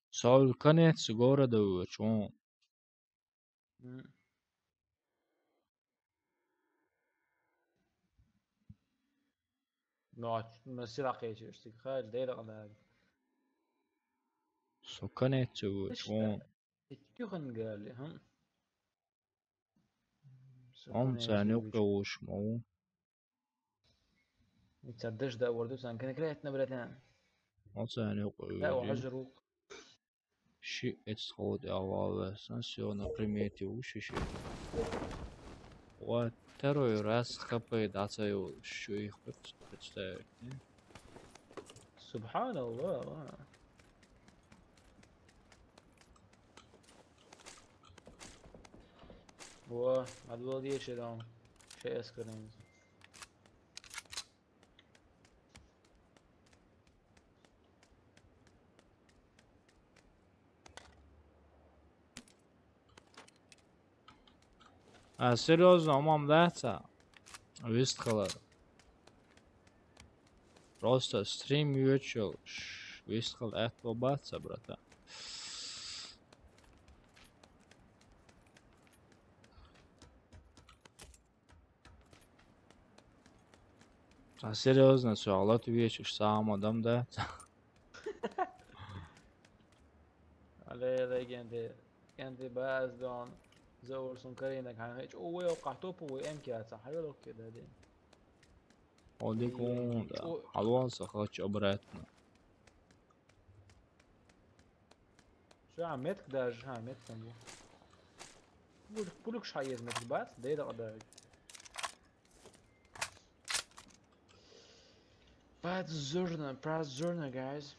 Сол конец города вуч, он. М. Ну, а ч-, ну, сила кечеш, ты хай, дейла къадагаш. Со конец вуч, ишта, он. Икки хын гали, хм. Со конец вуч. Ом цани къавуш мо. Ицаддаш да ворду сан конкретно, братан. Ом цани къавуш. Да, вахажрук. Ши эцхот аваласан, всё, на примете уши ши. Ва второй раз ХП дацаю, что их пред-, представить, не? Субханаллах, а. Во, отвал деши дом. Шесть скорее. А, серьёзно, умам даца? Вистхала. Просто стрим ючил. Ш-, вистхал это баца, братан. А серьёзно, суалат вешиш сам адам, да? Але, але, генди, генди баздон, заурсун карина, кан хич, уве, о, кату, пу, эм кия, ца, хайо, лок, кия, да, дин. О, дикун, да. О. Алван са, хач обратно. Ша, метк даже, ха, метк там был. Пулюк, пулюк ша есть, метк бац, да и да, да. Подзорно, подзорно, guys.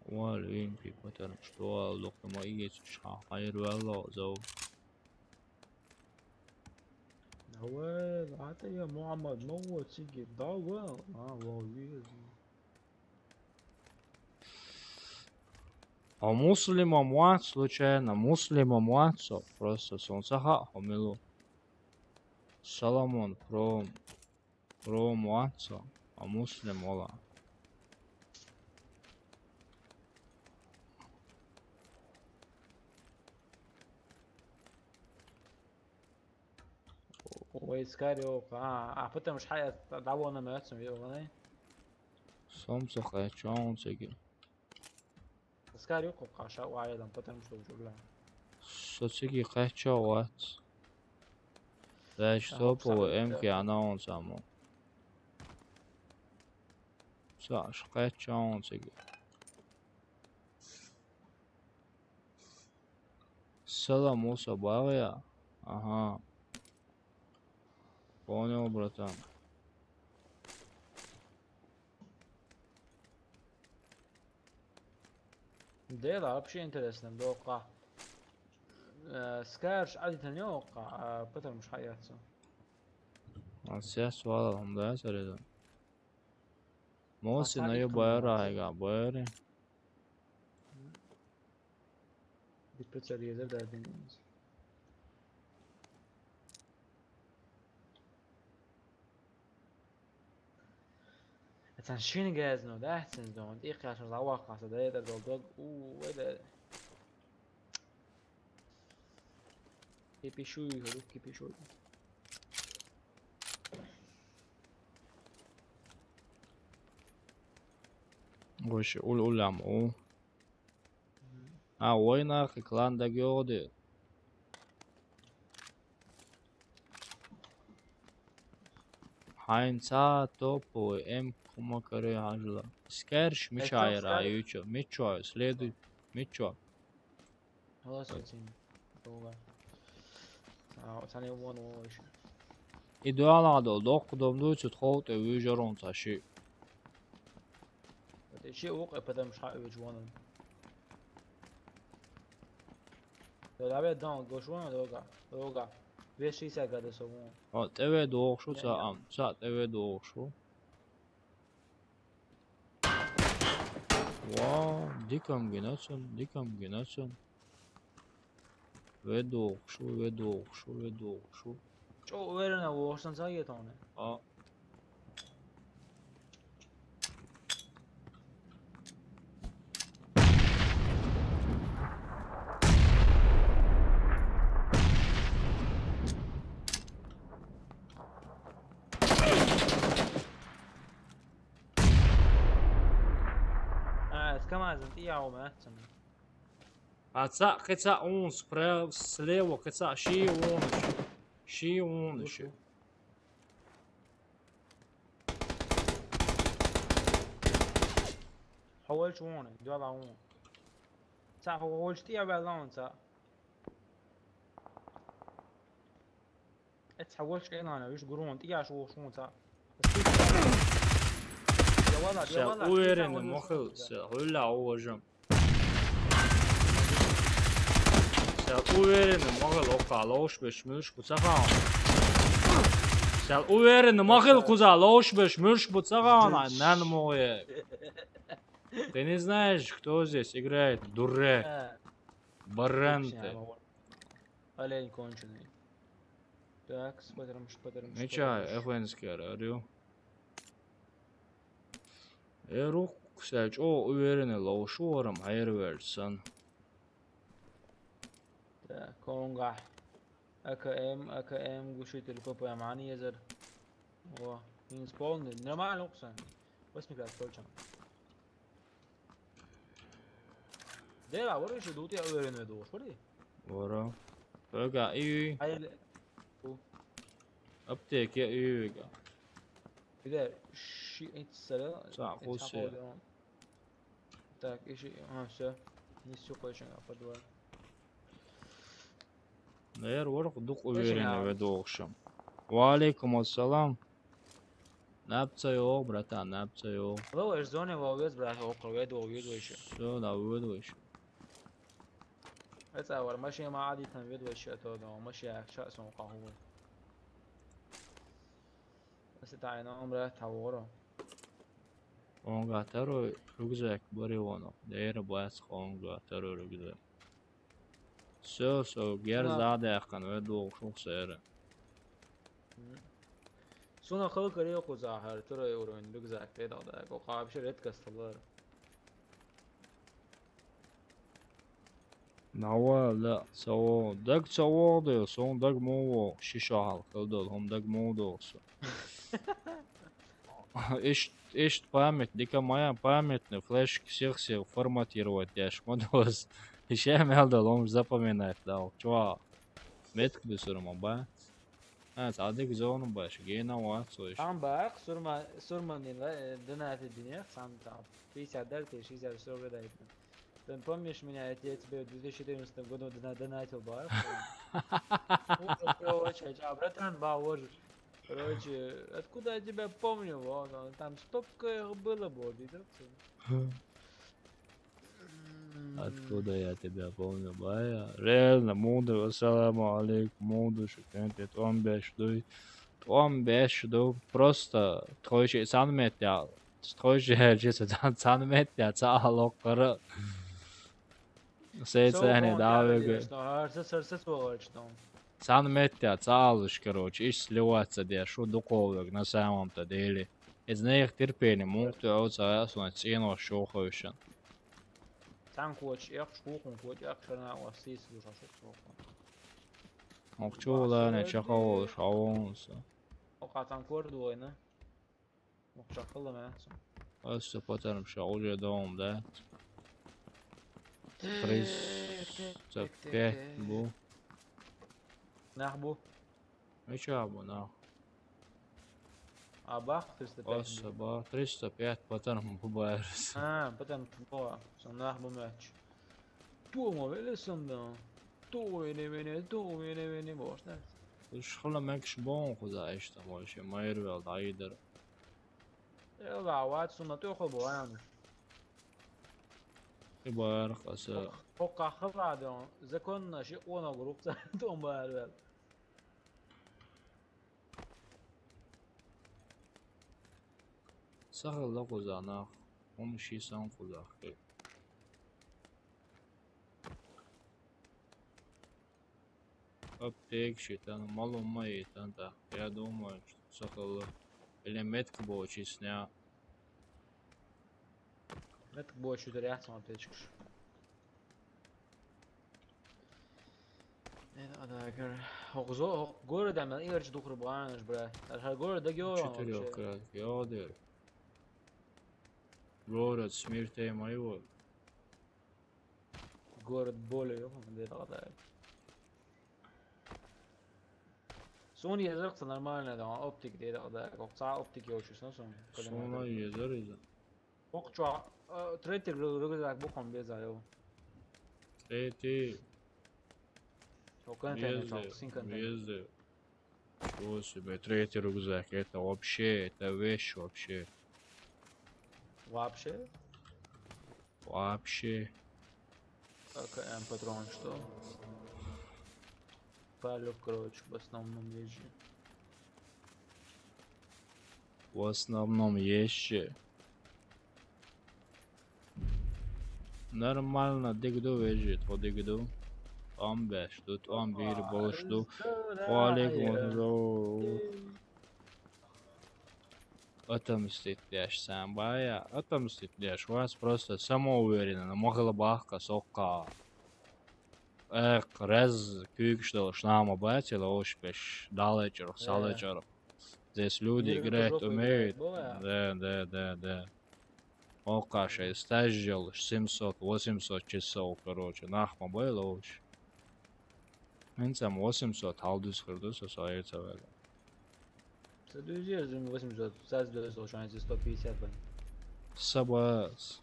Уаль, вин, пипотер, что ал, доктор, ма иге, ша, хайр, валла, зау. Давай, ата я, Мухаммад, ну вот, сиги, давай, а, вау, вижу. А Муслима муат случайно? Муслима муат со? Просто солнцаха хомилу. Соломон про, про муат со. А Муслим ола. Ой, скарио, а, а потом шхая давона мацам вилганы. Сомсо хайчон цеги. Скарио каша вайдан, потому что уже. Соцеги хайчо ват. Да, что по МК она он само. Са, шхайчон цеги. Салам, Муса, Багия. Ага. Понял, братан. Да, вообще интересно, да, ка. Э, скажешь, а это не ока, а потом шхаяцу. А сейчас валом, да, среда. Моси на ё байра айга, байри. Битпе царьезер дардин. Ацан шин газно, да, цин дон. Их яшан лавах каса, да, это долдог. У, это. Кипишуй, рук кипишуй. Вообще, ул-, улам, у. А, ойнах, экран да гёды. Хайнца топовый эм кума каре хажла. Скерш, мичайра, ючо, мичо, следуй, мичо. Ала сотин. Долга. А, сани вон вон ещё. И дуала дол, док дом дуйцут холт, э, выжорон саши. Вот ещё ок, э, потом ша, э, вон. Давай, дан, гошуна, дорога. Дорога. Двести шестьдесят градусов, вон. О, тӀеве дохуш ву цхьаъ, цхьаъ тӀеве дохуш ву. Ва, дикам гинацун, дикам гинацун. Ве дохуш ву, ве дохуш ву, ве дохуш ву. ЧӀо уверенно вохуш сан ца гетоне. А. А, с КамАЗом ты я у меня. А цхьаъ, кхин цхьаъ вон справа, слева, кхин цхьаъ ши вонаш. Ши вонаш. Хьо волчу вон, доьлла вон. Цхьаъ хьо волчу тӀе а ваьлла вон цхьаъ. Эцхьа волчу кӀелана, виш гур вон, тӀе а шо волуш вон цхьаъ. Я вала, я вала, уверенно, мохил, хьуьлла а вожам. Сел уверенно, мохил оккха ловш беш муьлш бу ца хаана. Сел уверенно, мохил кхуза ловш беш муьлш бу ца хаана, нан моя. Ты не знаешь, кто здесь играет, дурак? Баранты. Олень конченый. Так, смотрим, смотрим. Ничего, эфенскер, арю. Э, рух, кстати, чӀо уверенно ловш ву варам, хьервер сан. Так, конгахь. АКМ, АКМ, глушитель, ПП, мани езар. О, минус полный. Нормально, уксан. Восемь пять, точно. Дела, вара ещё дути уверенно духуш, вари? Вара. Вега и. Аптеке и вега. Биде ши итсара. Са, хусе. Так, иши, а, всё. Не всё, конечно, по два. Наверное, ворхӀ дукха уверенно ве дохуш. Ва алейкум ассалам. Наб ца йогӀу, братан, наб ца йогӀу. Ло, эш зоне вал вез, брат, оккха ве догӀу вез вайша. Всё, да, вез вайша. Эца вар машина ма Ӏадитан вед вайша, а то да машина ша сон къахула. Эса тайна умра тавора. Онга таро рюкзак бари воно. Дера бац онга таро рюкзак. Всё, всё, герз а даьккхина, ве догӀу шух сера. Суна халкаре кхузахьара турай уровень рюкзак тӀедал даго, кхабиша редкость лара. Нава, да, ца во, даг ца вогӀу дела, сон даг мо вогӀу, ши шо хьалха хила долу, хӀума даг мо догӀу со. Ишт, ишт память, дика моя память, ну, флешки всех всех форматировать деш ма доз. Иша мел долу, хӀума запоминать дал. Чува, метка бисур ма бац. А, цхьа дика зона баш, гена вац вайш. Там бах, сурма, сурманила, э, донаты динех, сам там. Пятьдесят дали, ты шестьдесят, всё гадает. Ты помнишь меня, я те-, тебе в две тысячи четырнадцатом году дона-, донатил, бах? Ужас, короче, а, братан, ба, ужас. Короче, откуда я тебя помню? Вот, он там столько их было, бо, видел? Откуда я тебя помню, бая? Реально, муду, ассаламу алейкум, муду, шукенте, тӀом беш дуй. ТӀом беш ду, просто тхойши цхьаьна меттехь, тхойши хӀерчи цхьаьна меттехь ца алоккхара. Сей цхьаьна давега. Цхьаьна меттехь ца алуш, короче, иштта сливаться деш, шу дукховлаг, на самом-то деле. Иза нехан терпение муха тӀе оцу а, сон цӀенош шохойшан. Цхьаьна коча экхаш, кухун коча экхаш, ана а сийса луш, а шу цохун. Мохчу лане чаховлуш, хьавонса. Оха цхьаьна кор дуйна. Мохча хала маьцу. Аса патарм ша уже дом, да? Триста пять бу. Нах бу. Мича бу, нах? А бах триста пять. Аса ба, триста пять патарм бу байрас. А, патарм бу. Сон нах бу маьч. Тума веле сон да. Ту вене вене, ту вене вене бошна. Уж хала мекш бон куда ишта мойше майр вел дайдер. Эла, ват суна ту хо боян. Барх аса. Хокка хала дон, законно ши оногрук ца томбар вел. Сахал да кузанах. Он ши сан кузах. Аптек шитан, малум ма итан та. Я думаю, что сахал. Или метка бочи сня. Метка бочи ряхсан аптечкаш. Это, а, да, гор-, хок зо-, хок город, а, мел иверч духры баанаш, бра. А ха город да гео. Четыре вообще. Крат, гео дер. Город смерти моего. Город боли, ёх, где-то, да. Sony езерхса нормально, да, оптик деда, да, кокца оптик ёчусан сон. Sony езер иза. Окча, э, третий рю-, рюкзак бухом без айо. Третий. Окан тайна безде, чалк, синкан тайна. Безде. Чего себе, третий рюкзак, это вообще, это вещь вообще. Вообще? Вообще. Так, М патрон что? Палек, короче, в основном вещи. В основном вещи. Нормально, дигду вежит, хо дигду. Там беш, тут там бир болуш ду. Валик, отомстить деш сам бая, отомстить деш. Вас просто самоуверенно, могла бахка сокка. Эх, раз кюкш долуш нама бацила, ош пеш, далечер, салечер. Здесь люди играть умеют. Да, да, да, да. Окаша, стаж делаешь семьсот, восемьсот часов, короче, нахма было уж. Инсам восемьсот, халдус кырдус, со соец авел. Сто дюзер, восемьсот, сто пятьдесят бен. Сабас.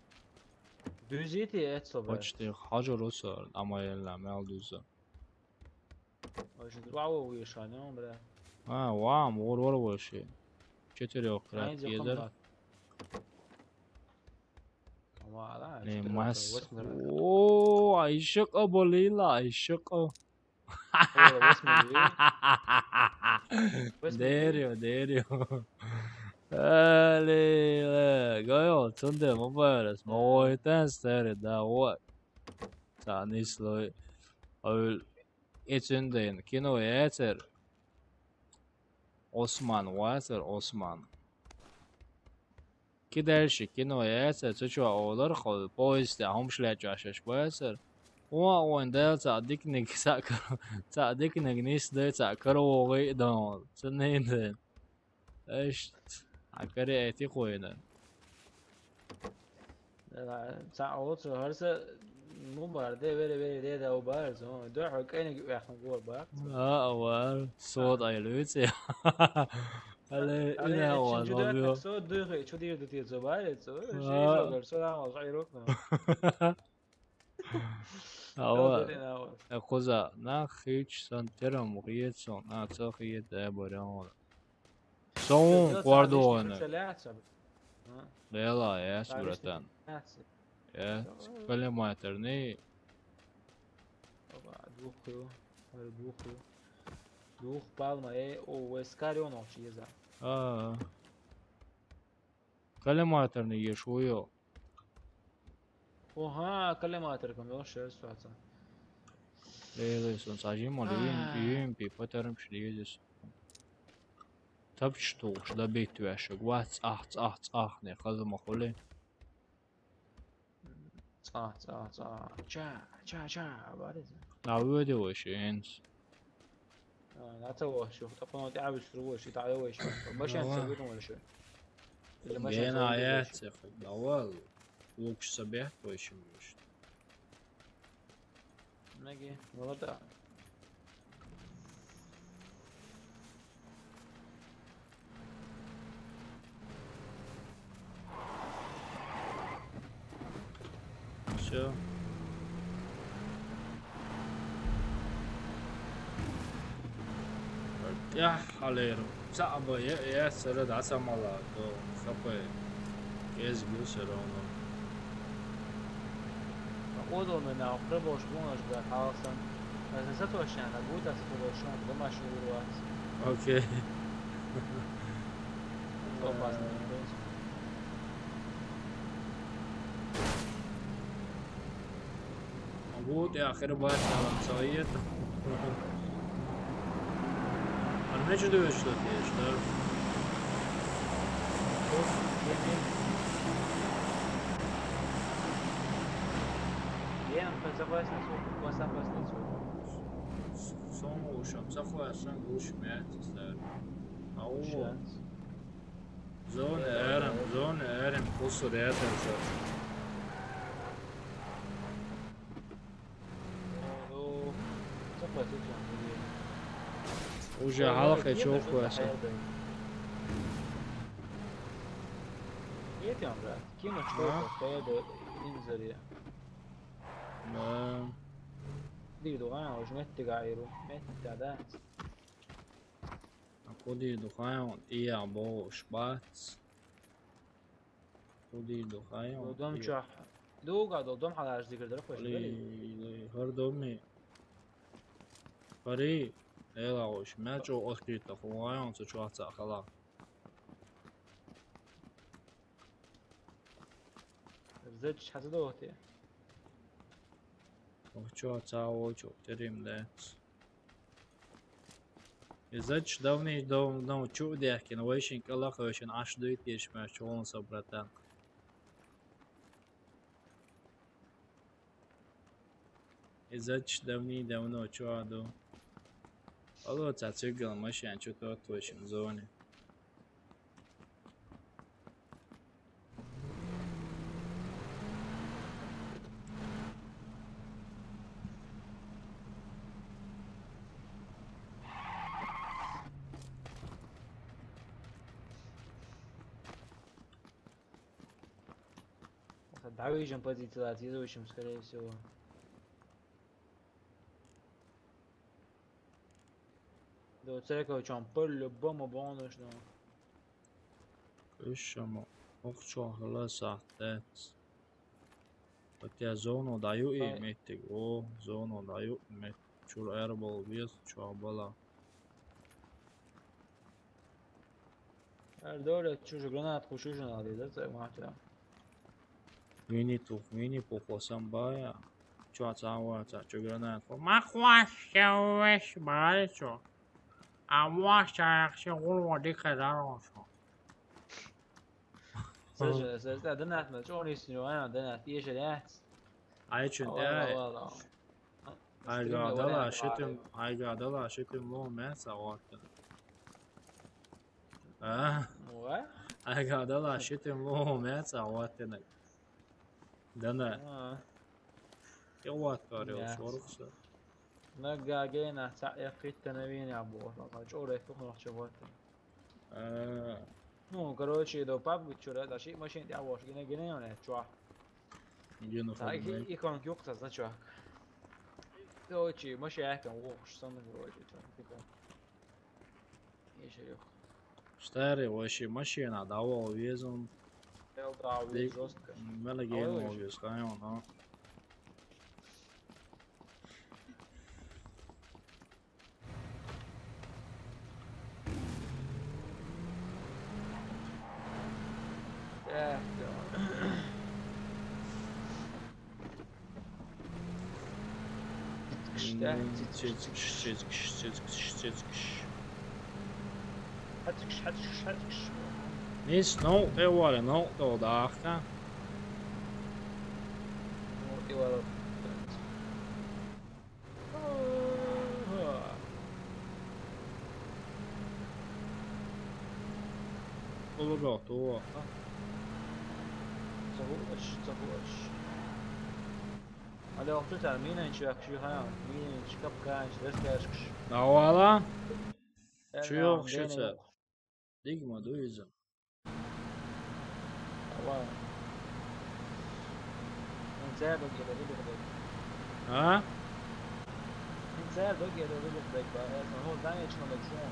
Дюзити, это собас. Почти хажор усор, ама елла, мел дюза. Очень здорово, вы шанём, бля. А, вам, вор, вор, вор, ши. Четырёх крат, едер. Ама, да, четырёх, восемь крат. О, айшык о болила, айшык о. О, восемь. Восемь. Дерево, дерево. Али, гойол, цунде, мобайрес, мобайтан стери, да, вот. Танислой. Али, эцюнден, кино яцер. Осман, вацер, Осман. Кидальши кино яца, цу чуа олар, хо, поезд, а, хомшляча шаш бацар. Уа, уа, дал ца дикник, ца кар-, ца дикник нис дэ, ца карвоги дон. Ца нин дэ. Эшт, а кари эти хойна. Ца олцу харса, ну, бар, де, вере, вере, де, да, убар, зо, дэ, хо, кэни гю, яхна гуар, бар. А, бар, сод ай люци. Але, але, ина ва, чу да, со духе, чу дир дути зобаре, со, ши зогар, со да, ма, ши рокна. Ава, э, коза, на хич сан терам гиет сон, а, цо хиет да барян. Сон квардоне. Лела, я, братан. Я, коллиматорный. Опа, двух хил. Говорю, двух хил. Двух палма, э, о, вескарион очи еза. А. Коллиматорный еш уё. Оха, коллиматор кам ё шер суаца. Лейлы сон сажим ол, юм, юм пи, патарым шли езис. Тапчту, шда бит вяшек, вац, ах, ах, ах, не, хазма холе. Ца, ца, ца, ча, ча, ча, абариза. А выводи вообще, энс. А, на то вообще, вот так он вот абис другой, что это вообще. Машина. Давай. Все выдумали, что. Или машина. Бен, а я вообще. Давай. Лучше собе, вообще, может. Ноги, молода. Всё. Я, халер. Ца ба, я, я, сера да, ца мала, то, хапе. Эз гю всё равно. Удалме на охрабош бунаш да халсан. Аз не сатошен, а гута сатошен, дома шурвас. Окей. Опасно. Гута ахир баш там соет. А мне что дальше, что ты, что? Ен, безопасность, безопасность. Сон ушам, захвасан гуш мятиста. Ау. Зона эрем, зона эрем, кусу рятер. Уже халах чёхуаса. Етям, брат. Кима что-то, хеда, инзари. Да. Ди дуган, уж метти гайру. Метта, да. А куди духайон, и я бош бац. Куди духайон. Дом чах. Дуга, дом халаш дигер дэр хош. Ли, хар доми. Пари, эла уж. Мячо открыто, хуайон, со чуаца хала. Зэч хасадоти. Ох, чуаца, о, чу, терим, да. Изач давний дав-, дав чу дехкин, вайшин калах вайшин аш дуй теш ма чуон со, братан. Изач давний давно чу аду. Алло, ца цигал машин чу тот вайшин зоне. Давижем позиция, отъедущим, скорее всего. Да, церковь, чем по-любому бонус, но. Кышама, ох, чё, хлеса, тэц. Хотя зону даю и метик, о, зону даю мет. Чур эрбол вес, чё бала. Эр доля, чужа гранат хушужа надо, да, так, мать, да? Винни тух, Винни пух, о, сам бая. Чё, цава, ца, чё гранат? Махуаш, чё, веш, бая, чё? А муаш, чё, ях, чё, гулва, дика, даро, чё? Слушай, слушай, да, донат, ну, чё, он есть, ну, а, донат, ещё, да? А я чё, да? Айга дала шитим, айга дала шитим ло мяса, вот. А? Ва? Айга дала шитим ло мяса, вот. Дана. А. Я вот, говорю, шорхса. Нагагена, ца, я китта на виня бо, чё, рефу, ну, чё, вот. А. Ну, короче, до паб чё, да, ши машин, я вош, гине, гине, он, чё. Гине, так, и, и кон юкта, значок. Короче, машин, я там, вош, сам, короче, чё, типа. Ещё. Старый вообще машина, давал везун. Эл, да, вез жёстко. Меле гейм вез, хайон, а. Так, да. Цецгш, цецгш, цецгш, цецгш. Хатгш, хатгш, хатгш. Нис, ну, эваре, ну, то дахка. Ну, эваре. Олуга, то. Цагуш, цагуш. Але опту тар, мина инчи вахши хана, мина инчи капка инчи дерс кашкш. Давала. Чуёк шеца. Дигма дуиза. Ава. Инцер дог еда дог дог. А? Инцер дог еда дог дог ба. Ну, даме чма дог шуон.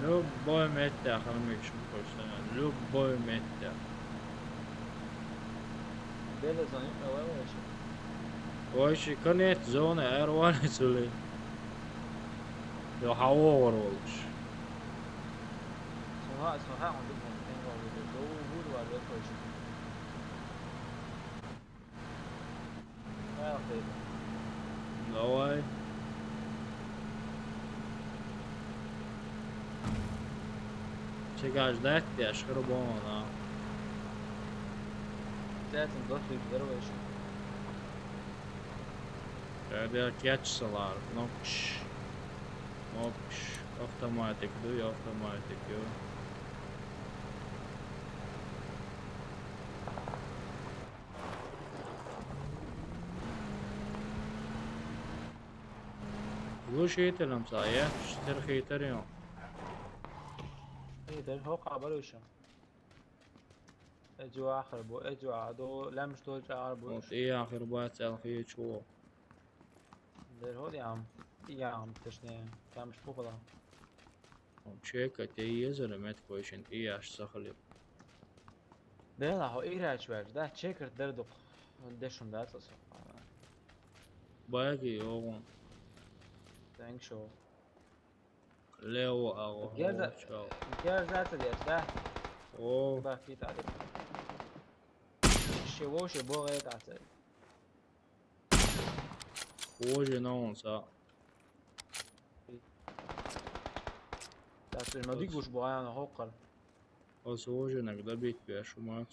Любой метте, хамик шум кошта. Любой метте. Беле зони, ава, ава, ава. Вай ши конец зоны, эр валли цули. Йо, хьавогӀур волуш. Суна, суна хьа ма ду, ма тенга валли, довгур валли, вай ши. Давай. Чекаш дать, я шхырбона. Цецин дот вид дервеш. Кадя кечсалар, нокш. Нокш. Автоматик, ду, автоматик, ю. Глушителем са, я? Штыр хитер ю. Хитер, хо хабар уша. Эджу ахир бу, эджу аду, лемш дол чагар бу. Вот и ахир бу, цел хи чу. Дер ход ям, ям, точнее, там шпухала. Вообще, катя езер, мет койшин, и аш сахали. Дела, хо и рач веш, да, чекер дер дук. Дешун да, цо. Баги, огун. Thank you. Лево, аго. Герза-, герза цо деш, да? О. Ба, питали. Ши воши бо гетаце. Вожи на он са. Так, ты ма дигуш бо аяна хоккар. Ос вожи наг добить бе шумац.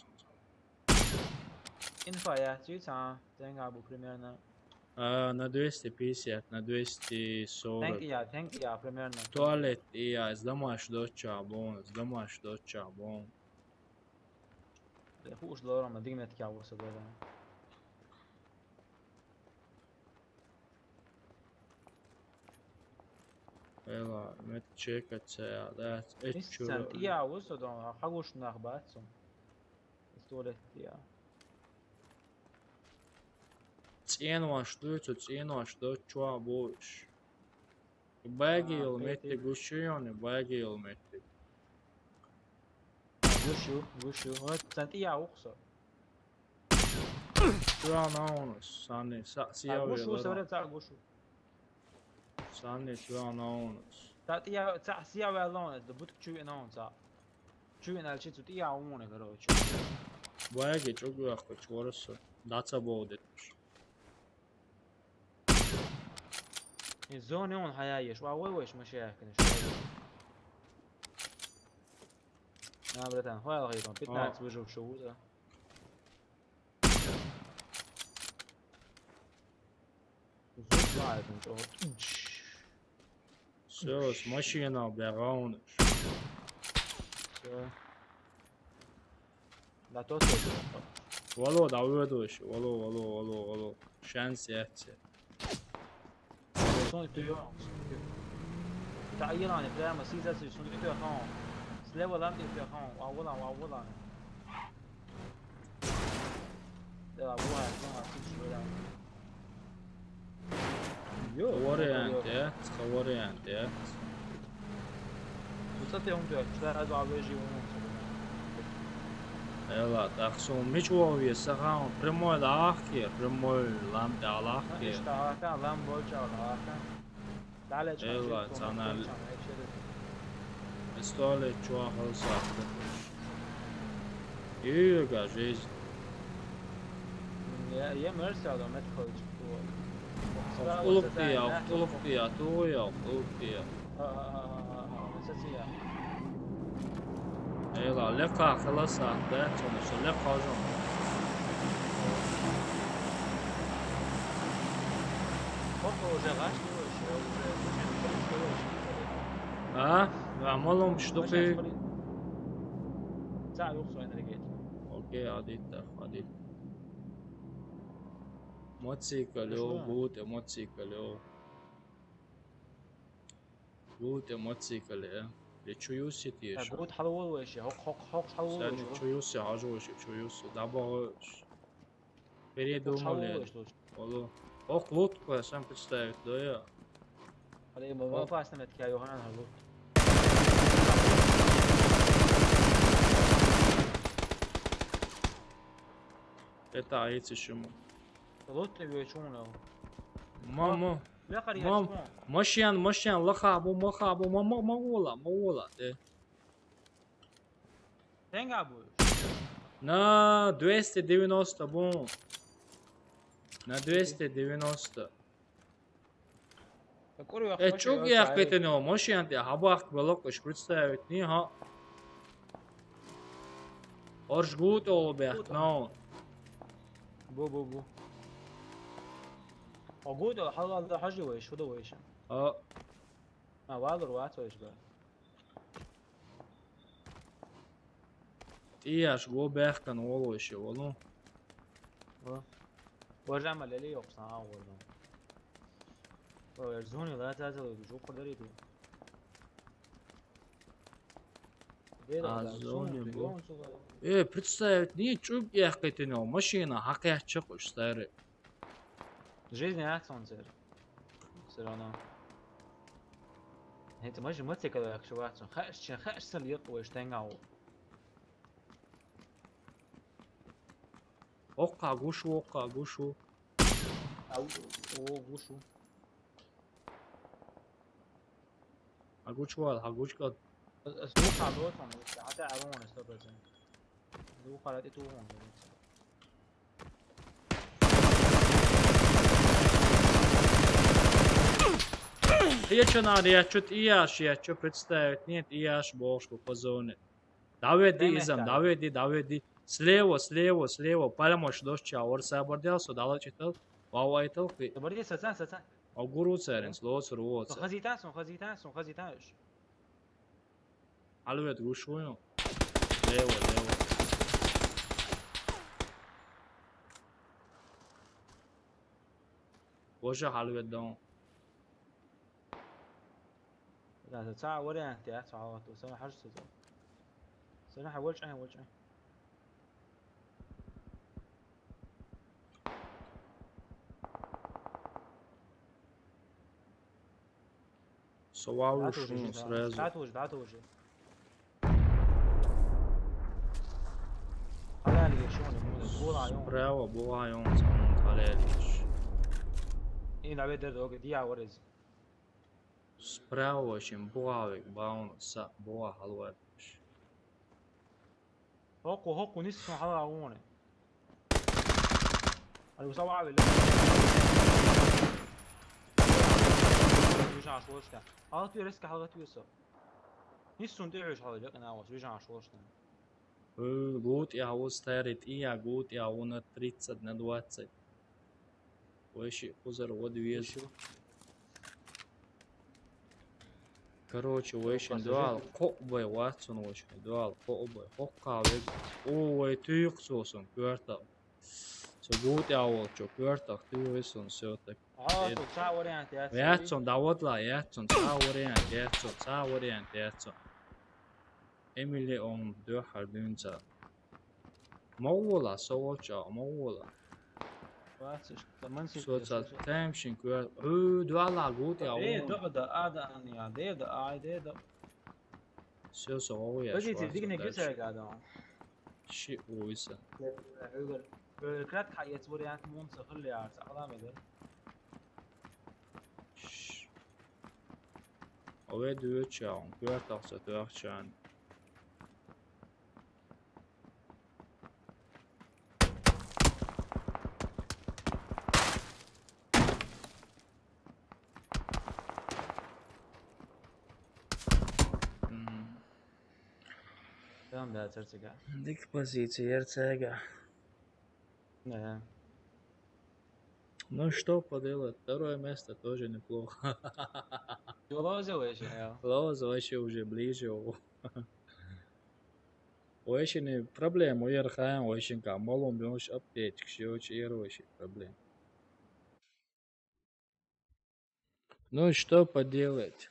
Инфа я, цвица, тенга бу примерно. А, на двести пятьдесят, на двести сорок. Тенг я, тенг я, примерно. Туалет я, сдамаш доча бон, сдамаш доча бон. Хуш лором, дигнет кя вурса дера. Эла, мет чекать цея, да, эт чура. Исцент, я вусо дон, хагуш нах бацу. История я. Цен ваш дуйцу, цен ваш до чуа буш. Баги йол метти гушу йони, баги йол метти. Гушу, гушу. Вот, цент я ухсо. Чуа наунус, сани, са, сия гушу, вела. Савре ца гушу. Санни чуа наунус. Та тӀе ца сия ваьллонас, да бутк чуьйна наун ца. Чуьйна алчи цу тӀе яуна, короче. Бояги чугуяхку чуорасу. Даца боудит. И зоне он хаяеш, ва вой войш машаяхканеш. На, братан, хвала гайрон, пятнадцать выжившего уза. Зуб лайдын чӀогӀа. Всё, с машина бегауныш. Всё. Да то ты. Вало, да выдуш. Вало, вало, вало, вало. Шанс яц. Сон ты ё. Да, Илан, прямо сиза, сон ты ё хон. Слева лам ты ё хон. Ва вала, ва вала. Да, бывает, ну, отлично, да. Ё, вариант, э? Цхьа вариант, э? Кстати, он дёрт, что я разу обвяжи его, он всё равно. Эла, так что мич вове сахан прямой лахки, прямой лам да лахки. Ишта лахка, лам больше лахка. Далее, эла, чанал. История чуахал сахта. Юга жизнь. Я, я мерсал, да, мет ходит. Улуктия, улуктия, туя, улуктия. Эла, лека хиласа, да, чонуса, лека жон. Уже гаш, уже, уже, а? Амалом штуки. Ца юхсо энергетик. Окей, адит, адит. Моцикалё, гуд эмоцикалё. Гуд эмоцикалё. Лечу юси тиеш. Гуд халвол вэши, хок, хок, хок халвол вэши. Чу юси, хажу вэши, чу юси. Дабо. Передумали. Олу. Ох, лут кое сам представить, да я. Але ма ва фасна мет кя Йохан халу. Это айцы шиму. Лотте ве чуна. Мамо. Лехар я чуна. Машин, машин, лаха бу, маха бу, мамо, мамо, мамо, мамо, э. Тенга бу. На двести девяносто бу. На двести девяносто. Э, чук яхкетен о, машин те хабах балок иш представить ни, ха. Орш гут ол бяхт наун. Бу, бу, бу. А гут ол халал да хажи веш, худа веш. А. А валур ват веш ба. Тияш го бяхкан ол веш, олу. О. Вожама лели ёксан а олу. О, зони ла та та жо курдари ту. А, зони бу. Э, представить, ни чук яхкетен о, машина хакя чак уш старый. Жизнь яц он зер. Всё равно. Хенти мажи мыци када яхшы ватсон. Хаш чин хаш сал йык уэш тенга у. Окка гушу, окка гушу. Ау, о, гушу. Агучвал, агучка. Слуха лотон, хотя арон сто процент. Слуха лати ту он. Я чё надо, я чё-то, я ж, я чё представить, нет, я ж бошку позвонит. Даведи, изам, даведи, даведи. Слева, слева, слева. Паламош дошча, орса бордел, со дала читал. Вау айтал, хи. Борди, сацан, сацан. Огуру царин, слоцур, уоца. Хазитан сон, хазитан сон, хазитан ш. Алвет гушвоно. Лево, лево. Боже, алвет дон. Да, да, ца вариант, я, ца вот, ца хаж ца. Ца хавалч, ай, валч, ай. Сова ушну сразу. Да, тоже, да, тоже. Алали, ещё не будет. Була, ё. Справа была, ё, алали. И на ведер дог, диа ворез. Справа очень бугавик, баун, са, буга халватыш. Хоку, хоку, нис сон хала агуне. Али уса ва вели. Вижан швошка. Хала ту реска хала ту со. Нис сон ты вижан хала вели, на ва вижан швошка. Э, гут я устарит, и я гут я уна тридцать на двадцать. Веши хузар вод вез. Короче, веши дуал кобай ватсон веши дуал кобай хокка вег. Ой, тюк сосон кварта. Со гут я волчо кварта ты весон всё так. А, со ца вариант я. Ятсон даводла, ятсон ца вариант, ятсон ца вариант, ятсон. Эмили он дё хардынца. Мовла, совоча, мовла. Вациш, таман сик. Соца тэмшин куя. Ю, дуала гут я. Э, он. Да, да, а, да, а, не, а, да, да, а, да, да. Всё, со, о, я. Погодите, шварц, дигне дальше. Гюсая гадон. Ши уйса. Э, крат хаец вариант мун сахал я, сахала медер. Ш. Ове дючаун, куя такса тюахчан. Мгм. Tamam, да, церцега. Дик позиция, церцега. Да. Ну что поделать, второе место тоже неплохо. Лоза вообще, я. Лоза вообще уже ближе. Вообще не проблема, уйер хаям, вообще ка, малом бёнш аптечек, всё, очень вообще проблема. Ну и что поделать?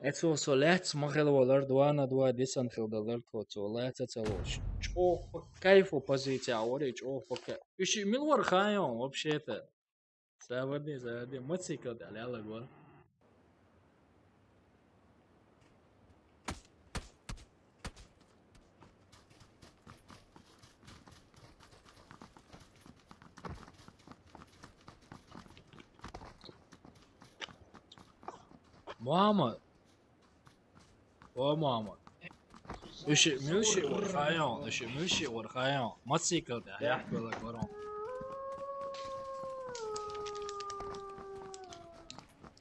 Эцо со лец махел валар два на два десант хил далар тво цо лец эцелош. Чох по кайфу позиция, ори чох по кайфу. Иши милвар хайон вообще-то. Заводи, заводи. Мотоцикл да ляла гор. Мама! О, мама! Уьш муьлш вара хаьий хьуна, уьш муьлш вара хаьий хьуна. Мотоцикл тӀехь яхкалла барон.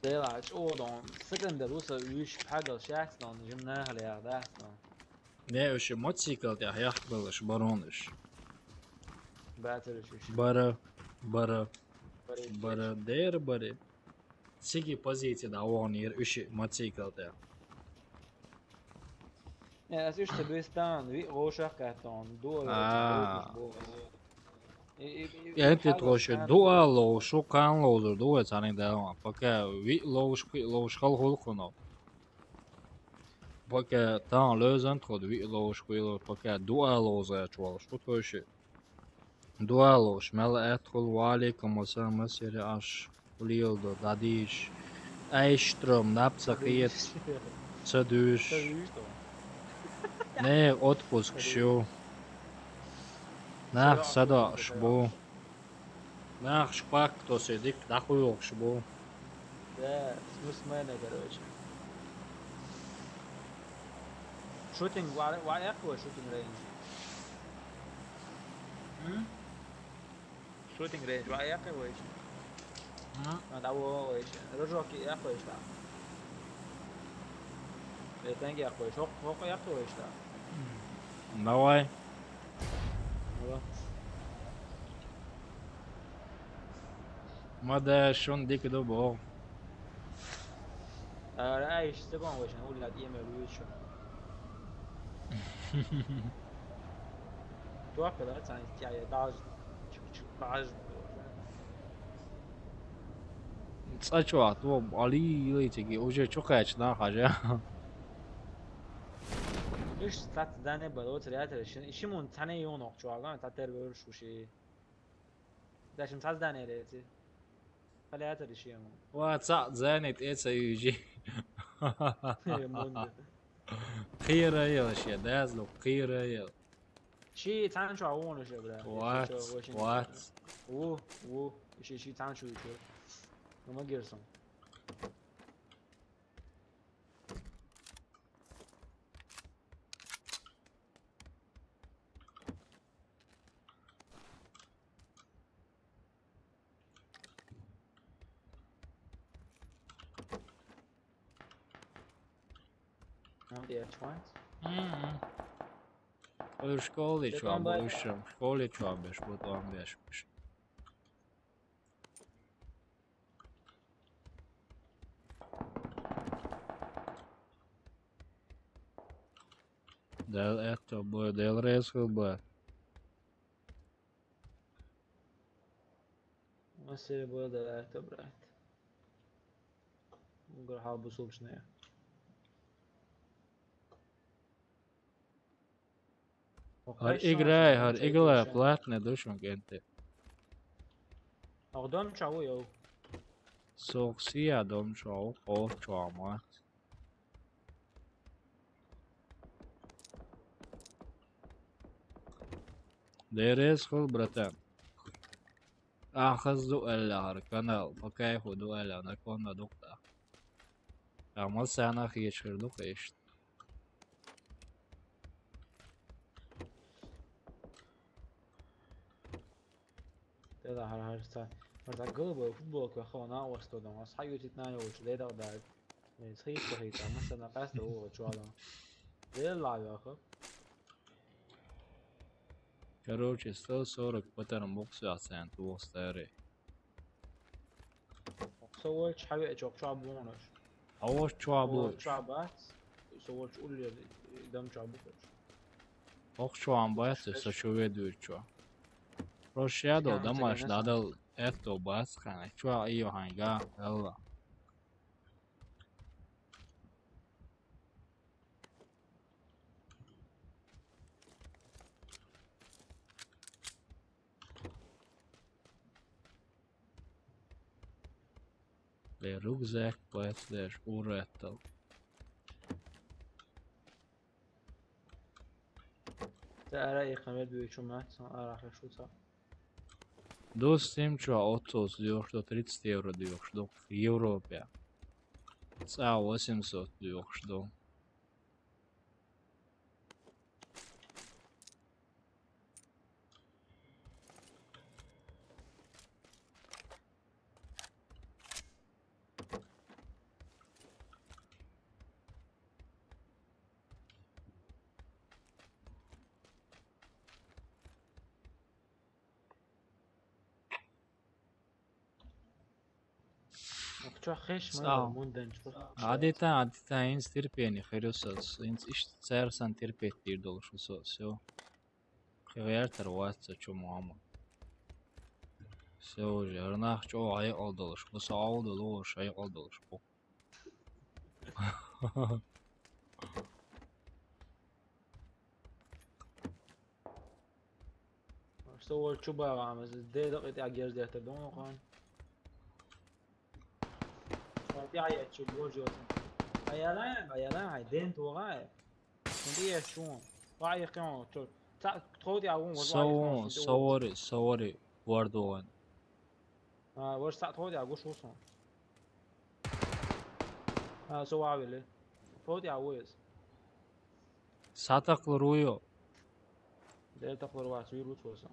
Дела, чӀогӀа дон. Секундера ву со уьш, пхьагал шаьц дон, жим нахала яхдац дон. Не, уьш мотоцикл тӀехь яхкаллаш барон уьш. Бацараш уьш. Бара, бара, Бари бара, дера бари. Циги позици дӀаваханера уьш мотоцикл тӀехь. Э, ас уьш ца буьйцу тахана, виъ вовшах а кхаьттон, дуа веача, А. Бу. И, и, и, Я и хьалха тхо шу сан дуа ловш, шу кхана ловзур ду вай цхьаьнниг даьлла. Пока виъ ловш, кхиъ ловш хала хуьлу кхуьнах. Пока тахана лоьзан тхо виъ ловш, кхиъ ловш, пока дуа ловзуш волуш ду тхо шу. Дуа ловш, мел аьтта хуьлу, ва Ӏалайкум ассалам, масере Ӏаш, хӀун леладо, дӀадийша. Айштром, наб ца кхета, ца дуьйш. Ца дуьйш тхо. Не, отпуск шу. Нах садоӀуш бу. Нах шпак тосий дика дӀакхуьйлуш бу. Да, смысл мене, короче. Шутинг ва-, ва-, яккха вай шутинг рейнж? М? Шутинг рейнж ва яккха вайша? М? А, да, во, вайша. Рожок яккха вайша? Э, тенге яккха вайша. Хок, хок яккха вайша? Давай. Алло. Ма да, шун дика ду боху. Ара, ай, иш ца гон вайшин, уллад емел вуьйцу. Тохка да, цан тя я даж, чук-чук даж. ЦӀа чохь то, али, циги, уже чу кхаьчна хьажа. Иш цац дане бало, црятер, ши, ши мун цане юнок чуаган, та тер вер шуши. Дашим цац дане леци. Халятер ши мун. Ва цац зане тӀе ца южи. Э, мунда. Кхера ела ши, дазлу, кхера ела. Ши цан чуа вон уже, бля. Вац, вац. Ву, ву, ши, ши цан чуа чуа. Ну, ма гирсон. Ам де чванс? Мгм. Ой, в школе чё, обычно, в школе чё, беш, вот он беш. Дел это бы, дел резко бы. Масере было дел это, брат. Угар хал бусулчная. ХӀара играй, хӀара играй платный ду шуна кӀентий. Ах дом чаву йов. Сох сия дом чаву, хо чаву ма. Дерез хул, братан. Ахаз ду аьлла хӀара канал, по кайфу ду аьлла, на конна дукта. Амма сана хечхир ду хешт. Тела хар хар ца. Мар так гыл бо футбол ка хо на орсто дом. Ас хаю тит на йоч леда да. Схит схит, ама сана паста о чуала. Лела я хо. Короче, сто сорок патарм бокс я сен ту старый. Со волчу хьавеача чохь чохь бохуш. Хьо волчу чохь бохуш. Со волчу уллера дам чохь бохуш. Хьох чохь бац, со чу ведуьйчу чохь. Прош ядо дамаш дадал этто бац хана. Чохь айо хьайн га, Алла. Бе рюкзак платишь уретал. Та ара и хамед бе чумат, ара хашуца. Дус тим чу отцос дюхш до тридцать евро дюхш до Европе. Цӏа восемьсот дуьйхуш ду. Чо хеш ма Сау. Мундан чо. Адита, адита, инц терпение, херусас, инц ишт церсан терпеть дир долуш усо, всё. Хевертер ватса чо мама. Всё уже, арнах чо айкъал долуш, усо алду долуш, айкъал долуш. Со вол чу багӀа, ам из де дакъи тӀехь герз деттар ду хьуна. Ша тӀехь ечу божо. Аяла, аяла, ай ден тогӀа. Хьуна тӀе еш чу. Ва яхкъон, чу. Ца, тхов тӀехь вун, Со вон, со вори, со вори, вордугӀан. А, ваш са тхов тӀехь гуш ву сон. А, со вавили. Тхов тӀехь ву иза. Сатахлур ву йо? Дера тахлур вац, вир ву цо сан.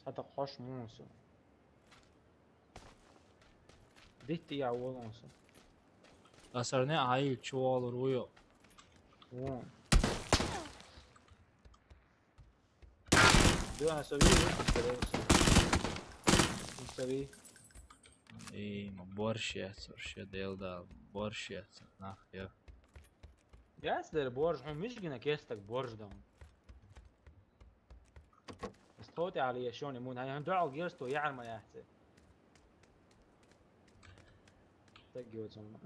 Сатах хьош муна сан. Дитти я волон сан. Асарне айил чувалур ву йо? Вон. Дуьхьа со вий, вий, со вий. Эй, ма борщ яц, вообще, Дела дала, борщ яц, нах, я. Яц дер борщ, хьун миш гина кестаг борщ дан. Стхов тӀехь али я шони мун, хьайн дуьхьал герз то яхьар ма яц. Стаг йоцун ма.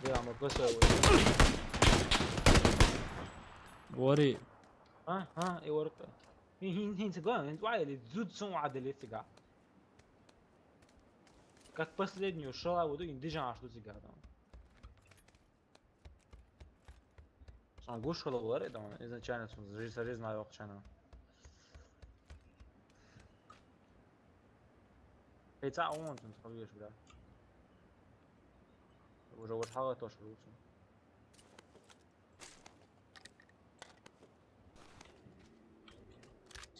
Бля, ма косо. Вори. А, а, и ворка. Хин, хин, хин, циган, хин, вай, ли, зуд сон вадели цига. Как последнюю шалаву ду, ин дижан аш ду цига, там. Сон гуш хала варе, там, изначально сон зри-, зарезна йокъ чана. Эй, ца он, сон тхавеш, бля. Уже, уже хала тош русу.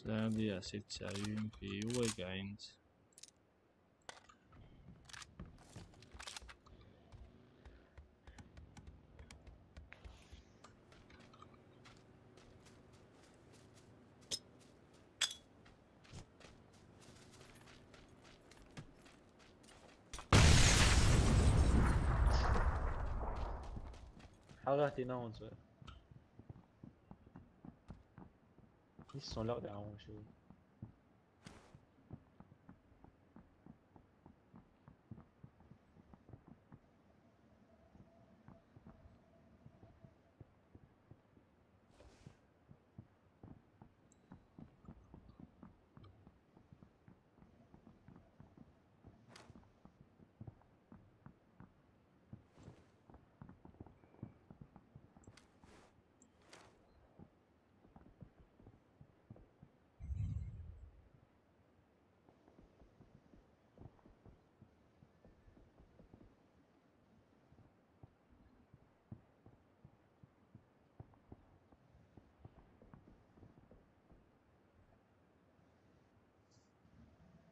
Сади асит саюм пи уай гайнс. ХьагӀатти наунца. Ис сон лакъ дӀа хьун шу.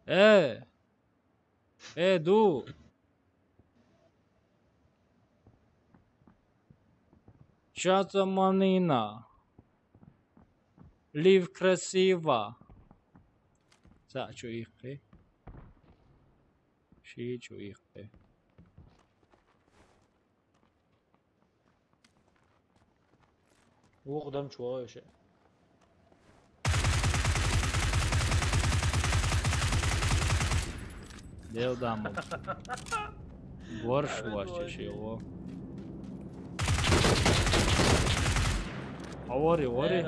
Э! Э, ду! Чата манина. Лив красиво. Ца чу ихкъи. Ши чу ихкъи. Вукъ дам чугӀа иша. Дел дам. Борщ вача шего. Авари, авари.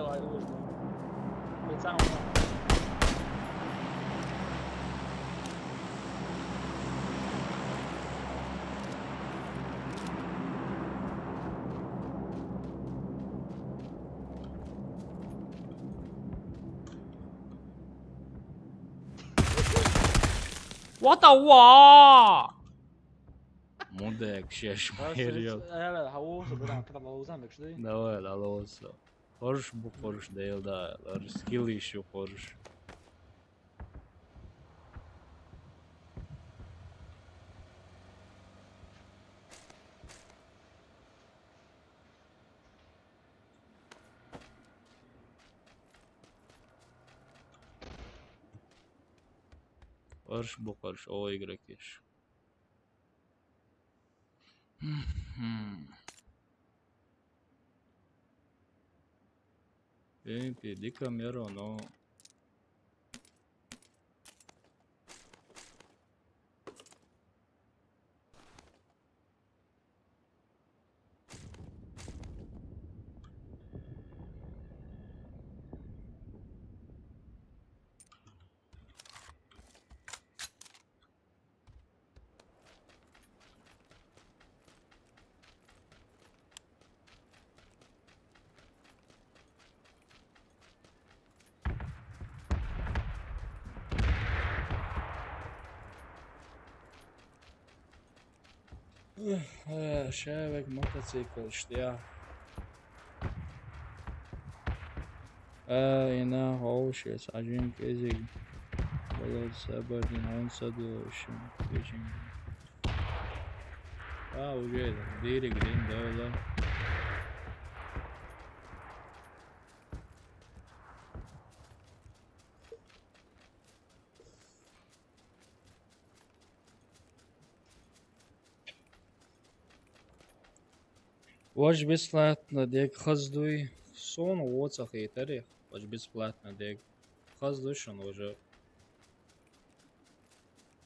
What the wa? Мундек шеш майрио. Эвел, хавуса, бра, пра лозан бекшди. Давай, лалоса. Хорш бу, хорш дейл да, лар скилл ишу хорш. Хорш бу, хорш, о, игрокиш. Мгм. Эмпи дика меро, но. Э, ща век мотоцикл, что я. Э, и на, вообще, сажен кезиг. Болот, сабардин, он саду, вообще, печень. А, уже, дыри, грин, да, да. Вож бесплатно дег хаздуй. Сон воцах етари. Вож бесплатно дег хаздуй шон вожо.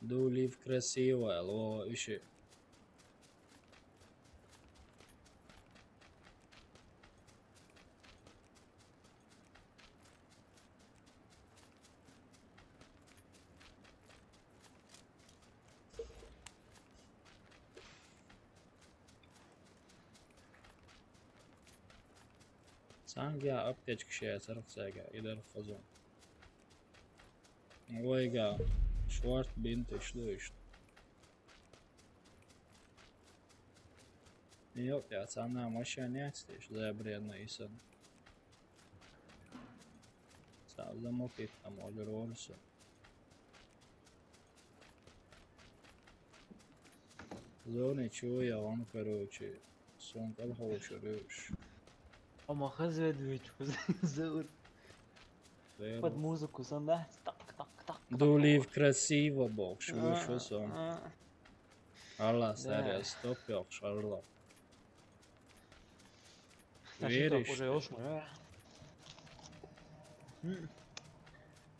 Ду лив красиво, алло, иши. Санга аптечка шея сархсага, идар хазон. Ойга, шварт бинт ишлу ишт. Йоп, я цана машина нет, здесь забредно исан. Сам замок и там огрорся. Зоны чё я вам, короче, сон кал хо шурыш. Ама хаз ведь ведь заур. Под музыку сон, да? Так, так, так. Дулив красиво бок, шурыш сон. Алла, старя, стоп, ёк, шарло. Веришь? Уже ошма, а?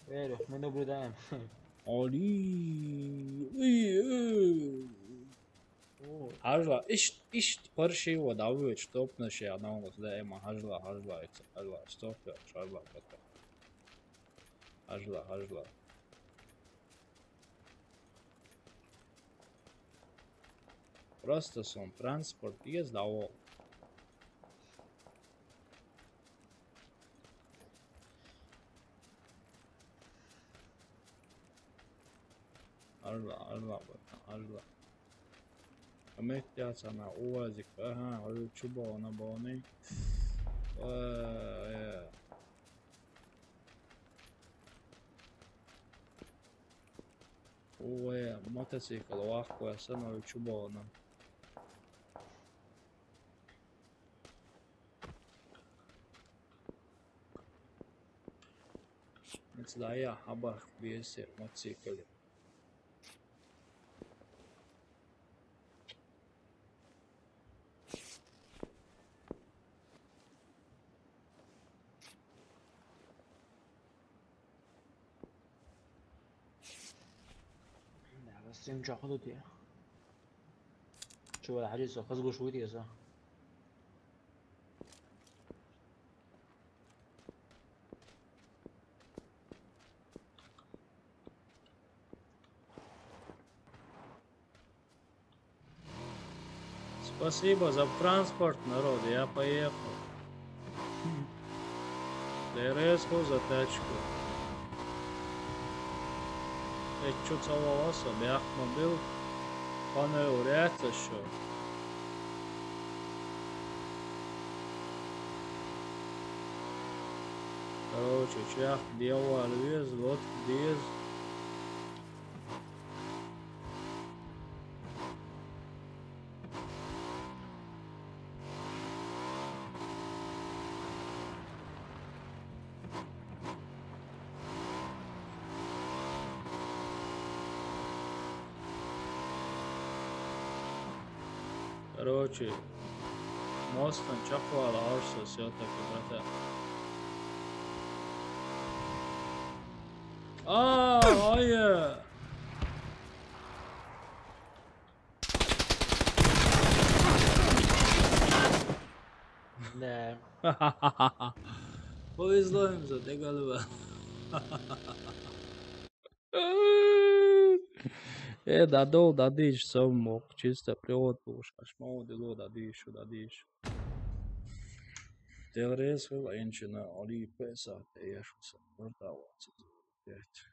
Верю, мы наблюдаем. Али. Ой, э. О. Ажла, ишт, ишт, парши вот, а вы, чтоб на ше, она у нас, да, эма, ажла, ажла, это, ажла, стоп, я, ажла, это. Ажла, ажла. Просто сон транспорт ездавал. Ажла, ажла, братан, ажла. Амеття цана уазик, ага, ой, чубо на бони. Э, э. Ой, мотоцикл, вахкуя, сано чубона. Мецлая хабар бесе мотоцикл. Да, стрим чё ходит я? Чего, да, ходит, хазгу шует я, са. Спасибо за транспорт, народ, я поехал. Д Р С за тачку. Чу ца валаса, бяхма бил, ханай уряца шо. Короче, чех дьявол вез, вот вез. Короче, мостан чакхвала арса всё-таки, брата. А, ай! Не. Повезло им за те, гальба. Э, дадол, дадиш, сом мог, чисто привод уж, кашмал, дело, дадиш, дадиш. Телрез хыл, энчина, али песа, те я шуса, вартава, цит, пять.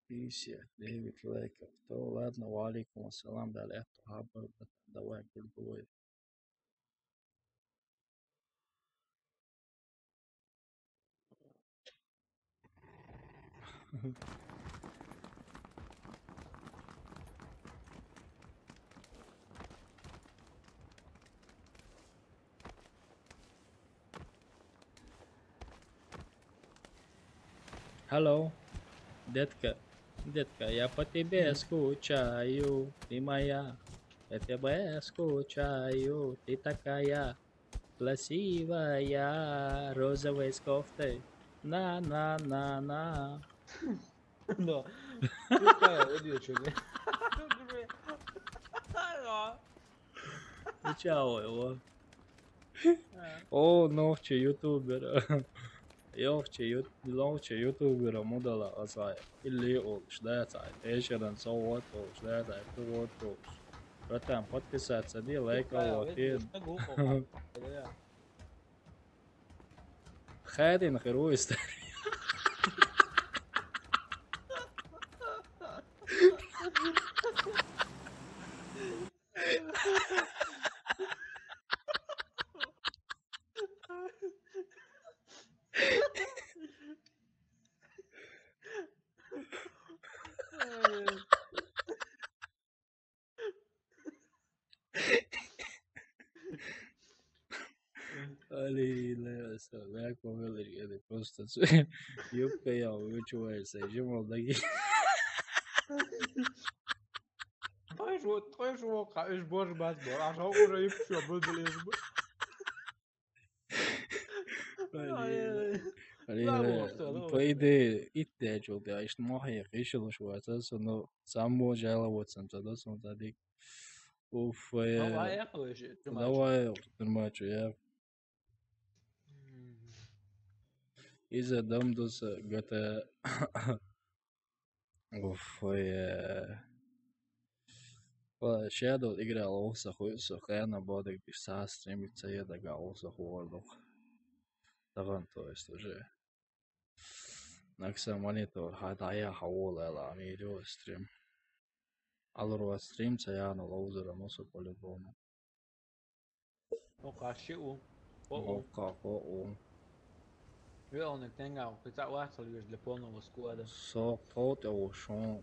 Пятьдесят девять лайков. То ладно, ва алейкум ассалам, дали это хабар, давай, курдуй. Hello, детка, детка, я по тебе скучаю, ты моя. Я тебя скучаю, ты такая красивая, розовой с кофтой. На-на-на-на. No. Puta, ödüyor çocuğu. Ya. Ciao, evo. Ha. O, nohče YouTubera. Johče, nohče YouTubera mudala asaj. Ili ol, šdaja caj. Ešeran so ot ol, šdaja caj, tu ot ol. Bratan, potpisat sa di, lajka, ot. Хайдын хэр үстэй. Али, ла, са, ла, ковелер, я просто юбка я, вы чуваете, жимал даги. Тойш вот, тойш вот, ка, иш бор бас бор, а шо уже юбка бу билес бу. Али, али, по идее, итте чулды, а иш мохе, иш луш вот, со, но, сам бо жаловаться, то да, сон да дик. Уф, э, давай, я, короче, давай, тримачу, я. Из-за дом доса GTA. Уф, э. Ва, Shadow играл, уса хуй, со, хана бодик, бифса стримит, са, я дага, уса хуй, ордук. Таган, то есть, уже. Накса монитор, ха, дая, ха, ол, эла, ами, идёт стрим. Алурва стрим, цаяна, лоузера, мусу, по-любому. О, каши у. О, о. О, как, о, о. Ве он тенга, пица вахтал виж для полного склада. Со, то, те, о, шо.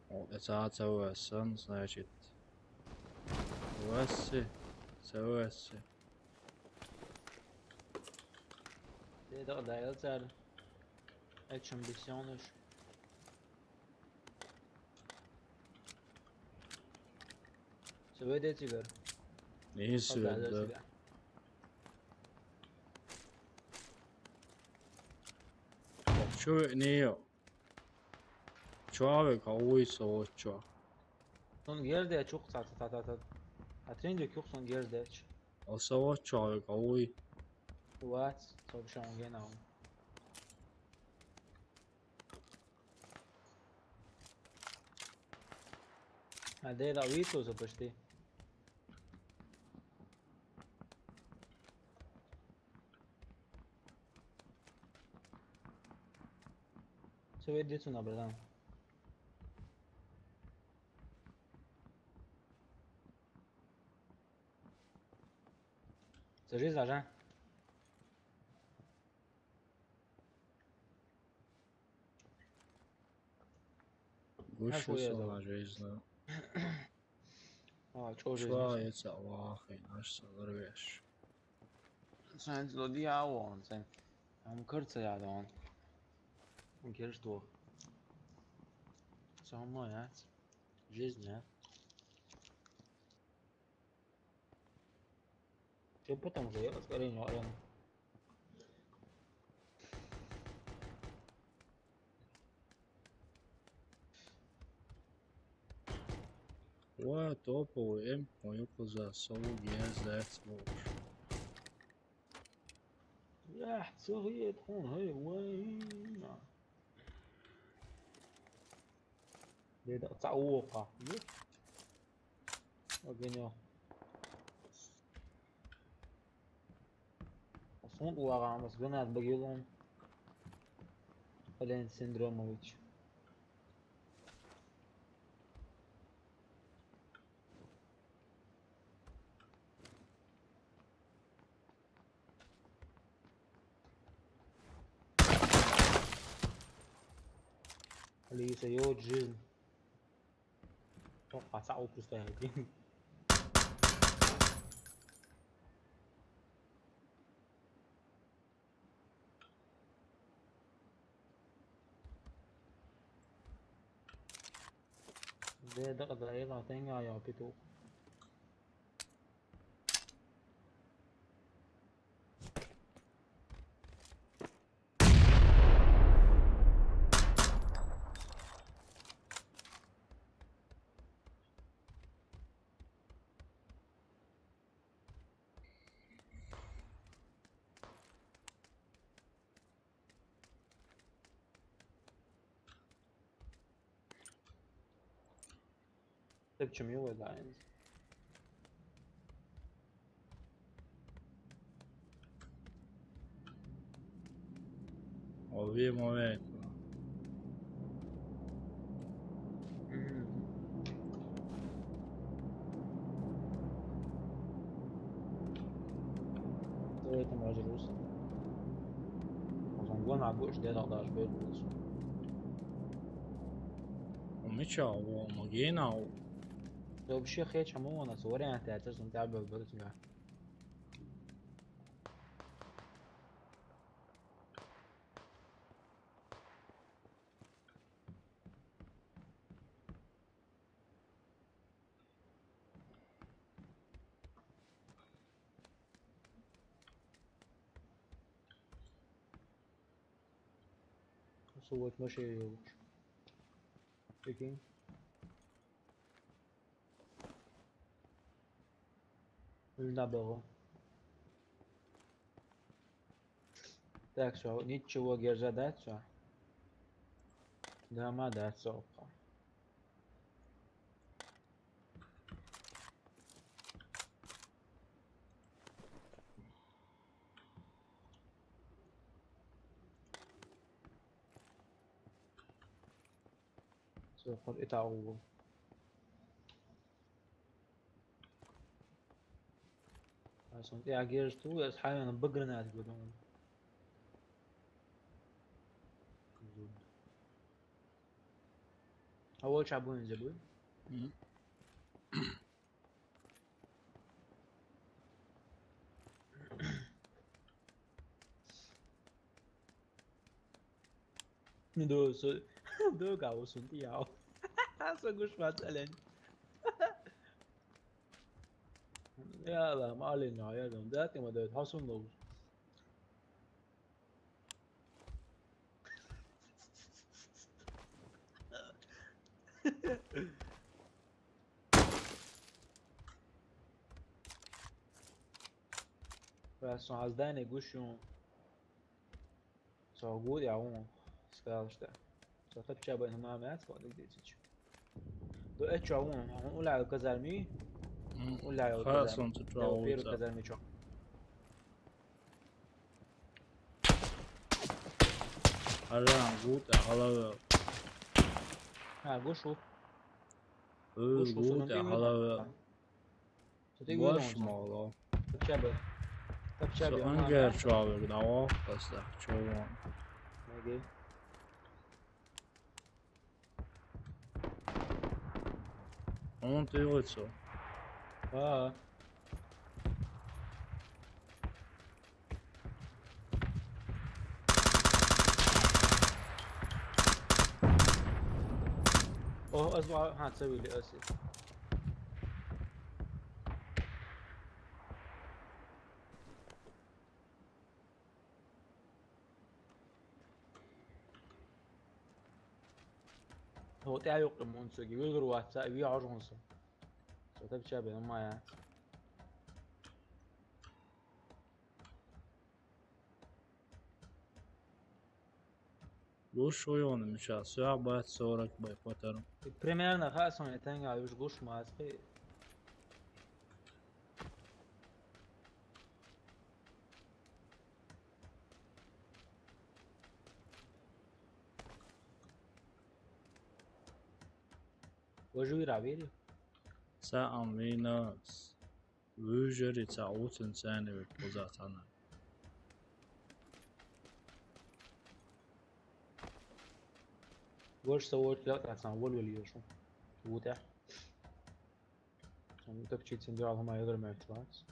О, это ца, ца, о, сэн, значит. Васи, ца, васи. Те да, да, я цар. Эчем бисёныш. Севеде тигр. Не севеде. Чё, не ё. Чё, а вы кого и со, чё? Сон герде чук, та, та, та, та, та. А тренде кюк сон герде ч. А со, чё, а вы кого и? What? Со бишан генау. А де да виту за почти. Ца ведь децу набрал, да? Ца жизнь, а? Гуш Аш вуя сала зала. Жизнь. А, чё жизнь? Чё, я ца вахи, наш ца ларвеш. Сен ло диавон, сен. Ам кырца ядон. Герш то. Сама яц. Жизнь, а? Чё потом же, я скорее не орём. Ва топо эм мою коза сову гез дац вош. Я, цо гиет хон, гей, вай, на. Деда, ца уока. Огенё. Сон уагамас гынат бгилон. Олен Синдромович. Алиса, ё, жизнь. О, паца, о, пустая. Де дакъа да эла тенга я питу. Тепчем его, да. Овием, овием. Мгм. Кто это, может, русский? Озон гон абуш де дал даш бед русский. Мича, о, магина, о. Вообще хеч, а мы у нас варианты, это же там бел бел. So what must you? Speaking. Наберу. Так, всё, ничего, герза, да, всё. Дома, да, всё. Всё, хоть это угол. Сон тӀягӀгерз ту, ас хӀайван баграна гудун. Авал чабун забыл. Мгм. Ду, су-, ду, гау, сунти, яу. Су гуш вацален. Я Аллах, малин, я дам, дати ма дат, хасун лу. Раз он аздане гушун. Согуд я он сказал, что. Сотап чаба на маме отсходит десять. До это что он? Он уляю казарми? М, уляю ха, казарми. Солнце. Да, первый казарми чё? Ара, гута, халава. Ха, гушу. Э, гушу, гута, халава. Цу тӀе вуьйран. Баш мало. Тапча бе. Тапча бе, ангар чуал, давай, просто, чё он? Окей. Он ты его цо? А. О, аз ва-, ха, цавили аси. Хьо тӀаьхьа юкъе мунцуги, вилгар вац, ви хьожун со. Со тапча бе, ма я. Гуш уйон, миша, сюа бат сорок бай потару. Примерно, ха, сон я тенга, уж гуш маски. Вожу вира вири? Са ам винас. Вужери ца уцен ценевик позатана. Вож са вот ля, а сам вол вел ешо. Вот я. Сам так чит сен дял хама ядер мертвац.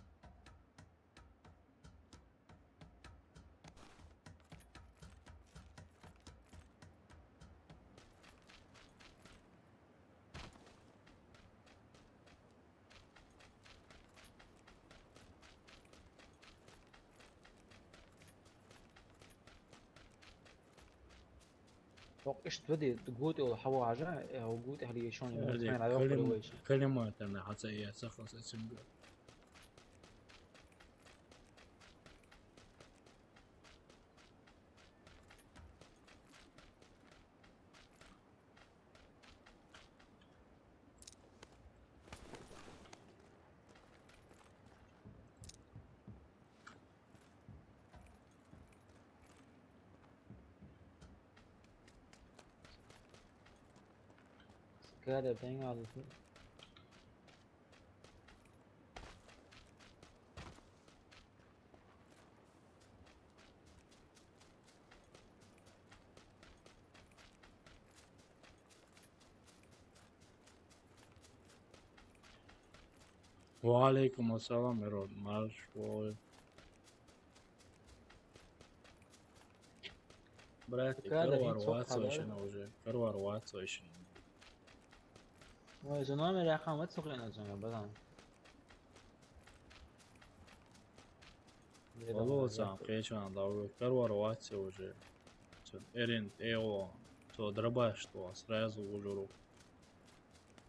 Токъ ишт вади, гути ол хьаважа, э, гути хали ешон, э, калим-, калиматана хьаца я сахас эсимга. Sigara bem alto. وعليكم السلام, Ирод, марш вой. Брат, карвар вацойшина уже, карвар вацойшина. Ой, за номер я хам вацокъина за номер, братан. Оло сан, кечан, да, карвар вацо уже. Цо эрен, эо, цо дробаш то, сразу уже рук.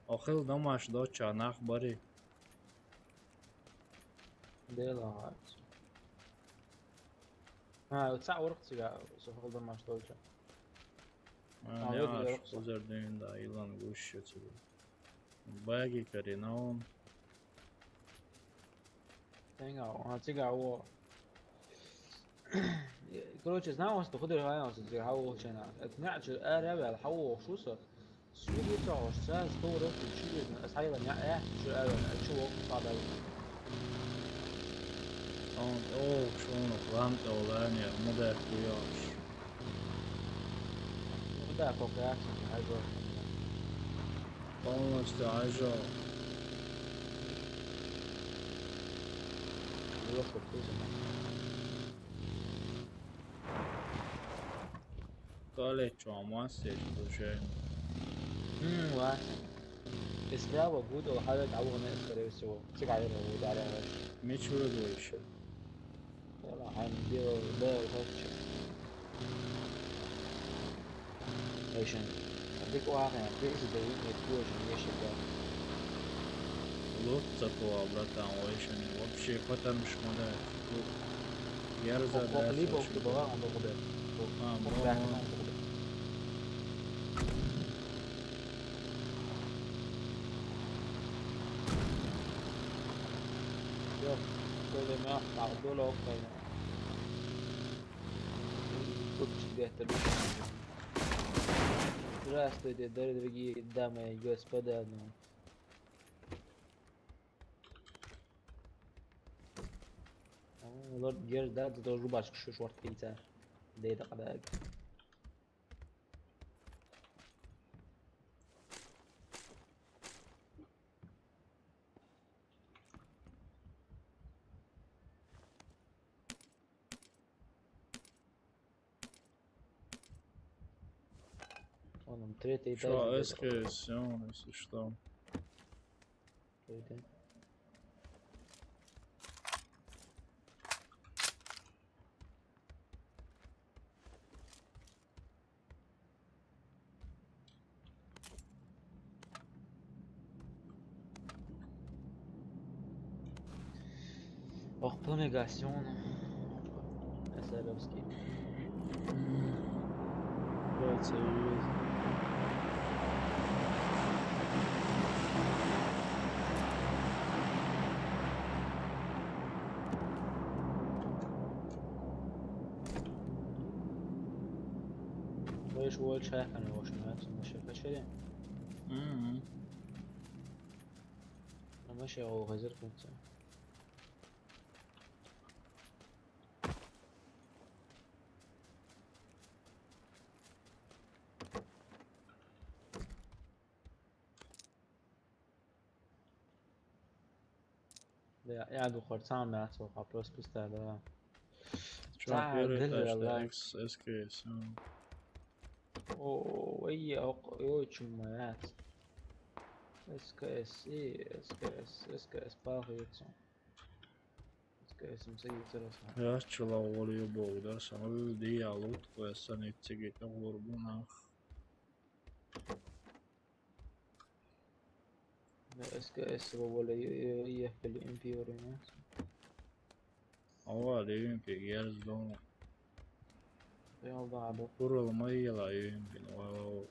Охил домаш доча, нах бари. Дела вацо. А, вот са урок цига, со хил домаш доча. А, а, не, вот аш, урок са. Узер ден да, илан гуш цига. Баги каринаун. Тенга, а, цига, о. Короче, знал, что худы реально, что цига, хау, чена. Это не, чё, а, ребят, хау, шуса. Сука, то, что, что, урок, чё, а, сайла, не, э, чё, а, а, чё, вот, падал. Он, о, чё, он, лампа, да, не, ну да, хуёш. Ну да, пока, а, чё, а, чё. Полностью ажал. Лёха, ты же. Туалет чё, а, мастер, уже. М, ва. Если я вот буду, хавет, а, скорее всего. Цикаре, вот, да, да. Меч выиграл ещё. Яла, хай, бил, бил, короче. Эйшен. Дик вахен, призы да и не тоже не считал. Лут цатуа, братан, ойшен. Вообще, потому что надо. Я раза, да, либо слушай, кто была, он был куда. А, ну, да, он был куда. Всё, кто-то меня, а, кто-то, кто-то. Здравствуйте, дорогие дамы и господа. Ну. Лорд Герда, ты тоже рубашку шиш варт пицца. Да это когда. Вон он, третий этаж. Что, где-то. С К С, если что. Третий. Охпа мегасион. Эсеровский. Давайте. Веш вол чайхана вошна, мешек качели. Мгм. Мешек ол хазир кунца. Да, я духар сам мясо, вопрос пуста, да. Чё, первый этаж, да, С К С, м. О, ой, ой, чё, мать. С К С, и С К С, С К С пахаются. С К С, м, садится раз. Я чела волю бог, да, самый диалог, твоя санитсиги, гурбунах. С К С воволе ехали импиорина. Ава, девин пи, герз дома. Реал да, бу. Курал майла импин, вау.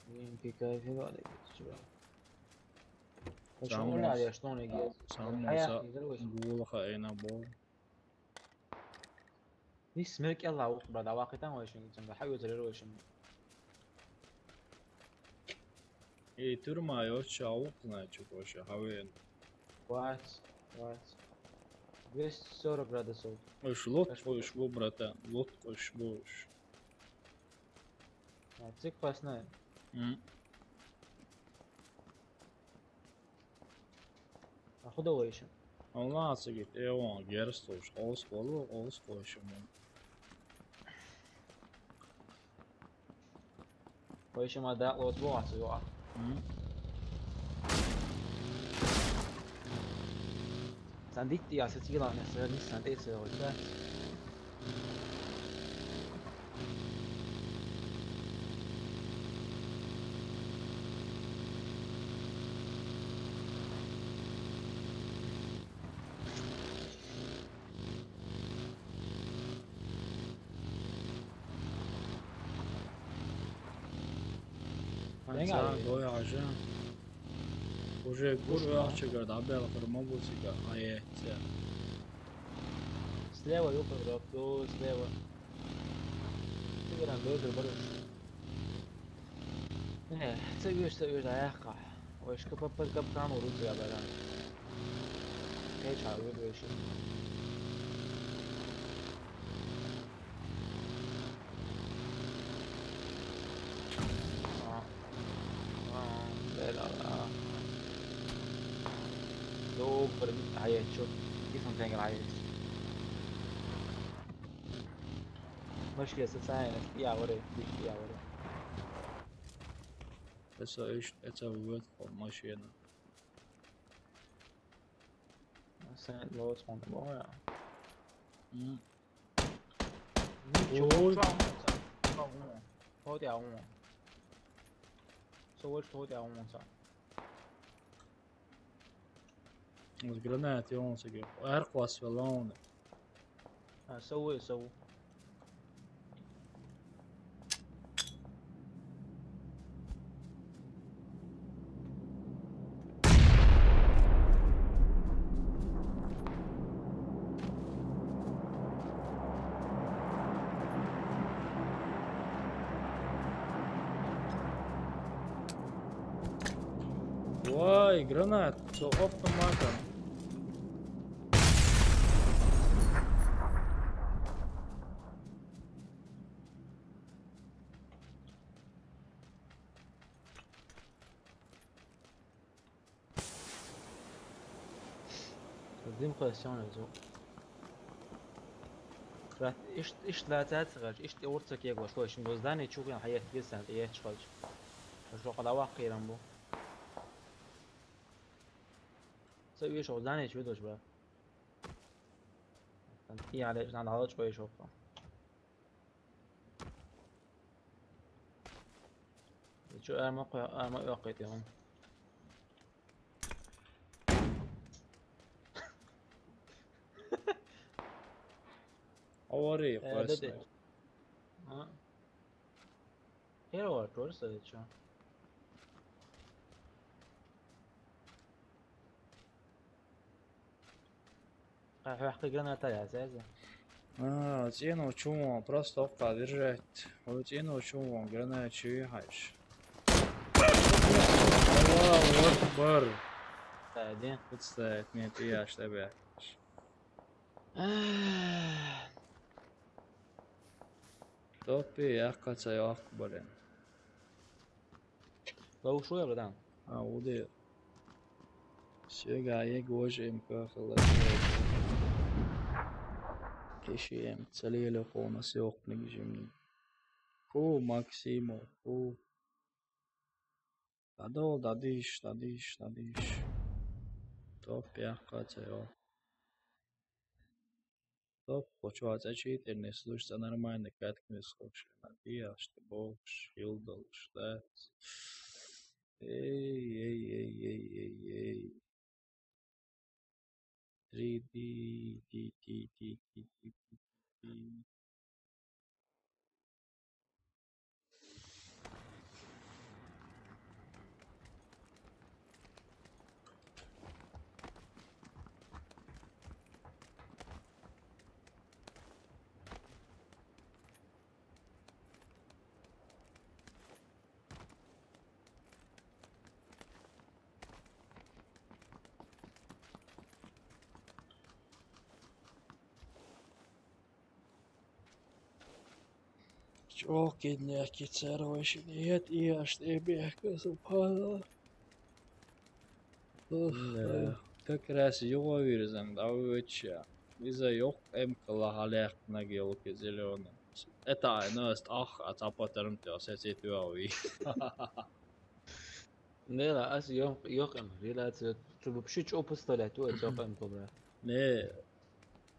Импи кайфи вали, чува. Почему надо, что он герз? Сам Муса гулха эйна бол. Ис смерк я лаух, брат, а вахитан вайшин, цанга хай узрер вайшин. Эй, тюрьма, ё, чё, аук, значит, вообще, хавен. Хватит, хватит. Двести сорок градусов. Ой, лот, ой, бу, братан, лот, ой, бу. А, цик классная. М. А куда вы ещё? Алмаз гит, э, он, герстуш, олс колу, олс колу ещё мы. Ой, ещё мы, да, вот, вот, вот. М? Сандит, я сетила, не сэр, не сандит, сэр, вот, да. Анца гой ажа. Уже гур вахчагар дабел хурма бусига, ае, це. Слева, ёпа, слева. Ты веран, бежи, барыш. Не, це веш, це веш, аяхка. Ой, шка папа капкан урут я баран. Кай ча, веш. А. А, бедала. Добрый, а я чё? Кисан тенгер, а я. Мышки социальность, я вори, я вори. Это, это вот машина. Sen låt honom vara. Mm. Ой. Что он? Что он? Что он? Что он? Гранат, он себе. Арквас велоны. А, совы, совы. Эй, гранат, со оптом маком. Дим квестион зо. Рат ишт, ишт ла цац гаж, ишт урца кегош, ло шин боздани чугин хаят гисан, я чхаж. Шо къала вакъиран бу. Са уьш оздани чу дош ба. Тан и але жан ала чой шо. Чу арма къо-, арма ёкъ этем. Авари, э, да, да. Хер авар, просто чё? Хьахьи граната я, зяза. А, цӀено чу вон, просто оккха держать. О, цӀено чу вон, граната чу вихьаш. Аллаху акбар. Стади. Представить, нет, я ж тебе. Топи, я кацай акбарен. Лавушуя, братан? А, уде. Сега е гожем кахала. Кешием, цалеле хона сёкник жимни. Ху, Максиму, ху. Дадол, дадиш, дадиш, дадиш. Топ, я кацай, о. Топ, хочу ацачи, тернес луш, ца нормально, каткнес луш. Надеяш, ты богш, йылдалш, да. Эй, эй, эй, эй, эй, эй. Три ди, ди, ди, ди, ди, ди, ди, ди. ЧӀоагӀа киднех кицар вайшин ият иаш тӀе бехка, субханалла. Ух, да. Как раз югӀо вирзан дӀавоьдча. Иза йокъ эмкала хьалаьккхинаг йолки зелёный. Это айна ас тӀах а цапатарм тӀе сеци туяви. Не, ла, ас йокъ, йокъ эм, релация, цу вообще чӀоагӀа пистолет, ой, йокъ эм кобра. Не,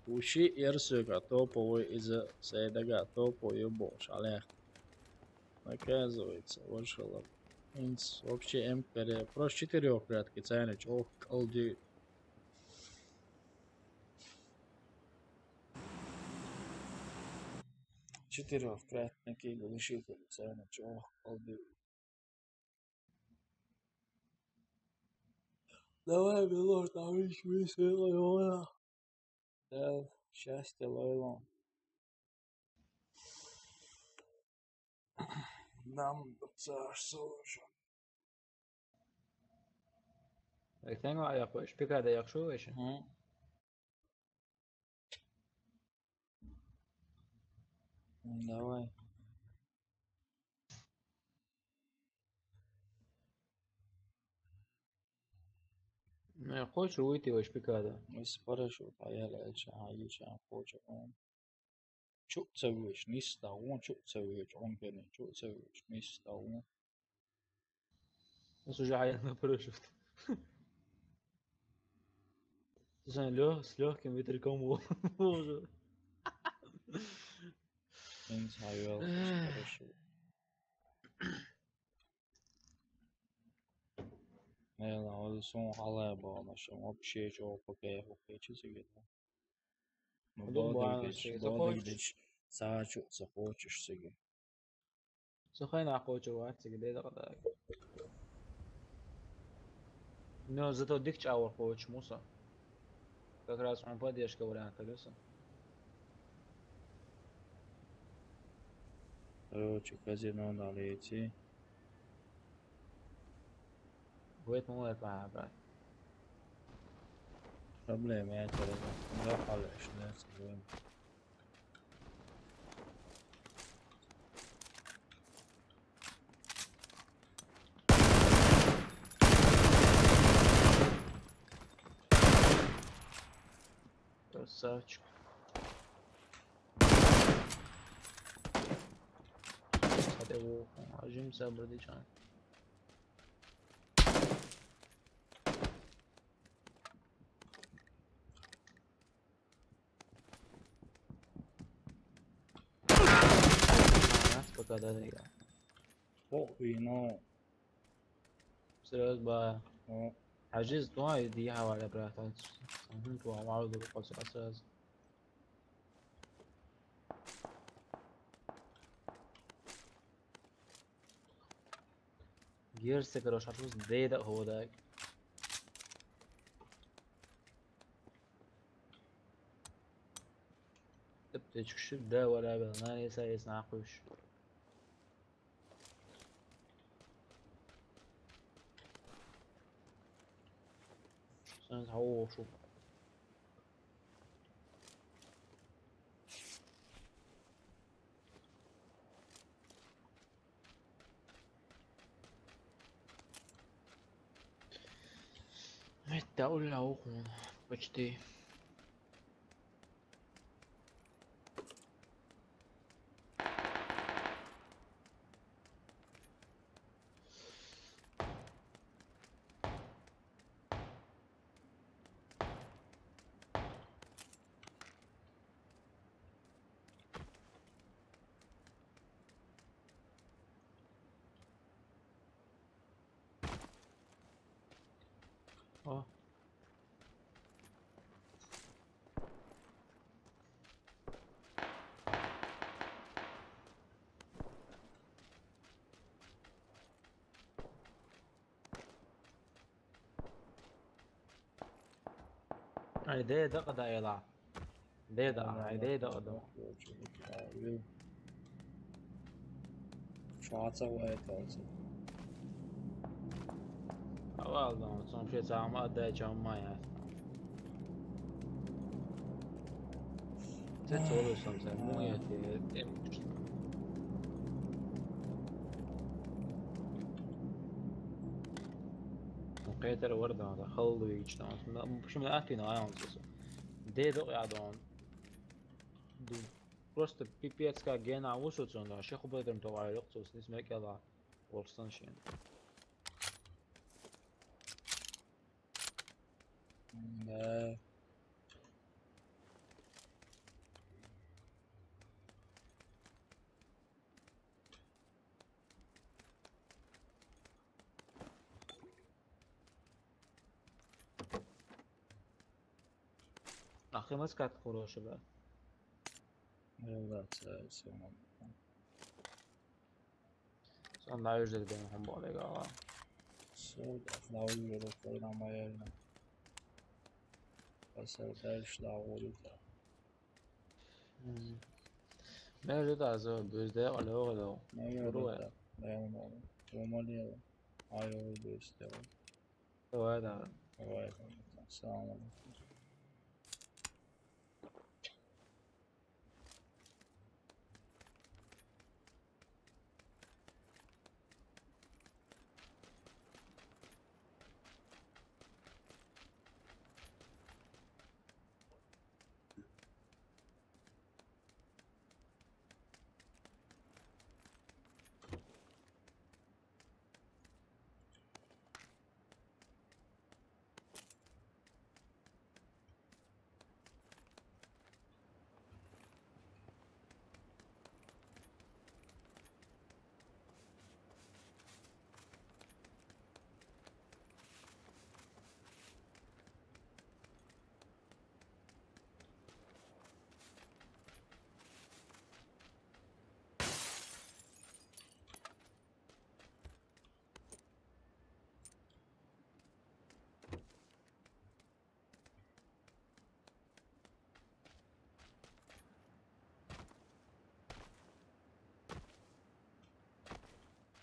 уши ерсуга топовый иза, сайдага топовый бо, шалех. Оказывается, вошел. Инц, вообще эмкаре. Просто четырёхкратки цайна чӀоагӀа кӀалди. Четырёхкратники глушитель цайна чӀоагӀа кӀалди. Давай, Белор, там ещё есть это, Лёля. Да, счастье, Лёля. Нам царь служит. Ай, тенга аяк, шпика да аяк, шо веши? Мгм. Давай. Не, хочешь выйти из шпика, да? Из парашют, а я лечу, а я лечу, а хочешь, он. Чу цевыш, ниста, он чу цевыш, он кене, чу цевыш, ниста, он. Нас уже аян на парашют. Ты знаешь, лё-, с лёгким ветерком, боже. Инц хайвел, хорошо. Наверное, вот сон халая была, нашёл вообще чего пока я хочу себе. Ну, Дом бадыгдыч, бадыгдыч, сачу, сахочешь себе. Сухой нахочу, ватсиги, деда, да. Но зато дик чавар хочешь, муса. Как раз он поддержка варианта, Люса. Короче, казино налейте. Wait, mă uit la, bă. Probleme ai tale, bă. Nu vreau să le știu, să vedem. Красавчик. Hadi o, acım sabır diyeceğim. Пока да, да. Похуй, но. Серьёзно, ба. Ну. Хьажиз, ну, ай, ди хьаваля, брат, ай, сахун ту, ай, ай, ду, косо, косо. Герсек, короче, хьажиз, деда, хода. Тип, течкши, да, валя, бел, на, не, са, ес, на, куш. Sen hava şu. Меттэ уля ухун. Почти. О. Ай, де, да, къада эла. Де, да, ай, де, да, да. Шуаца вай талци. Авал да, сон пе цама да чамма я. Тэ цолу сон сэн, ну я тэ, эм. Къетер варда, да, халду ичтан. Почему атина ай он сосо. Де док я дон. Ду. Просто пипец как гена вусуцун да. Шеху бедрем то ай лёк сос, не смек я да. Орстан шен. Да. Ахи маскат хороший, да. Ну да, це все. Сон да уже где-то там более гала. Сол да, на уже, да, на моя. Пасал дальше, да, улица. Мм. Мен уже да, зо, безде, оле, оле, оле. Наверное, да. Наверное, да. Умалил. Ай, улица, да. Давай, да. Давай, да. Салам алейкум.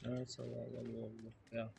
Evet, sabah oldu. Ya.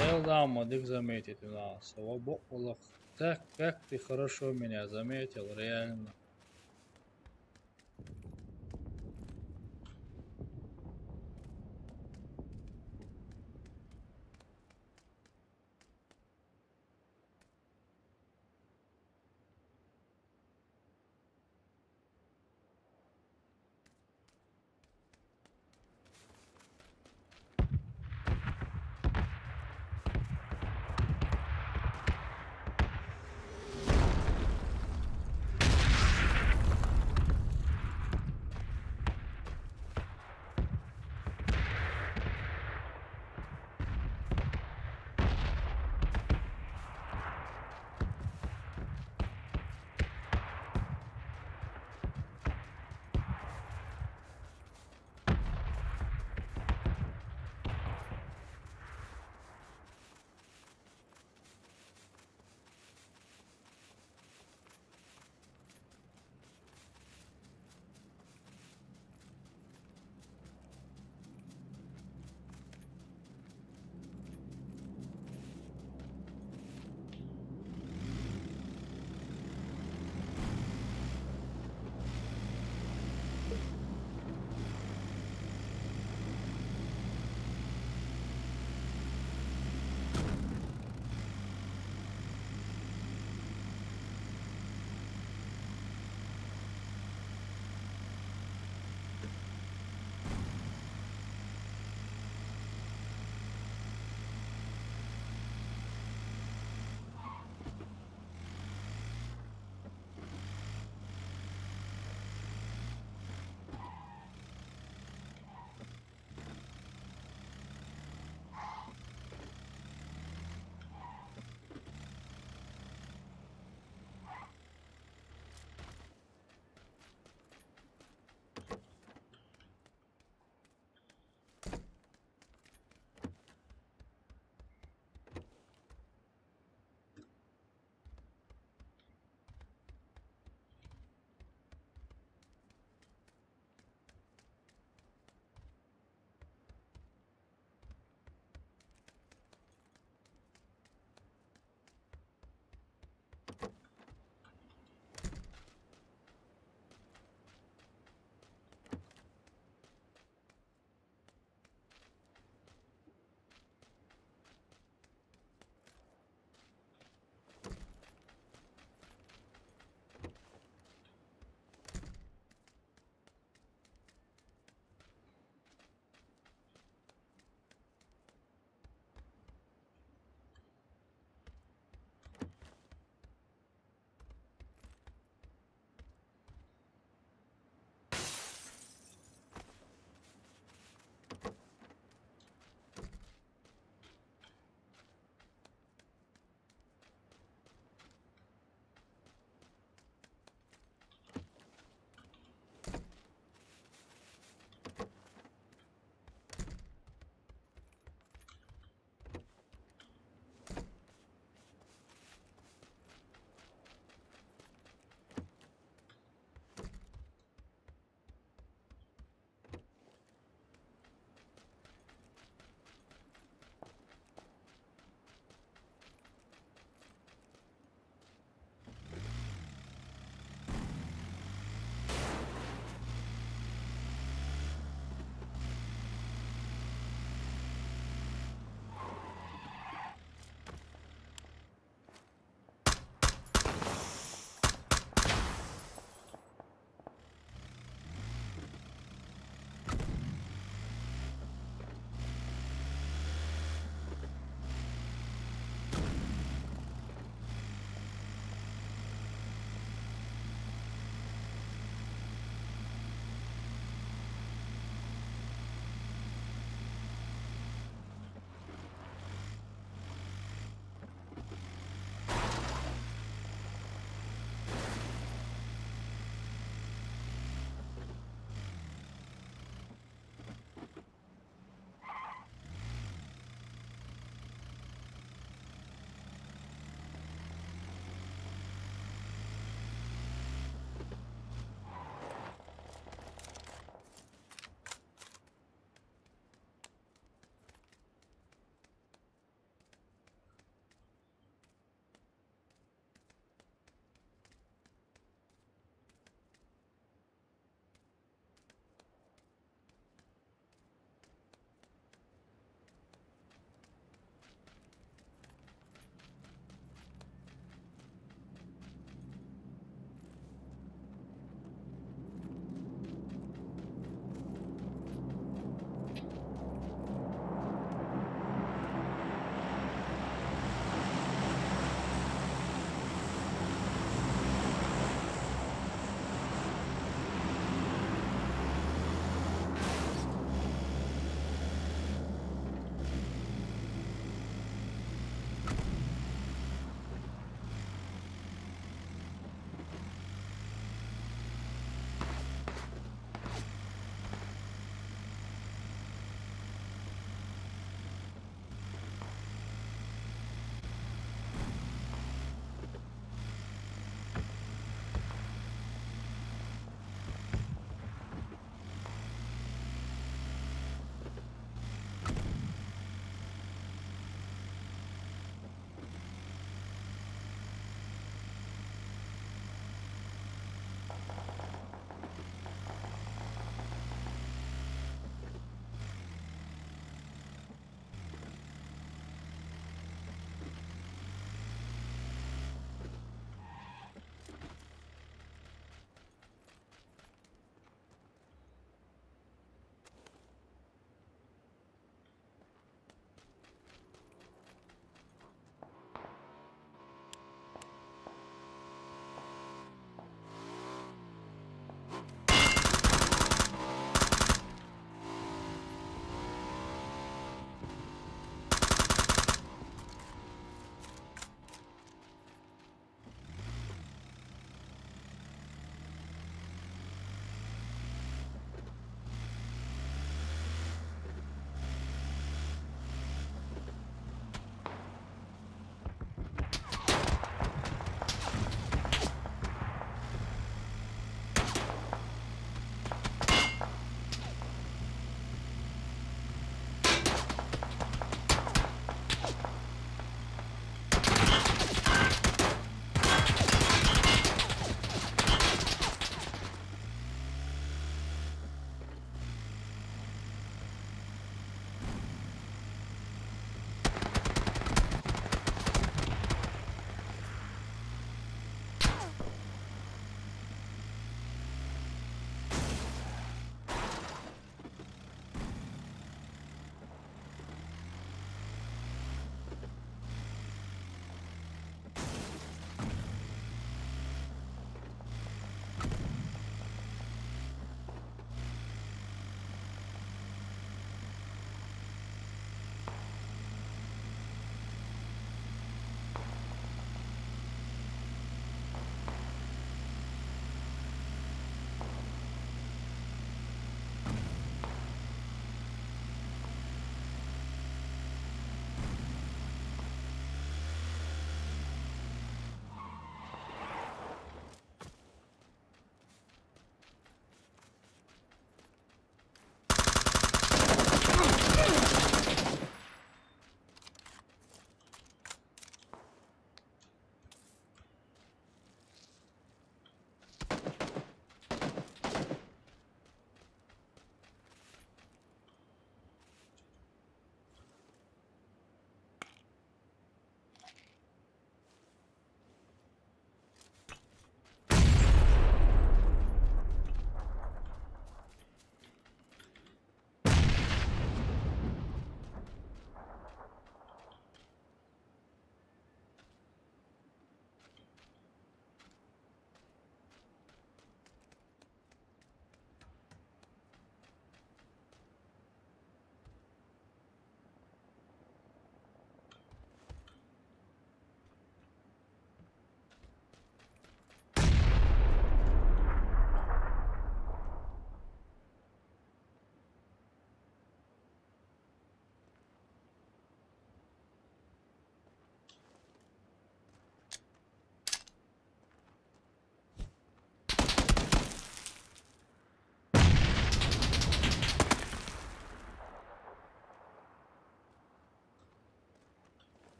Да, да, модик заметит у нас. Слава богу, так как ты хорошо меня заметил, реально.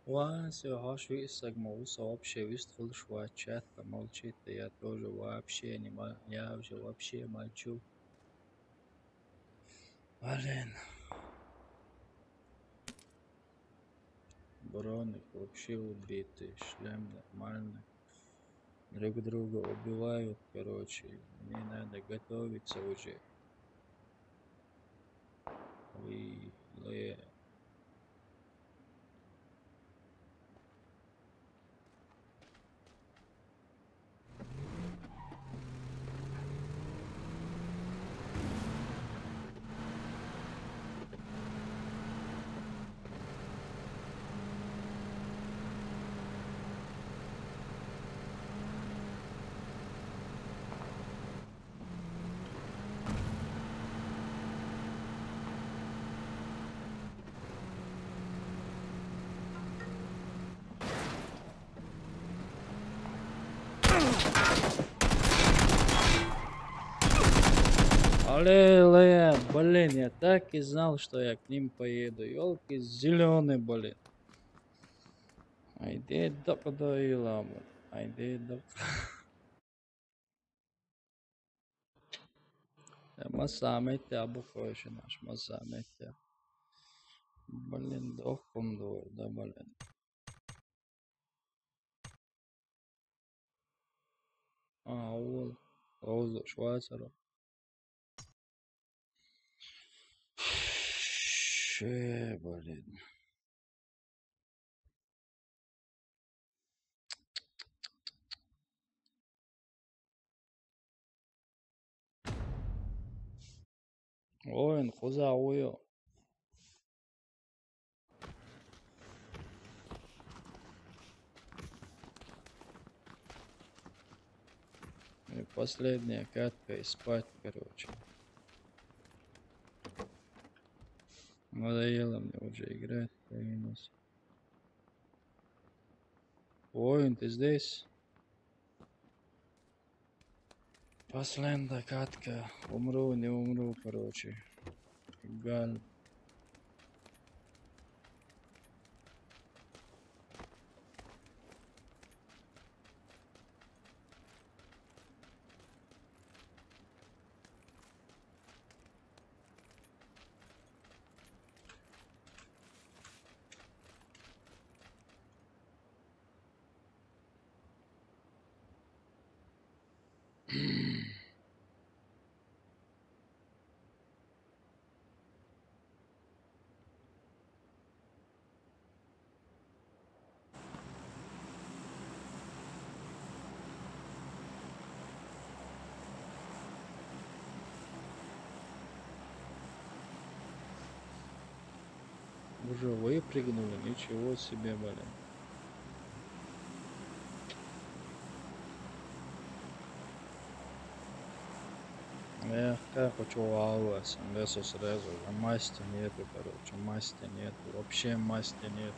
Ва, всё, хьо шу исаг ма вуса вообще вистхулаш ва, чатка молчит, я тоже вообще не мо-, я уже вообще молчу. Блин. Броник вообще убитый, шлем нормальный. Друг друга убивают, короче. Мне надо готовиться уже. Ой, ле. Аллилуйя, блин, я так и знал, что я к ним поеду. Ёлки зелёные, блин. Айде докдо иламу. Айде док. Э, ма самете абу койши наш, ма самете. Блин, дохкум дур, да, блин. А, ол. Ол швайцара. Ше, блин. Ой, ну, куда уйо? И последняя катка и спать, короче. Надоело мне уже играть, по минус. Воин, ты здесь? Последняя катка. Умру, не умру, короче. Галь. Уже выпрыгнули, ничего себе, блин. Эх, как хочу алвас, мясо сразу же, масти нету, короче, масти нету, вообще масти нету.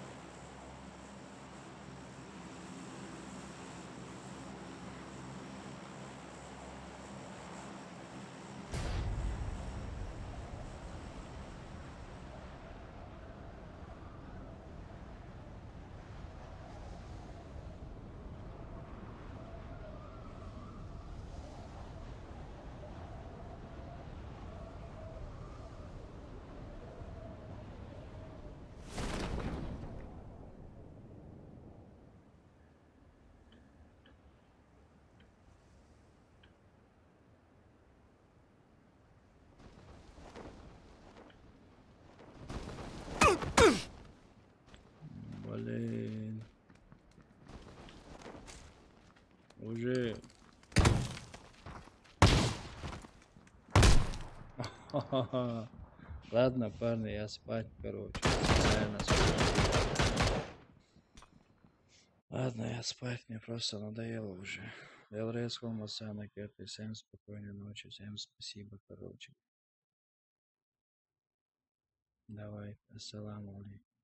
Блин. Уже. Ладно, парни, я спать, короче. Наверное, спать. Ладно, я спать, мне просто надоело уже. Велрес хумасана керти, всем спокойной ночи, всем спасибо, короче. Давай, ассаламу алейкум.